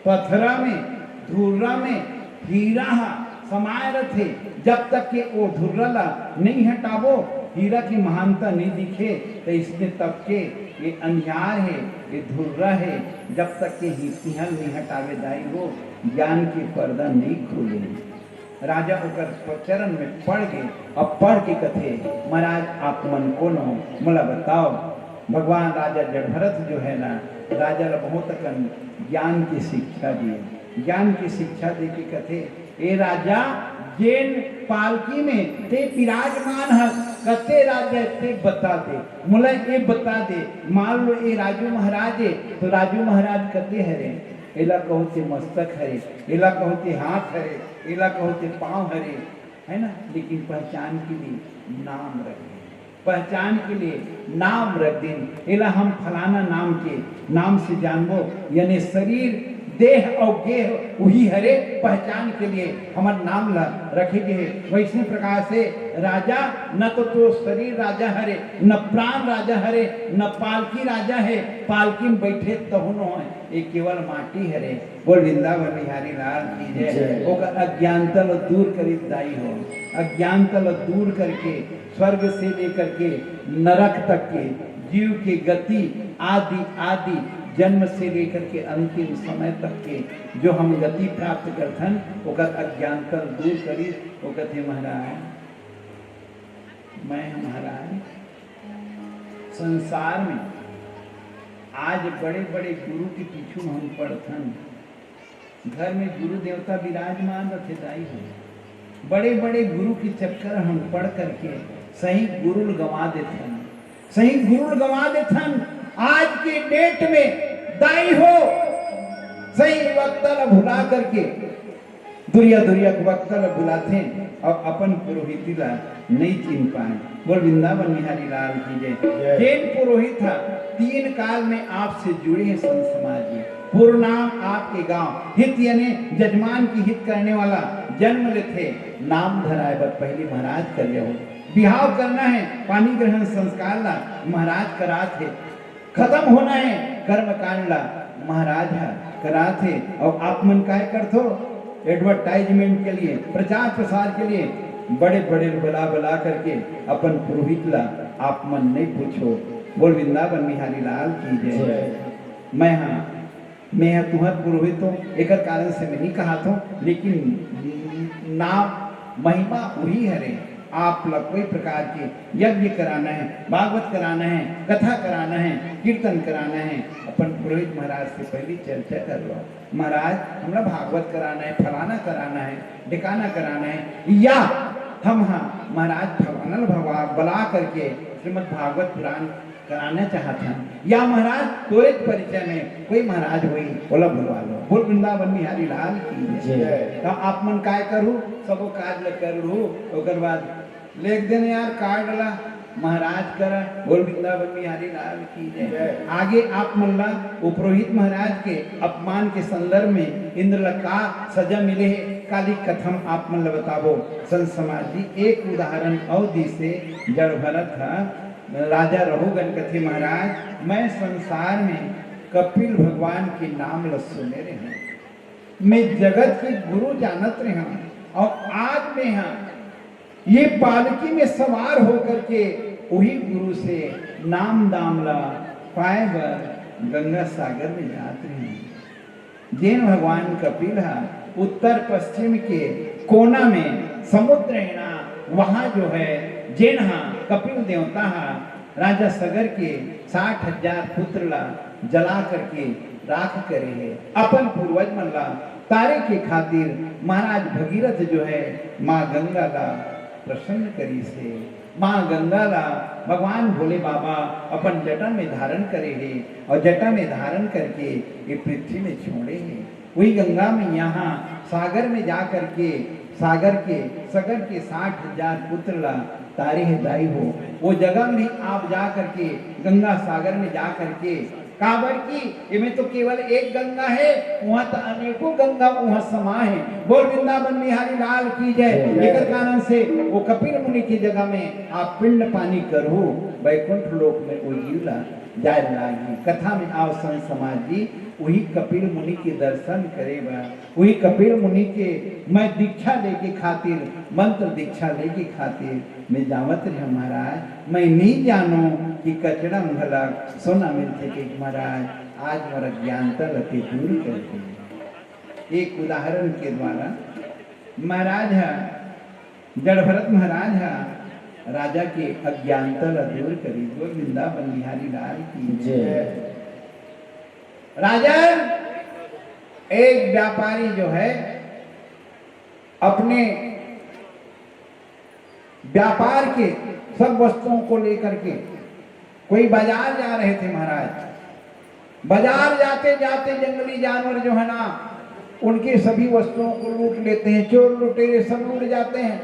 पथरा में, धुर्रा में हीरा हा समाय रथे, जब तक के ओ धुर्रा ला नहीं हटाबो, हीरा की महानता नहीं दिखे। तो इसने तब के ये अंधियार हे, ये धुर्रा हे, जब तक के ही इहल नहीं हटावे दाई हो, ज्ञान के पर्दा नहीं खुले। राजा ओकर प-, चरण में पड़ गे, अब पड़ के कथे, "महाराज, आप मन कोन हो, मोला बताओ।" भगवान राजा जड़भरत जो है ना, राजा ला बहुत अकन ज्ञान की शिक्षा दिए। ज्ञान की शिक्षा दे के कथे, "ए राजा, जेन पालकी में ते विराजमान हस, कते राजा ते बता दे, मोला ये बता दे, मान लो ये राजू महाराज हे, तो राजू महाराज कते हरे?" एला कहो ते मस्तक हरे, एला कहो ते हाथ हरे, एला कहो ते पाँव हरे, है ना? लेकिन पहचान के लिए नाम रख दिन, पहचान के लिए नाम रख दिन। एला हम फलाना नाम के नाम से जानबो, यानी शरीर, देह और गेह वही हरे, पहचान के लिए हमर नाम ला रखे गे हे। वैसने प्रकार से राजा न तो, तो शरीर राजा हरे, न प्राण राजा हरे, न पालकी राजा हे। पालकी में बैठे तहु न होय, ये केवल माटी हरे। बोल वृंदावन बिहारी लाल की जय। जय। ओकर अज्ञानता ल दूर करी दाई हो, अज्ञानता ल दूर करके स्वर्ग से लेकर के नरक तक के जीव के गति आदि आदि जन्म से लेकर के अंतिम समय तक के जो हम गति प्राप्त करथन, ओकर अज्ञानता ल दूर करी। ओकर हे महाराज, मैं महाराज संसार में आज बड़े-बड़े गुरु के पीछू हम पड़थन। घर में गुरु देवता विराजमान रथे दाई हो। बड़े-बड़े गुरु के चक्कर हम पड़ करके सही गुरु ल गंवा देथन, सही गुरु ल गंवा देथन। आज के date में दाई हो सही वक्ता ल भुला करके दुरिया दुरिया के वक्ता ल बुलाथे अउ अपन पुरोहिती ला नइ चिन पाए। बोल वृंदावन बिहारी लाल की जय। जय। जेन पुरोहित ह तीन काल में आपसे जुड़े हे संत समाज जी, पुरनाम आपके गांव, हित यानी जजमान की हित करने वाला जन्म लेथे, नाम धराए बर पहली महाराज कर लेहो। बिहाव करना हे, पानी ग्रहण संस्कार ला महाराज करात हे। खत्म होना हे कर्म कांड ला महाराज ह करात हे। अउ आप मन काय करथो? Advertisement के लिए, प्रचार प्रसार के लिए बड़े बड़े बला बला करके अपन पुरोहित ला आप मन नहीं पूछो। बोल वृंदावन बिहारी लाल की जय। जय। मैं हा, मैं हा तुहर पुरोहित हों, एकर कारण से मैं नहीं कहात हों, लेकिन नाम महिमा वही हरे। आप ला कोई प्रकार के यज्ञ कराना हे, भागवत कराना हे, कथा कराना हे, कीर्तन कराना हे, अपन पुरोहित महाराज से पहली चर्चा कर लो, "महाराज, हमरा भागवत कराना हे, फलाना कराना हे, ढिकाना कराना हे, या हम हा महाराज फलाना ल भगवा-, बला करके श्रीमद् भागवत पुराण कराना चाहत हन, या महाराज तोरे परिचय में कोई महाराज होई, ओला बुलवा लो।" बोल वृंदावन बिहारी लाल की जय। जय। त आप मन काय करू, सबो काज ल कर लू, ओकर बाद लेख देने यार कार्ड ला, महाराज करा। बोल वृंदावन बिहारी लाल की जय। आगे आप मन ला उपरोहित महाराज के अपमान के संदर्भ में इंद्र ला का सजा मिले हे, काली कथा म आप मन ला बताबो। संत समाज जी, एक उदाहरण अउ दिसे। जड़ भरत ह राजा रहुगन कथे, महाराज, मैं संसार में कपिल भगवान के नाम ल सुने रहे हूँ, मैं जगत के गुरु जानत रहे हूँ, अउ आज मैं हा ये पालकी में सवार होकर के वही गुरु से नाम दाम ला पाए बर गंगा सागर में जात रहे हूँ। जेन भगवान कपिल हा उत्तर पश्चिम के कोना में समुद्र है ना, वहाँ जो है जेन हा कपिल देवता हा राजा सगर के साठ हजार पुत्र ला जला करके राख करे हे। अपन पूर्वज मन ला तारे के खातिर महाराज भगीरथ जो है माँ गंगा ला प्रसन्न करिस हे। माँ गंगा ला भगवान भोले बाबा अपन जटा में धारण करे हे अउ जटा में धारण करके ये पृथ्वी में छोड़े हे। वही गंगा में यहाँ सागर में जा करके सागर के सगर के साठ हजार पुत्र ला तारे हे दाई हो। वो जगह में भी आप जा करके गंगा सागर में जा करके काबर कि एमे तो केवल एक गंगा है, वहाँ तो अनेकों गंगा वहाँ समा है। बोल वृंदावन बिहारी लाल की जय। जय। एकर कारण से वो कपिल मुनि की जगह में आप पिंड पानी करहु, बैकुंठ लोक में वो जीव ला जाय लागी। कथा में आओ संत समाज जी, वही कपिल मुनि के दर्शन करे बर, वही कपिल मुनि के मैं दीक्षा लेके खातिर, मंत्र दीक्षा लेके खातिर मैं जावत रहे महाराज। मैं नहीं जानो कि कचड़ा में घला सोना मिलथे के महाराज, आज मोर अज्ञानता ल ते दूर कर दे। एक उदाहरण के द्वारा महाराज ह, जड़ भरत महाराज ह राजा के अज्ञानता ल दूर करी। बोल वृंदावन बिहारी लाल की जय। राजा, एक व्यापारी जो है अपने व्यापार के सब वस्तुओं को लेकर के कोई बाजार जा रहे थे महाराज। बाजार जाते जाते जंगली जानवर जो है ना, उनकी सभी वस्तुओं को लूट लेते हैं। चोर लुटेरे सब लूट जाते हैं।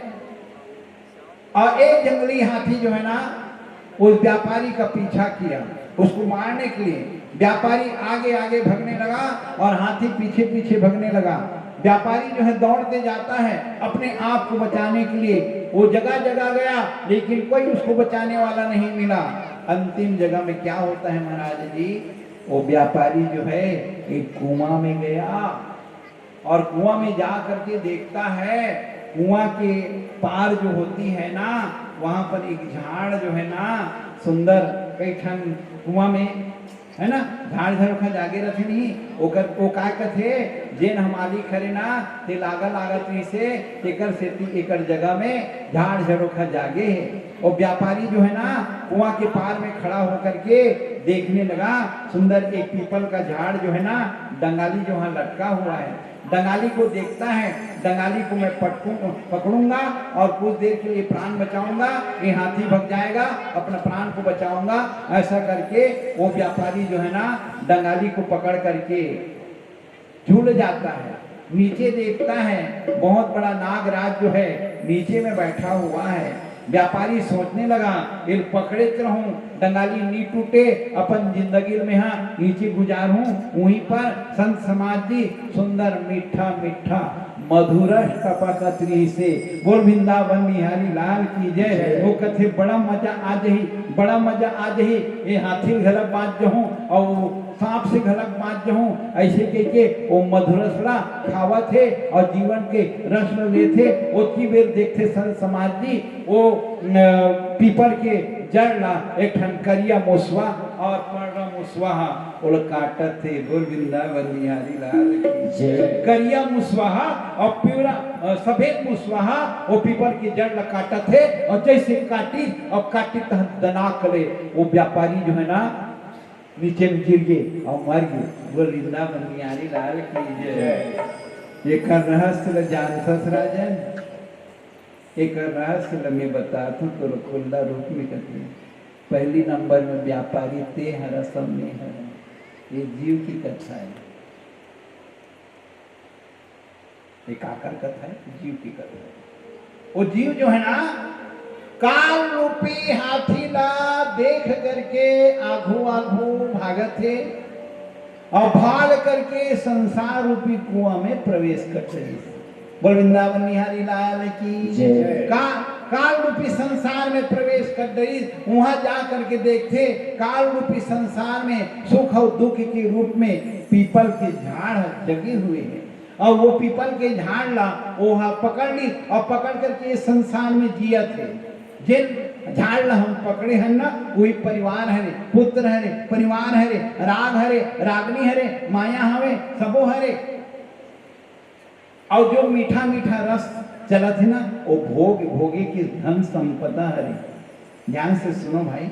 और एक जंगली हाथी जो है ना, उस व्यापारी का पीछा किया, उसको मारने के लिए। व्यापारी आगे आगे भगने लगा और हाथी पीछे पीछे भगने लगा। व्यापारी जो है दौड़ते जाता है अपने आप को बचाने के लिए, वो जगह जगह गया लेकिन कोई उसको बचाने वाला नहीं मिला। अंतिम जगह में क्या होता है महाराज जी, वो व्यापारी जो है एक कुआं में गया और कुआं में जा करके देखता है, कुआं के पार जो होती है ना, वहां पर एक झाड़ जो है ना, सुंदर कई ठन कुआं में है ना, झाड़ झरोखा जागे रथे नहीं, ओकर ओ का कथे, जेन ह मालिक हरे ना, ते लागा लागत रहिसे, तेकर सेती एकर जगह में झाड़ झरोखा जागे हे। वो व्यापारी जो है ना, कुआं के पार में खड़ा होकर के देखने लगा, सुंदर एक पीपल का झाड़ जो है ना, डंगाली जो वहाँ लटका हुआ है। डंगाली को देखता है, डंगाली को मैं पटकू-, पकड़ूंगा और कुछ देर के लिए प्राण बचाऊंगा, ये हाथी भग जाएगा, अपना प्राण को बचाऊंगा। ऐसा करके वो व्यापारी जो है ना, डंगाली को पकड़ करके झूल जाता है। नीचे देखता है, बहुत बड़ा नागराज जो है नीचे में बैठा हुआ है। व्यापारी सोचने लगा, "इल पकड़े रहूं, डंगाली नी टूटे, अपन जिंदगी में हा नीचे गुजारूं।" वहीं पर संत समाज जी सुंदर मीठा मीठा मधुरस टपकत रहिसे। बोल वृंदावन बिहारी लाल की जय। जय। वो कथे, "बड़ा मजा आ जही, बड़ा मजा आ जही, ये हाथी घला बांच जहूं और सांप से घलक बांच जहूं।" ऐसे कह के वो मधुरस ला खावत हे और जीवन के रस ल लेथे। ओतकी बेर देखथे संत समाज जी, वो, अ, पीपर के जड़ ला एक ठन करिया मुसवा और पड़रा मुसवा हा ओला काटत हे। बोल वृंदावन बिहारी लाल की जय। करिया मुसवा हा और पीवरा, अ, सफेद मुसवा हा वो पीपर के जड़ ला काटत हे और जैसे काटी और काटी तहन दनाक ले वो व्यापारी जो है ना नीचे में गिर गे और मर गे। बोल वृंदावन बिहारी लाल की जय। एकर रहस्य ल जानथस राजन, एकर रहस्य ल मैं बतात हूँ तोर खुल्ला रूप में कथे। पहली नंबर में व्यापारी ते हरा, सब में हरा। ये जीव की कथा है। ये काकर कथा है? जीव की कथा है। वो जीव जो है ना, काल रूपी हाथी ला देख करके आघू आघू भागत हे अउ भाग करके संसार रूपी कुआं में प्रवेश कर डरिस। बोल वृंदावन बिहारी लाल की जय। का, काल रूपी संसार में प्रवेश कर डरिस। वहां जा करके देखथे, काल रूपी संसार में सुख और दुख के रूप में पीपल के झाड़ जगे हुए हैं। अउ वो पीपल के झाड़ ला ओहा पकड़ लिस अउ पकड़ करके इस संसार में जियत हे। जेन झाड़ ला हम पकड़े हन ना, वही परिवार हरे, पुत्र हरे, परिवार हरे, राग हरे, रागनी हरे, माया हवे, सबो हरे। अउ जो मीठा मीठा रस चलत हे ना, वो भोग भोगे के धन संपदा हरे। ध्यान से सुनो भाई,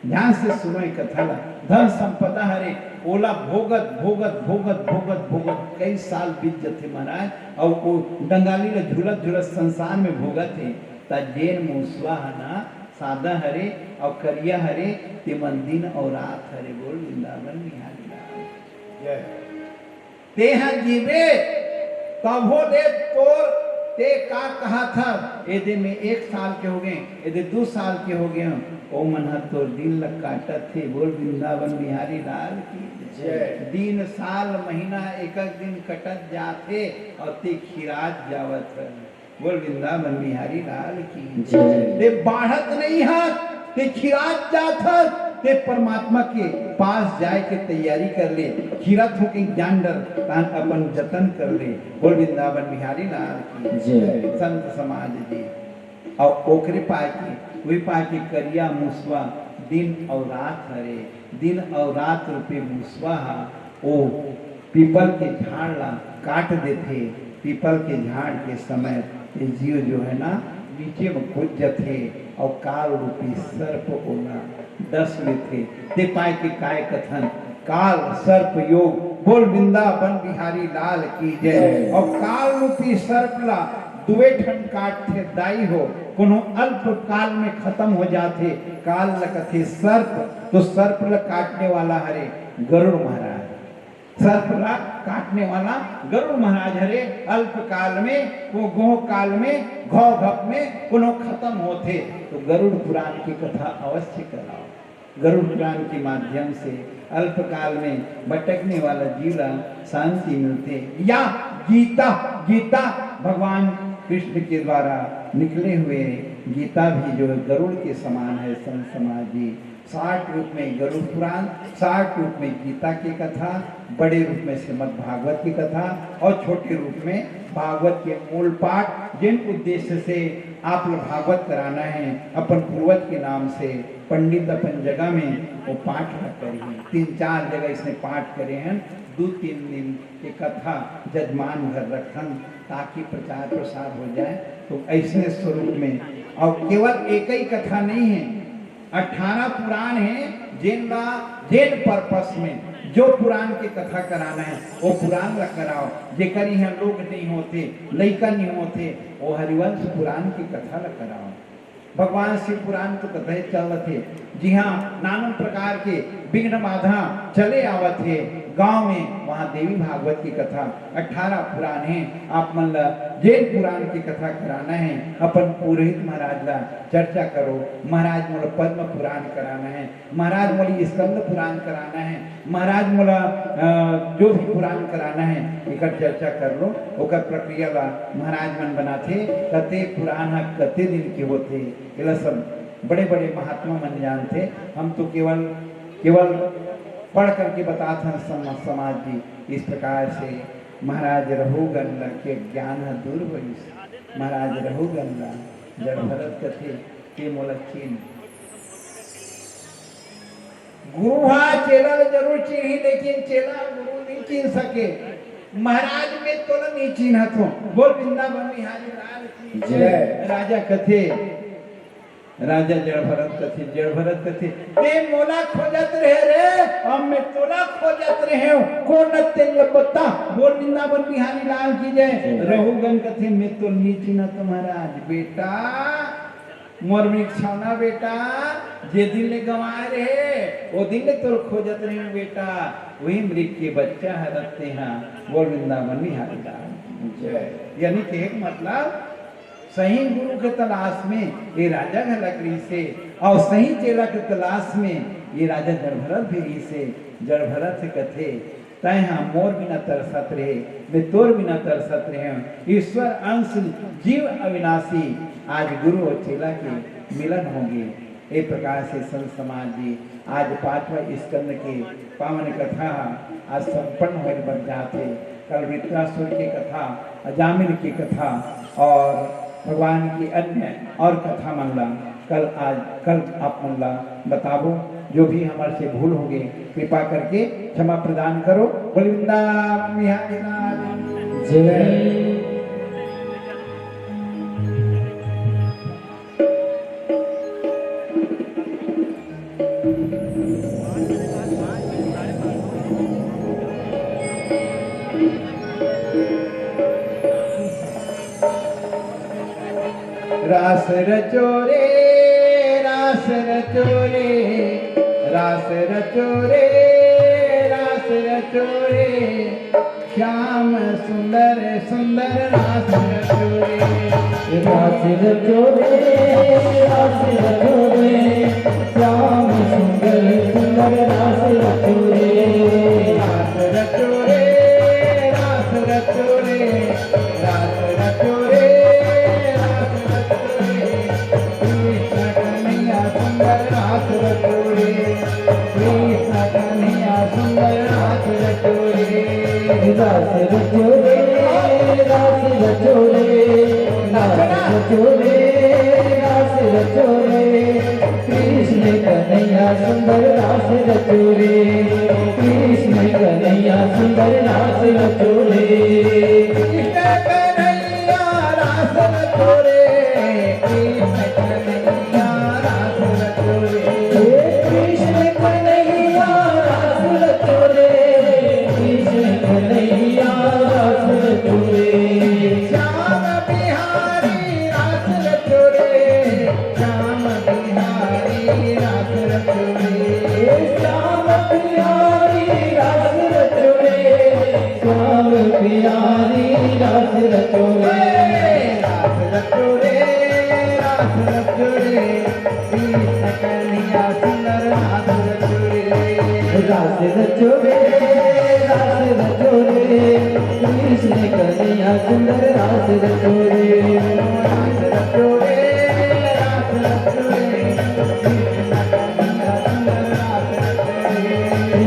ध्यान से सुनो ये कथा ला। धन संपदा हरे, ओला भोगत, भोगत, भोगत, भोगत, भोगत कई साल बीत जथे महाराज, अउ वो डंगाली ला झुलत, झुलत संसार में भोगत हे। त जेन मुसवा ह ना सादा हरे अउ करिया हरे, तेमन दिन अउ रात हरे। बोल वृंदावन बिहारी लाल। जय। तेहा जीबे, तभो ले तोर, ते का कहत हस? एदे में एक साल के हो गए, एदे दू साल के हो गए, ओ मन ह तोर दिन ल काटत हे। बोल वृंदावन बिहारी लाल की जय। दिन, साल, महीना, एक एक दिन कटत जाथे अउ ते खिरात जावत हस। बोल वृंदावन बिहारी लाल की जय। ते बाढ़त नहीं हस, ते खिरात जात हस, ते परमात्मा के पास जाए के तैयारी कर ले। खिरत होके जान डर, तान अपन जतन कर ले। बोल वृंदावन बिहारी लाल की जय। संत समाज जी। अउ ओकरे पाय के, वही पाय के करिया मुसवा दिन अउ रात हरे, दिन अउ रात रूपे मुसवा ह ओ पीपल के झाड़ ला काट देथे। पीपल के झाड़ के समय ये जीव जो है ना, नीचे में कूद जथे अउ काल रूपी सर्प ओला डस लेथे। ते पाय के काय कथन, काल सर्प योग। बोल वृंदावन बिहारी लाल की जय। अउ काल रूपी सर्प ला दुए ठन काटथे दाई हो, कोनो अल्प काल में खत्म हो जाथे। काल ल कथे सर्प, तो सर्प ल काटने वाला हरे गरुड़ महाराज। सर्प ला काटने वाला गरुड़ महाराज हरे। अल्प काल में, वो गोह काल में, घौ घप में कोनो खत्म होथे, तो गरुड़ पुराण की कथा अवश्य कराओ। गरुड़ पुराण के माध्यम से अल्प काल में भटकने वाला जीव ला शांति मिलथे। या गीता, गीता भगवान कृष्ण के द्वारा निकले हुए गीता भी जो है गरुड़ के समान है। संत समाज जी, साठ रूप में गरुड़ पुराण, साठ रूप में गीता की कथा, बड़े रूप में श्रीमद् भागवत की कथा और छोटे रूप में भागवत के मूल पाठ, जिन उद्देश्य से आप लोग भागवत कराना है अपन पूर्वज के नाम से, पंडित अपन जगह में वो पाठ ला करिए। तीन चार जगह इसने पाठ करे हैं, दो तीन दिन के कथा जजमान घर रखन, ताकि प्रचार प्रसार हो जाए। तो ऐसने स्वरूप में, और केवल एक ही कथा नहीं है, अठारह पुराण है, जेन ला, जेन purpose में जो पुराण के कथा कराना है, वो पुराण ला कराओ। जेकर यहाँ लोग नहीं होते, लइका नहीं होते, वो हरिवंश पुराण की कथा ला कराओ। भगवान शिव पुराण तो कथा ही चलत हे, जिहाँ नानन प्रकार के विघ्न बाधा चले आवत हे गांव में, वहाँ देवी भागवत की कथा, अठारह पुराण हे। आप मन ला जेन पुराण की कथा कराना है, अपन पुरोहित महाराज ला चर्चा करो, महाराज मोला पद्म पुराण कराना है, महाराज मोला स्कंद पुराण कराना है, महाराज मोला, अ, जो भी पुराण कराना है, एकर चर्चा कर लो। ओकर प्रक्रिया ला महाराज मन बनाथे, कते पुराण ह कते दिन के होथे, एला सब बड़े-बड़े महात्मा मन जानथे। हम तो केवल, केवल पढ़ करके बतात हन सम-, समाज जी। इस प्रकार से महाराज रघुगन ला के ज्ञान ह दूर होइस। महाराज रघुगन ला जड़ भरत कथे, "ते मोला चिन्ह।" गुरु हा चेला ला जरूर चिन्ही, लेकिन चेला गुरु नहीं चिन्ह सके। महाराज, मैं तोला नहीं चिन्हत हूँ। बोल वृंदावन बिहारी लाल की जय। राजा कथे, राजा जड़ भरत कथे, जड़ भरत कथे, "ते मोला खोजत रहे रे, अब मैं तोला खोजत रहे हूँ, कोन तेला बता।" बोल वृंदावन बिहारी लाल की जय। जय। रघुगन कथे, "मैं तोला नहीं चिन्हत हूँ महाराज।" "बेटा, मोर मृगछौना बेटा, जे दिन ले गंवाए रहे, ओ दिन ले तोर खोजत रहे बेटा, वही मृग के बच्चा हरत तेहा।" बोल वृंदावन बिहारी लाल की जय। यानी कि एक मतलब, सही गुरु के तलाश में ये राजा घलक रहिसे, अउ सही चेला के तलाश में ये राजा जड़ भरत भी रहिसे। जड़ भरत से कथे, "तैं हा मोर बिना तरसत रहे, मैं तोर बिना तरसत रहे हूँ।" ईश्वर अंश जीव अविनाशी, आज गुरु अउ चेला के मिलन होगे। ए प्रकार से संत समाज जी, आज पांचवा स्कंद के पावन कथा ह आज संपन्न होए बर जात हे। कल वृत्रासुर के कथा, अजामिल के कथा और भगवान की अन्य और कथा मन ला कल, आज, कल आप मन ला बताबो। जो भी हमर से भूल होगे, कृपा करके क्षमा प्रदान करो। बोल वृंदावन बिहारी लाल। जय। रास रचो रे, रास रचो रे, रास रचो रे, रास रचो रे। श्याम सुंदर सुंदर रास रचो रे। रास रचो रे, रास रचो रे, श्याम सुंदर सुंदर रास रचो रे। रास रचो रे, रास रचो रे, रास रचो रे, रास रचो रे। कृष्ण कन्हैया सुंदर रास रचो रे। कृष्ण कन्हैया सुंदर रास रचो रे। रास रचो रे, रास रचो रे, रास रचो रे, रास रचो रे। कृष्ण कन्हैया सुंदर रास रचो रे। कृष्ण कन्हैया सुंदर रास रचो रे। कृष्ण कन्हैया रास रचो रे। कृष्ण कन्हैया रास रचो रे। हे कृष्ण कन्हैया रास रचो रे, कृष्ण कन्हैया रास रचो रे। श्याम बिहारी रास रचो रे, श्याम बिहारी रास रचो रे। हे श्याम बिहारी रास रचो रे, श्याम बिहारी रास रचो रे। रास रचो रे, रास रचो रे, कृष्ण कन्हैया सुंदर रास रचो रे। रास रचो रे, रास रचो रे, कृष्ण कन्हैया सुंदर रास रचो रे। रास रचो रे, रास रचो रे, कृष्ण कन्हैया सुंदर रास रचो रे।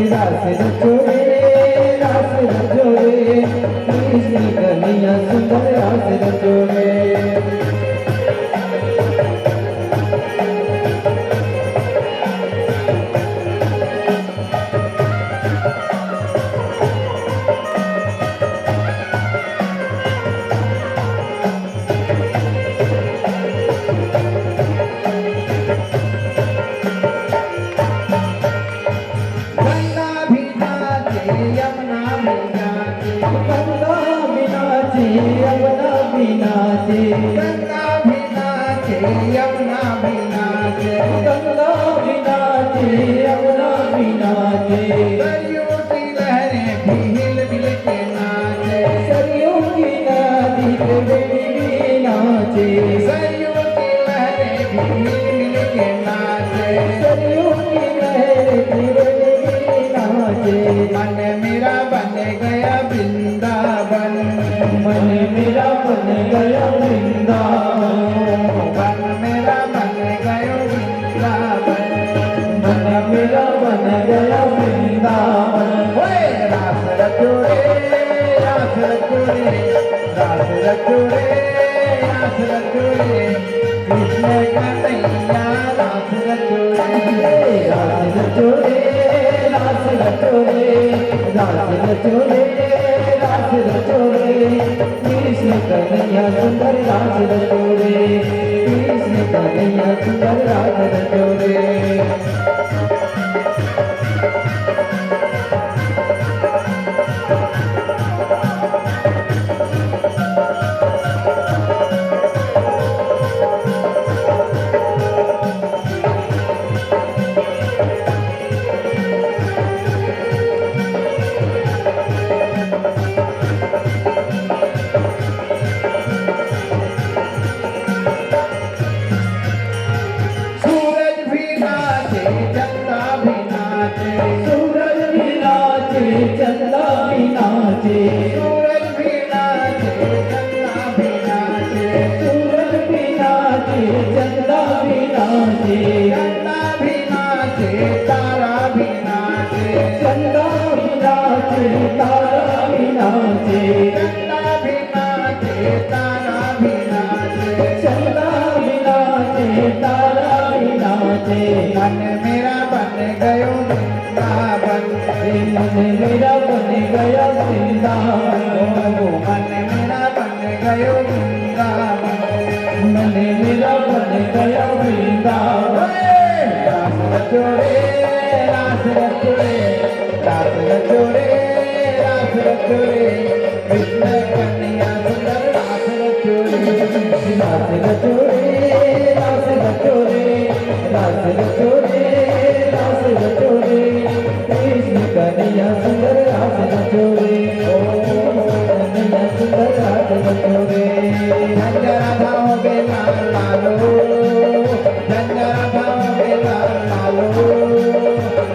रास रचो रे, रास रचो रे, कृष्ण कन्हैया सुंदर रास रचो रे। गंगा भी नाचे, यमुना भी नाचे। गंगा भी नाचे, यमुना भी नाचे। गंगा भी नाचे, यमुना भी नाचे। गंगा भी नाचे, यमुना भी नाचे। सरयू की लहरें भी हिल मिल के नाचे। सरयू की नदी पे बेड़ी भी नाचे। सरयू की लहरें भी हिल मिल के नाचे। सरयू की लहरें भी बेड़ी भी नाचे। मन मेरा बन गया वृंदावन। मन मेरा बन गया वृंदावन। मन मेरा बन गयो वृंदावन। मन मेरा बन गया वृंदावन। ओए रास रचो रे, रास रचो रे, रास रचो रे, रास रचो रे। कृष्ण कन्हैया रास रचो रे। रास रचो रे, रास रचो रे, रास रचो रे, रास रचो रे। कृष्ण कन्हैया सुंदर रास रचो रे। कृष्ण कन्हैया सुंदर रास रचो रे। तारा भी नाचे, चंदा भी नाचे, तारा भी नाचे। मन मेरा बन गयो वृंदावन। ए मन मेरा बन गया वृंदावन। ओ मन मेरा बन गयो वृंदावन। मन मेरा बन गया वृंदावन। रास रचो रे, रास रचो रे, रास रचो रे, रास रचो रे। कृष्ण कन्हैया सुंदर रास रचो रे। रास रचो रे, रास रचो रे, रास रचो रे, रास रचो रे। कृष्ण कन्हैया सुंदर रास रचो रे। ओ कृष्ण कन्हैया सुंदर रास रचो रे। झंझरा धाओ बेला लालो, झंझरा धाओ बेला लालो।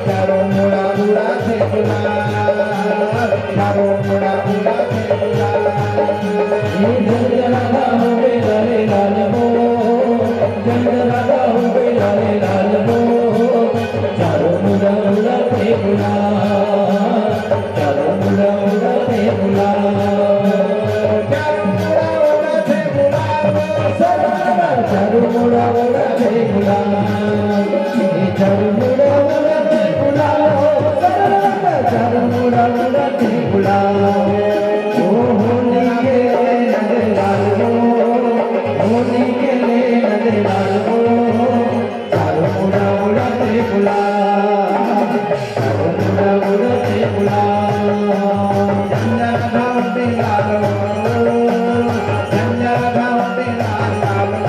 चारों मुड़ा उड़ा थे गुलाल, चारों मुड़ा उड़ा थे गुलाल। ये झंझरा धाओ बेला रे लाल हो, झंझरा धाओ बेला रे लाल हो। चारों मुड़ा उड़ा थे गुलाल, चारों मुड़ा उड़ा थे गुलाल। चारों मुड़ा उड़ा थे गुलाल। चारों मुड़ा उड़ा थे गुलाल। चारों मुड़ा उड़ा थे गुलाल। चारों मुड़ा उड़ा थे गुलाल। ओ होली के नंद लाल हो, होली के नंद लाल हो। चारों मुड़ा उड़ा थे गुलाल, चारों मुड़ा उड़ा थे गुलाल। झंझरा धाओ बेला लालो, झंझरा धाओ बेला लालो।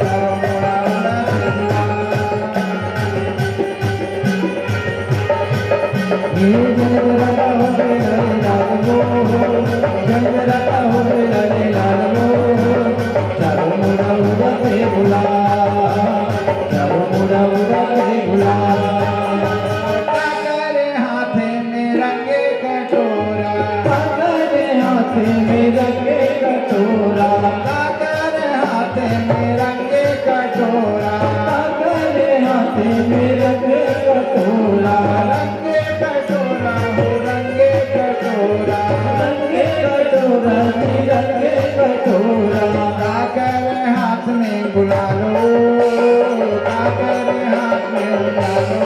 चारों मुड़ा उड़ा थे गुलाल। ये झंझरा धाओ बेला लालो, झंझरा धाओ बेला लालो। चारों मुड़ा उड़ा थे गुलाल, चारों मुड़ा उड़ा थे गुलाल। काका रे हाथे में रंगे कटोरा, काका रे हाथे में रंगे कटोरा। काका रे हाथे में रंगे कटोरा, काका रे हाथे में रंगे कटोरा। रंगे कटोरा हो रंगे कटोरा, रंगे कटोरा जी रंगे कटोरा। काका रे हाथ में गुलालो, काका रे हाथ में गुलालो।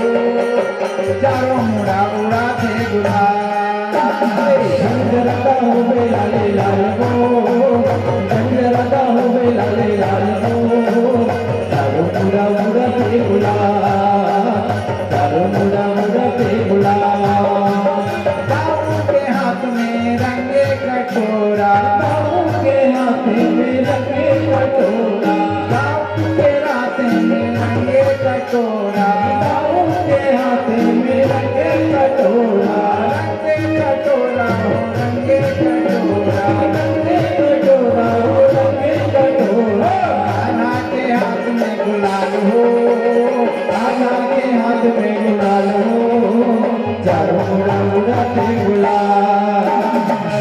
चारों मुड़ा उड़ा थे गुलाल। झंझरा धाओ बेला रे लाल हो, झंझरा धाओ बेला रे लाल हो। चारों मुड़ा उड़ा थे गुलाल, चारों मुड़ा उड़ा थे गुलाल। दाऊ के हाथ में रंगे कटोरा, दाऊ के हाथ में रंगे कटोरा। दाऊ के हाथ में रंगे कटोरा, दाऊ के हाथ में रंगे कटोरा। रंगे कटोरा हो रंगे कटोरा, रंगे कटोरा हो रंगे कटोरा। कान्हा के हाथ में गुलाल हो, कान्हा के हाथ में गुलाल हो। चारों मुड़ा उड़ा थे गुलाल,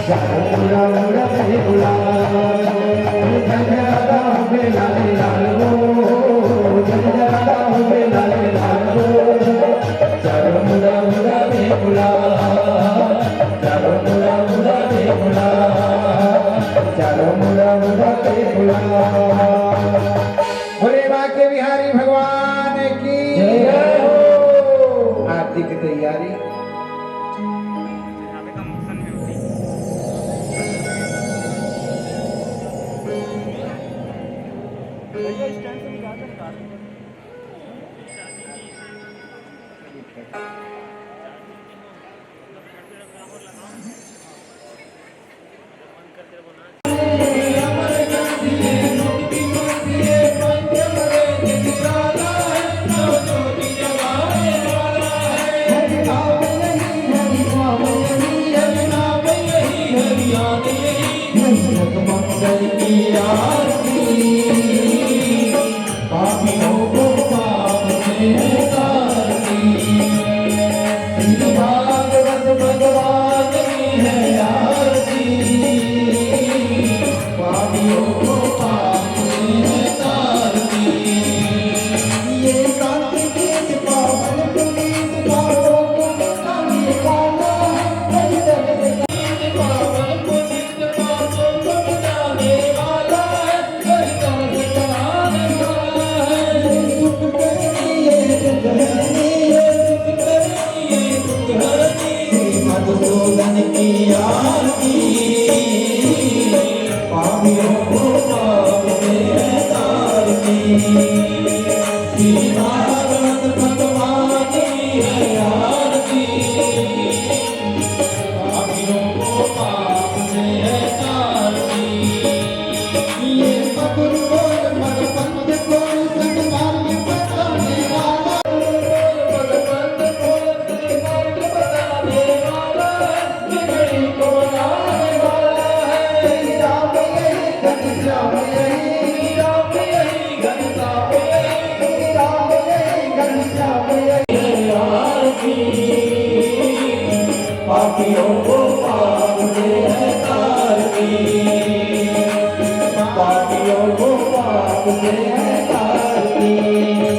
चारों मुड़ा उड़ा थे गुलाल। झंझरा धाओ बेला रे लाल हो, झंझरा धाओ बेला रे लाल हो। चारों मुड़ा उड़ा थे गुलाल, चारों मुड़ा उड़ा थे गुलाल, चारों मुड़ा उड़ा थे गुलाल। बोले बांके बिहारी भगवान की जय हो। आरती की तैयारी। पापियों को पाप से है तारती, पापियों को पाप से है तारती,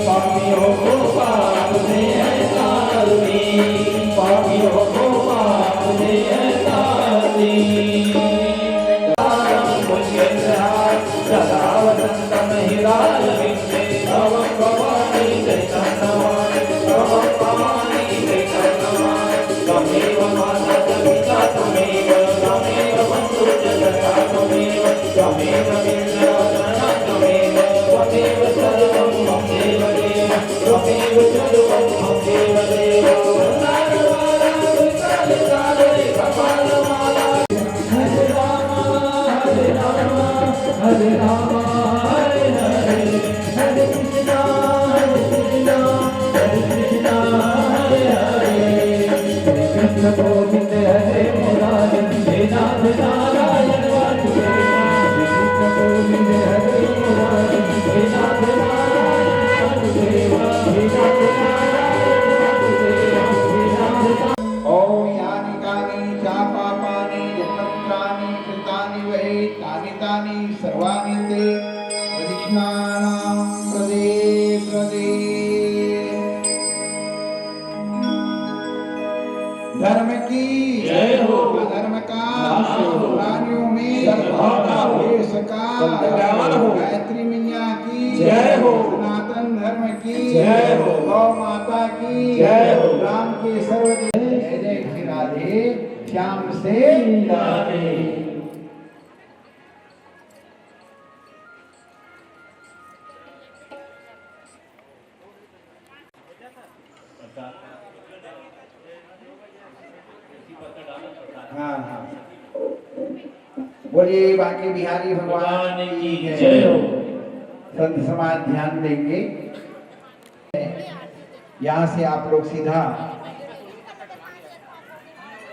पापियों को पाप से है तारती, पापियों को पाप से है तारती। सदा वसंतम हृदय ओम यानि कानि चा पापानि जन्मत्राणि कृतानि वै तानि तानि सर्वाणि ते प्रदक्षिणानां प्रदे प्रदे। धर्म की जय हो। अधर्म का नाश हो। प्राणियों में सद्भावना हो। द्वेष का कल्याण हो। गायत्री मैया की जय हो। सनातन धर्म की जय हो। गौ माता की जय हो। राम के सर्व जय जय श्री राधे श्याम से राधे। हाँ, हाँ। बोलिए बांके बिहारी भगवान की जय हो। संत समाज ध्यान देंगे। यहाँ से आप लोग सीधा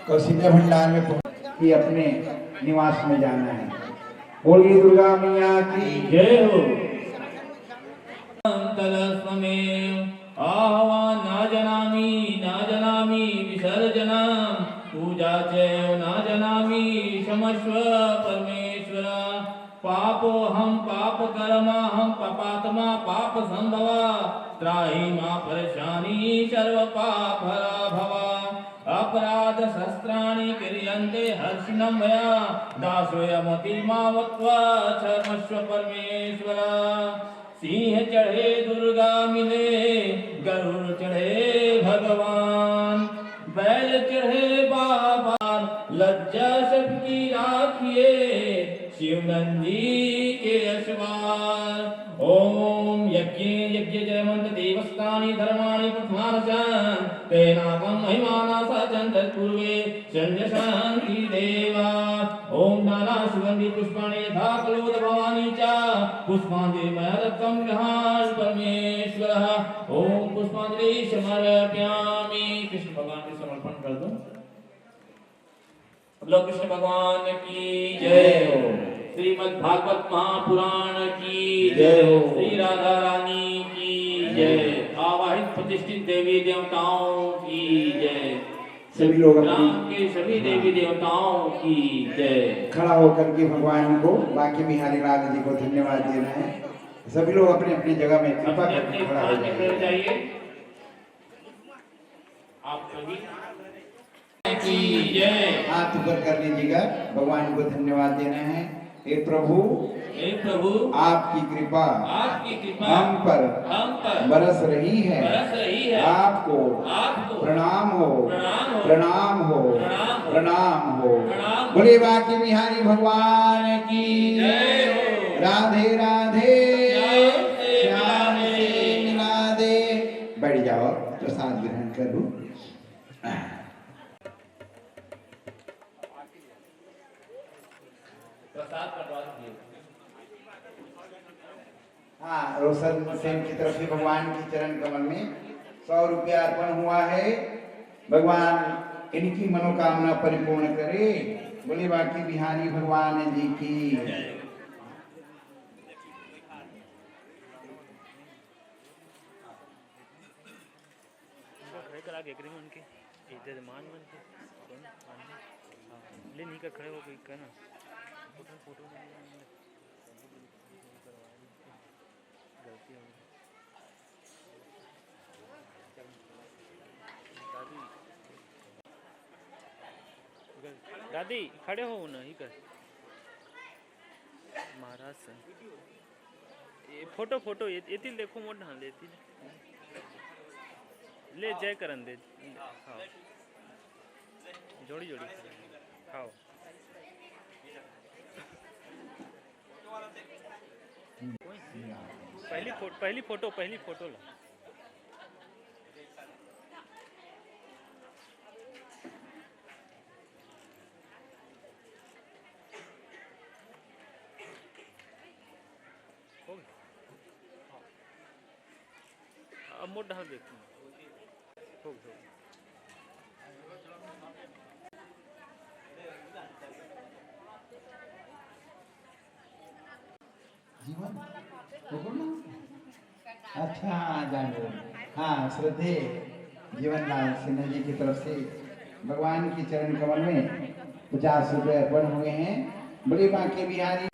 कौशल्या भंडार में पहुंच के अपने निवास में जाना है। बोलिए दुर्गा मैया की जय हो। तदस्ममे आह्वान न जानामि, न जानामि विसर्जनम्। पूजा चैव न जानामि, क्षमस्व परमेश्वर। पापोऽहं पापकर्माऽहं पापात्मा पापसम्भवा। त्राहि मां परेशानि सर्वपापहरा भव। अपराधसहस्राणि क्रियन्ते हर्षिणं मया। दासोऽयमपि मा मत्वा क्षमस्व परमेश्वर। सिंह चढ़े दुर्गा मिले, गरुड़ चढ़े भगवान, बैल चढ़े बाबा, लज्जा सबकी राखिए, शिव नंदी के अखबार। ओम यज्ञे यज्ञ जयमंत देवस्तानि धर्माणि पथानसं, तेनाकं महिमाना सचंदत पूर्वे संजशांति देवा। ओम नाना सुगंधि पुष्पाणि यथा कलोद्भवानि च, पुष्पांजलि मया दत्तं गृहाण परमेश्वर। ओम पुष्पांजलि समर्पयामि। कृष्ण भगवान को समर्पण कर दो। बोलो कृष्ण भगवान की जय हो। श्रीमद् भागवत महापुराण की जय हो। श्री राधा रानी की जय। आवाहित प्रतिष्ठित देवी देवताओं की जय। सभी लोग अपनी ग्राम के सभी देवी देवताओं की जय। खड़ा होकर के भगवान को बांके बिहारी लाल जी को धन्यवाद देना है। सभी लोग अपनी अपनी जगह में कृपा अपने करके अपने खड़ा हो स्थान में जाइए। बैठ जाइए। आप सभी की जय। हाथ ऊपर कर लीजिएगा, भगवान को धन्यवाद देना है। हे प्रभु, हे प्रभु, आपकी कृपा आपकी कृपा हम पर हम पर बरस रही है। बरस रही है। आपको आपको प्रणाम हो, प्रणाम हो, प्रणाम हो, प्रणाम हो, प्रणाम हो। प्रणाम हो। बोले बांके बिहारी भगवान की जय हो। राधे राधे। श्याम से श्याम मिला दे। से मिला दे। बैठ जाओ, प्रसाद ग्रहण कर लो। प्रसाद बंटवा दीजिए। हाँ, रोशन सेन की तरफ से भगवान की चरण कमल में सौ रुपया अर्पण हुआ है। भगवान इनकी मनोकामना परिपूर्ण करे। बोले बांके बिहारी भगवान जी की। जजमान मन के कौन? हाँ। ले, नहीं कर, खड़े हो गई, कर ना। फोटो, फोटो में नहीं, नहीं, नहीं। गलती हो गई। दादी, खड़े हो ना, ही कर। महाराज से। ये फोटो, फोटो, ये, ये तिल देखो, मोर ढाल दे, तिल। ले, जय करन दे। हाँ। जोड़ी, जोड़ी। खाओ। पहली फो-, पहली फोटो, पहली फोटो ला। हो गया। अब मोर ढाल देख। हो गया, हो गया। जीवन, पकड़ लो। अच्छा, हाँ, जान लो। हाँ, श्रद्धेय जीवनलाल सिन्हा जी की तरफ से भगवान के चरण कमल में पचास रुपए अर्पण हुए हैं। बोलिए बांके बिहारी।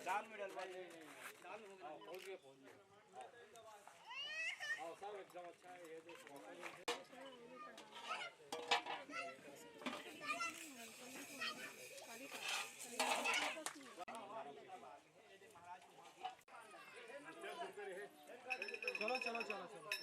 दाल में डलवा दे। दाल में हो गया। हाँ, पहुँच गया, पहुँच गया। हाँ, सब एकदम अच्छा है, ये देखो। चलो, चलो, चलो, चलो। चलो, चलो, चलो, चलो।